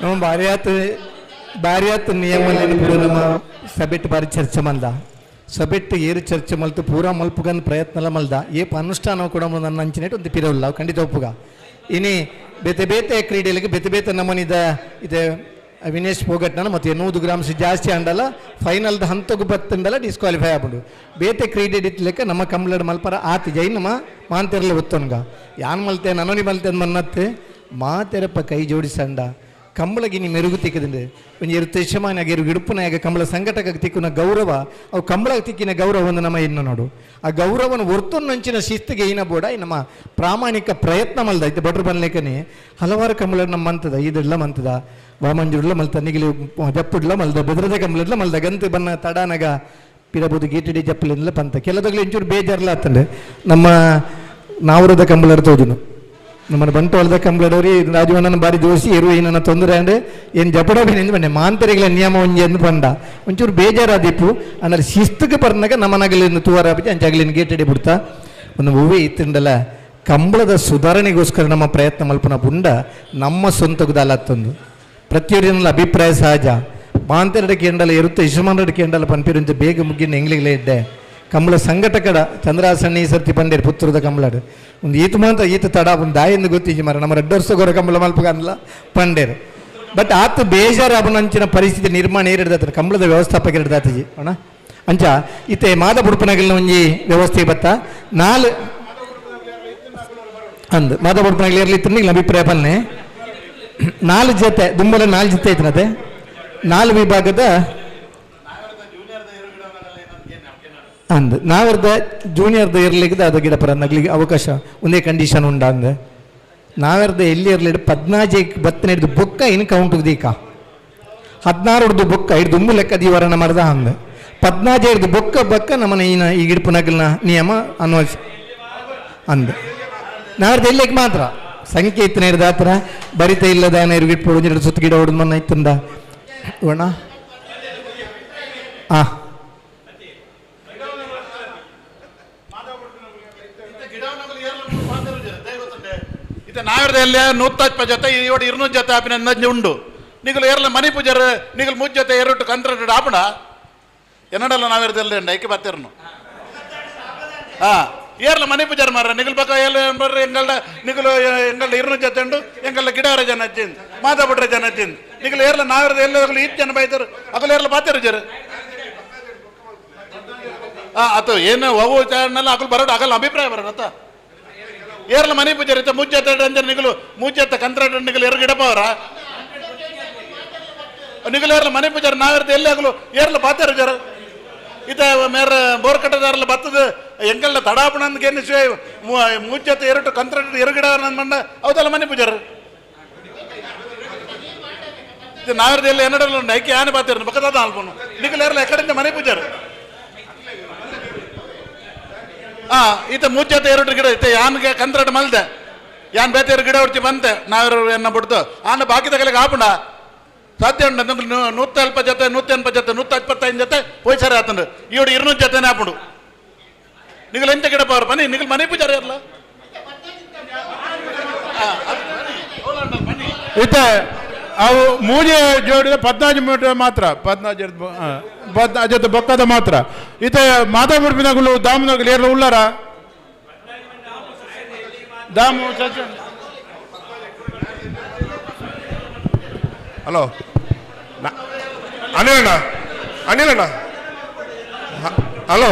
ನಮ್ಮ ಭಾರಿ ಆತು ನಿಯಮ ನಮ್ಮ ಸಭೆಟ್ ಬಾರಿ ಚರ್ಚೆ ಮಲ್ದ ಸಬೆಟ್ಟು ಏರು ಚರ್ಚೆ ಮಲ್ತು ಪೂರಾ ಮಲ್ಪುಗನ್ ಪ್ರಯತ್ನ ಮಲ್ದ ಏಪ ಅನುಷ್ಠಾನ ಕೂಡ ನನ್ನ ಅಂಚಿನೆಟ್ ಒಂದು ಪಿರವಿಲ್ಲ ಖಂಡಿತ ಒಪ್ಪುಗ. ಇನಿ ಬೇತೆ ಬೇತೆ ಕ್ರೀಡೆಗಳಿಗೆ ಬೇತೆ ಬೇತೆ ನಮನಿದ ಇದೆ ವಿನೇಶ್ ಪೋಗಟ್ನ ಮತ್ತು 100 ಗ್ರಾಮ್ಸ್ ಜಾಸ್ತಿ ಅಂಡಲ್ಲ ಫೈನಲ್ದ ಹಂತಗೂ ಬತ್ತಂಡಲ್ಲ ಡಿಸ್ಕ್ವಾಲಿಫೈ ಆಗ್ಬಿಡು. ಬೇತೆ ಕ್ರೀಡೆ ಲೆಕ್ಕ ನಮ್ಮ ಕಂಬ್ಲಡ್ ಮಲ್ಪರ ಆತಿ ಜೈ ನಮ್ಮ ಮಾಂತೆರಲೆ ಒತ್ತೊನ್ಗ ಯಾನ್ ಮಲ್ತೆ ನನನಿ ಮಲ್ತೆ ಮನ್ನತ್ತೆ ಮಾತೆರಪ್ಪ ಕೈ ಜೋಡಿಸಂಡ ಕಂಬಳಗಿನಿ ಮೆರುಗು ತಿಕ್ಕದಂಡೆ ಒಂಜಿ ಎರು ತೆಶಮಾನಾಗ ಎರು ಗಿಡುಪುನಾಗ ಕಂಬಳ ಸಂಘಟಕ ತಿಕ್ಕುನ ಗೌರವ ಅವು ಕಂಬಳಗೆ ತಿಕ್ಕಿನ ಗೌರವವನ್ನು ನಮ್ಮ ಇನ್ನು ನೋಡು. ಆ ಗೌರವನ ಒರ್ತೊನ್ನಂಚಿನ ಶಿಸ್ತಿಗೆ ಏನ ಬೋಡ ನಮ್ಮ ಪ್ರಾಮಾಣಿಕ ಪ್ರಯತ್ನ ಮಲ್ದ ಇತ್ತು ಭಟ್ರು ಬನ್ಲೇಕನೆ ಹಲವಾರು ಕಂಬಳ ನಮ್ಮ ಮಂತದ ಇದೆಲ್ಲ ಮಂತದ ವಾಮಂಜುಡ್ಲ ಮಲ್ತ ನಿಗಿಲಿ ಜಪ್ಪುಡ್ಲ ಮಲ್ದ ಬೆದ್ರದ ಕಂಬಳಡ್ಲ ಮಲ್ದ ಗಂತು ಬನ್ನ ತಡಾನಗ ಪಿರಬೋದು ಗೇಟಿಡಿ ಜಪ್ಪಲಿಂದಲ ಪಂತ ಕೆಲದಗ್ಲು ಇಂಚೂರು ಬೇಜಾರ್ಲ ಆತಂಡೆ ನಮ್ಮ ನಾವರದ ಕಂಬಳರ್ ತೋಜುನು ನಮ್ಮನ್ನು ಬಂಟ್ವಾಳದ ಕಂಬಳದವ್ರಿ ರಾಜವಣ್ಣನ ಬಾರಿ ದೋಸಿ ಎರು ಏನನ್ನ ತೊಂದರೆ ಅಂದ್ರೆ ಏನು ಜಪಡ ಎಂದು ಬನ್ನಿ ಮಾಂತರಿಗಳ ನಿಯಮ ಒಂಜಿ ಎಂದು ಬಂದ ಒಂಚೂರು ಬೇಜಾರಾದಿಪ್ಪು ಅಂದ್ರೆ ಶಿಸ್ತುಗೆ ಬರ್ನಾಗ ನಮ್ಮನಗಲಿಂದ ತೂವರ ಅಂಚಾಗಲಿನ ಗೇಟಡಿ ಬಿಡ್ತಾ ಒಂದು ಹೂವೇ ಇತ್ತಂಡಲ್ಲ ಕಂಬಳದ ಸುಧಾರಣೆಗೋಸ್ಕರ ನಮ್ಮ ಪ್ರಯತ್ನ ಮಲ್ಪನ ಬುಂಡ ನಮ್ಮ ಸ್ವಂತಗುದಲ್ಲತ್ತೊಂದು ಪ್ರತಿಯೊರಿನ ಅಭಿಪ್ರಾಯ ಸಹಜ ಮಾಂತರಡ ಕೇಂಡಲ ಇರುತ್ತೆ ಯಜಮಾನರ ಕೇಂಡಲ ಪನ್ಪಿರಂಚ ಬೇಗ ಮುಗ್ಗಿನ ಎಂಗ್ಲಿಗಳೇ ಇದ್ದೆ ಕಂಬಳ ಸಂಘಟಕಡ ಚಂದ್ರಾಸಣ್ಣ ಈ ಸರ್ತಿ ಪಂಡೇರು ಪುತ್ರದ ಕಂಬಳಡು ಒಂದು ಈತ ಮಾತ್ರ ಈತ ತಡ ಒಂದು ದಾಯಿಂದ ಗೊತ್ತಿಜ್ಜಿ ಮರ ನಮ್ಮ ರಡ್ಡು ವರ್ಷ ಗೊರ ಕಂಬಳ ಮಲ್ಪಗನ್ಲ ಪಂಡೇರು ಬಟ್ ಆತ ಬೇಜಾರು ಅವನಂಚಿನ ಪರಿಸ್ಥಿತಿ ನಿರ್ಮಾಣ ಏರಿಡ್ದಾತ ಕಂಬಳದ ವ್ಯವಸ್ಥಾಪಕ ಹಿಡ್ದಾತಜಿ ಅಣ್ಣ ಅಂಚ ಇತ್ತೆ ಮಾದ ಬುಡ್ಪನಗಲ್ನ ಒಂಜಿ ವ್ಯವಸ್ಥೆ ಬತ್ತ ನಾಲ್ ಅಂದ್ ಮಾದ ಬುಡ್ಪನಗಲ್ ಇರ್ಲಿ ಇತ್ತು ಅಭಿಪ್ರಾಯ ಪನ್ನೆ ನಾಲ್ ಜೊತೆ ದುಂಬಲ ನಾಲ್ ಜೊತೆ ಐತನತೆ ನಾಲ್ ವಿಭಾಗದ ಅಂದ್ ನಾವರ್ದ ಜೂನಿಯರ್ದ ಇರ್ಲಿಕ್ಕೆ ಅದು ಗಿಡಪರ ನಗ್ಲಿಗೆ ಅವಕಾಶ ಒಂದೇ ಕಂಡೀಷನ್ ಉಂಡ ಅಂದ ನಾವೆರ್ದ ಎಲ್ಲಿ ಇರಲಿ ಪದ್ನಾಜೆ ಬತ್ತನ ಹಿಡಿದು ಬೊಕ್ಕ ಇನ್ನು ಕೌಂಟ್ ದೀಕ 16 ಹಿಡ್ದು ಬೊಕ್ಕ ಹಿಡ್ದು ಉಮ್ಮು ಲೆಕ್ಕ ದೀವರಣ ಮರದ ಅಂದ ಪದ್ನಾಜೆ ಹಿಡ್ದು ಬೊಕ್ಕ ಬೊಕ್ಕ ನಮ್ಮನ ಈನ ಈ ಗಿಡಪು ನಗಲ್ನ ನಿಯಮ ಅನ್ವಯಿಸ ಅಂದ ನಾವೆರ್ದ ಎಲ್ಲಿಗೆ ಮಾತ್ರ ಸಂಖ್ಯೆ ಇತ್ತನ ಹಿಡ್ದು ಆತರ ಬರಿತ ಇಲ್ಲದ ಗಿಡಪು ಎರಡು ಸುತ್ತ ಗಿಡ ಹೊಡೆದು ಮನ್ನ ಇತ್ತಂದ ಒಣ ಆ ಇತ್ತೆ ನಾಯರ್ದಲ್ಲಿ ನೂತ್ತಪ್ಪ ಜೊತೆ ಇವಡು 200 ಜೊತೆ ಆಪಿನ ಅಂದಾಜು ಉಂಡು. ನಿಗಲು ಏರ್ಲ ಮನಿ ಪೂಜಾರ್ ನಿಗಲು ಮೂಜ್ ಜೊತೆ ಎರಡು ಕಂತ್ರ ಆಪಣ ಎನ್ನಡಲ್ಲ ನಾವಿರದಲ್ಲಿ ಉಂಡು ಐಕೆ ಬತ್ತಿರ್ನು. ಹಾಂ ಏರ್ಲ ಮನಿ ಪೂಜಾರ್ ಮಾರ ನಿಗಲ್ ಬಕ್ಕ ಏರ್ಲ ಬರ್ರಿ ಎಂಗಲ್ಡ ನಿಗಲು ಎಂಗಲ್ಡ 200 ಜೊತೆ ಉಂಡು ಎಂಗಲ್ಡ ಗಿಡವರ ಜನ ಹಚ್ಚಿಂದು ಮಾತಾಬಿಟ್ರೆ ಜನ ಹಚ್ಚಿಂದು ನಿಗಲು ಏರ್ಲ ನಾವಿರದ ಎಲ್ಲ ಈತ್ ಜನ ಬೈತಾರೆ ಅಗಲು ಏರ್ಲ ಬಾತಿರು ಜರ. ಹಾಂ ಆತು ಏನು ಅವು ಚಾರ್ನೆಲ್ಲ ಅಗಲು ಬರೋಡು ಅಗಲ ಅಭಿಪ್ರಾಯ ಬರೋಣ ಆತ. ಏರ್ಲ ಮನಿ ಪೂಜಾರಿ ಇತ್ತ ಮುಜ್ಜತ್ತ ಅಂದ್ರೆ ನಿಗಲು ಮುಜ್ಜತ್ತ ಕಂತ್ರ ನಿಗಲು ಎರಡು ಗಿಡಪವರ ನಿಗಲು ಏರ್ಲ ಮನಿ ಪೂಜಾರಿ ನಾವಿರ್ತ ಎಲ್ಲಿ ಆಗಲು ಏರ್ಲ ಬಾತಾರ ಜರ. ಇತ ಮೇರ ಬೋರ್ ಕಟ್ಟದಾರಲ್ಲ ಬತ್ತದ ಎಂಗಲ್ನ ತಡಾಪಣಂದ್ಗೇನು ಮುಜ್ಜತ್ತ ಎರಡು ಕಂತ್ರ ಎರಡು ಗಿಡ ಮಂಡ ಹೌದಲ್ಲ ಮನಿ ಪೂಜಾರ. ನಾವಿರ್ದ ಎಲ್ಲಿ ಎನ್ನಡಲ್ಲ ಉಂಡು ಐಕೆ ಆನೆ ಬಾತಿರ ಬಕ್ಕದಾದ ಅಲ್ಪನು ನಿಗಲು ಏರ್ಲ ಎಕಡೆಯಿಂದ ಮನಿ ಪೂಜಾರಿ. ಹಾಂ ಈತ ಮುಜ್ಜತ್ತ ಎರಡು ಗಿಡ ಇತ್ತೆ ಯಾನ್ಗೆ ಕಂತ್ರಟ ಮಲ್ದೆ ಯಾನ್ ಬೇತೆ ಗಿಡ ಹೊಡ್ತಿ ಬಂತೆ ನಾವಿರೋ ಎನ್ನ ಬಿಡ್ತು ಆನ ಬಾಕಿ ತಗಲಿಗೆ ಆಪುಂಡ ಸಾಧ್ಯ ಉಂಡು 170 ಜೊತೆ 180 ಜೊತೆ 125 ಜೊತೆ ಪೋಯ್ ಸರಿ ಆತಂಡು ಇವಡು 200 ಜೊತೆನೇ ಆಪುಂಡು. ನಿಗಲು ಎಂತ ಗಿಡ ಪವರ್ ಬನ್ನಿ ನಿಗಲು ಮನೆ ಪೂಜಾರಿ ಇರಲ್ಲ. ಇತ್ತೆ ಅವು ಮೂಜೆ ಜೋಡಿದ 14 ಮೀಟರ್ ಮಾತ್ರ 14 ಜೊತೆ ಬೊಕ್ಕದ ಮಾತ್ರ. ಇತ್ತೆ ಮಾತಾಬಿಡ್ಪಿನಗುಲು ದಾಮನಗುಲು ಏರ್ಲ ಉಳ್ಳಾರ ದಾಮು ಚಚ. ಹಲೋ ಅನಿಲಣ್ಣ ಅನಿಲಣ್ಣ ಹಲೋ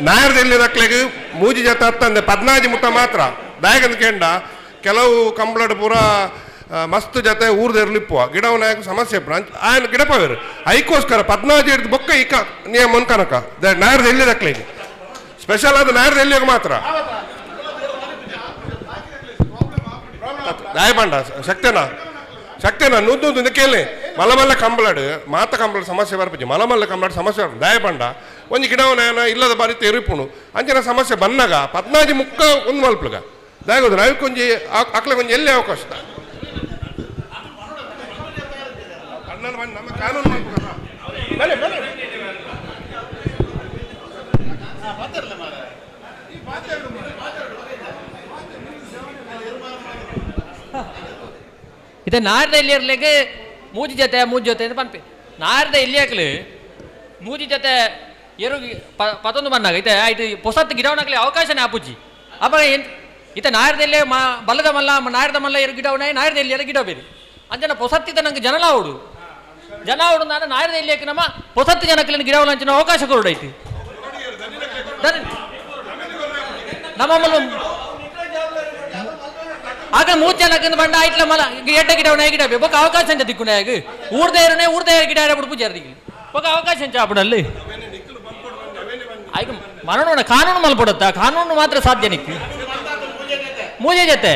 ನಾಯರ್ದಲ್ಲಿ ರಕ್ಲೆಗ್ ಮೂಜಿ ಜೊತೆ ಹತ್ತಂದೆ 14 ಮುಟ್ಟ ಮಾತ್ರ ದಾಯಕಂದ ಕೇಂಡ ಕೆಲವು ಕಂಬಳಡ್ ಪೂರ ಮಸ್ತ್ ಜೊತೆ ಊರ್ದೆರ್ಲಿಪ್ಪುವ ಗಿಡವನಾಯಕ ಸಮಸ್ಯೆ ಆಯನ ಗಿಡಪವೇರು ಐಕೋಸ್ಕರ 14 ಹಿಡಿದು ಬೊಕ್ಕ ಇಕ ನಿಯಮ ಕನಕ ನಾಯರ್ದ ಎಲ್ಲಿ ರಕ್ಲೆಗ್ ಸ್ಪೆಷಲ್ ಅದು ನಾಯರ್ದ ಎಲ್ಲಿಗೆ ಮಾತ್ರ ದಾಯಬಂಡ ಶಕ್ತನಾ ಶಕ್ತೇನ ನೂದು ಕೇಳಿ ಮಲಮಲ್ಲ ಕಂಬಳಡು ಮಾತ ಕಂಬಳ ಸಮಸ್ಯೆ ಬರ್ಪುಜಿ ಮಲಮಲ್ಲ ಕಂಬಳಡ್ ಸಮಸ್ಯೆ ಬರ್ಪು ದಾಯಬಂಡ ಒಂಜಿ ಗಿಡವನ ಇಲ್ಲದ ಬಾರಿ ತೆರಿಪುಣು ಅಂಚಿನ ಸಮಸ್ಯೆ ಬನ್ನಗ 14 ಮುಕ್ಕ ಒಂದು ಮಲ್ಪುಗ ದಾಯಗೋದು ನಾವಕ್ಕೊಂಜಿ ಅಕ್ಲೆ ಒಂಜಿ ಎಲ್ಲಿ ಅವಕಾಶ ಅಣ್ಣನ ಬನ್ನಿ ನಮ್ಮ ಕಾನೂನು ಮಲ್ಪುಗ. ಇತ್ತೆ ನಾರ್ದ ಎಲ್ಲಿಯರ್ಲೆಗ್ ಮೂಜಿ ಜೊತೆ ಮೂಜಿ ಜೊತೆ ಅಂತ ಪನ್ಪೆ ನಾರ್ದ ಎಲ್ಲಿಯಾಕ್ಲು ಮೂಜಿ ಜೊತೆ ಎರು ಪತೊಂದು ಬಂದಾಗ ಇತ್ತೆ ಆಯ್ತು ಪೊಸತ್ತು ಗಿಡವನಾಗ್ಲಿ ಅವಕಾಶನೇ ಆಪುಜಿ ಅಪ್ಪ ಏನ್ ಇತ್ತೆ ನಾರ್ದಲ್ಲೇ ಮಾ ಬಲ್ಲದ ಮಲ್ಲ ನಾರ್ದ ಮಲ್ಲ ಎರು ಗಿಡವನ ನಾರ್ದ ಎಲ್ಲಿಯರ ಗಿಡ ಬೇರೆ ಅಂಚನ ಪೊಸತ್ತಿದ್ದ ನಂಗೆ ಜನಲ ಅವಡು ಜನ ಅವಡು ನಾನು ನಾರ್ದ ಎಲ್ಲಿಯಾಕ ನಮ್ಮ ಪೊಸತ್ತು ಜನಕ್ಕೆ ಗಿಡವನ ಅಂಚಿನ ಅವಕಾಶ ಕೊರಡೈತಿ ನಮ್ಮ ಆಗ ಮೂರು ಜನಕ್ಕೆ ಬಂಡ ಆಯ್ತಲ್ಲ ಮಲ ಎಡ್ಡ ಗಿಡವನ ಗಿಡ ಬೊಕ್ಕ ಅವಕಾಶ ಅಂತ ದಿಕ್ಕುನಾಗ ಊರ್ದ ಊರ್ದ ಗಿಡ ಬಿಡು ಪೂಜಾರಿಗೆ ಬೊಕ್ಕ ಅವಕಾಶ ಅಂತ ಆಪಡಲ್ಲಿ ಆಯ್ತು ಮರಣ ಕಾನೂನು ಮಲ್ಪಡುತ್ತಾ ಕಾನೂನು ಮಾತ್ರ ಸಾಧ್ಯ ನಿಕ್ಕು ಮೂಜೆ ಜೊತೆ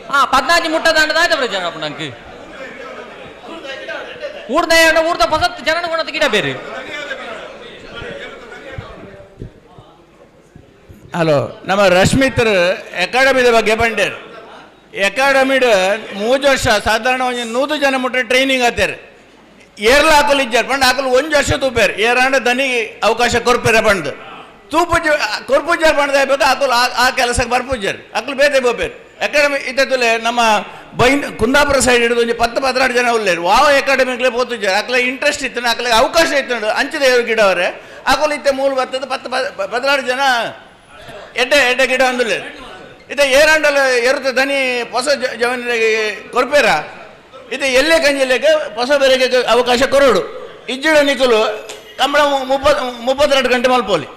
ಹಾ 14 ಮುಟ್ಟ ದಾಂಡದ ಆಯ್ತು ಜನ ನಂಗೆ ಊರ್ದ ಊರ್ದ ಪಸತ್ ಜನನ ಗುಣದ ಗಿಡ ಬೇರೆ. ಹಲೋ ನಮ್ಮ ರಶ್ಮಿತರು ಅಕಾಡೆಮಿದ ಬಗ್ಗೆ ಬಂಡೇರು ಅಕಾಡೆಮಿಡ್ 3 ವರ್ಷ ಸಾಧಾರಣ ಒಂಜಿ 100 ಜನ ಮುಟ್ಟ ಟ್ರೈನಿಂಗ್ ಆತೇರು ಏರ್ಲ ಹಾಕಲು ಇಜ್ಜಾರ್ ಪಂಡ ಹಾಕಲು 1 ವರ್ಷ ತೂಪೇರು ಏರಾಂಡ ದನಿಗೆ ಅವಕಾಶ ಕೊರ್ಪೇರ ಬಂದು ತೂಪುಜ ಕೊರ್ಪುಜಾರ್ ಬಂದ ಬೇಕು ಹಾಕಲು ಆ ಕೆಲಸಕ್ಕೆ ಬರ್ಪುಜಾರ್ ಹಾಕಲು ಬೇತೆ ಬೋಪೇರು ಅಕಾಡೆಮಿ ಇದ್ದಲೆ ನಮ್ಮ ಬೈನ್ ಕುಂದಾಪುರ ಸೈಡ್ ಹಿಡಿದು ಒಂಜಿ 10 14 ಜನ ಉಲ್ಲೇರು ವಾವ ಅಕಾಡೆಮಿಗ್ಲೇ ಪೋತುಜಾರ್ ಆಕಲೆ ಇಂಟ್ರೆಸ್ಟ್ ಇತ್ತು ಆಕಲೆ ಅವಕಾಶ ಇತ್ತು ಅಂಚಿದ ಗಿಡವರೆ ಹಾಕಲು ಇತ್ತೆ ಮೂಲ ಬರ್ತದೆ 10 14 ಜನ ಎಡ್ಡೆ ಎಡ್ಡೆ ಗಿಡ ಅಂದುಲ್ಲೇರು ಇತ್ತೆ ಏರಾಂಡಲ ಎರುತ್ತ ದನಿ ಹೊಸ ಜವನಿಗೆ ಕೊರ್ಪೇರ ಇತ್ತೆ ಎಲ್ಲೇ ಕಂಜಿಲೆಗೆ ಹೊಸ ಬೇರೆಗೆ ಅವಕಾಶ ಕೊರೋಡು ಇಜ್ಜಿಡ ನಿಕಲು ಕಂಬಳ 32 ಗಂಟೆ ಮಲ್ಪೋಲಿ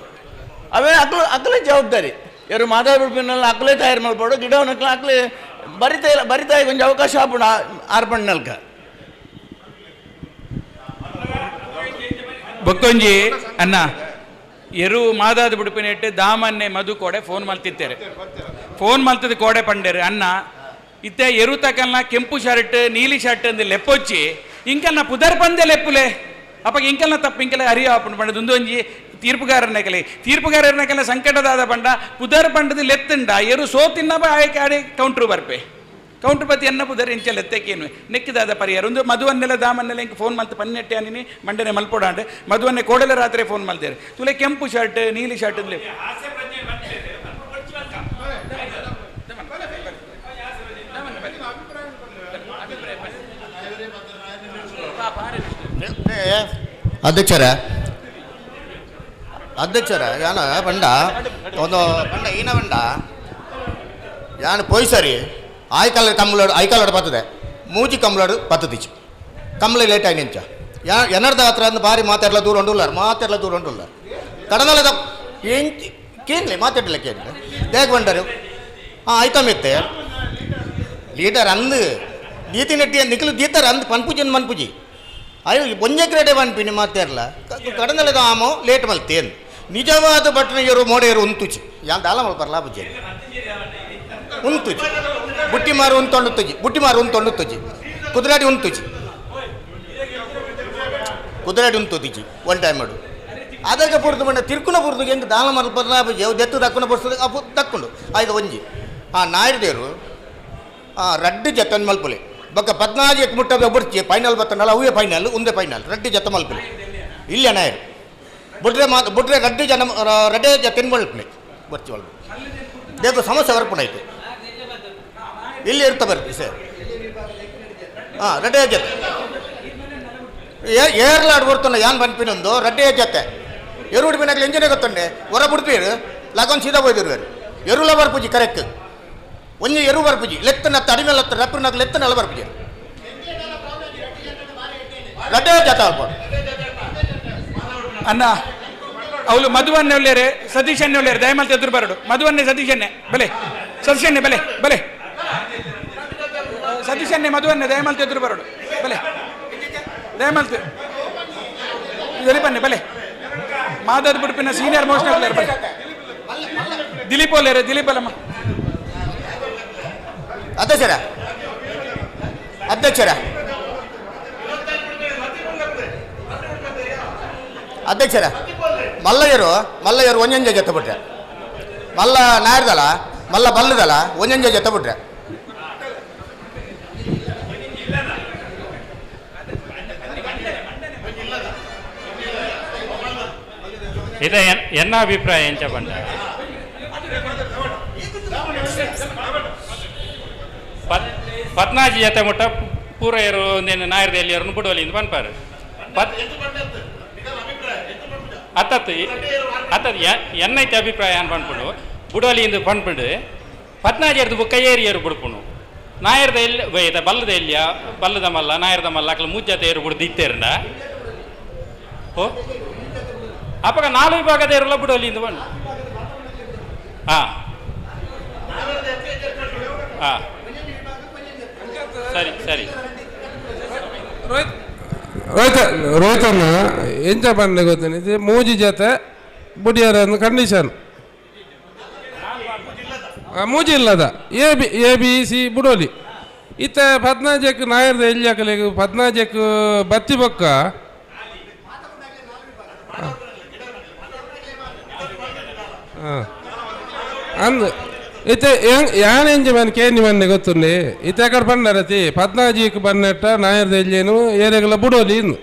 ಅವೇ ಅಕ್ಲು ಅಕ್ಲೇ ಜವಾಬ್ದಾರಿ ಇವರು ಮಾತಾಡ್ಬಿಡ್ಪಿನಲ್ಲಿ ಅಕ್ಲೇ ತಯಾರು ಮಲ್ಪೋಡು ಗಿಡವನ್ನ ಅಕ್ಲೆ ಬರಿತಾ ಬರಿತಾ ಕೊಂಚ ಅವಕಾಶ ಆಪುಂಡು ಆರ್ಪಂಡ್ ನಲ್ಕ ಬೊಕ್ಕೊಂಜಿ ಅನ್ನ ಎರು ಮಾದಾದ ಬಿಡುಪಿನೆಟ್ಟು ದಾಮನ್ನೆ ಮಧು ಕೋಡೆ ಫೋನ್ ಮಲ್ತಿತ್ತೇರೆ ಫೋನ್ ಮಲ್ತದ ಕೋಡೆ ಪಂಡೇರು ಅನ್ನ ಇತ್ತೆ ಎರು ತಕಲ್ನ ಕೆಂಪು ಶರ್ಟ್ ನೀಲಿ ಶರ್ಟ್ ಅಂದು ಲೆಪ್ಪೊಚ್ಚಿ ಇಂಕಲ್ನ ಪುದರ್ ಪಂದೆ ಲೆಪ್ಪುಲೆ ಅಪ್ಪ ಇಂಕಲ್ನ ತಪ್ಪು ಇಂಕಲ ಅರಿಯ ಆಪುಂಡು ಪಂಡ ದುಂದೊಂಜಿ ತೀರ್ಪುಗಾರನಕಲೆ ತೀರ್ಪುಗಾರನಕಲ ಸಂಕಟದಾದ ಪಂಡ ಪುದರ್ ಪಂಡದ ಲೆತ್ತುಂಡ ಎರು ಸೋತಿನ್ನ ಆಯ್ಕೆ ಆಡೆ ಕೌಂಟ್ರು ಬರ್ಪೆ. ಕೌಂಟರ್ ಪತಿ ಎನ್ನ ಪುದರ್ ಎಂಚ ಲೆತ್ತಕೇನು ನೆಕ್ಕಿದಾದ ಪರಿಹಾರ ಒಂದು ಮಧುವನ್ನೆಲ್ಲ ದಾಮನ್ನೆಲ್ಲ ಇಂಕ್ ಫೋನ್ ಮಲ್ತು ಪನ್ನೆಟ್ಟೆ ಅನಿನಿ ಮಂಡನೆ ಮಲ್ಪೊಡಾಂಡ್ ಮಧುವನ್ನೆ ಕೋಡಲ ರಾತ್ರಿ ಫೋನ್ ಮಲ್ತೇರೆ ತುಲೆ ಕೆಂಪು ಶರ್ಟ್ ನೀಲಿ ಶರ್ಟ್ ಅಂದ್ಲೆ. ಅಧ್ಯಕ್ಷರ ಅಧ್ಯಕ್ಷರ ಯಾನ ಬಂಡ ಒಂದು ಬಂಡ ಈನ ಬಂಡ ಯಾನ್ ಪೋಯ್ ಸರಿ ಆಯ್ಕಲ್ಲ ಕಂಬಳೋಡು ಐಕಾಲೋಡು ಬರ್ತದೆ ಮೂಜಿ ಕಂಬಳೋಡು ಪತ್ತದಿಚ್ಚು ಕಂಬಳ ಲೇಟ್ ಆಗಿ ನಿಂಚ ಯಾ ಎನ್ನರ್ದ ಹತ್ರ ಅಂದ್ ಬಾರಿ ಮಾತಾಡಲ ದೂರ ಉಂಡುಲ್ಲಾರ ಮಾತಾಡಲ ದೂರ ಉಂಡುಲ್ಲಾರ ಕಡನಲದ ಎಂಚಿ ಕೇನ್ಲೆ ಮಾತಾಡಲ ಕೇನ್ಲೆ ದೇಗ ಬಂಡರು ಹಾಂ ಆಯ್ತಮ್ಮಿತ್ತೆ ಲೀಡರ್ ಅಂದು ದೀತಿ ನೆಟ್ಟಿ ನಿಖಲು ದೀತಾರ ಅಂದ್ ಪನ್ಪುಜಿ ಮನ್ಪುಜಿ ಅಯ್ಯೋ ಒಂಜೆ ಕ್ರೇಡೆ ಪನ್ಪಿನಿ ಮಾತಾಡಲ ಕಡನಲದ ಆಮೋ ಲೇಟ್ ಮಲ್ತೇನು ನಿಜವಾದ ಬಟ್ನಿಯರು ಮೋಡೆಯರು ಉಂತುಚಿ ಯಾನ್ ದಾಲ ಮಲ್ಪರ್ಲಾ ಬುಜ್ಜಿ ಉಂತುಚಿ ಬುಟ್ಟಿ ಮಾರು ಉಂತೊಂಡು ತುಜಿ ಬುಟ್ಟಿ ಮಾರು ಉಂತೊಂಡು ತುಜಿ ಕುದುರಾಡಿ ಉಂತುಚಿ ಕುದುರಾಡಿ ಉಂತುತಿಜಿ ಒನ್ ಟೈಮ್ ಮಾಡು ಅದಕ್ಕೆ ಪುರ್ದು ಬಂಡ ತಿರ್ಕುನ ಪುರ್ದು ಹೆಂಗೆ ದಾಲ ಮಲ್ಪರ್ಲಾ ಬುಜ್ಜಿ ಅವು ದೆತ್ತು ದಕ್ಕುನ ಪುರ್ಸದ ಅಪ್ಪು ದಕ್ಕುಂಡು ಆಯ್ತು ಒಂಜಿ ಆ ನಾಯರ್ದೇರು ಆ ರಡ್ಡು ಜತನ್ ಮಲ್ಪುಲೆ ಬೊಕ್ಕ ಪದ್ನಾಜಿ ಮುಟ್ಟ ಬುಡ್ಚಿ ಫೈನಲ್ ಬತ್ತನಲ್ಲ ಅವೇ ಫೈನಲ್ ಉಂದೆ ಫೈನಲ್ ರಡ್ಡು ಜತ ಮಲ್ಪುಲೆ ಇಲ್ಲ ನಾಯರು ಬುಡ್ರೆ ಮಾತು ಬುಡ್ರೆ ರಡ್ಡು ಜನ ರಡ್ಡೆ ಜತನ್ ಮಲ್ಪುಲೆ ಬರ್ಚಿ ಒಳಗೆ ದೇಕು ಸಮಸ್ಯೆ ಬರ್ಪುಣಾಯ್ತು ಇಲ್ಲಿ ಇರ್ತಾ ಬರ್ತಿ ಸರ್ ಹಾಂ ರಡ್ಡೆ ಜೊತೆ ಏರ್ಲಾಡ್ ಬರ್ತುಂಡ ಯಾನ್ ಪನ್ಪಿನೊಂದು ರಡ್ಡೆ ಜೊತೆ ಎರು ಉಡುಪಿನಾಗ್ಲಿ ಎಂಜಿನೇ ಗೊತ್ತುಂಡೆ ಹೊರ ಬಿಡ್ತೀರು ಲಗನ್ ಸೀದಾ ಹೋಯ್ದಿರುವರು ಎರುಲ ಬರ್ಪುಜಿ ಕರೆಕ್ಟ್ ಒಂಜಿ ಎರು ಬರ್ಪುಜಿ ಲೆತ್ತನ ತಡಿಮೇಲೆ ಹತ್ತ ರಪ್ಪನಾಗ ಲೆತ್ತನೆಲ್ಲ ಬರ್ಪುಜಿ ರಡ್ಡೆ ಜೊತೆ ಅಲ್ಪ ಅಣ್ಣ ಅವಳು ಮಧುವನ್ನೇ ಒಳ್ಳೆಯರೆ ಸತೀಶನ್ನೇ ಒಳ್ಳೆಯರೆ ದಯಮಾಲ್ತಿ ಎದುರು ಬರಡು ಮಧುವನ್ನೇ ಸತೀಶನ್ನೇ ಬಲೆ ಸತೀಶನ್ನೇ ಬಲೆ ಬಲೆ ಸತೀಶನ್ನೇ ಮಧುವನ್ನೇ ದಯಮಾಲ್ತಿ ಎದುರು ಬರಡು ಬಲೆ ದಯಮಾಲ್ತಿ ಬನ್ನಿ ಬಲೆ ಮಾದದ್ ಬಿಡ್ಪಿನ ಸೀನಿಯರ್ ಮೋಸ್ಟ್ ಒಳ್ಳೆಯರು ಬಲೆ ದಿಲೀಪ್ ಒಳ್ಳೆಯರೆ ದಿಲೀಪ್ ಅಲ್ಲಮ್ಮ. ಅಧ್ಯಕ್ಷರ ಅಧ್ಯಕ್ಷರ ಅಧ್ಯಕ್ಷರ ಮಲ್ಲಯ್ಯರು ಮಲ್ಲಯ್ಯರು ಒಂಜೊಂಜೆ ಜೊತೆ ಬಿಟ್ರೆ ಮಲ್ಲ ನಾಯರ್ದಲ್ಲ ಮಲ್ಲ ಬಲ್ಲದಲ್ಲ ಒಂಜೊಂಜೆ ಜೊತೆ ಬಿಟ್ರೆ ಇದೆ ಎನ್ನ ಅಭಿಪ್ರಾಯ ಎಂಚ ಬಂಡ ಪದ್ನಾಜಿ ಜೊತೆ ಮುಟ್ಟ ಪೂರ ಏರು ಒಂದೇನು ನಾಯರ್ದ ಎಲ್ಲಿಯರು ಬುಡೋಲಿ ಪನ್ಪಾರು ಪತ್ ಅತ್ತತ್ತು ಅತ್ತದು ಎನ್ನೈತೆ ಅಭಿಪ್ರಾಯ ಅನ್ ಪನ್ಪುಂಡು ಬುಡೋಲಿ ಇಂದು ಪನ್ಪುಂಡು ಪದ್ನಾಜಿ ಎರ್ದು ಬುಕ್ಕ ಏರಿಯರು ಬುಡ್ಪುಣು ನಾಯರ್ದ ಎಲ್ಲಿ ಬೈದ ಬಲ್ಲದ ಎಲ್ಲಿಯ ಬಲ್ಲದ ಮಲ್ಲ ನಾಯರ್ದ ಮಲ್ಲ ಅಕ್ಲ ಮೂಜತೆ ಏರು ಬುಡ್ದು ಇತ್ತೇರಂಡ ಓ ಅಪ್ಪಗ ನಾಲ್ಕು ವಿಭಾಗದ ಏರಲ್ಲ ಬುಡೋಲಿ ಇಂದು ಬಣ್ಣ ಹಾಂ ಹಾಂ ಸರಿ ಸರಿ ರೋಹಿತ್ ರೋಹಿತಣ್ಣ ಎಂಚ ಪಂಡೆ ಗೊತ್ತೇನೆ ಮೂಜಿ ಜೊತೆ ಬುಡಿಯರ ಒಂದು ಕಂಡೀಷನ್ ಮೂಜಿ ಇಲ್ಲದ A B A B C Budoli ಇತ್ತ ಪದ್ನಾಜಕ್ ನಾಯರ್ದ ಎಲ್ಲಿ ಹಾಕಲಿಕ್ಕೆ ಪದ್ನಾಜಕ್ ಬತ್ತಿ ಬೊಕ್ಕ ಹಾಂ ಅಂದ್ ಇತ್ತೆ ಯಾನ್ ಎಂಜ ಮನ್ ಕೇನಿ ಮನ್ನೆ ಗೊತ್ತುಂಡೆ ಇತ್ತೆ ಅಕಡೆ ಬಂಡರತಿ ಪದ್ನಾಜಿಕ್ ಬನ್ನೆಟ್ಟ ನಾಯರ್ದ ಎಲ್ಲಿನು ಏರೆಗಲ ಬುಡೋಲಿ ಇಂದು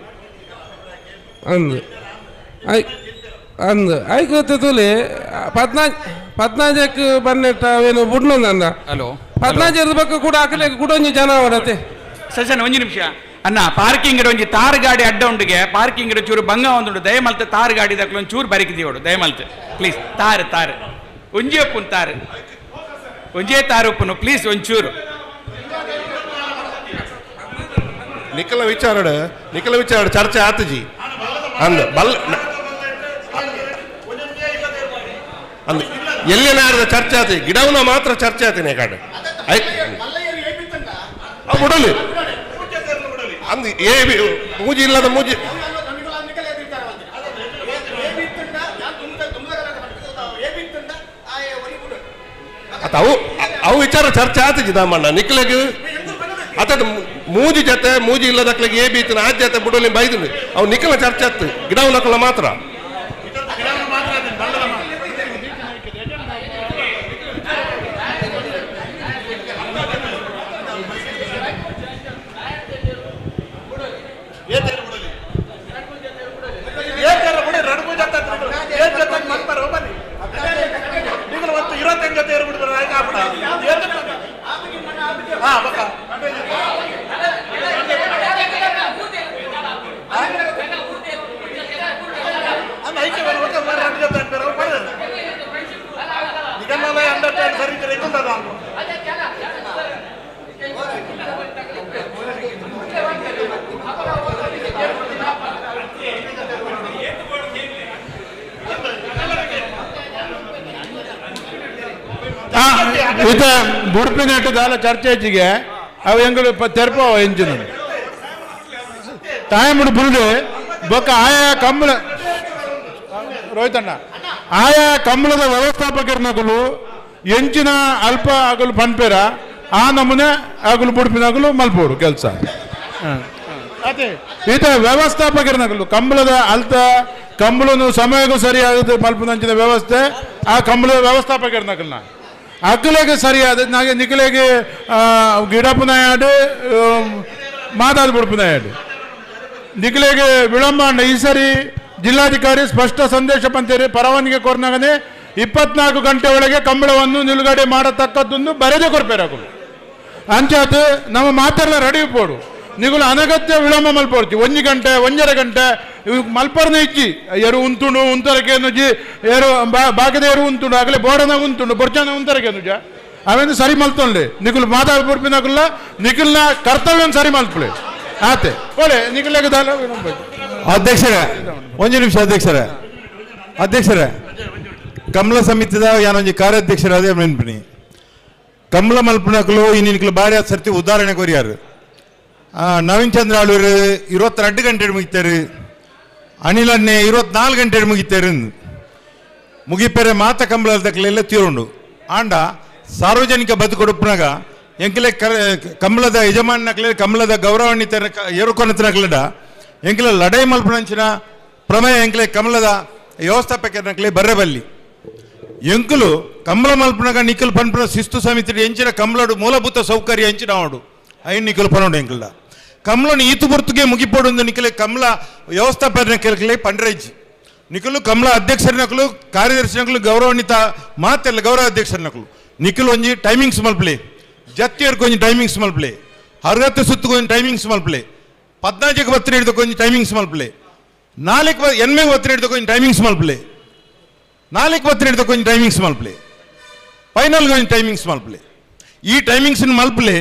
ಅಂದು I ಅಂದು ಐಕ್ ಗೊತ್ತು ತುಲಿ ಪದ್ನಾಜಕ್ ಬನ್ನೆಟ್ಟ ಅವೇನು ಬುಡ್ನೊಂದನ್ನ ಹಲೋ ಪದ್ನಾಜದ ಬಕ್ಕ ಕೂಡ ಹಾಕಲಿ ಕೂಡ ಒಂಜಿ ಜನ ಅವರತೆ ಸಸನ್ ಒಂಜಿ ನಿಮಿಷ ಅಣ್ಣ ಪಾರ್ಕಿಂಗ್ ಒಂಜಿ ತಾರ್ ಗಾಡಿ ಅಡ್ಡ ಉಂಡುಗೆ ಪಾರ್ಕಿಂಗ್ ಚೂರು ಬಂಗ ಒಂದುಂಡು ದಯಮಲ್ತೆ ತಾರ್ ಗಾಡಿ ದಕ್ಕಲು ಒಂಚೂರು ಚೂರು ಬರಿಕಿದೀವಡು ದಯಮಲ್ತೆ ಪ್ಲೀಸ್ ತಾರು ತಾರು ಒಂಜಿ ಉಪ್ಪುನ್ ತಾರು ಒಂಜೇ ತಾರು ಉಪ್ಪುನು ಪ್ಲೀಸ್ ಒಂಚೂರು ನಿಖಲ ವಿಚಾರಡ್ ನಿಖಲ ವಿಚಾರ ಚರ್ಚೆ ಆತಜಿ ಅಂದ್ ಬಲ್ ಅಂದ್ ಎಲ್ಲಿ ನಾಡ್ದ ಚರ್ಚೆ ಆತಿ ಗಿಡವನ ಮಾತ್ರ ಚರ್ಚೆ ಆತಿನಿ ಕಾಡು ಅವು ಬಿಡಲಿ ಅಂದ್ ಏ ಮೂಜಿ ಇಲ್ಲದ ಮೂಜಿ ಅತ್ತ ಅವು ಅವು ವಿಚಾರ ಚರ್ಚೆ ಆತಜಿ ದಾಮಣ್ಣ ನಿಕ್ಲೆಗ್ ಅತ್ತ ಮೂಜಿ ಜೊತೆ ಮೂಜಿ ಇಲ್ಲದಕ್ಲೆಗ್ ಏ ಬೀತಿನ ಆ ಜೊತೆ ಬುಡಲಿ ಬೈದು ಅವು ನಿಖಲ ಚರ್ಚೆ ಆತು ಗಿಡವನಕಲ ಮಾತ್ರ. ಇತ ಬುಡ್ಪಿನೆಟ್ಟು ದಾಲ ಚರ್ಚೆ ಹೆಚ್ಚಿಗೆ ಅವು ಎಂಗಳು ತೆರಪೋ ಎಂಜಿನ ಟೈಮ್ ಬುಲ್ಡು ಬೊಕ್ಕ ಆಯಾ ಕಂಬಳ ರೋಹಿತಣ್ಣ ಆಯಾ ಕಂಬಳದ ವ್ಯವಸ್ಥಾಪಕರನಗಲು ಎಂಚಿನ ಅಲ್ಪ ಆಗಲು ಪನ್ಪೇರ ಆ ನಮೂನೆ ಆಗಲು ಬುಡ್ಪಿನಗಲು ಮಲ್ಪೋಡು ಕೆಲಸ. ಅದೇ ಈತ ವ್ಯವಸ್ಥಾಪಕರನಗಲು ಕಂಬಳದ ಅಲ್ತ ಕಂಬಳನು ಸಮಯಕ್ಕೂ ಸರಿಯಾದ ಮಲ್ಪನಂಚಿನ ವ್ಯವಸ್ಥೆ ಆ ಕಂಬಳದ ವ್ಯವಸ್ಥಾಪಕರನಗಲ್ನ ಅಕ್ಕಲೆಗೆ ಸರಿಯಾದ ನಾಗೆ ನಿಕಲೆಗೆ ಗಿಡಪುನಾಯಾಡು ಮಾತಾದ ಬುಡ್ಪುನಾಯಾಡು ನಿಕಲೆಗೆ ವಿಳಂಬ ಈ ಸರಿ ಜಿಲ್ಲಾಧಿಕಾರಿ ಸ್ಪಷ್ಟ ಸಂದೇಶ ಬಂತೇರಿ ಪರವಾನಗಿ ಕೋರ್ನಾಗನೆ 24 ಗಂಟೆ ಒಳಗೆ ಕಂಬಳವನ್ನು ನಿಲುಗಡೆ ಮಾಡತಕ್ಕದ್ದೊಂದು ಬರೆದೇ ಕೊರ್ಪೇರಾಗಲು ಅಂಚಾತು ನಮ್ಮ ಮಾತೆಲ್ಲ ರೆಡಿ ಪೋಡು ನಿಗುಲು ಅನಗತ್ಯ ವಿಳಂಬ ಮಲ್ಪೋಡ್ತಿ 1 ಗಂಟೆ 1.5 ಗಂಟೆ ಇವು ಮಲ್ಪರ್ನ ಇಜ್ಜಿ ಎರು ಉಂತುಂಡು ಉಂತರಕೇನುಜಿ ಎರು ಬಾಕದ ಎರು ಉಂತುಂಡು ಆಗಲೇ ಬೋಡನ ಉಂತುಂಡು ಬೊರ್ಚನ ಉಂತರಕೇನುಜ ಅವೇನು ಸರಿ ಮಲ್ತೊಂಡೆ ನಿಗುಲು ಮಾತಾಡ್ಪುರ್ಪಿನಗುಲ್ಲ ನಿಗುಲ್ನ ಕರ್ತವ್ಯ ಸರಿ ಮಲ್ಪುಳೆ ಆತೆ ಒಳ್ಳೆ ನಿಗುಲೆಗೆ ದಾಲ ವಿಳಂಬ. ಅಧ್ಯಕ್ಷರೇ ಒಂದು ನಿಮಿಷ. ಅಧ್ಯಕ್ಷರೇ ಅಧ್ಯಕ್ಷರೇ ಕಮಲ ಸಮಿತಿದ ಯಾನೊಂಜಿ ಕಾರ್ಯಾಧ್ಯಕ್ಷರಾದ ನೆನ್ಪಿನಿ ಕಮಲ ಮಲ್ಪನಕಲು ಇನ್ನಿಕ್ಲು ಬಾರಿ ಸರ್ತಿ ಉದಾಹರಣೆ ಕೊರಿಯಾರು. ನವೀನ್ ಚಂದ್ರ ಆಳೂರು 22 ಗಂಟೆ ಮುಗಿತಾರೆ, ಅನಿಲ್ ಅಣ್ಣೆ 24 ಗಂಟೆ ಮುಗಿತಾರೆ. ಮುಗಿಪೆರೆ ಮಾತ ಕಂಬಳದಕ್ಲೆಲ್ಲ ತೀರುಂಡು. ಆಂಡ ಸಾರ್ವಜನಿಕ ಬದುಕೊಡುಪ್ಪನಾಗ ಎಂಕಲೆ ಕಮಲದ ಯಜಮಾನಕ್ಲೆ ಕಮಲದ ಗೌರವಾನ್ವಿತ ಏರುಕೊನತನಕ್ಲೆಡ ಎಂಕಲೆ ಲಡೈ ಮಲ್ಪನಂಚಿನ ಪ್ರಮೇಯ ಎಂಕಲೆ ಕಮಲದ ವ್ಯವಸ್ಥಾಪಕರನಕ್ಲೆ ಬರ್ರೆಬಲ್ಲಿ ಎಂಕುಲು ಕಮಲ ಮಲ್ಪನಾಗ ನಿಖಲ್ ಪನ್ಪುನ ಶಿಸ್ತು ಸಮಿತಿ ಎಂಚಿನ ಕಮಲಡು ಮೂಲಭೂತ ಸೌಕರ್ಯ ಎಂಚಿನ ಅವಡು ಐನ್ ನಿಖಲ್ ಪನೋಡು ಎಂಕಲ್ಡ ಕಮಲನು ಈತು ಬರ್ತುಗೆ ಮುಗಿಪೋಡು ನಿಖಲೆ ಕಮಲ ವ್ಯವಸ್ಥಾಪಕರನಕ್ಲೆ ಪಂಡ್ರೈಜಿ ನಿಖಲು ಕಮಲ ಅಧ್ಯಕ್ಷರನಕಲು ಕಾರ್ಯದರ್ಶಿನಕಲು ಗೌರವಾನ್ವಿತ ಮಾತೆಲ್ಲ ಗೌರವ ಅಧ್ಯಕ್ಷರನಕಲು ನಿಖಲು ಒಂಜಿ ಟೈಮಿಂಗ್ಸ್ ಮಲ್ಪಲೆ ಜತ್ತಿಯರ್ಗೆ ಒಂಜಿ ಟೈಮಿಂಗ್ಸ್ ಮಲ್ಪಲೆ ಅರ್ಹತೆ ಸುತ್ತು ಒಂಜಿ ಟೈಮಿಂಗ್ಸ್ ಮಲ್ಪಲೆ 14 ಬತ್ತಿನ ಹಿಡಿದು ಕೊಂಚ ಟೈಮಿಂಗ್ಸ್ ಮಲ್ಪಲೆ 4 ಎನ್ಮೆ ಬತ್ತಿನ ಹಿಡಿದು ಕೊಂಚ ಟೈಮಿಂಗ್ಸ್ ಮಲ್ಪಲೆ 4 ಬತ್ತಿನ ಹಿಡಿದು ಕೊಂಚ ಟೈಮಿಂಗ್ಸ್ ಮಲ್ಪಲೆ ಫೈನಲ್ ಕೊಂಚ ಟೈಮಿಂಗ್ಸ್ ಮಲ್ಪಲೆ ಈ ಟೈಮಿಂಗ್ಸ್ ಮಲ್ಪಲೆ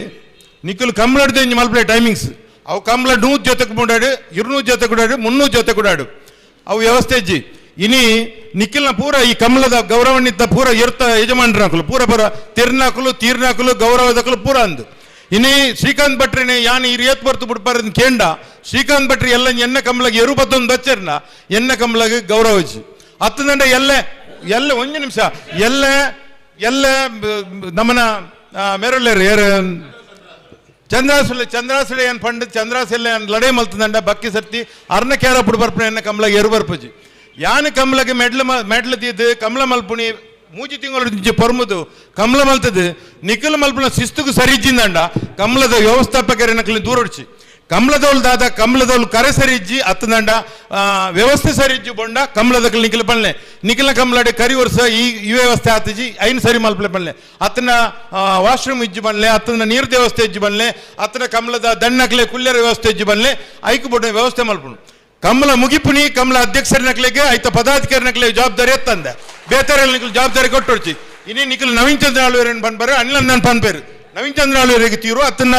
ನಿಖಲು ಕಮ್ಮಳಡ್ದು ಇಂಜಿ ಮಲ್ಪಲೆ ಟೈಮಿಂಗ್ಸ್ ಅವು ಕಮ್ಮಳ 100 ಜೊತೆಗೆ ಮುಂಡಾಡು 200 ಜೊತೆ ಕೂಡಾಡು 300 ಜೊತೆ ಕೂಡಾಡು ಅವು ವ್ಯವಸ್ಥೆ ಇಜ್ಜಿ. ಇನಿ ನಿಖಿಲ್ನ ಪೂರ ಈ ಕಮಲದ ಗೌರವಾನ್ವಿತ ಪೂರ ಎರ್ತ ಯಜಮಾನರಾಕಲು ಪೂರ ಪೂರ ತಿರ್ನಾಕಲು ತೀರ್ನಾಕಲು ಗೌರವದಕಲು ಪೂರ ಅಂದು ಇನಿ ಶ್ರೀಕಾಂತ್ ಭಟ್ರಿನೇ ಯಾನ್ ಈ ರೇತ್ ಬರ್ತು ಬಿಡ್ಪಾರ ಕೇಂಡ ಶ್ರೀಕಾಂತ್ ಭಟ್ರಿ ಎಲ್ಲ ಎನ್ನ ಕಮಲಗೆ ಎರು ಬತ್ತೊಂದು ಬಚ್ಚರ್ನ ಎನ್ನ ಕಮಲಗೆ ಗೌರವಿಸಿ ಹತ್ತದಂಡ ಎಲ್ಲ ಎಲ್ಲ ಒಂದು ನಿಮಿಷ ಎಲ್ಲ ಎಲ್ಲ ನಮ್ಮನ ಮೇರಲ್ಲೇರು ಏರು ಚಂದ್ರಾಸುಲೆ ಚಂದ್ರಾಸುಲೆ ಏನು ಪಂಡ್ ಚಂದ್ರಾಸುಲೆ ಲಡೈ ಮಲ್ತದಂಡ ಬಕ್ಕಿ ಸರ್ತಿ ಅರ್ನ ಕೇರ ಬುಡ್ ಬರ್ಪುಣ ಎನ್ನ ಕಮಲಗೆ ಎರು ಬರ್ಪುಜಿ ಯಾನ್ ಕಮಲಗೆ ಮೆಡ್ಲು ಮೆಡ್ಲು ತೀದು ಕಮಲ ಮಲ್ಪುಣಿ ಮೂಜಿ ತಿಂಗಳು ಪೊರ್ಮುದು ಕಮಲ ಮಲ್ತದು ನಿಖಲ್ ಮಲ್ಪುಣ ಶಿಸ್ತುకు ಸರಿಜ್ಜಿಂದಂಡ ಕಮಲದ ವ್ಯವಸ್ಥಾಪಕರನಕಲಿ ದೂರೊಡ್ಚಿ ಕಮಲದೋಲ್ ದಾದ ಕಮಲದೋಲ್ ಕರೆ ಸರಿಜ್ಜಿ ಅತ್ತದಂಡ ವ್ಯವಸ್ಥೆ ಸರಿಜ್ಜಿ ಬೊಂಡ ಕಮಲದ ನಿಖಲ್ ಪಲ್ಲೆ ನಿಖಲ ಕಮಲಡೆ ಕರಿ ವರ್ಷ ಈ ಈ ವ್ಯವಸ್ಥೆ ಆತಜಿ ಐನ್ ಸರಿ ಮಲ್ಪಲೆ ಪಲ್ಲೆ ಅತ್ತನ ವಾಶ್ರೂಮ್ ಇಜ್ಜಿ ಬನ್ಲೆ ಅತ್ತನ ನೀರು ವ್ಯವಸ್ಥೆ ಇಜ್ಜಿ ಬನ್ಲೆ ಅತ್ತನ ಕಮಲದ ದಣ್ಣಕ್ಲೆ ಕುಲ್ಯರ ವ್ಯವಸ್ಥೆ ಇಜ್ಜಿ ಬನ್ಲೆ ಐಕು ಬೊಡ್ಡ ವ್ಯವಸ್ಥೆ ಮಲ್ಪುಣು ಕಮಲ ಮುಗಿಪುನಿ ಕಮಲ ಅಧ್ಯಕ್ಷರನಕ್ಲೆಗೆ ಐತ ಪದಾಧಿಕಾರಿನಕ್ಲೆ ಜವಾಬ್ದಾರಿ ಎತ್ತಂದೆ ಬೇತಾರೆ ನಿಖಲ್ ಜವಾಬ್ದಾರಿ ಕೊಟ್ಟೊಡ್ಚಿ ಇನಿ ನಿಖಲ್ ನವೀನ್ ಚಂದ್ರ ಆಳ್ವೇರನ್ ಪನ್ಪೇರು ಅನಿಲ್ ಅಣ್ಣನ್ ಪನ್ಪೇರು ನವೀನ್ ಚಂದ್ರ ಆಳ್ವೇರಿಗೆ ತೀರು ಅತ್ತನ್ನ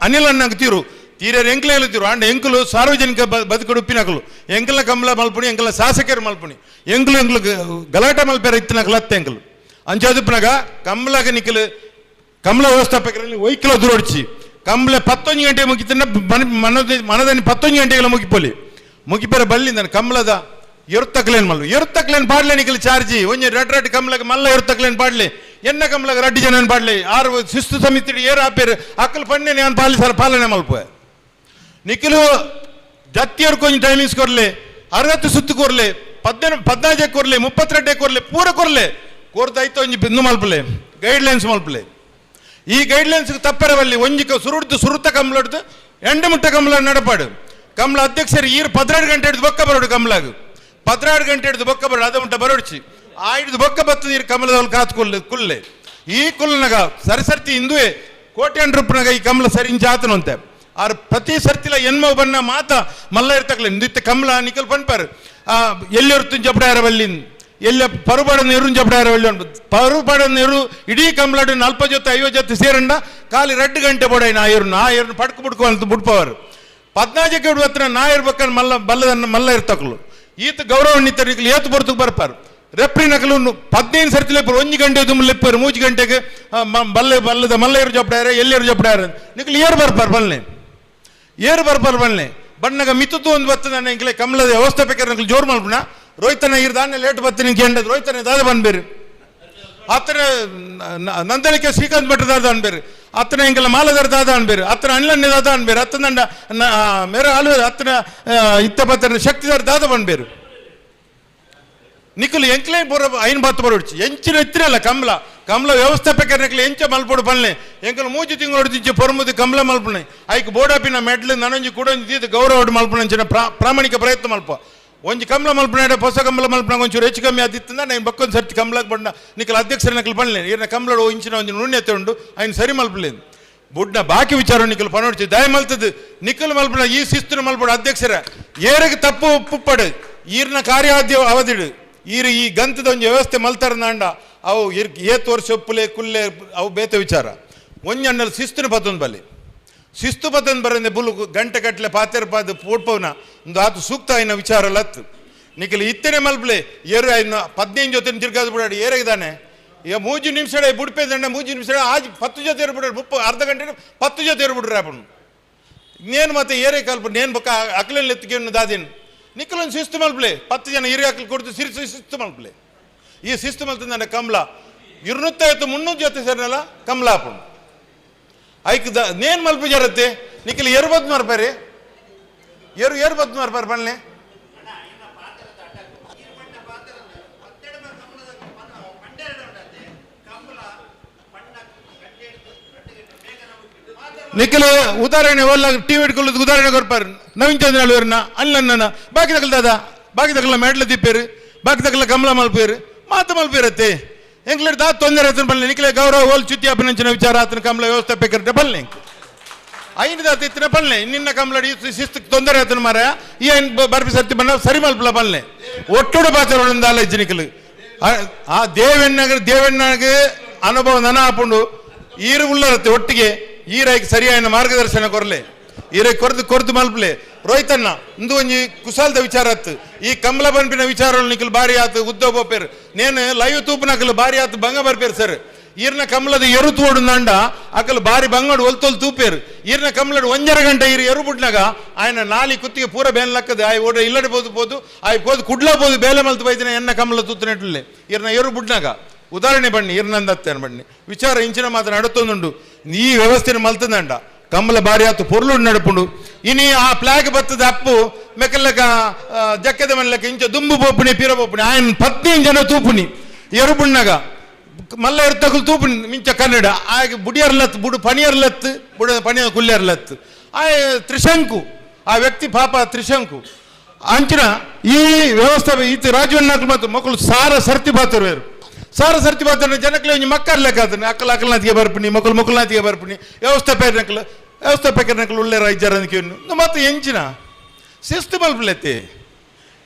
ಅನಿಲ್ ಅಣ್ಣಗೆ ತೀರು ತೀರ ಎಂಕ್ಲೆ ಹೇಳ್ತೀರು ಅಂಡ್ ಎಂಕಲು ಸಾರ್ವಜನಿಕ ಬದುಕಡು ಉಪ್ಪಿನಕಲು ಎಂಕಲ ಕಮಲ ಮಲ್ಪುಣಿ ಎಂಕಲ ಶಾಸಕರು ಮಲ್ಪುಣಿ ಎಂಕಲು ಎಂಕಲು ಗಲಾಟೆ ಮಲ್ಪೇರ ಇತ್ತಿನಕಲು ಅತ್ತೆ ಎಂಕಲು ಅಂಚಾದುಪ್ಪನಾಗ ಕಮಲಾಗ ನಿಖಲ್ ಕಮಲ ವ್ಯವಸ್ಥಾಪಕರಲ್ಲಿ ಒಯ್ಕಲ ದೂರೊಡ್ಚಿ ಕಮಲ 11 ಗಂಟೆ ಮುಗಿತನ್ನ ಮನದಲ್ಲಿ 11 ಗಂಟೆಗೆಲ್ಲ ಮುಗಿಪೊಲಿ ಮುಗಿಪೆರ ಬಲ್ಲಿ ನಾನು ಕಮಲದ ಎರುತ್ತಕ್ಲೇನ್ ಮಲ್ಲು ಎರುತ್ತಕ್ಲೇನ್ ಪಾಡ್ಲೆ ನಿಖಲ್ ಚಾರ್ಜಿ ಒಂಜಿ ರಡ್ ರಡ್ ಕಮಲಗ ಮಲ್ಲ ಎರುತ್ತಕ್ಲೇನ್ ಪಾಡ್ಲೆ ಎನ್ನ ಕಮಲಗ ರಡ್ಡಿ ಜನ ಪಾಡ್ಲೆ ಆರು ಶಿಸ್ತು ಸಮಿತಿ ಏರು ಆಪೇರು ಅಕ್ಕಲು ಪಣ್ಣೆ ನಾನು ಪಾಲಿಸಲ ಪಾಲನೆ ಮಲ್ಪುವೆ ನಿಖಲು ಜತ್ತಿಯವ್ರು ಕೊಂಚ ಟೈಮಿಂಗ್ಸ್ ಕೊರ್ಲೆ 60 ಸುತ್ತು ಕೊರ್ಲೆ 14 ಕೊರ್ಲೆ 32 ಕೊರ್ಲೆ ಪೂರ ಕೊರ್ಲೆ ಕೋರ್ದಾಯ್ತು ಒಂಜಿ ಬಿಂದು ಮಲ್ಪಲೆ ಗೈಡ್ಲೈನ್ಸ್ ಮಲ್ಪಲೆ ಈ ಗೈಡ್ಲೈನ್ಸ್ ತಪ್ಪರವಲ್ಲಿ ಒಂಜಿ ಸುರುಡ್ದು ಸುರುತ ಕಮಲಡ್ದು ಎಂಡು ಮುಟ್ಟ ಕಮಲ ನಡಪಾಡು ಕಮಲ ಅಧ್ಯಕ್ಷರು ಈರು 12 ಗಂಟೆ ಹಿಡಿದು ಬೊಕ್ಕ ಬರೋಡು ಕಮಲಾಗ 12 ಗಂಟೆ ಹಿಡಿದು ಬೊಕ್ಕ ಬರೋಡು ಅದ ಮುಟ್ಟ ಬರೋಡ್ಚಿ ಆ ಹಿಡಿದು ಬೊಕ್ಕ ಬತ್ತದ ನೀರು ಕಮಲದವ್ರು ಕಾತು ಕುಲ್ಲೆ ಕುಲ್ಲೆ ಈ ಕುಲ್ಲನಾಗ ಸರಿಸರ್ತಿ ಹಿಂದುವೆ ಕೋಟ್ಯಾನ್ ರೂಪನಾಗ ಈ ಕಮಲ ಸರಿ ಇಂಚಾತನಂತೆ ಆರ್ ಪ್ರತಿ ಸರ್ತಿಲ ಎನ್ಮೋ ಬಣ್ಣ ಮಾತ ಮಲ್ಲ ಇರ್ತಕ್ಲೆ ನಿತ್ಯ ಕಮಲ ನಿಕಲ್ ಪನ್ಪಾರು ಎಲ್ಲಿರ್ತು ಜಪಡಾರ ಬಲ್ಲಿ ಎಲ್ಲ ಪರುಬಡ ನೀರು ಜಪಡಾರ ಬಲ್ಲಿ ಪರುಬಡ ನೀರು ಇಡೀ ಕಮಲಾಡು 40 ಜೊತೆ 50 ಜೊತೆ ಸೇರಂಡ ಖಾಲಿ 2 ಗಂಟೆ ಬೋಡ ನಾಯರ್ನು ಆ ಏರ್ನು ಪಡ್ಕು ಬುಡ್ಕು ಅಂತ ಬುಡ್ಪವರು 14 ಹತ್ರ ನಾಯರ್ ಬಕ್ಕನ್ ಮಲ್ಲ ಬಲ್ಲದನ್ನ ಮಲ್ಲ ಇರ್ತಕ್ಲು ಈತ ಗೌರವ ನಿತ್ತರಿಕಲು ಏತು ಬರ್ತಕ್ಕೆ ಬರ್ಪಾರು ರೆಪ್ರಿ ನಕಲು 15 ಸರ್ತಿ ಲೆಪ್ಪರು 1 ಗಂಟೆ ದುಂಬು ಲೆಪ್ಪರು 3 ಗಂಟೆಗೆ ಬಲ್ಲೆ ಬಲ್ಲದ ಮಲ್ಲೇರು ಜಪ್ಪಡಾರೆ ಎಲ್ಲೇರು ಜಪ್ಪಡಾರೆ ನಿಕಲು ಏರು ಬರ್ಪಾರ್ ಬಲ್ಲೆ ಏರು ಬರ್ಪಾರ್ ಬಲ್ಲೆ ಬಣ್ಣಗ ಮಿತ್ತುತ್ತು ಒಂದು ಬರ್ತದೆ ಎಂಕ್ಲೆ ಕಮಲದ ವ್ಯವಸ್ಥೆ ಬೇಕಾದ್ರೆ ನಕಲು ಜೋರು ಮಲ್ಪುಣ ರೋಹಿತನ ಇರ್ ದಾನೆ ಲೇಟ್ ಬತ್ತೀನಿ ಕೇಂದ್ರ ರೋಹಿತನ ದಾದ ಬಂದ್ಬೇರಿ ಆತನ ನಂದಳಿಕೆ ಶ್ರೀಕಾಂತ್ ಭಟ್ರ ದಾದ ಅನ್ಬೇರಿ ಆತನ ಎಂಕಲ ಮಾಲದರ್ ದಾದ ಅನ್ಬೇರಿ ಆತನ ಅಣ್ಲನ್ನೇ ದಾದ ಅನ್ಬೇರಿ ಆತನ ಮೇರೆ ಆಲ್ವೇರು ಆತನ ಇತ್ತ ಪತ್ತನ ಶಕ್ತಿದಾರ ದಾದ ಬಂದ್ಬೇರು ನಿಕುಲು ಎಂಕ್ಲೇ ಬರೋ ಐನ್ ಬಾತ್ ಬರೋಡ್ಚಿ ಎಂಚಿನ ಇತ್ತಿರಲ್ಲ ಕಮಲ ಕಮಲ ವ್ಯವಸ್ಥಾಪಕರ ನಕಲು ಎಂಚ ಮಲ್ಪೊಡು ಪನ್ಲೆ ಎಂಕಲು 3 ತಿಂಗಳು ತಿಂಚೆ ಪೊರ್ಮುದು ಕಮಲ ಮಲ್ಪುಣೆ ಐಕ್ ಬೋಡಾಪಿನ ಮೆಡ್ಲು ನನೊಂಜಿ ಕೂಡೊಂಜಿ ದೀದ್ ಗೌರವ ಮಲ್ಪುಣಂಚಿನ ಪ್ರಾಮಾಣಿಕ ಪ್ರಯತ್ನ ಮಲ್ಪ ಒಂಜಿ ಕಮಲ ಮಲ್ಪುಣ ಹೊಸ ಕಮಲ ಮಲ್ಪುಣ ಒಂಚೂರು ಹೆಚ್ಚು ಕಮ್ಮಿ ಆದಿತ್ತಂದ ನಾನು ಬಕ್ಕೊಂದು ಸರ್ತಿ ಕಮಲಕ್ಕೆ ಬಣ್ಣ ನಿಕಲ ಅಧ್ಯಕ್ಷರ ನಕಲು ಪನ್ಲೆ ಈರ್ನ ಕಮಲಡು ಇಂಚಿನ ಒಂಜಿ ನುಣ್ಯತೆ ಉಂಡು ಐನ್ ಸರಿ ಮಲ್ಪಲೇನು ಬುಡ್ನ ಬಾಕಿ ವಿಚಾರ ನಿಕಲು ಪನೋಡ್ಚಿ ದಯ ಮಲ್ತದ್ದು ನಿಕಲು ಮಲ್ಪುಣ ಈ ಶಿಸ್ತಿನ ಮಲ್ಪಡು ಅಧ್ಯಕ್ಷರ ಏರಿಗೆ ತಪ್ಪು ಒಪ್ಪುಪ್ಪಡು ಈರ್ನ ಕಾರ್ಯಾದ್ಯ ಅವಧಿಡು ಈರು ಈ ಗಂತದ ಒಂಜಿ ವ್ಯವಸ್ಥೆ ಮಲ್ತಾರ ನಾಂಡ ಅವು ಇರ್ ಏತ್ ವರ್ಷ ಒಪ್ಪುಲೆ ಕುಲ್ಲೆ ಅವು ಬೇತೆ ವಿಚಾರ ಒಂಜಣ್ಣಲ್ಲಿ ಶಿಸ್ತಿನ ಪತ್ತೊಂದು ಬಲ್ಲಿ ಶಿಸ್ತು ಪತ್ತೊಂದು ಬರಂದೆ ಬುಲು ಗಂಟೆ ಕಟ್ಲೆ ಪಾತೆರ್ ಪಾದ ಪೋಡ್ಪವನ ಒಂದು ಆತು ಸೂಕ್ತ ಆಯ್ನ ವಿಚಾರ ಲತ್ತು ನಿಖಲ್ ಇತ್ತನೆ ಮಲ್ಪಲೆ ಏರು ಆಯ್ನ 15 ಜೊತೆ ತಿರ್ಗಾದು ಬಿಡಾಡಿ ಏರಾಗಿದ್ದಾನೆ ಈಗ 3 ನಿಮಿಷ ಬುಡ್ಪೇದಂಡ 3 ನಿಮಿಷ ಆಜ್ 10 ಜೊತೆ ಏರು ಬಿಡಾಡಿ 30 ಅರ್ಧ ಗಂಟೆ 10 ಜೊತೆ ಏರು ಬಿಡ್ರಿ ಅಪ್ಪನು ನೇನು ಮತ್ತೆ ಏರೇ ಕಲ್ಪ ನೇನು ಬಕ್ಕ ಅಕ್ಲೆನ್ ಎತ್ತಿಗೆ ದಾದಿನ್ ನಿಕ್ಕಲೊಂದು ಶಿಸ್ತು ಮಲ್ಪಲೆ 10 ಜನ ಹಿರಿಯ ಅಕ್ಲು ಕೊಡ್ತು ಸಿರಿಸು ಶಿಸ್ತು ಮಲ್ಪಲೆ ಈ ಶಿಸ್ತು ಮಲ್ತಂದ ಕಮಲ 250 300 ಜೊತೆ ಸೇರಿನಲ್ಲ ಕಮಲ ಹಾಪುಂಡು ಐಕ್ the ನೇನು ಮಲ್ಪು ಜರತ್ತೆ ನಿಖಲ್ ಏರು ಬದ್ದು ಮಾರ್ಪಾರಿ ಏರು ಏರು ಬದ್ದು ಮಾರ್ಪಾರಿ ಬನ್ನಿ ನಿಖಲ್ ಉದಾಹರಣೆ ಒಲ್ಲ ಟಿ ವಿ ಇಟ್ಕೊಳ್ಳೋದು ಉದಾಹರಣೆ ಕೊಡ್ಪಾರು ನವೀನ್ ಚಂದ್ರ ಅಳುವರ್ನ ಅಲ್ಲ ಬಾಕಿ ತಗಲ್ ದಾದ ಬಾಕಿ ತಗಲ ಮೆಡ್ಲ ದಿಪ್ಪೇರು ಬಾಕಿ ತಗಲ ಕಮಲ ಮಲ್ಪೇರು ಮಾತು ಮಲ್ಪೇರತ್ತೆ ಎಂಕ್ಲೇಟ್ ದಾ ತೊಂದರೆ ಆತನ ಬಲ್ಲೆ ನಿಖಲೆ ಗೌರವ ಹೋಲ್ ಚುತ್ತಿ ಅಭಿನಂಚನ ವಿಚಾರ ಆತನ ಕಮಲ ವ್ಯವಸ್ಥೆ ಬೇಕಿದ್ರೆ ಬಲ್ಲೆ ಐನು ದಾತ ಇತ್ತಿನ ಬಲ್ಲೆ ನಿನ್ನ ಕಮಲ ಶಿಸ್ತು ತೊಂದರೆ ಆತನ ಮಾರ ಈ ಐನ್ ಬರ್ಪಿ ಸರ್ತಿ ಬಣ್ಣ ಸರಿ ಮಲ್ಪಲ ಬಲ್ಲೆ ಒಟ್ಟುಡು ಪಾತ್ರ ಅಲ್ಲ ಇಜ್ಜಿ ನಿಖಲು ಆ ದೇವೆಣ್ಣಗೆ ದೇವೆಣ್ಣಗೆ ಅನುಭವ ನನ ಹಾಪುಂಡು ಈರು ಉಳ್ಳರತ್ತೆ ಒಟ್ಟಿಗೆ ಈರೈಕ್ ಸರಿಯಾದ ಮಾರ್ಗದರ್ಶನ ಕೊರಲೆ ಈರೈ ಕೊರ್ದು ಕೊರ್ದು ಮಲ್ಪಲೆ ರೋಹಿತಣ್ಣ ಇಂದು ಒಂಜಿ ಕುಶಾಲದ ವಿಚಾರ ಆತು ಈ ಕಮಲ ಬನ್ಪಿನ ವಿಚಾರ ನಿಖಲ್ ಬಾರಿ ಆತು ಉದ್ದ ಬೋಪೇರು ನೇನು ಲೈವ್ ತೂಪುನಕಲ್ ಬಾರಿ ಆತು ಬಂಗ ಬರ್ಪೇರು ಸರ್ ಈರ್ನ ಕಮಲದ ಎರು ತೋಡು ನಾಂಡ ಅಕಲ್ ಬಾರಿ ಬಂಗಡು ಒಲ್ತೊಲ್ ತೂಪೇರು ಈರ್ನ ಕಮಲಡು 1.5 ಗಂಟೆ ಈರು ಎರು ಬಿಟ್ನಾಗ ಆಯನ ನಾಲಿ ಕುತ್ತಿಗೆ ಪೂರ ಬೇನ್ ಲಕ್ಕದ ಆಯ್ ಓಡ ಇಲ್ಲಡೆ ಬೋದು ಬೋದು ಆಯ್ ಬೋದು ಕುಡ್ಲ ಬೋದು ಬೇಲೆ ಮಲ್ತು ಬೈದಿನ ಎನ್ನ ಕಮಲ ತೂತನೆಟ್ಲೆ ಈರ್ನ ಎರು ಬಿಟ್ನಾಗ ಉದಾಹರಣೆ ಬನ್ನಿ ಈರ್ನಂದತ್ತೇನು ಬನ್ನಿ ವಿಚಾರ ಇಂಚಿನ ಮಾತ್ರ ನಡತೊಂದುಂಡು ಈ ವ್ಯವಸ್ಥೆನ ಮಲ್ತದಂಡ ಕಮಲ ಬಾರಿ ಆತು ಪೊರ್ಲು ನಡಪುಂಡು ಇನಿ ಆ ಪ್ಲಾಗ್ ಬತ್ತದ ಅಪ್ಪು ಮೆಕಲ್ಲಕ ಜಕ್ಕದ ಮಲ್ಲಕ ಇಂಚ ದುಂಬು ಪೋಪುಣಿ ಪೀರ ಪೋಪುಣಿ ಆಯನ್ 15 ಜನ ತೂಪುನಿ ಎರುಬುಣ್ಣಗ ಮಲ್ಲ ಎರ್ತಕಲ್ ತೂಪುನಿ ಮಿಂಚ ಕನ್ನಡ ಆಗ ಬುಡಿಯರ್ಲತ್ ಬುಡು ಪಣಿಯರ್ಲತ್ ಬುಡ ಪಣಿಯ ಕುಲ್ಯರ್ಲತ್ ಆಯ ತ್ರಿಶಂಕು ಆ ವ್ಯಕ್ತಿ ಪಾಪ ತ್ರಿಶಂಕು ಅಂಚಿನ ಈ ವ್ಯವಸ್ಥೆ ಈತ ರಾಜವನ್ನ ಮತ್ತು ಮಕ್ಕಳು ಸಾರ ಸರ್ತಿ ಬಾತರು ಸಾರ ಸರ್ತಿ ಬಾತರು ಜನಕ್ಕೆ ಒಂಜಿ ಮಕ್ಕರ್ ಲೆಕ್ಕ ಆತನ ಅಕ್ಕಲ ಅಕ್ಕಲನಾಥಿಗೆ ಬರ್ಪಿನಿ ಮಕ್ಕಳು ಮಕ್ಕಳನಾಥಿಗೆ ಬರ್ಪಿನಿ ವ್ಯವಸ್ಥೆ ಪೇರ್ನಕ್ಲು ವ್ಯವಸ್ಥೆ ಪೇಕರ್ನಕ್ಲು ಉಳ್ಳೆ ರಾಜ್ಯರ ಮತ್ತೆ ಎಂಚಿನ ಶಿಸ್ತು ಮಲ್ಪಲೆತ್ತಿ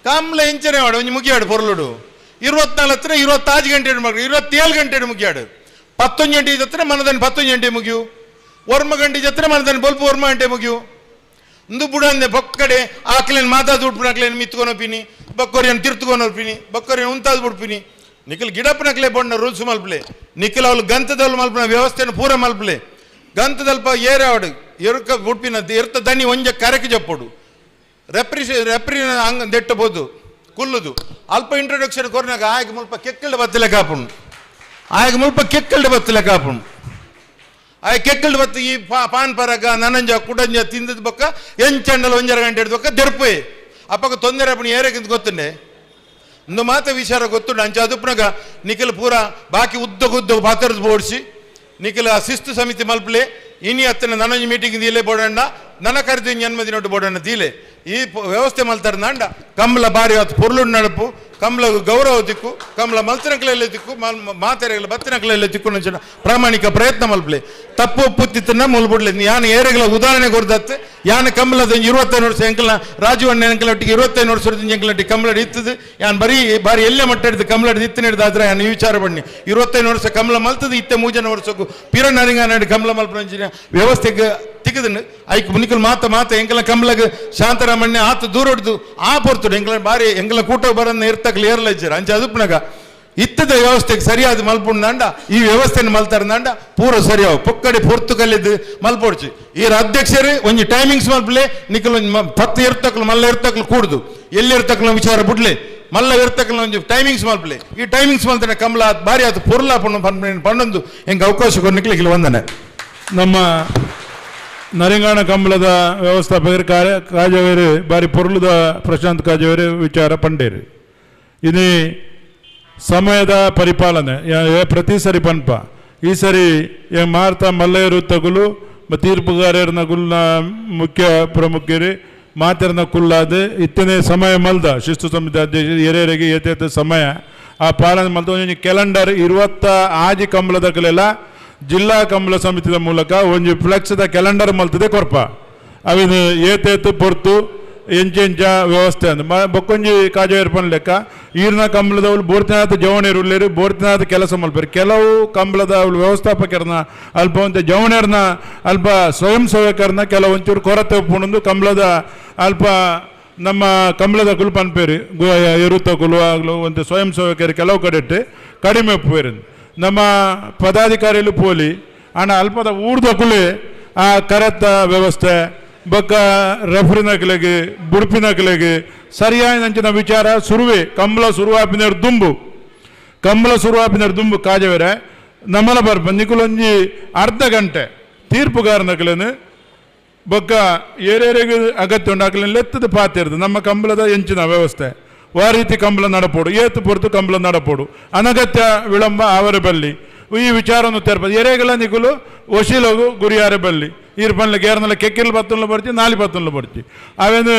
ಕಾಮ್ಲ ಎಂಚನೆ ವಾಡು ಒಂಜಿ ಮುಗಿಯಾಡು ಪೊರ್ಲುಡು 24 ಹತ್ರ 25 ಗಂಟೆ ಮಗ 27 ಗಂಟೆ ಮುಗಿಯಾಡು 11 ಗಂಟೆ ಹತ್ರ ಮನದನ್ 11 ಗಂಟೆ ಮುಗಿಯು 1 ಗಂಟೆ ಜತ್ರ ಮನದನ್ ಬೊಲ್ಪ 1 ಗಂಟೆ ಮುಗಿಯು ಇಂದು ಬುಡಂದೆ ಬೊಕ್ಕಡೆ ಆಕ್ಲೇನು ಮಾತಾದ್ ಬಿಟ್ಬಿಡಾಕ್ಲೇನು ಮಿತ್ಕೊಂಡು ಹೋಗ್ತೀನಿ ಬಕ್ಕೋರಿಯನ್ನು ತಿರ್ತುಕೊಂಡು ಹೋಗ್ತೀನಿ ಬಕ್ಕೋರಿಯನ್ನು ಉಂತಾದ್ ಬಿಡ್ತೀನಿ ನಿಖಲ್ ಗಿಡಪ್ಪನಕ್ಲೆ ಬೊಣ್ಣ ರೂಲ್ಸ್ ಮಲ್ಪಲೆ ನಿಖಲ್ ಅವಳು ಗಂತದವಳು ಮಲ್ಪನ ವ್ಯವಸ್ಥೆಯನ್ನು ಪೂರ ಮಲ್ಪಲೆ ಗಂತದಲ್ಪ ಏರಾವಡು ಎರುಕ ಬುಡ್ಪಿನ ಎರ್ತ ದಣಿ ಒಂಜ ಕರೆಕ್ ಜಪ್ಪೊಡು ರೆಪ್ರಿ ರೆಪ್ರಿ ಹಂಗ ದೆಟ್ಟಬೋದು ಕುಲ್ಲುದು ಅಲ್ಪ ಇಂಟ್ರೊಡಕ್ಷನ್ ಕೊರ್ನಾಗ ಆಯಗ ಮುಲ್ಪ ಕೆಕ್ಕಲ್ಡ್ ಬತ್ತಲೆ ಕಾಪುಂಡು ಆಯಗ ಮುಲ್ಪ ಕೆಕ್ಕಲ್ಡ್ ಬತ್ತಲೆ ಕಾಪುಂಡು ಆಯ ಕೆಕ್ಕಲ್ಡ್ ಬತ್ತು ಈ ಪಾನ್ ಪರಗ ನನಂಜ ಕುಡಂಜ ತಿಂದದ ಬೊಕ್ಕ ಎಂಚಂಡಲ 1.5 ಗಂಟೆ ಹಿಡ್ದು ಬೊಕ್ಕ ದೆರ್ಪೆ ಅಪ್ಪಗ ತೊಂದರೆ ಅಪ್ಪಣ ಏರಕ್ಕಿಂತ ಗೊತ್ತುಂಡೆ ಇಂದು ಮಾತ ವಿಚಾರ ಗೊತ್ತುಂಡು ಅಂಚ ಅದುಪ್ನಗ ನಿಖಲ್ ಪೂರ ಬಾಕಿ ಉದ್ದ ಉದ್ದ ಪಾತ್ರದ ಬೋಡ್ಸಿ ನಿಖಲ್ ಆ ಶಿಸ್ತು ಸಮಿತಿ ಮಲ್ಪಲೆ ಇನಿ ಅತ್ತನ ನನೊಂಜಿ ಮೀಟಿಂಗ್ ದೀಲೆ ಬೋಡಣ್ಣ ನನ್ನ ಕರೆದು ಜನ್ಮದಿನ ಬೋಡಣ್ಣ ದೀಲೆ ಈ ವ್ಯವಸ್ಥೆ ಮಲ್ತಾರ ನಾಂಡ ಕಮಲ ಬಾರಿ ಆತು ಪೊರ್ಲು ನಡಪು ಕಮಲ ಗೌರವ ದಿಕ್ಕು ಕಮಲ ಮಲ್ತಿನಕ್ಲೆಲ್ಲ ದಿಕ್ಕು ಮಾತೆರೆಗಳ ಬತ್ತಿನಕ್ಲೆಲ್ಲ ದಿಕ್ಕು ನಂಚಿನ ಪ್ರಾಮಾಣಿಕ ಪ್ರಯತ್ನ ಮಲ್ಪಲೆ ತಪ್ಪು ಒಪ್ಪುತ್ತಿತ್ತನ್ನ ಮುಲ್ಬಿಡ್ಲಿ ಯಾನ ಏರೆಗಳ ಉದಾಹರಣೆ ಕೊರ್ದತ್ತೆ ಯಾನ ಕಮಲದ 25 ವರ್ಷ ಎಂಕಲ್ನ ರಾಜೀವ್ ಅಣ್ಣ ಎಂಕಲ ಒಟ್ಟಿಗೆ 25 ವರ್ಷದ ಎಂಕಲ ಒಟ್ಟಿಗೆ ಕಮಲ ಇತ್ತದು ಯಾನ್ ಬರೀ ಬಾರಿ ಎಲ್ಲೇ ಮಟ್ಟ ಹಿಡಿದು ಕಮಲ ಇತ್ತು ಹಿಡಿದಾದ್ರೆ ಯಾನ್ ಈ ವಿಚಾರ ಬನ್ನಿ 25 ವರ್ಷ ಕಮಲ ಮಲ್ತದ ಇತ್ತೆ 3 ವರ್ಷಕ್ಕೂ ಪಿರನರಿಂಗ ನಾಡು ಕಮಲ ಮಲ್ಪನಂಚಿನ ವ್ಯವಸ್ಥೆಗೆ ತಿಕ್ಕದನ್ನು ಐಕ್ ಮುನಿಕಲ್ ಮಾತ ಮಾತ ಎಂಕಲ ಕಂಬ್ಲಗ್ ಶಾಂತರಾಮಣ್ಣ ಆತ ದೂರ ಹೊಡ್ದು ಆ ಪೊರ್ತುಡು ಎಂಕಲ ಬಾರಿ ಎಂಕಲ ಕೂಟ ಬರನ್ನ ಇರ್ತಕ್ಲ ಏರ್ಲಜ್ಜರ ಅಂಚ ಅದುಪ್ನಗ ಇತ್ತದ ವ್ಯವಸ್ಥೆಗೆ ಸರಿಯಾದ ಮಲ್ಪುಂಡಾಂಡ ಈ ವ್ಯವಸ್ಥೆನ ಮಲ್ತಾರಂದಾಂಡ ಪೂರ ಸರಿಯಾವು ಪೊಕ್ಕಡಿ ಪೊರ್ತು ಕಲ್ಲಿದ್ದು ಮಲ್ಪೊಡ್ಚಿ. ಈರ ಅಧ್ಯಕ್ಷರೇ ಒಂಜಿ ಟೈಮಿಂಗ್ಸ್ ಮಲ್ಪಲೆ ನಿಕಲ್ ಒಂಜಿ ಪತ್ತು ಇರ್ತಕ್ಲು ಮಲ್ಲ ಇರ್ತಕ್ಲು ಕೂಡುದು ಎಲ್ಲಿ ಇರ್ತಕ್ಲು ವಿಚಾರ ಬುಡ್ಲೆ ಮಲ್ಲ ಇರ್ತಕ್ಲು ಒಂಜಿ ಟೈಮಿಂಗ್ಸ್ ಮಲ್ಪಲೆ ಈ ಟೈಮಿಂಗ್ಸ್ ಮಲ್ತಾನೆ ಕಮಲ ಬಾರಿ ಆತು ಪೊರ್ಲ ಪಣ್ಣೊಂದು ಹೆಂಗೆ ಅವಕಾಶ ಕೊಡ್ಲಿಕ್ಕೆ ವಂದನೆ. ನಮ್ಮ ನರಿಂಗಾಣ ಕಂಬಳದ ವ್ಯವಸ್ಥಾಪಕರು ಕಾಜವೇರು ಬಾರಿ ಪೊರ್ಲುದ ಪ್ರಶಾಂತ್ ಕಾಜವೇರು ವಿಚಾರ ಪಂಡೇರು. ಇನಿ ಸಮಯದ ಪರಿಪಾಲನೆ ಪ್ರತಿ ಸರಿ ಪನ್ಪ ಈ ಸರಿ ಮಾರ್ತ ಮಲ್ಲಯರು ತಗುಲು ತೀರ್ಪುಗಾರರನ ಗುಲ್ನ ಮುಖ್ಯ ಪ್ರಮುಖರು ಮಾತೆರನ ಕುಲ್ಲಾದ ಇತ್ತನೇ ಸಮಯ ಮಲ್ದ ಶಿಸ್ತು ಸಮಿತಿ ಅಧ್ಯಕ್ಷರು ಎರೆಯರಿಗೆ ಏತೇತ ಸಮಯ ಆ ಪಾಲನೆ ಮಲ್ದ ಒಂಜಿ ಕ್ಯಾಲೆಂಡರ್ 26 ಕಂಬಳದಕಲೆಲ್ಲ ಜಿಲ್ಲಾ ಕಂಬಳ ಸಮಿತಿದ ಮೂಲಕ ಒಂಜಿ ಫ್ಲೆಕ್ಸ್ದ ಕ್ಯಾಲೆಂಡರ್ ಮಲ್ತದೆ ಕೊರ್ಪ ಅವಿನ ಏತೇತು ಪೊರ್ತು ಎಂಚೆಂಚ ವ್ಯವಸ್ಥೆ ಅಂದ್ ಬೊಕ್ಕೊಂಜಿ ಕಾಜವೇರ್ ಪನ್ ಲೆಕ್ಕ ಈರ್ನ ಕಂಬಳದವಳು ಬೋರ್ತಿನಾಥ ಜವಣೇರು ಉಳ್ಳೇರು ಬೋರ್ತಿನಾಥ ಕೆಲಸ ಮಲ್ಪೇರು ಕೆಲವು ಕಂಬಳದ ಅವಳು ವ್ಯವಸ್ಥಾಪಕರನ್ನ ಅಲ್ಪ ಒಂತೆ ಜವಣೇರ್ನ ಅಲ್ಪ ಸ್ವಯಂ ಸೇವಕರನ್ನ ಕೆಲವೊಂಚೂರು ಕೊರತೆ ಉಪ್ಪುಂಡು ಕಂಬಳದ ಅಲ್ಪ ನಮ್ಮ ಕಂಬಳದ ಕುಲು ಪನ್ಪೇರು ಎರುತ್ತ ಕುಲು ಆಗಲು ಒಂದು ಸ್ವಯಂ ಸೇವಕರು ಕೆಲವು ಕಡೆ ಇಟ್ಟು ಕಡಿಮೆ ಉಪ್ಪೇರು ನಮ್ಮ ಪದಾಧಿಕಾರಿಗಳು ಪೋಲಿ ಅಣ್ಣ ಅಲ್ಪದ ಊರ್ದ ಕುಲಿ ಆ ಕರೆತ್ತ ವ್ಯವಸ್ಥೆ ಬೊಕ್ಕ ರೆಫ್ರಿನಕ್ಲೆಗೆ ಬುಡ್ಪಿನಕ್ಲೆಗೆ ಸರಿಯಾದ ಅಂಚಿನ ವಿಚಾರ ಸುರುವೆ ಕಂಬಳ ಸುರುವಾಪಿನರು ದುಂಬು ಕಂಬಳ ಸುರುವಾಪಿನರು ದುಂಬು ಕಾಜವರೆ ನಮ್ಮಲ ಬರ್ಪ ನಿಕುಲೊಂಜಿ ಅರ್ಧ ಗಂಟೆ ತೀರ್ಪುಗಾರನಕ್ಲೇನು ಬೊಕ್ಕ ಏರೇರಿಗೆ ಅಗತ್ಯ ಉಂಡು ಅಕ್ಲೇನು ಲೆತ್ತದ ಪಾತಿರ್ದು ನಮ್ಮ ಕಂಬಳದ ಎಂಚಿನ ವ್ಯವಸ್ಥೆ ವಾ ರೀತಿ ಕಂಬಳ ನಡಪೋಡು ಏತು ಪೊರ್ತು ಕಂಬಳ ನಡಪೋಡು ಅನಗತ್ಯ ವಿಳಂಬ ಅವರ ಬಲ್ಲಿ ಈ ವಿಚಾರವನ್ನು ತೆರಪ ಎರೆಗಳ ನಿಕುಲು ವಶೀಲಗು ಗುರಿಯಾರೆ ಬಲ್ಲಿ ಈರ್ ಪನ್ಲೆ ಗೇರ್ನಲ್ಲ ಕೆಕ್ಕಿಲ್ ಬತ್ತನ್ಲು ಬರ್ಚಿ ನಾಲಿ ಬತ್ತನ್ಲು ಬರ್ಚಿ ಅವೇನು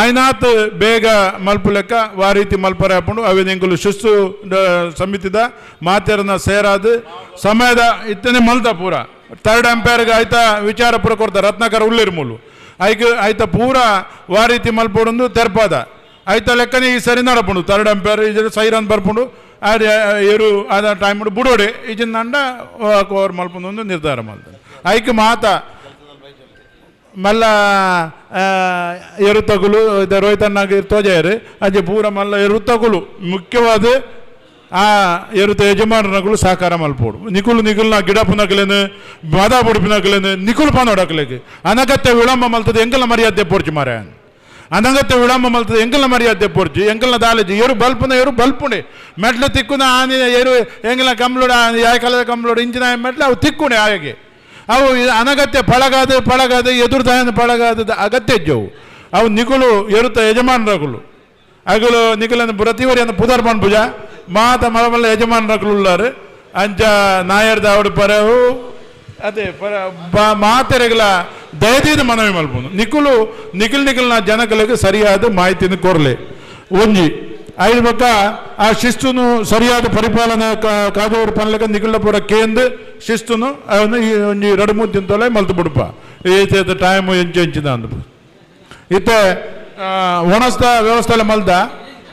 ಆಯ್ನಾತ್ ಬೇಗ ಮಲ್ಪು ಲೆಕ್ಕ ವಾ ರೀತಿ ಮಲ್ಪರೆ ಹಾಕೊಂಡು ಅವೇನು ಎಂಕುಲು ಶಿಸ್ತು ಸಮಿತಿದ ಮಾತೆರನ ಸೇರಾದ ಸಮಯದ ಇತ್ತನೆ ಮಲ್ತ ಪೂರ ಥರ್ಡ್ ಅಂಪೈರ್ಗೆ ಆಯ್ತಾ ವಿಚಾರ ಪೂರ ಕೊಡ್ತಾರೆ ರತ್ನಾಕರ್ ಉಳ್ಳಿರ್ ಮೂಲು ಐಕ್ ಆಯ್ತಾ ಪೂರ ವಾ ರೀತಿ ಮಲ್ಪೊಡೊಂದು ತೆರ್ಪಾದ ಆಯ್ತಾ ಲೆಕ್ಕನೆ ಈ ಸರಿ ನಡಪುಂಡು ಥರ್ಡ್ ಅಂಪೈರ್ ಇದ್ರ ಸೈರನ್ ಬರ್ಪುಂಡು ಆರ್ ಏರು ಆದ ಟೈಮ್ ಬುಡೋಡೆ ಈಜಿನ ನಂಡ ಓವರ್ ಮಲ್ಪೊಂದು ನಿರ್ಧಾರ ಮಾಡ್ತಾರೆ ಐಕ್ ಮಾತ ಮಲ್ಲ ಎರುತಗುಲು ರೋಹಿತನ್ನಾಗಿ ತೋಜಾಯರು ಅಜ್ಜೆ ಪೂರ ಮಲ್ಲ ಎರುತಗುಲು ಮುಖ್ಯವಾದ ಆ ಎರುತ ಯಜಮಾನರಗಳು ಸಹಕಾರ ಮಲ್ಪೋಡು ನಿಕುಲು ನಿಕುಲ್ನ ಗಿಡಪುನಕಲೇನು ಮದ ಬುಡುಪಿನಕಲೇನು ನಿಕುಲು ಪಾನೋಡಕಲೇಗೆ ಅನಗತ್ಯ ವಿಳಂಬ ಮಲ್ತದೆ ಎಂಕಲ್ನ ಮರ್ಯಾದೆ ಪೋರ್ಚಿ ಮಾರ ಅನಗತ್ಯ ವಿಳಂಬ ಮಲ್ತದೆ ಎಂಕಲ್ನ ಮರ್ಯಾದೆ ಪೋರ್ಚಿ ಎಂಕಲ್ನ ದಾಲೇಜಿ ಎರು ಬಲ್ಪುನ ಎರು ಬಲ್ಪುಣೆ ಮೆಟ್ಲು ತಿಕ್ಕುನ ಆನೆ ಎರು ಎಂಕಲ್ನ ಕಂಬ್ಲೋಡ ಯಾಯಕಾಲದ ಕಂಬ್ಲೋಡು ಇಂಚಿನ ಮೆಟ್ಲು ಅವು ತಿಕ್ಕುಣೆ ಆಯಗೆ ಅವು ಅನಗತ್ಯ ಪಳಗಾದ ಪಳಗಾದ ಎದುರುದಾಯನ ಪಳಗಾದ ಅಗತ್ಯ ಇಜ್ಜವು ಅವು ನಿಕುಲು ಎರುತ ಯಜಮಾನರಗಳು ಅಗಲು ನಿಕುಲನ್ನು ಪ್ರತಿವರಿಯನ್ನು ಪುದರ್ ಪುಜ ಮಾತ ಮಲಮಲ್ಲ ಯಜಮಾನರಗಳು ಉಳ್ಳಾರು ಅಂಚ ನಾಯರ್ದ ಅವಡು ಪರವು ಅದೇ ಪರ ಮಾತೆರೆಗಳ ದಯದೀದ ಮನವಿ ಮಲ್ಪುಂಡು ನಿಕುಲು ನಿಖಿಲ್ ನಿಖಲ್ನ ಜನಗಳಿಗೆ ಸರಿಯಾದ ಮಾಹಿತಿಯನ್ನು ಕೊರಲೆ ಒಂಜಿ ಐದು ಪಕ್ಕ ಆ ಶಿಸ್ತುನು ಸರಿಯಾದ ಪರಿಪಾಲನೆ ಕಾದವರು ಪನ್ಲೆಕ ನಿಖಿಲ ಪೂರ ಕೇಂದ್ರ ಶಿಸ್ತುನು ಅವನು ಈ ಒಂಜಿ ಎರಡು ಮೂರು ದಿನದಲ್ಲೇ ಮಲ್ತು ಬಿಡುಪ ಏತ ಟೈಮು ಎಂಚು ಎಂಚಿನ ಅಂದು ಇತ್ತೆ ಒಣಸ್ದ ವ್ಯವಸ್ಥೆ ಮಲ್ದ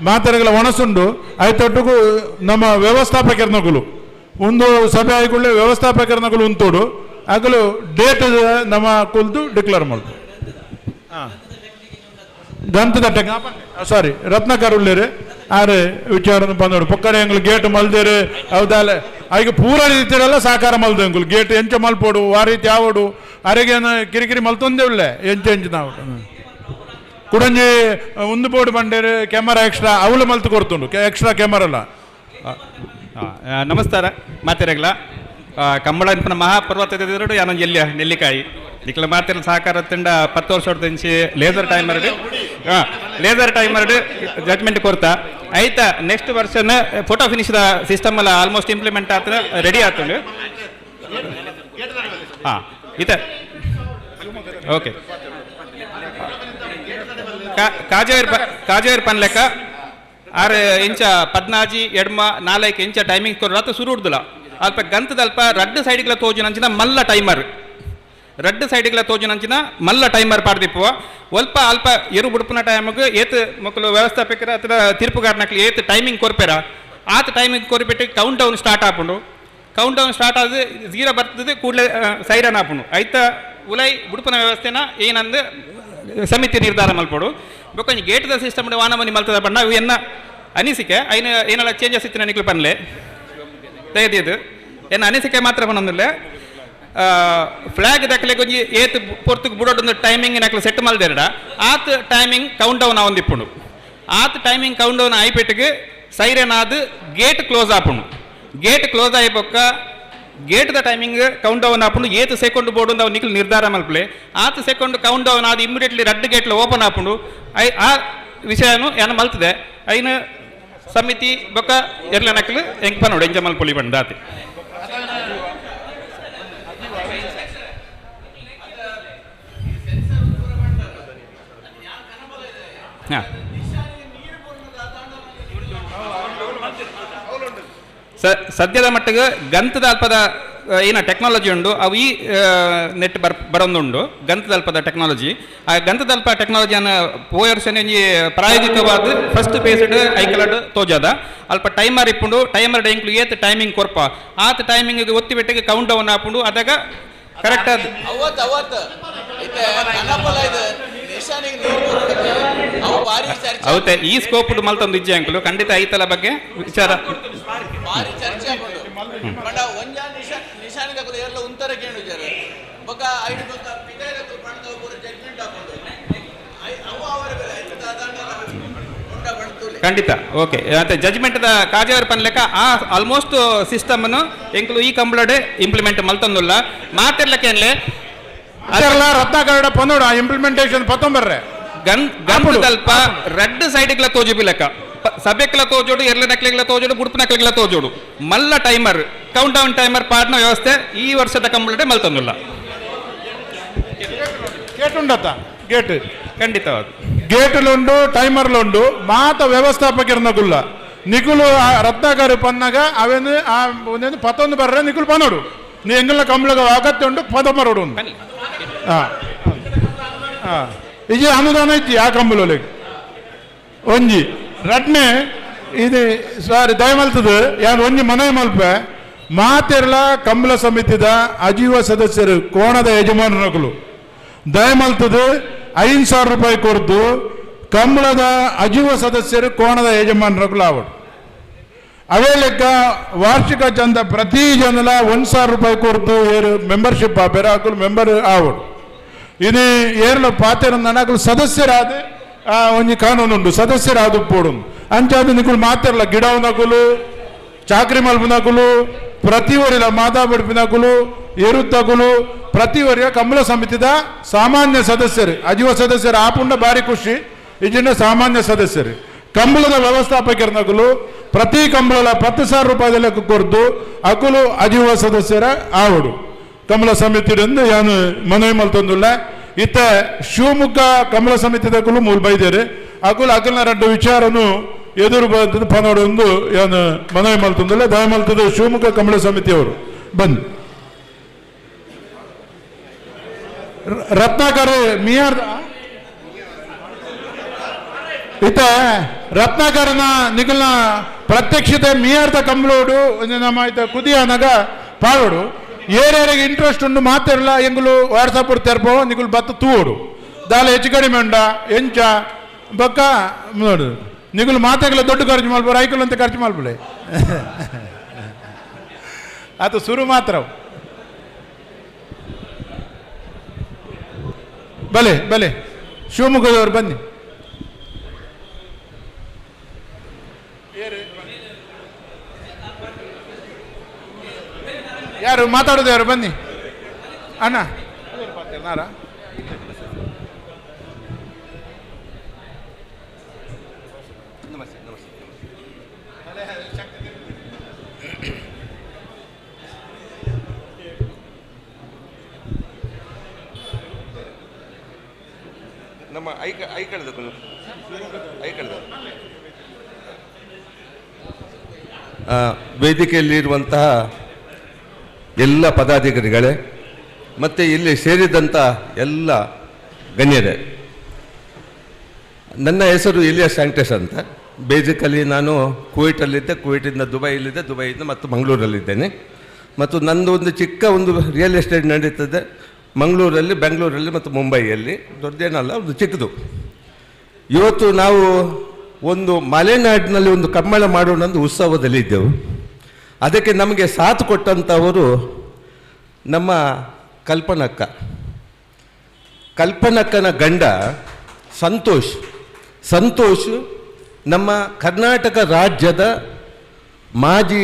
ಮಾತೆರೆಗಳ ಒಣಸುಂಡು ಐತೊಟ್ಟಿಗೂ ನಮ್ಮ ವ್ಯವಸ್ಥಾಪಕರನಗುಲು ಒಂದು ಸಭೆ ಆಯ್ಕೊಳ್ಳೆ ವ್ಯವಸ್ಥಾಪಕರನಗುಲು ಉಂತೋಡು ಆಗಲು ಡೇಟ್ ನಮ್ಮ ಕುಲ್ದು ಡಿಕ್ಲೇರ್ ಮಾಡ್ದು ಹಾಂ ಗಂತದ ಸಾರಿ ರತ್ನಾಕರ್ ಉಳ್ಳೇರು ಆರೆ ವಿಚಾರ ಬಂದೋಡು ಪೊಕ್ಕಡೆ ಎಂಗ್ಲು ಗೇಟ್ ಮಲ್ದೇರು ಹೌದಾಲೆ ಐಗ ಪೂರ ರೀತಿಯಲ್ಲ ಸಹಕಾರ ಮಲ್ದು ಎಂಗುಲು ಗೇಟ್ ಎಂಚ ಮಲ್ಪೋಡು ಆ ರೀತಿ ಆವಡು ಅರೆಗೇನು ಕಿರಿಕಿರಿ ಮಲ್ತೊಂದೇ ಉಳ್ಳೆ ಎಂಚ ಎಂಚ ನಾವು ಕುಡಂಜಿ ಒಂದು ಬೋರ್ಡ್ ಬಂಡೇರು ಕ್ಯಾಮರಾ ಎಕ್ಸ್ಟ್ರಾ ಅವಳು ಮಲ್ತು ಕೊಡ್ತುಂಡು ಎಕ್ಸ್ಟ್ರಾ ಕ್ಯಾಮರಲ್ಲ. ನಮಸ್ಕಾರ ಮಾತೆರೆಗ್ಲ ಕಂಬಳ ಇನ್ಪನ ಮಹಾಪರ್ವತ ಯಾನೊಂದು ಎಲ್ಲಿಯ ನೆಲ್ಲಿಕಾಯಿ ನಿಕ್ಲ ಮಾತೆಲ್ಲ ಸಹಕಾರ ತಂಡ 10 ವರ್ಷ ಹೊಡ್ದಿಂಚಿ laser timer laser timer judgement Koratla ಆಯ್ತಾ ನೆಕ್ಸ್ಟ್ ವರ್ಷನ photo finish the system ಎಲ್ಲ ಆಲ್ಮೋಸ್ಟ್ ಇಂಪ್ಲಿಮೆಂಟ್ ಆತ ರೆಡಿ ಆತುಂಡು. ಹಾಂ ಇತ ಓಕೆ ಕಾಜೇರ್ ಕಾಜೇರ್ ಪನ್ಲೆಕ್ಕ 6 ಇಂಚ 14 ಎಡ್ಮ 4 ಇಂಚ ಟೈಮಿಂಗ್ ಕೊರ ರಾತ್ರಿ ಸುರು ಉಡ್ದುಲ ಅಲ್ಪ ಗಂತದಲ್ಪ ರಡ್ಡು ಸೈಡ್ಗಳ ತೋಜಿನಂಚಿನ ಮಲ್ಲ ಟೈಮರ್ ರಡ್ಡು ಸೈಡ್ಗಳ ತೋಜಿನಂಚಿನ ಮಲ್ಲ ಟೈಮರ್ ಪಾಡ್ದಿಪ್ಪುವ ಒಲ್ಪ ಅಲ್ಪ ಎರು ಬುಡುಪುನ ಟೈಮ್ಗೆ ಏತ್ ಮಕ್ಕಳು ವ್ಯವಸ್ಥಾಪಕರ ಅಥವಾ ತೀರ್ಪುಗಾರನಕ್ಲು ಏತ್ ಟೈಮಿಂಗ್ ಕೊರ್ಪೇರ ಆತ ಟೈಮಿಂಗ್ ಕೊರ್ಬಿಟ್ಟು count down start ಆಪುಂಡು count down start ಆದ 0 ಬರ್ತದೆ ಕೂಡಲೇ ಸೈರನ್ ಆಪುಂಡು ಐತ ಉಲೈ ಬುಡುಪನ ವ್ಯವಸ್ಥೆನ ಏನಂದು ಸಮಿತಿ ನಿರ್ಧಾರ ಮಲ್ಪೊಡು ಬೊಕ್ಕ ಗೇಟ್ದ ಸಿಸ್ಟಮ್ ವಾನಮನಿ ಮಲ್ತದ ಬಣ್ಣ ಇವು ಎನ್ನ ಅನಿಸಿಕೆ ಐನ ಏನೆಲ್ಲ ಚೇಂಜಸ್ ಇತ್ತು ನಿಕ್ಲು ಪನ್ಲೆ ದಯದೀದು ಎನ್ನ ಅನಿಸಿಕೆ ಮಾತ್ರ ಪನ್ನೊಂದಿಲ್ಲ ಫ್ಲಾಗ್ ದಕ್ಕಲೆ ಒಂಜಿ ಏತ್ ಪೊರ್ತುಗ್ ಬುಡೊಡೊಂದು ಟೈಮಿಂಗ್ ನಕ್ಲು ಸೆಟ್ ಮಲ್ದೆರಡ ಆತ್ ಟೈಮಿಂಗ್ ಕೌಂಟ್ ಡೌನ್ ಆವೊಂದಿಪ್ಪುಂಡು ಆತ್ ಟೈಮಿಂಗ್ ಕೌಂಟ್ ಡೌನ್ ಆಯ್ಪೆಟ್ಟಿಗೆ ಸೈರನ್ ಆದ್ ಗೇಟ್ ಕ್ಲೋಸ್ ಆಪುಂಡು ಗೇಟ್ ಕ್ಲೋಸ್ ಆಯಿ ಬೊಕ್ಕ ಗೇಟ್ ದ ಟೈಮಿಂಗ್ ಕೌಂಟ್ ಡೌನ್ ಆಪುಂಡು ಏತ್ ಸೆಕೆಂಡ್ ಬೋರ್ಡ್ ಅವು ನಿಕ್ಲು ನಿರ್ಧಾರ ಮಲ್ಪಲೆ ಆತ್ ಸೆಕೆಂಡ್ ಕೌಂಟ್ ಡೌನ್ ಆದ್ ಇಮಿಡಿಯೇಟ್ಲಿ ರಡ್ಡ್ ಗೇಟ್ಲ ಓಪನ್ ಆಪುಂಡು I ಆ ವಿಷಯನು ಏನ ಮಲ್ತದೆ ಐನ ಸಮಿತಿ ಬೊಕ್ಕ ಎರ್ಲೆ ನಕ್ಲು ಎಂಕ್ ಪನೋಡು ಎಂಚ ಮಲ್ಪೊಲಿ ಪಂಡ್ ಆತೆ. ಹಾಂ ಸದ್ಯದ ಮಟ್ಟಿಗೆ ಗಂತದ ಅಲ್ಪದ ಏನ ಟೆಕ್ನಾಲಜಿ ಉಂಡು ಅವು ಈ ನೆಟ್ ಬರೊಂದುಂಡು ಗಂತದಲ್ಪದ ಟೆಕ್ನಾಲಜಿ. ಆ ಗಂತದಲ್ಪ ಟೆಕ್ನಾಲಜಿಯನ್ನು ಪೋಯ ವರ್ಷನೇ ಒಂಜಿ ಪ್ರಾಯೋಗಿಕವಾದ ಫಸ್ಟ್ ಬೇಸ್ಡ್ ಐಕಲಡ್ ತೋಜಾದ ಅಲ್ಪ ಟೈಮರ್ ಇಪ್ಪುಂಡು ಟೈಮರ್ ಎಂಕ್ಲು ಏತ್ ಟೈಮಿಂಗ್ ಕೊರ್ಪ ಆತ ಟೈಮಿಂಗ್ ಒತ್ತಿ ಬೆಟ್ಟಿಗೆ ಕೌಂಟ್ ಡೌನ್ ಆಪುಂಡು ಅದಾಗ ಕರೆಕ್ಟ್ ಆದ ಅವತ್ತೆ ಈ ಸ್ಕೋಪ್ ಮಲ್ತೊಂದು ಇಜ್ಜೆ ಅಂಕಲು ಖಂಡಿತ ಐತಲ ಬಗ್ಗೆ ವಿಚಾರ. ಖಂಡಿತ ಓಕೆ ಮತ್ತೆ ಜಜ್ಮೆಂಟ್ ದ ಕಾಜಾವರ್ ಪನ್ಲೆಕ್ಕ ಆ ಆಲ್ಮೋಸ್ಟ್ ಸಿಸ್ಟಮ್ ಎಂಕಲು ಈ ಕಂಬಳಡೆ ಇಂಪ್ಲಿಮೆಂಟ್ ಮಲ್ತೊಂದುಲ್ಲ ಮಾತಿರ್ಲಕ್ಕೆ ರತ್ನಾಕರಡ ಪನ್ನೋಡ ಇಂಪ್ಲಿಮೆಂಟೇಷನ್ ಪತ್ತೊಂಬರ್ರೆ ಗಂತದಲ್ಪ ರೆಡ್ ಸೈಡ್ಗ್ಲ ತೋಜುಬಿಲೆಕ್ಕ ಸಭೆಕ್ಲ ತೋಜೋಡು ಎರ್ಲೆ ನಕ್ಲೆಗ್ಲ ತೋಜೋಡು ಬುಡುಪು ನಕ್ಲೆಗ್ಲ ತೋಜೋಡು ಮಲ್ಲ ಟೈಮರ್ ಕೌಂಟ್ ಡೌನ್ ಟೈಮರ್ ಪಾಡ್ನ ವ್ಯವಸ್ಥೆ ಈ ವರ್ಷದ ಕಂಬಳಡೆ ಮಲ್ತೊಂದುಲ್ಲ. ಗೇಟ್ ಉಂಡತ್ತ ಗೇಟ್ ಖಂಡಿತವಾದ ಗೇಟ್ಲುಂಡು ಟೈಮರ್ಲುಂಡು ಮಾತ ವ್ಯವಸ್ಥಾಪಕರ್ನಗುಲ್ಲ ನಿಕುಲು ರತ್ನಾಕರ ಪನ್ನಾಗ ಅವೇನು ಆ ಒಂದೇನು ಪತ್ತೊಂದು ಬರ್ರೆ ನಿಕುಲು ಪನ್ನೋಡು ನೀ ಎಂಗಲ್ನ ಕಂಬಳಗ ಅಗತ್ಯ ಉಂಡು ಪದಮರೋಡು ಹಾಂ ಹಾಂ ಇಜಿ ಅನುದಾನ ಇಜ್ಜಿ ಆ ಕಂಬಳೊಲೆಗ್ ಒಂಜಿ ರಡ್ನೆ ಇದು ಸಾರಿ ದಯಮಲ್ತದ ಯಾನ್ ಒಂಜಿ ಮನವಿ ಮಲ್ಪೆ ಮಾತೆರ್ಲ ಕಂಬಳ ಸಮಿತಿದ ಅಜೀವ ಸದಸ್ಯರು ಕೋಣದ ಯಜಮಾನರುಗಳು ದಯಮಲ್ತದ 5,000 ರೂಪಾಯಿ ಕೊಡ್ದು ಕಂಬಳದ ಅಜೀವ ಸದಸ್ಯರು ಕೋಣದ ಯಜಮಾನರುಗಳು ಆವಡು. ಅವೇ ಲೆಕ್ಕ ವಾರ್ಷಿಕ ಚಂದ ಪ್ರತಿ ಜನಲ 1,000 ರೂಪಾಯಿ ಕೊಡ್ದು ಏರು ಮೆಂಬರ್ಶಿಪ್ ಆಪೇರು ಹಾಕಲು ಮೆಂಬರ್ ಆವಡು. ಇದು ಏರ್ಲ ಪಾತೆರ ಅಕುಲು ಸದಸ್ಯರಾದ ಒಂಜಿ ಕಾನೂನುಂಡು ಸದಸ್ಯರಾದ ಪೋಡು ಅಂಚಾದ ನಿಕುಲು ಮಾತಿರಲ್ಲ ಗಿಡವನಕುಲು ಚಾಕ್ರಿ ಮಲ್ಪುನಕುಲು ಪ್ರತಿ ಒರಿಲ ಮಾತಾ ಬಡಿಪಿನಕುಲು ಎರುತ್ತಕುಲು ಪ್ರತಿ ಒರಿಯ ಕಂಬಳ ಸಮಿತಿದ ಸಾಮಾನ್ಯ ಸದಸ್ಯರು ಅಜೀವ ಸದಸ್ಯರು ಆಪುಂಡ ಭಾರಿ ಖುಷಿ ಇಜಿನ ಸಾಮಾನ್ಯ ಸದಸ್ಯರು ಕಂಬಳದ ವ್ಯವಸ್ಥಾಪಕರನಕುಲು ಪ್ರತಿ ಕಂಬಳಲ 10,000 ರೂಪಾಯಿ ಲೆಕ್ಕ ಕೊರ್ದು ಅಕುಲು ಅಜೀವ ಸದಸ್ಯರ ಆವಡು ಕಮಲ ಸಮಿತಿಯಿಂದ ಯಾನು ಮನವಿ ಮಲ್ತೊಂದುಲ್ಲ. ಇತ್ತ ಶಿವಮೊಗ್ಗ ಕಮಲ ಸಮಿತಿದಕುಲು ಮೂಲ ಬೈದೇರು ಅಕುಲು ಅಕಲ್ನ ರಡ್ಡು ವಿಚಾರನು ಎದುರು ಬಂದದ್ದು ಪನೋಡೊಂದು ಯಾನು ಮನವಿ ಮಲ್ತೊಂದುಲ್ಲ. ದಯ ಮಲ್ತದ್ದು ಶಿವಮೊಗ್ಗ ಕಮಲ ಸಮಿತಿಯವರು ಬನ್ನಿ. ರತ್ನಾಕರ್ ಮಿಯಾರ್ ಇತ್ತ ರತ್ನಾಕರನ ನಿಕಲ್ನ ಪ್ರತ್ಯಕ್ಷತೆ ಮಿಯಾರ್ದ ಕಂಬಳೋಡು ನಮ್ಮ ಇತ್ತ ಕುದಿಯಾನಗ ಪಾಡೋಡು ಏರ್ಯಾರಿಗೆ ಇಂಟ್ರೆಸ್ಟ್ ಉಂಡು ಮಾತಿರಲ್ಲ ಎಂಗುಲು ವಾಟ್ಸಪ್ ತೆರ್ಪೋ ನಿಗುಲು ಬತ್ತ ತೂಡು ದಾಲ ಹೆಚ್ಚು ಕಡಿಮೆ ಉಂಡ ಎಂಚ ಬಕ್ಕ ನೋಡು ನಿಗುಲು ಮಾತಾಗಲ ದೊಡ್ಡ ಖರ್ಚು ಮಲ್ಪು ಐಕುಲು ಅಂತ ಖರ್ಚು ಮಲ್ಪಲೆ ಅದು ಸುರು ಮಾತ್ರ. ಬಲೆ ಬಲೆ ಶಿವಮೊಗ್ಗದವರು ಬನ್ನಿ. ಯಾರು ಮಾತಾಡೋದು ಯಾರು ಬನ್ನಿ ಅಣ್ಣ. ನಮಸ್ತೆ ನಮಸ್ತೆ. ನಮ್ಮ ಐಕಳದ ಐಕಳದ ವೇದಿಕೆಯಲ್ಲಿರುವಂತಹ ಎಲ್ಲ ಪದಾಧಿಕಾರಿಗಳೇ ಮತ್ತು ಇಲ್ಲಿ ಸೇರಿದಂಥ ಎಲ್ಲ ಗಣ್ಯರೇ, ನನ್ನ ಹೆಸರು ಇಲಿಯಾಸ್ ವೆಂಕಟೇಶ್ ಅಂತ. ಬೇಸಿಕಲಿ ನಾನು ಕುವೈಟಲ್ಲಿದ್ದೆ, ಕುವೈಟಿಂದ ದುಬೈಯಲ್ಲಿದ್ದೆ, ದುಬೈಯಿಂದ ಮತ್ತು ಮಂಗಳೂರಲ್ಲಿದ್ದೇನೆ. ಮತ್ತು ನಂದು ಒಂದು ಚಿಕ್ಕ ಒಂದು ರಿಯಲ್ ಎಸ್ಟೇಟ್ ನಡೀತದೆ. ಮಂಗಳೂರಲ್ಲಿ, ಬೆಂಗಳೂರಲ್ಲಿ ಮತ್ತು ಮುಂಬೈಯಲ್ಲಿ. ದೊಡ್ಡದೇನಲ್ಲ, ಒಂದು ಚಿಕ್ಕದು. ಇವತ್ತು ನಾವು ಒಂದು ಮಲೆನಾಡಿನಲ್ಲಿ ಒಂದು ಕಂಬಳ ಮಾಡೋಣ ಅಂತ ಉತ್ಸವದಲ್ಲಿ ಇದ್ದೆವು. ಅದಕ್ಕೆ ನಮಗೆ ಸಾಥ್ ಕೊಟ್ಟಂಥವರು ನಮ್ಮ ಕಲ್ಪನಕ್ಕ. ಕಲ್ಪನಕ್ಕನ ಗಂಡ ಸಂತೋಷ್. ಸಂತೋಷ್ ನಮ್ಮ ಕರ್ನಾಟಕ ರಾಜ್ಯದ ಮಾಜಿ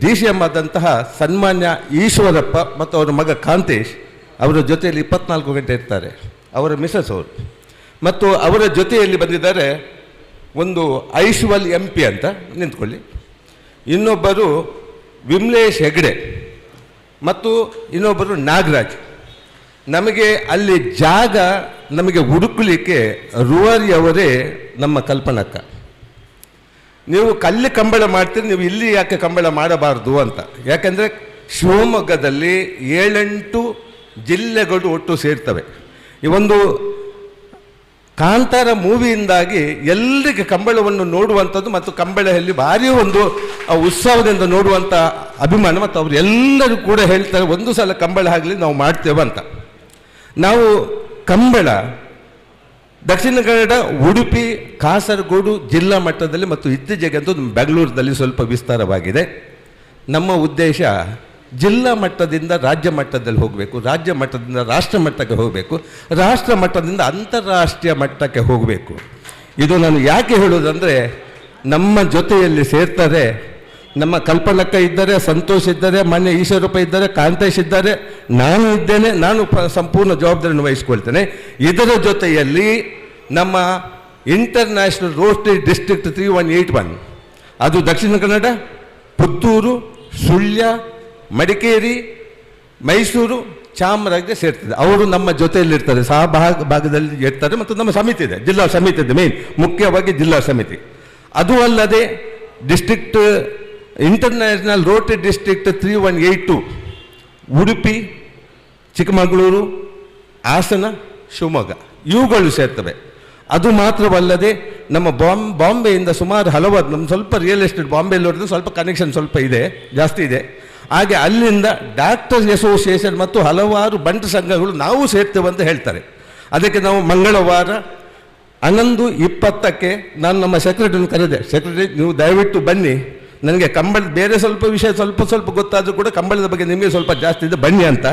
ಡಿ ಸಿ ಎಂ ಆದಂತಹ ಸನ್ಮಾನ್ಯ ಈಶ್ವರಪ್ಪ ಮತ್ತು ಅವರ ಮಗ ಕಾಂತೇಶ್ ಅವರ ಜೊತೆಯಲ್ಲಿ 24 ಗಂಟೆ ಇರ್ತಾರೆ. ಅವರ ಮಿಸಸ್ ಅವರು ಮತ್ತು ಅವರ ಜೊತೆಯಲ್ಲಿ ಬಂದಿದ್ದಾರೆ ಒಂದು ಐಶ್ವಲ್ ಎಂ ಪಿ ಅಂತ ನಿಂತ್ಕೊಳ್ಳಿ, ಇನ್ನೊಬ್ಬರು ವಿಮ್ಲೇಶ್ ಹೆಗ್ಡೆ ಮತ್ತು ಇನ್ನೊಬ್ಬರು ನಾಗರಾಜ್. ನಮಗೆ ಅಲ್ಲಿ ಜಾಗ ನಮಗೆ ಹುಡುಕಲಿಕ್ಕೆ ರೂವಾರಿಯವರೇ ನಮ್ಮ ಕಲ್ಪನಕ್ಕ. ನೀವು ಕಲ್ಲಿ ಕಂಬಳ ಮಾಡ್ತೀರಿ, ನೀವು ಇಲ್ಲಿ ಯಾಕೆ ಕಂಬಳ ಮಾಡಬಾರ್ದು ಅಂತ. ಯಾಕೆಂದರೆ ಶಿವಮೊಗ್ಗದಲ್ಲಿ 7-8 ಜಿಲ್ಲೆಗಳು ಒಟ್ಟು ಸೇರ್ತವೆ. ಈ ಒಂದು ಕಾಂತಾರ ಮೂವಿಯಿಂದಾಗಿ ಎಲ್ಲರಿಗೆ ಕಂಬಳವನ್ನು ನೋಡುವಂಥದ್ದು ಮತ್ತು ಕಂಬಳದಲ್ಲಿ ಭಾರಿ ಒಂದು ಉತ್ಸವದಿಂದ ನೋಡುವಂಥ ಅಭಿಮಾನ ಮತ್ತು ಅವರು ಎಲ್ಲರೂ ಕೂಡ ಹೇಳ್ತಾರೆ ಒಂದು ಸಲ ಕಂಬಳ ಆಗಲಿ ನಾವು ಮಾಡ್ತೇವೆ ಅಂತ. ನಾವು ಕಂಬಳ ದಕ್ಷಿಣ ಕನ್ನಡ, ಉಡುಪಿ, ಕಾಸರಗೋಡು ಜಿಲ್ಲಾ ಮಟ್ಟದಲ್ಲಿ ಮತ್ತು ಇತ್ತೀಚೆಗಂತೂ ಬೆಂಗಳೂರಿನಲ್ಲಿ ಸ್ವಲ್ಪ ವಿಸ್ತಾರವಾಗಿದೆ. ನಮ್ಮ ಉದ್ದೇಶ ಜಿಲ್ಲಾ ಮಟ್ಟದಿಂದ ರಾಜ್ಯ ಮಟ್ಟದಲ್ಲಿ ಹೋಗಬೇಕು, ರಾಜ್ಯ ಮಟ್ಟದಿಂದ ರಾಷ್ಟ್ರ ಮಟ್ಟಕ್ಕೆ ಹೋಗಬೇಕು, ರಾಷ್ಟ್ರ ಮಟ್ಟದಿಂದ ಅಂತಾರಾಷ್ಟ್ರೀಯ ಮಟ್ಟಕ್ಕೆ ಹೋಗಬೇಕು. ಇದು ನಾನು ಯಾಕೆ ಹೇಳೋದಂದರೆ ನಮ್ಮ ಜೊತೆಯಲ್ಲಿ ಸೇರ್ತಾರೆ ನಮ್ಮ ಕಲ್ಪನಕ್ಕ ಇದ್ದಾರೆ, ಸಂತೋಷ್ ಇದ್ದಾರೆ, ಮಾನ್ಯ ಈಶ್ವರಪ್ಪ ಇದ್ದಾರೆ, ಕಾಂತೇಶ್ ಇದ್ದಾರೆ, ನಾನು ಇದ್ದೇನೆ. ನಾನು ಸಂಪೂರ್ಣ ಜವಾಬ್ದಾರಿಯನ್ನು ವಹಿಸ್ಕೊಳ್ತೇನೆ. ಇದರ ಜೊತೆಯಲ್ಲಿ ನಮ್ಮ ಇಂಟರ್ನ್ಯಾಷನಲ್ ರೋಟರಿ ಡಿಸ್ಟ್ರಿಕ್ಟ್ 3181, ಅದು ದಕ್ಷಿಣ ಕನ್ನಡ, ಪುತ್ತೂರು, ಸುಳ್ಯ, ಮಡಿಕೇರಿ, ಮೈಸೂರು, ಚಾಮರಾಜ ಸೇರ್ತದೆ. ಅವರು ನಮ್ಮ ಜೊತೆಯಲ್ಲಿರ್ತಾರೆ, ಸಹಭಾಗ ಭಾಗದಲ್ಲಿ ಇರ್ತಾರೆ. ಮತ್ತು ನಮ್ಮ ಸಮಿತಿ ಇದೆ, ಜಿಲ್ಲಾ ಸಮಿತಿ ಇದೆ, ಮೇನ್ ಮುಖ್ಯವಾಗಿ ಜಿಲ್ಲಾ ಸಮಿತಿ. ಅದು ಅಲ್ಲದೆ district international Rotary district 3182 Udupi, Chikkamagaluru, Hassan, Shivamogga ಇವುಗಳು ಸೇರ್ತವೆ. ಅದು ಮಾತ್ರವಲ್ಲದೆ ನಮ್ಮ ಬಾಂಬೆಯಿಂದ ಸುಮಾರು ಹಲವಾರು ನಮ್ಮ ಸ್ವಲ್ಪ ರಿಯಲ್ ಎಸ್ಟೇಟ್ ಬಾಂಬೆಯಲ್ಲಿ ಹೊಡೆದು ಸ್ವಲ್ಪ ಕನೆಕ್ಷನ್ ಸ್ವಲ್ಪ ಇದೆ, ಜಾಸ್ತಿ ಇದೆ. ಹಾಗೆ ಅಲ್ಲಿಂದ ಡಾಕ್ಟರ್ಸ್ ಅಸೋಸಿಯೇಷನ್ ಮತ್ತು ಹಲವಾರು ಬಂಟ ಸಂಘಗಳು ನಾವು ಸೇರ್ತೇವೆ ಅಂತ ಹೇಳ್ತಾರೆ. ಅದಕ್ಕೆ ನಾವು ಮಂಗಳವಾರ 11:20ಕ್ಕೆ ನಾನು ನಮ್ಮ ಸೆಕ್ರೆಟರಿನ ಕರೆದೆ. ಸೆಕ್ರೆಟರಿ, ನೀವು ದಯವಿಟ್ಟು ಬನ್ನಿ, ನನಗೆ ಕಂಬಳದ ಬೇರೆ ಸ್ವಲ್ಪ ವಿಷಯ ಸ್ವಲ್ಪ ಸ್ವಲ್ಪ ಗೊತ್ತಾದರೂ ಕೂಡ ಕಂಬಳದ ಬಗ್ಗೆ ನಿಮಗೆ ಸ್ವಲ್ಪ ಜಾಸ್ತಿ ಇದೆ, ಬನ್ನಿ ಅಂತ.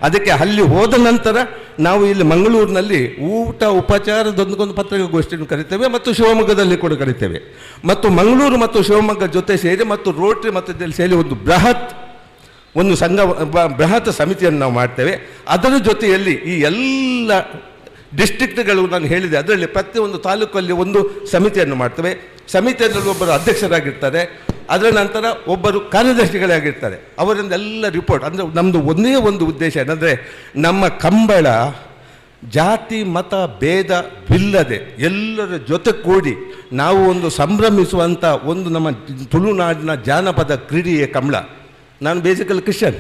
ಅದಕ್ಕೆ ಅಲ್ಲಿ ಹೋದ ನಂತರ ನಾವು ಇಲ್ಲಿ ಮಂಗಳೂರಿನಲ್ಲಿ ಊಟ ಉಪಚಾರದೊಂದಿಗೊಂದು ಪತ್ರಿಕಾಗೋಷ್ಠಿಯನ್ನು ಕರಿತೇವೆ ಮತ್ತು ಶಿವಮೊಗ್ಗದಲ್ಲಿ ಕೂಡ ಕರಿತೇವೆ. ಮತ್ತು ಮಂಗಳೂರು ಮತ್ತು ಶಿವಮೊಗ್ಗ ಜೊತೆ ಸೇರಿ ಮತ್ತು ರೋಟರಿ ಮತ್ತು ಇದರಲ್ಲಿ ಸೇರಿ ಒಂದು ಬೃಹತ್ ಒಂದು ಸಂಘ ಬೃಹತ್ ಸಮಿತಿಯನ್ನು ನಾವು ಮಾಡ್ತೇವೆ. ಅದರ ಜೊತೆಯಲ್ಲಿ ಈ ಎಲ್ಲ ಡಿಸ್ಟ್ರಿಕ್ಟ್ಗಳು ನಾನು ಹೇಳಿದೆ, ಅದರಲ್ಲಿ ಪ್ರತಿಯೊಂದು ತಾಲೂಕಲ್ಲಿ ಒಂದು ಸಮಿತಿಯನ್ನು ಮಾಡ್ತೇವೆ. ಸಮಿತಿಯಲ್ಲಿ ಒಬ್ಬರು ಅಧ್ಯಕ್ಷರಾಗಿರ್ತಾರೆ, ಅದರ ನಂತರ ಒಬ್ಬರು ಕಾರ್ಯದರ್ಶಿಗಳಾಗಿರ್ತಾರೆ. ಅವರಿಂದ ಎಲ್ಲ ರಿಪೋರ್ಟ್ ಅಂದರೆ ನಮ್ಮದು ಒಂದೇ ಒಂದು ಉದ್ದೇಶ ಏನಂದರೆ ನಮ್ಮ ಕಂಬಳ ಜಾತಿ ಮತ ಭೇದವಿಲ್ಲದೆ ಎಲ್ಲರ ಜೊತೆ ಕೂಡಿ ನಾವು ಒಂದು ಸಂಭ್ರಮಿಸುವಂಥ ಒಂದು ನಮ್ಮ ತುಳುನಾಡಿನ ಜಾನಪದ ಕ್ರೀಡೆಯೇ ಕಂಬಳ. ನಾನು ಬೇಸಿಕಲಿ ಕ್ರಿಶ್ಚಿಯನ್,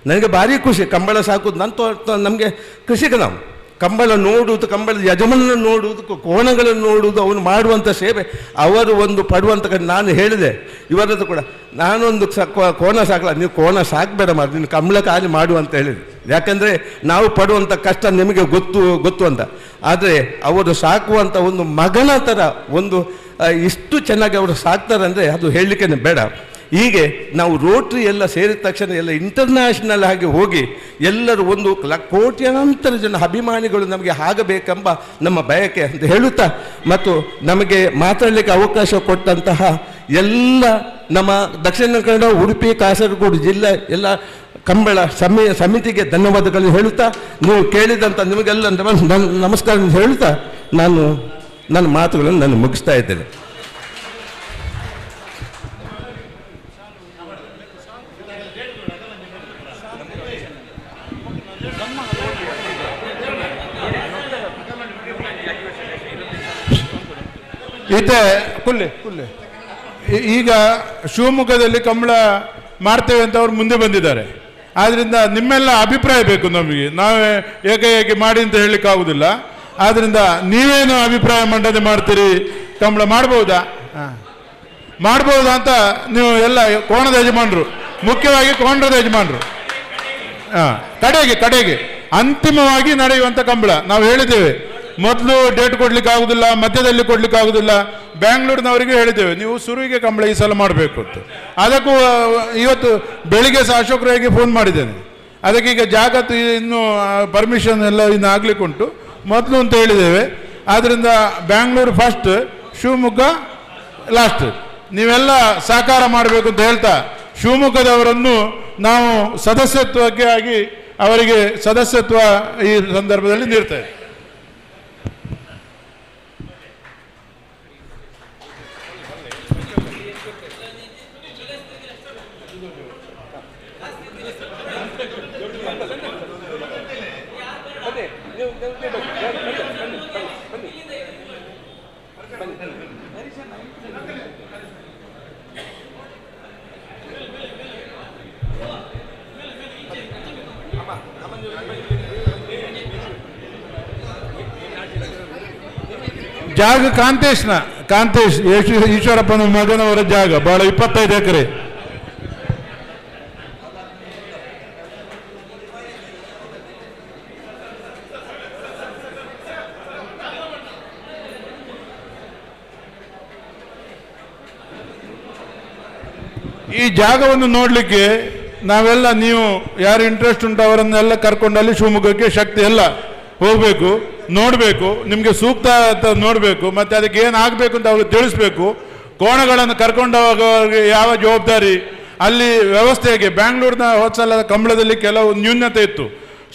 ನನಗೆ ಭಾರಿ ಖುಷಿ ಕಂಬಳ ಸಾಕೋದು. ನನ್ನ ನಮಗೆ ಕೃಷಿಕ, ನಾವು ಕಂಬಳ ನೋಡುವುದು, ಕಂಬಳದ ಯಜಮಾನನ ನೋಡುವುದು, ಕೋಣಗಳನ್ನು ನೋಡುವುದು, ಅವನು ಮಾಡುವಂಥ ಸೇವೆ, ಅವರು ಒಂದು ಪಡುವಂಥ ಕಡೆ. ನಾನು ಹೇಳಿದೆ ಇವರದ್ದು ಕೂಡ, ನಾನೊಂದು ಕೋಣ ಸಾಕಲ್ಲ, ನೀವು ಕೋಣ ಸಾಕಬೇಡ ಮಾರು, ನೀನು ಕಂಬಳ ಖಾಲಿ ಮಾಡು ಅಂತ ಹೇಳಿದೆ. ಯಾಕೆಂದರೆ ನಾವು ಪಡುವಂಥ ಕಷ್ಟ ನಿಮಗೆ ಗೊತ್ತು ಗೊತ್ತು ಅಂತ. ಆದರೆ ಅವರು ಸಾಕುವಂಥ ಒಂದು ಮಗನ ಥರ ಒಂದು ಇಷ್ಟು ಚೆನ್ನಾಗಿ ಅವರು ಸಾಕ್ತಾರೆ ಅಂದರೆ ಅದು ಹೇಳಲಿಕ್ಕೇ ಬೇಡ. ಹೀಗೆ ನಾವು ರೋಟ್ರಿ ಎಲ್ಲ ಸೇರಿದ ತಕ್ಷಣ ಎಲ್ಲ ಇಂಟರ್ನ್ಯಾಷನಲ್ ಆಗಿ ಹೋಗಿ ಎಲ್ಲರೂ ಒಂದು ಕೋಟ್ಯಾಂತರ ಜನ ಅಭಿಮಾನಿಗಳು ನಮಗೆ ಆಗಬೇಕೆಂಬ ನಮ್ಮ ಬಯಕೆ ಅಂತ ಹೇಳುತ್ತಾ, ಮತ್ತು ನಮಗೆ ಮಾತಾಡಲಿಕ್ಕೆ ಅವಕಾಶ ಕೊಟ್ಟಂತಹ ಎಲ್ಲ ನಮ್ಮ ದಕ್ಷಿಣ ಕನ್ನಡ, ಉಡುಪಿ, ಕಾಸರಗೋಡು ಜಿಲ್ಲೆ ಎಲ್ಲ ಕಂಬಳ ಸಮಿತಿಗೆ ಧನ್ಯವಾದಗಳನ್ನು ಹೇಳುತ್ತಾ, ನೀವು ಕೇಳಿದಂಥ ನಿಮಗೆಲ್ಲ ನಮಸ್ಕಾರ ಹೇಳುತ್ತಾ ನಾನು ನನ್ನ ಮಾತುಗಳನ್ನು ನಾನು ಮುಗಿಸ್ತಾ ಇದ್ದೇನೆ. ಇತ್ತೆ ಕುಲ್ಲೆ ಕುಲ್ಲೆ ಈಗ ಶಿವಮೊಗ್ಗದಲ್ಲಿ ಕಂಬಳ ಮಾಡ್ತೇವೆ ಅಂತ ಅವ್ರು ಮುಂದೆ ಬಂದಿದ್ದಾರೆ. ಆದ್ದರಿಂದ ನಿಮ್ಮೆಲ್ಲ ಅಭಿಪ್ರಾಯ ಬೇಕು ನಮಗೆ. ನಾವೇ ಏಕಾಏಕಿ ಮಾಡಿ ಅಂತ ಹೇಳಲಿಕ್ಕಾಗುವುದಿಲ್ಲ. ಆದ್ದರಿಂದ ನೀವೇನು ಅಭಿಪ್ರಾಯ ಮಂಡನೆ ಮಾಡ್ತೀರಿ, ಕಂಬಳ ಮಾಡ್ಬೋದಾ ಮಾಡ್ಬೋದಾ ಅಂತ ನೀವು ಎಲ್ಲ ಕೋಣದ ಯಜಮಾನರು, ಮುಖ್ಯವಾಗಿ ಕೋಣದ ಯಜಮಾನರು, ಕಡೆಗೆ ಕಡೆಗೆ ಅಂತಿಮವಾಗಿ ನಡೆಯುವಂಥ ಕಂಬಳ. ನಾವು ಹೇಳಿದ್ದೇವೆ ಮೊದಲು ಡೇಟ್ ಕೊಡ್ಲಿಕ್ಕೆ ಆಗುದಿಲ್ಲ, ಮಧ್ಯದಲ್ಲಿ ಕೊಡ್ಲಿಕ್ಕೆ ಆಗುದಿಲ್ಲ. ಬ್ಯಾಂಗ್ಳೂರಿನವರಿಗೆ ಹೇಳಿದ್ದೇವೆ ನೀವು ಸುರುವಿಗೆ ಕಂಬಳ ಈ ಸಲ ಮಾಡಬೇಕು ಅಂತ. ಅದಕ್ಕೂ ಇವತ್ತು ಬೆಳಿಗ್ಗೆ ಸಹ ಅಶೋಕ್ ರೈಗೆ ಫೋನ್ ಮಾಡಿದ್ದೇನೆ. ಅದಕ್ಕೆ ಈಗ ಜಾಗತ್ತು ಇನ್ನೂ ಪರ್ಮಿಷನ್ ಎಲ್ಲ ಇನ್ನು ಆಗ್ಲಿಕ್ಕುಂಟು, ಮೊದಲು ಅಂತ ಹೇಳಿದ್ದೇವೆ. ಆದ್ದರಿಂದ ಬ್ಯಾಂಗ್ಳೂರು ಫಸ್ಟ್, ಶಿವಮೊಗ್ಗ ಲಾಸ್ಟ್. ನೀವೆಲ್ಲ ಸಹಕಾರ ಮಾಡಬೇಕು ಅಂತ ಹೇಳ್ತಾ ಶಿವಮೊಗ್ಗದವರನ್ನು ನಾವು ಸದಸ್ಯತ್ವಕ್ಕೆ ಆಗಿ ಅವರಿಗೆ ಸದಸ್ಯತ್ವ ಈ ಸಂದರ್ಭದಲ್ಲಿ ನೀಡ್ತೇವೆ. ಜಾಗ ಕಾಂತೇಶ್ನ, ಕಾಂತೇಶ್ ಈಶ್ವರಪ್ಪನ ಮಗನವರ ಜಾಗ, ಬಹಳ 25 ಎಕರೆ. ಈ ಜಾಗವನ್ನು ನೋಡಲಿಕ್ಕೆ ನಾವೆಲ್ಲ, ನೀವು ಯಾರು ಇಂಟ್ರೆಸ್ಟ್ ಉಂಟು ಅವರನ್ನೆಲ್ಲ ಕರ್ಕೊಂಡಲ್ಲಿ ಶಿವಮೊಗ್ಗಕ್ಕೆ ಶಕ್ತಿ ಎಲ್ಲ ಹೋಗಬೇಕು, ನೋಡಬೇಕು, ನಿಮಗೆ ಸೂಕ್ತ ಅಂತ ನೋಡಬೇಕು, ಮತ್ತು ಅದಕ್ಕೆ ಏನಾಗಬೇಕು ಅಂತ ಅವ್ರಿಗೆ ತಿಳಿಸ್ಬೇಕು. ಕೋಣಗಳನ್ನು ಕರ್ಕೊಂಡೋಗೋರಿಗೆ ಯಾವ ಜವಾಬ್ದಾರಿ, ಅಲ್ಲಿ ವ್ಯವಸ್ಥೆಗೆ. ಬ್ಯಾಂಗ್ಳೂರಿನ ಹೋದ ಕಂಬಳದಲ್ಲಿ ಕೆಲವು ನ್ಯೂನ್ಯತೆ ಇತ್ತು,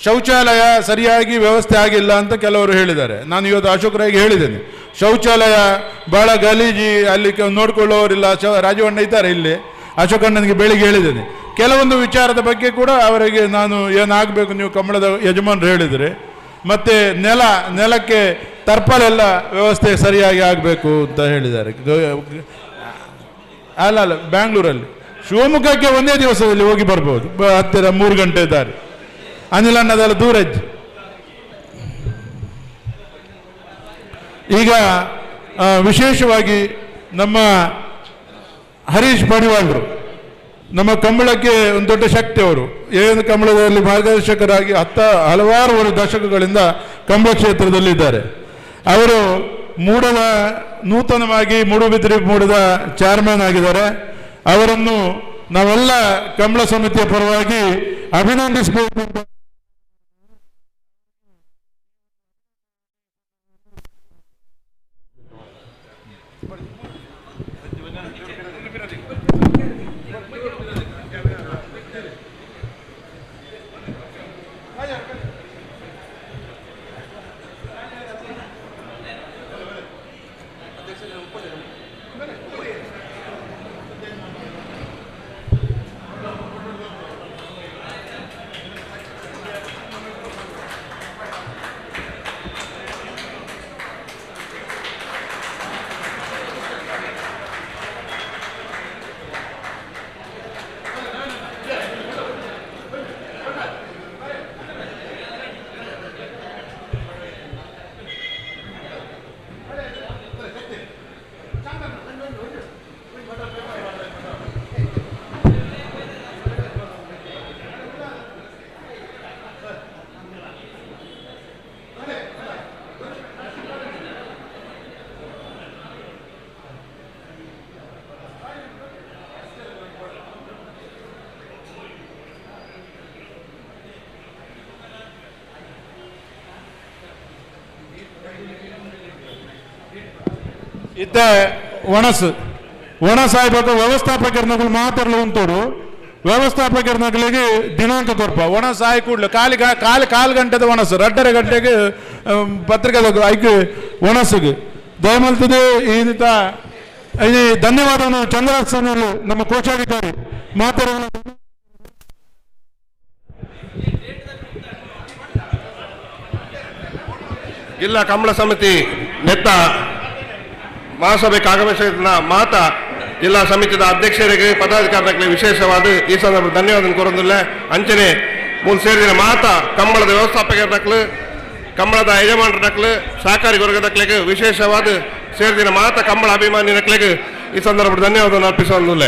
ಶೌಚಾಲಯ ಸರಿಯಾಗಿ ವ್ಯವಸ್ಥೆ ಆಗಿಲ್ಲ ಅಂತ ಕೆಲವರು ಹೇಳಿದ್ದಾರೆ. ನಾನು ಇವತ್ತು ಅಶೋಕ್ ರೈಗೆ ಹೇಳಿದ್ದೇನೆ, ಶೌಚಾಲಯ ಭಾಳ ಗಲೀಜಿ, ಅಲ್ಲಿ ನೋಡಿಕೊಳ್ಳೋರಿಲ್ಲ. ರಾಜವಣ್ಣ ಇದ್ದಾರೆ ಇಲ್ಲಿ, ಅಶೋಕಣ್ಣನಿಗೆ ಬೆಳಿಗ್ಗೆ ಹೇಳಿದ್ದೇನೆ. ಕೆಲವೊಂದು ವಿಚಾರದ ಬಗ್ಗೆ ಕೂಡ ಅವರಿಗೆ ನಾನು ಏನಾಗಬೇಕು ನೀವು ಕಂಬಳದ ಯಜಮಾನರು ಹೇಳಿದರೆ. ಮತ್ತು ನೆಲಕ್ಕೆ ತರ್ಪಲೆಲ್ಲ ವ್ಯವಸ್ಥೆ ಸರಿಯಾಗಿ ಆಗಬೇಕು ಅಂತ ಹೇಳಿದ್ದಾರೆ. ಅಲ್ಲ ಅಲ್ಲ, ಬ್ಯಾಂಗ್ಳೂರಲ್ಲಿ. ಶಿವಮೊಗ್ಗಕ್ಕೆ ಒಂದೇ ದಿವಸದಲ್ಲಿ ಹೋಗಿ ಬರ್ಬೋದು, ಹತ್ತಿರ 3 ಗಂಟೆ ದಾರಿ. ಅನಿಲ್ ಅಣ್ಣದೆಲ್ಲ ದೂರ ಇದ್ದು. ಈಗ ವಿಶೇಷವಾಗಿ ನಮ್ಮ ಹರೀಶ್ ಪಡಿವಾಳ್ರು ನಮ್ಮ ಕಂಬಳಕ್ಕೆ ಒಂದು ದೊಡ್ಡ ಶಕ್ತಿ ಅವರು. ಏನು ಕಂಬಳದಲ್ಲಿ ಮಾರ್ಗದರ್ಶಕರಾಗಿ ಹಲವಾರು ದಶಕಗಳಿಂದ ಕಂಬಳ ಕ್ಷೇತ್ರದಲ್ಲಿದ್ದಾರೆ. ಅವರು ಮೂಡದ ನೂತನವಾಗಿ ಮೂಡುಬಿದಿರೆ ಮೂಡದ ಚೇರ್ಮನ್ ಆಗಿದ್ದಾರೆ. ಅವರನ್ನು ನಾವೆಲ್ಲ ಕಂಬಳ ಸಮಿತಿಯ ಪರವಾಗಿ ಅಭಿನಂದಿಸಬೇಕು ಅಂತ. ಇತ್ತ ಒಣಸು ಒಣಸಾಯ್ಬೇಕು ವ್ಯವಸ್ಥಾಪಕರ್ನಗಳು ಮಾತಾಡಲು ಉಂಟೋಡು. ವ್ಯವಸ್ಥಾಪಕರ್ನಗಳಿಗೆ ದಿನಾಂಕ ಕೊರ್ಪ ಒಣಸಾಯಿ ಕೂಡಲು ಕಾಲಿ ಕಾಲು ಕಾಲು ಗಂಟೆದ ಒಣಸು 2.5 ಗಂಟೆಗೆ ಪತ್ರಿಕೆ ಐಕೆ ಒಣಸಿಗೆ ದಯಮಲ್ತದೆ. ಈ ಈ ಧನ್ಯವಾದವನ್ನು ಚಂದ್ರಾಸನಲ್ಲಿ ನಮ್ಮ ಕೋಶಾಧಿಕಾರಿ ಮಾತಾಡುವ. ಜಿಲ್ಲಾ ಕಂಬಳ ಸಮಿತಿ ನೆತ್ತ ಮಹಾಸಭೆಗೆ ಆಗಮಿಸಿದ ಮಾತಾ ಜಿಲ್ಲಾ ಸಮಿತಿಯ ಅಧ್ಯಕ್ಷರಿಗೆ ಪದಾಧಿಕಾರಿಗಳಿಗೆ ವಿಶೇಷವಾದ ಈ ಸಂದರ್ಭ ಧನ್ಯವಾದ ಕೋರೊಂದಿಲ್ಲ. ಅಂಚನೆ ಮೂಲ ಸೇರಿದ ಮಾತಾ ಕಂಬಳದ ವ್ಯವಸ್ಥಾಪಕರ ನಕಲು, ಕಂಬಳದ ಯಜಮಾನರ ನಕಲು, ಸಹಕಾರಿ ವರ್ಗದ ವಿಶೇಷವಾದ ಸೇರಿದ ಮಾತಾ ಕಂಬಳ ಅಭಿಮಾನಿ ನಕಲಿಗೆ ಈ ಸಂದರ್ಭ ಧನ್ಯವಾದವನ್ನು ಅರ್ಪಿಸೊಂದಿಲ್ಲ.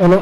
ಹಲೋ.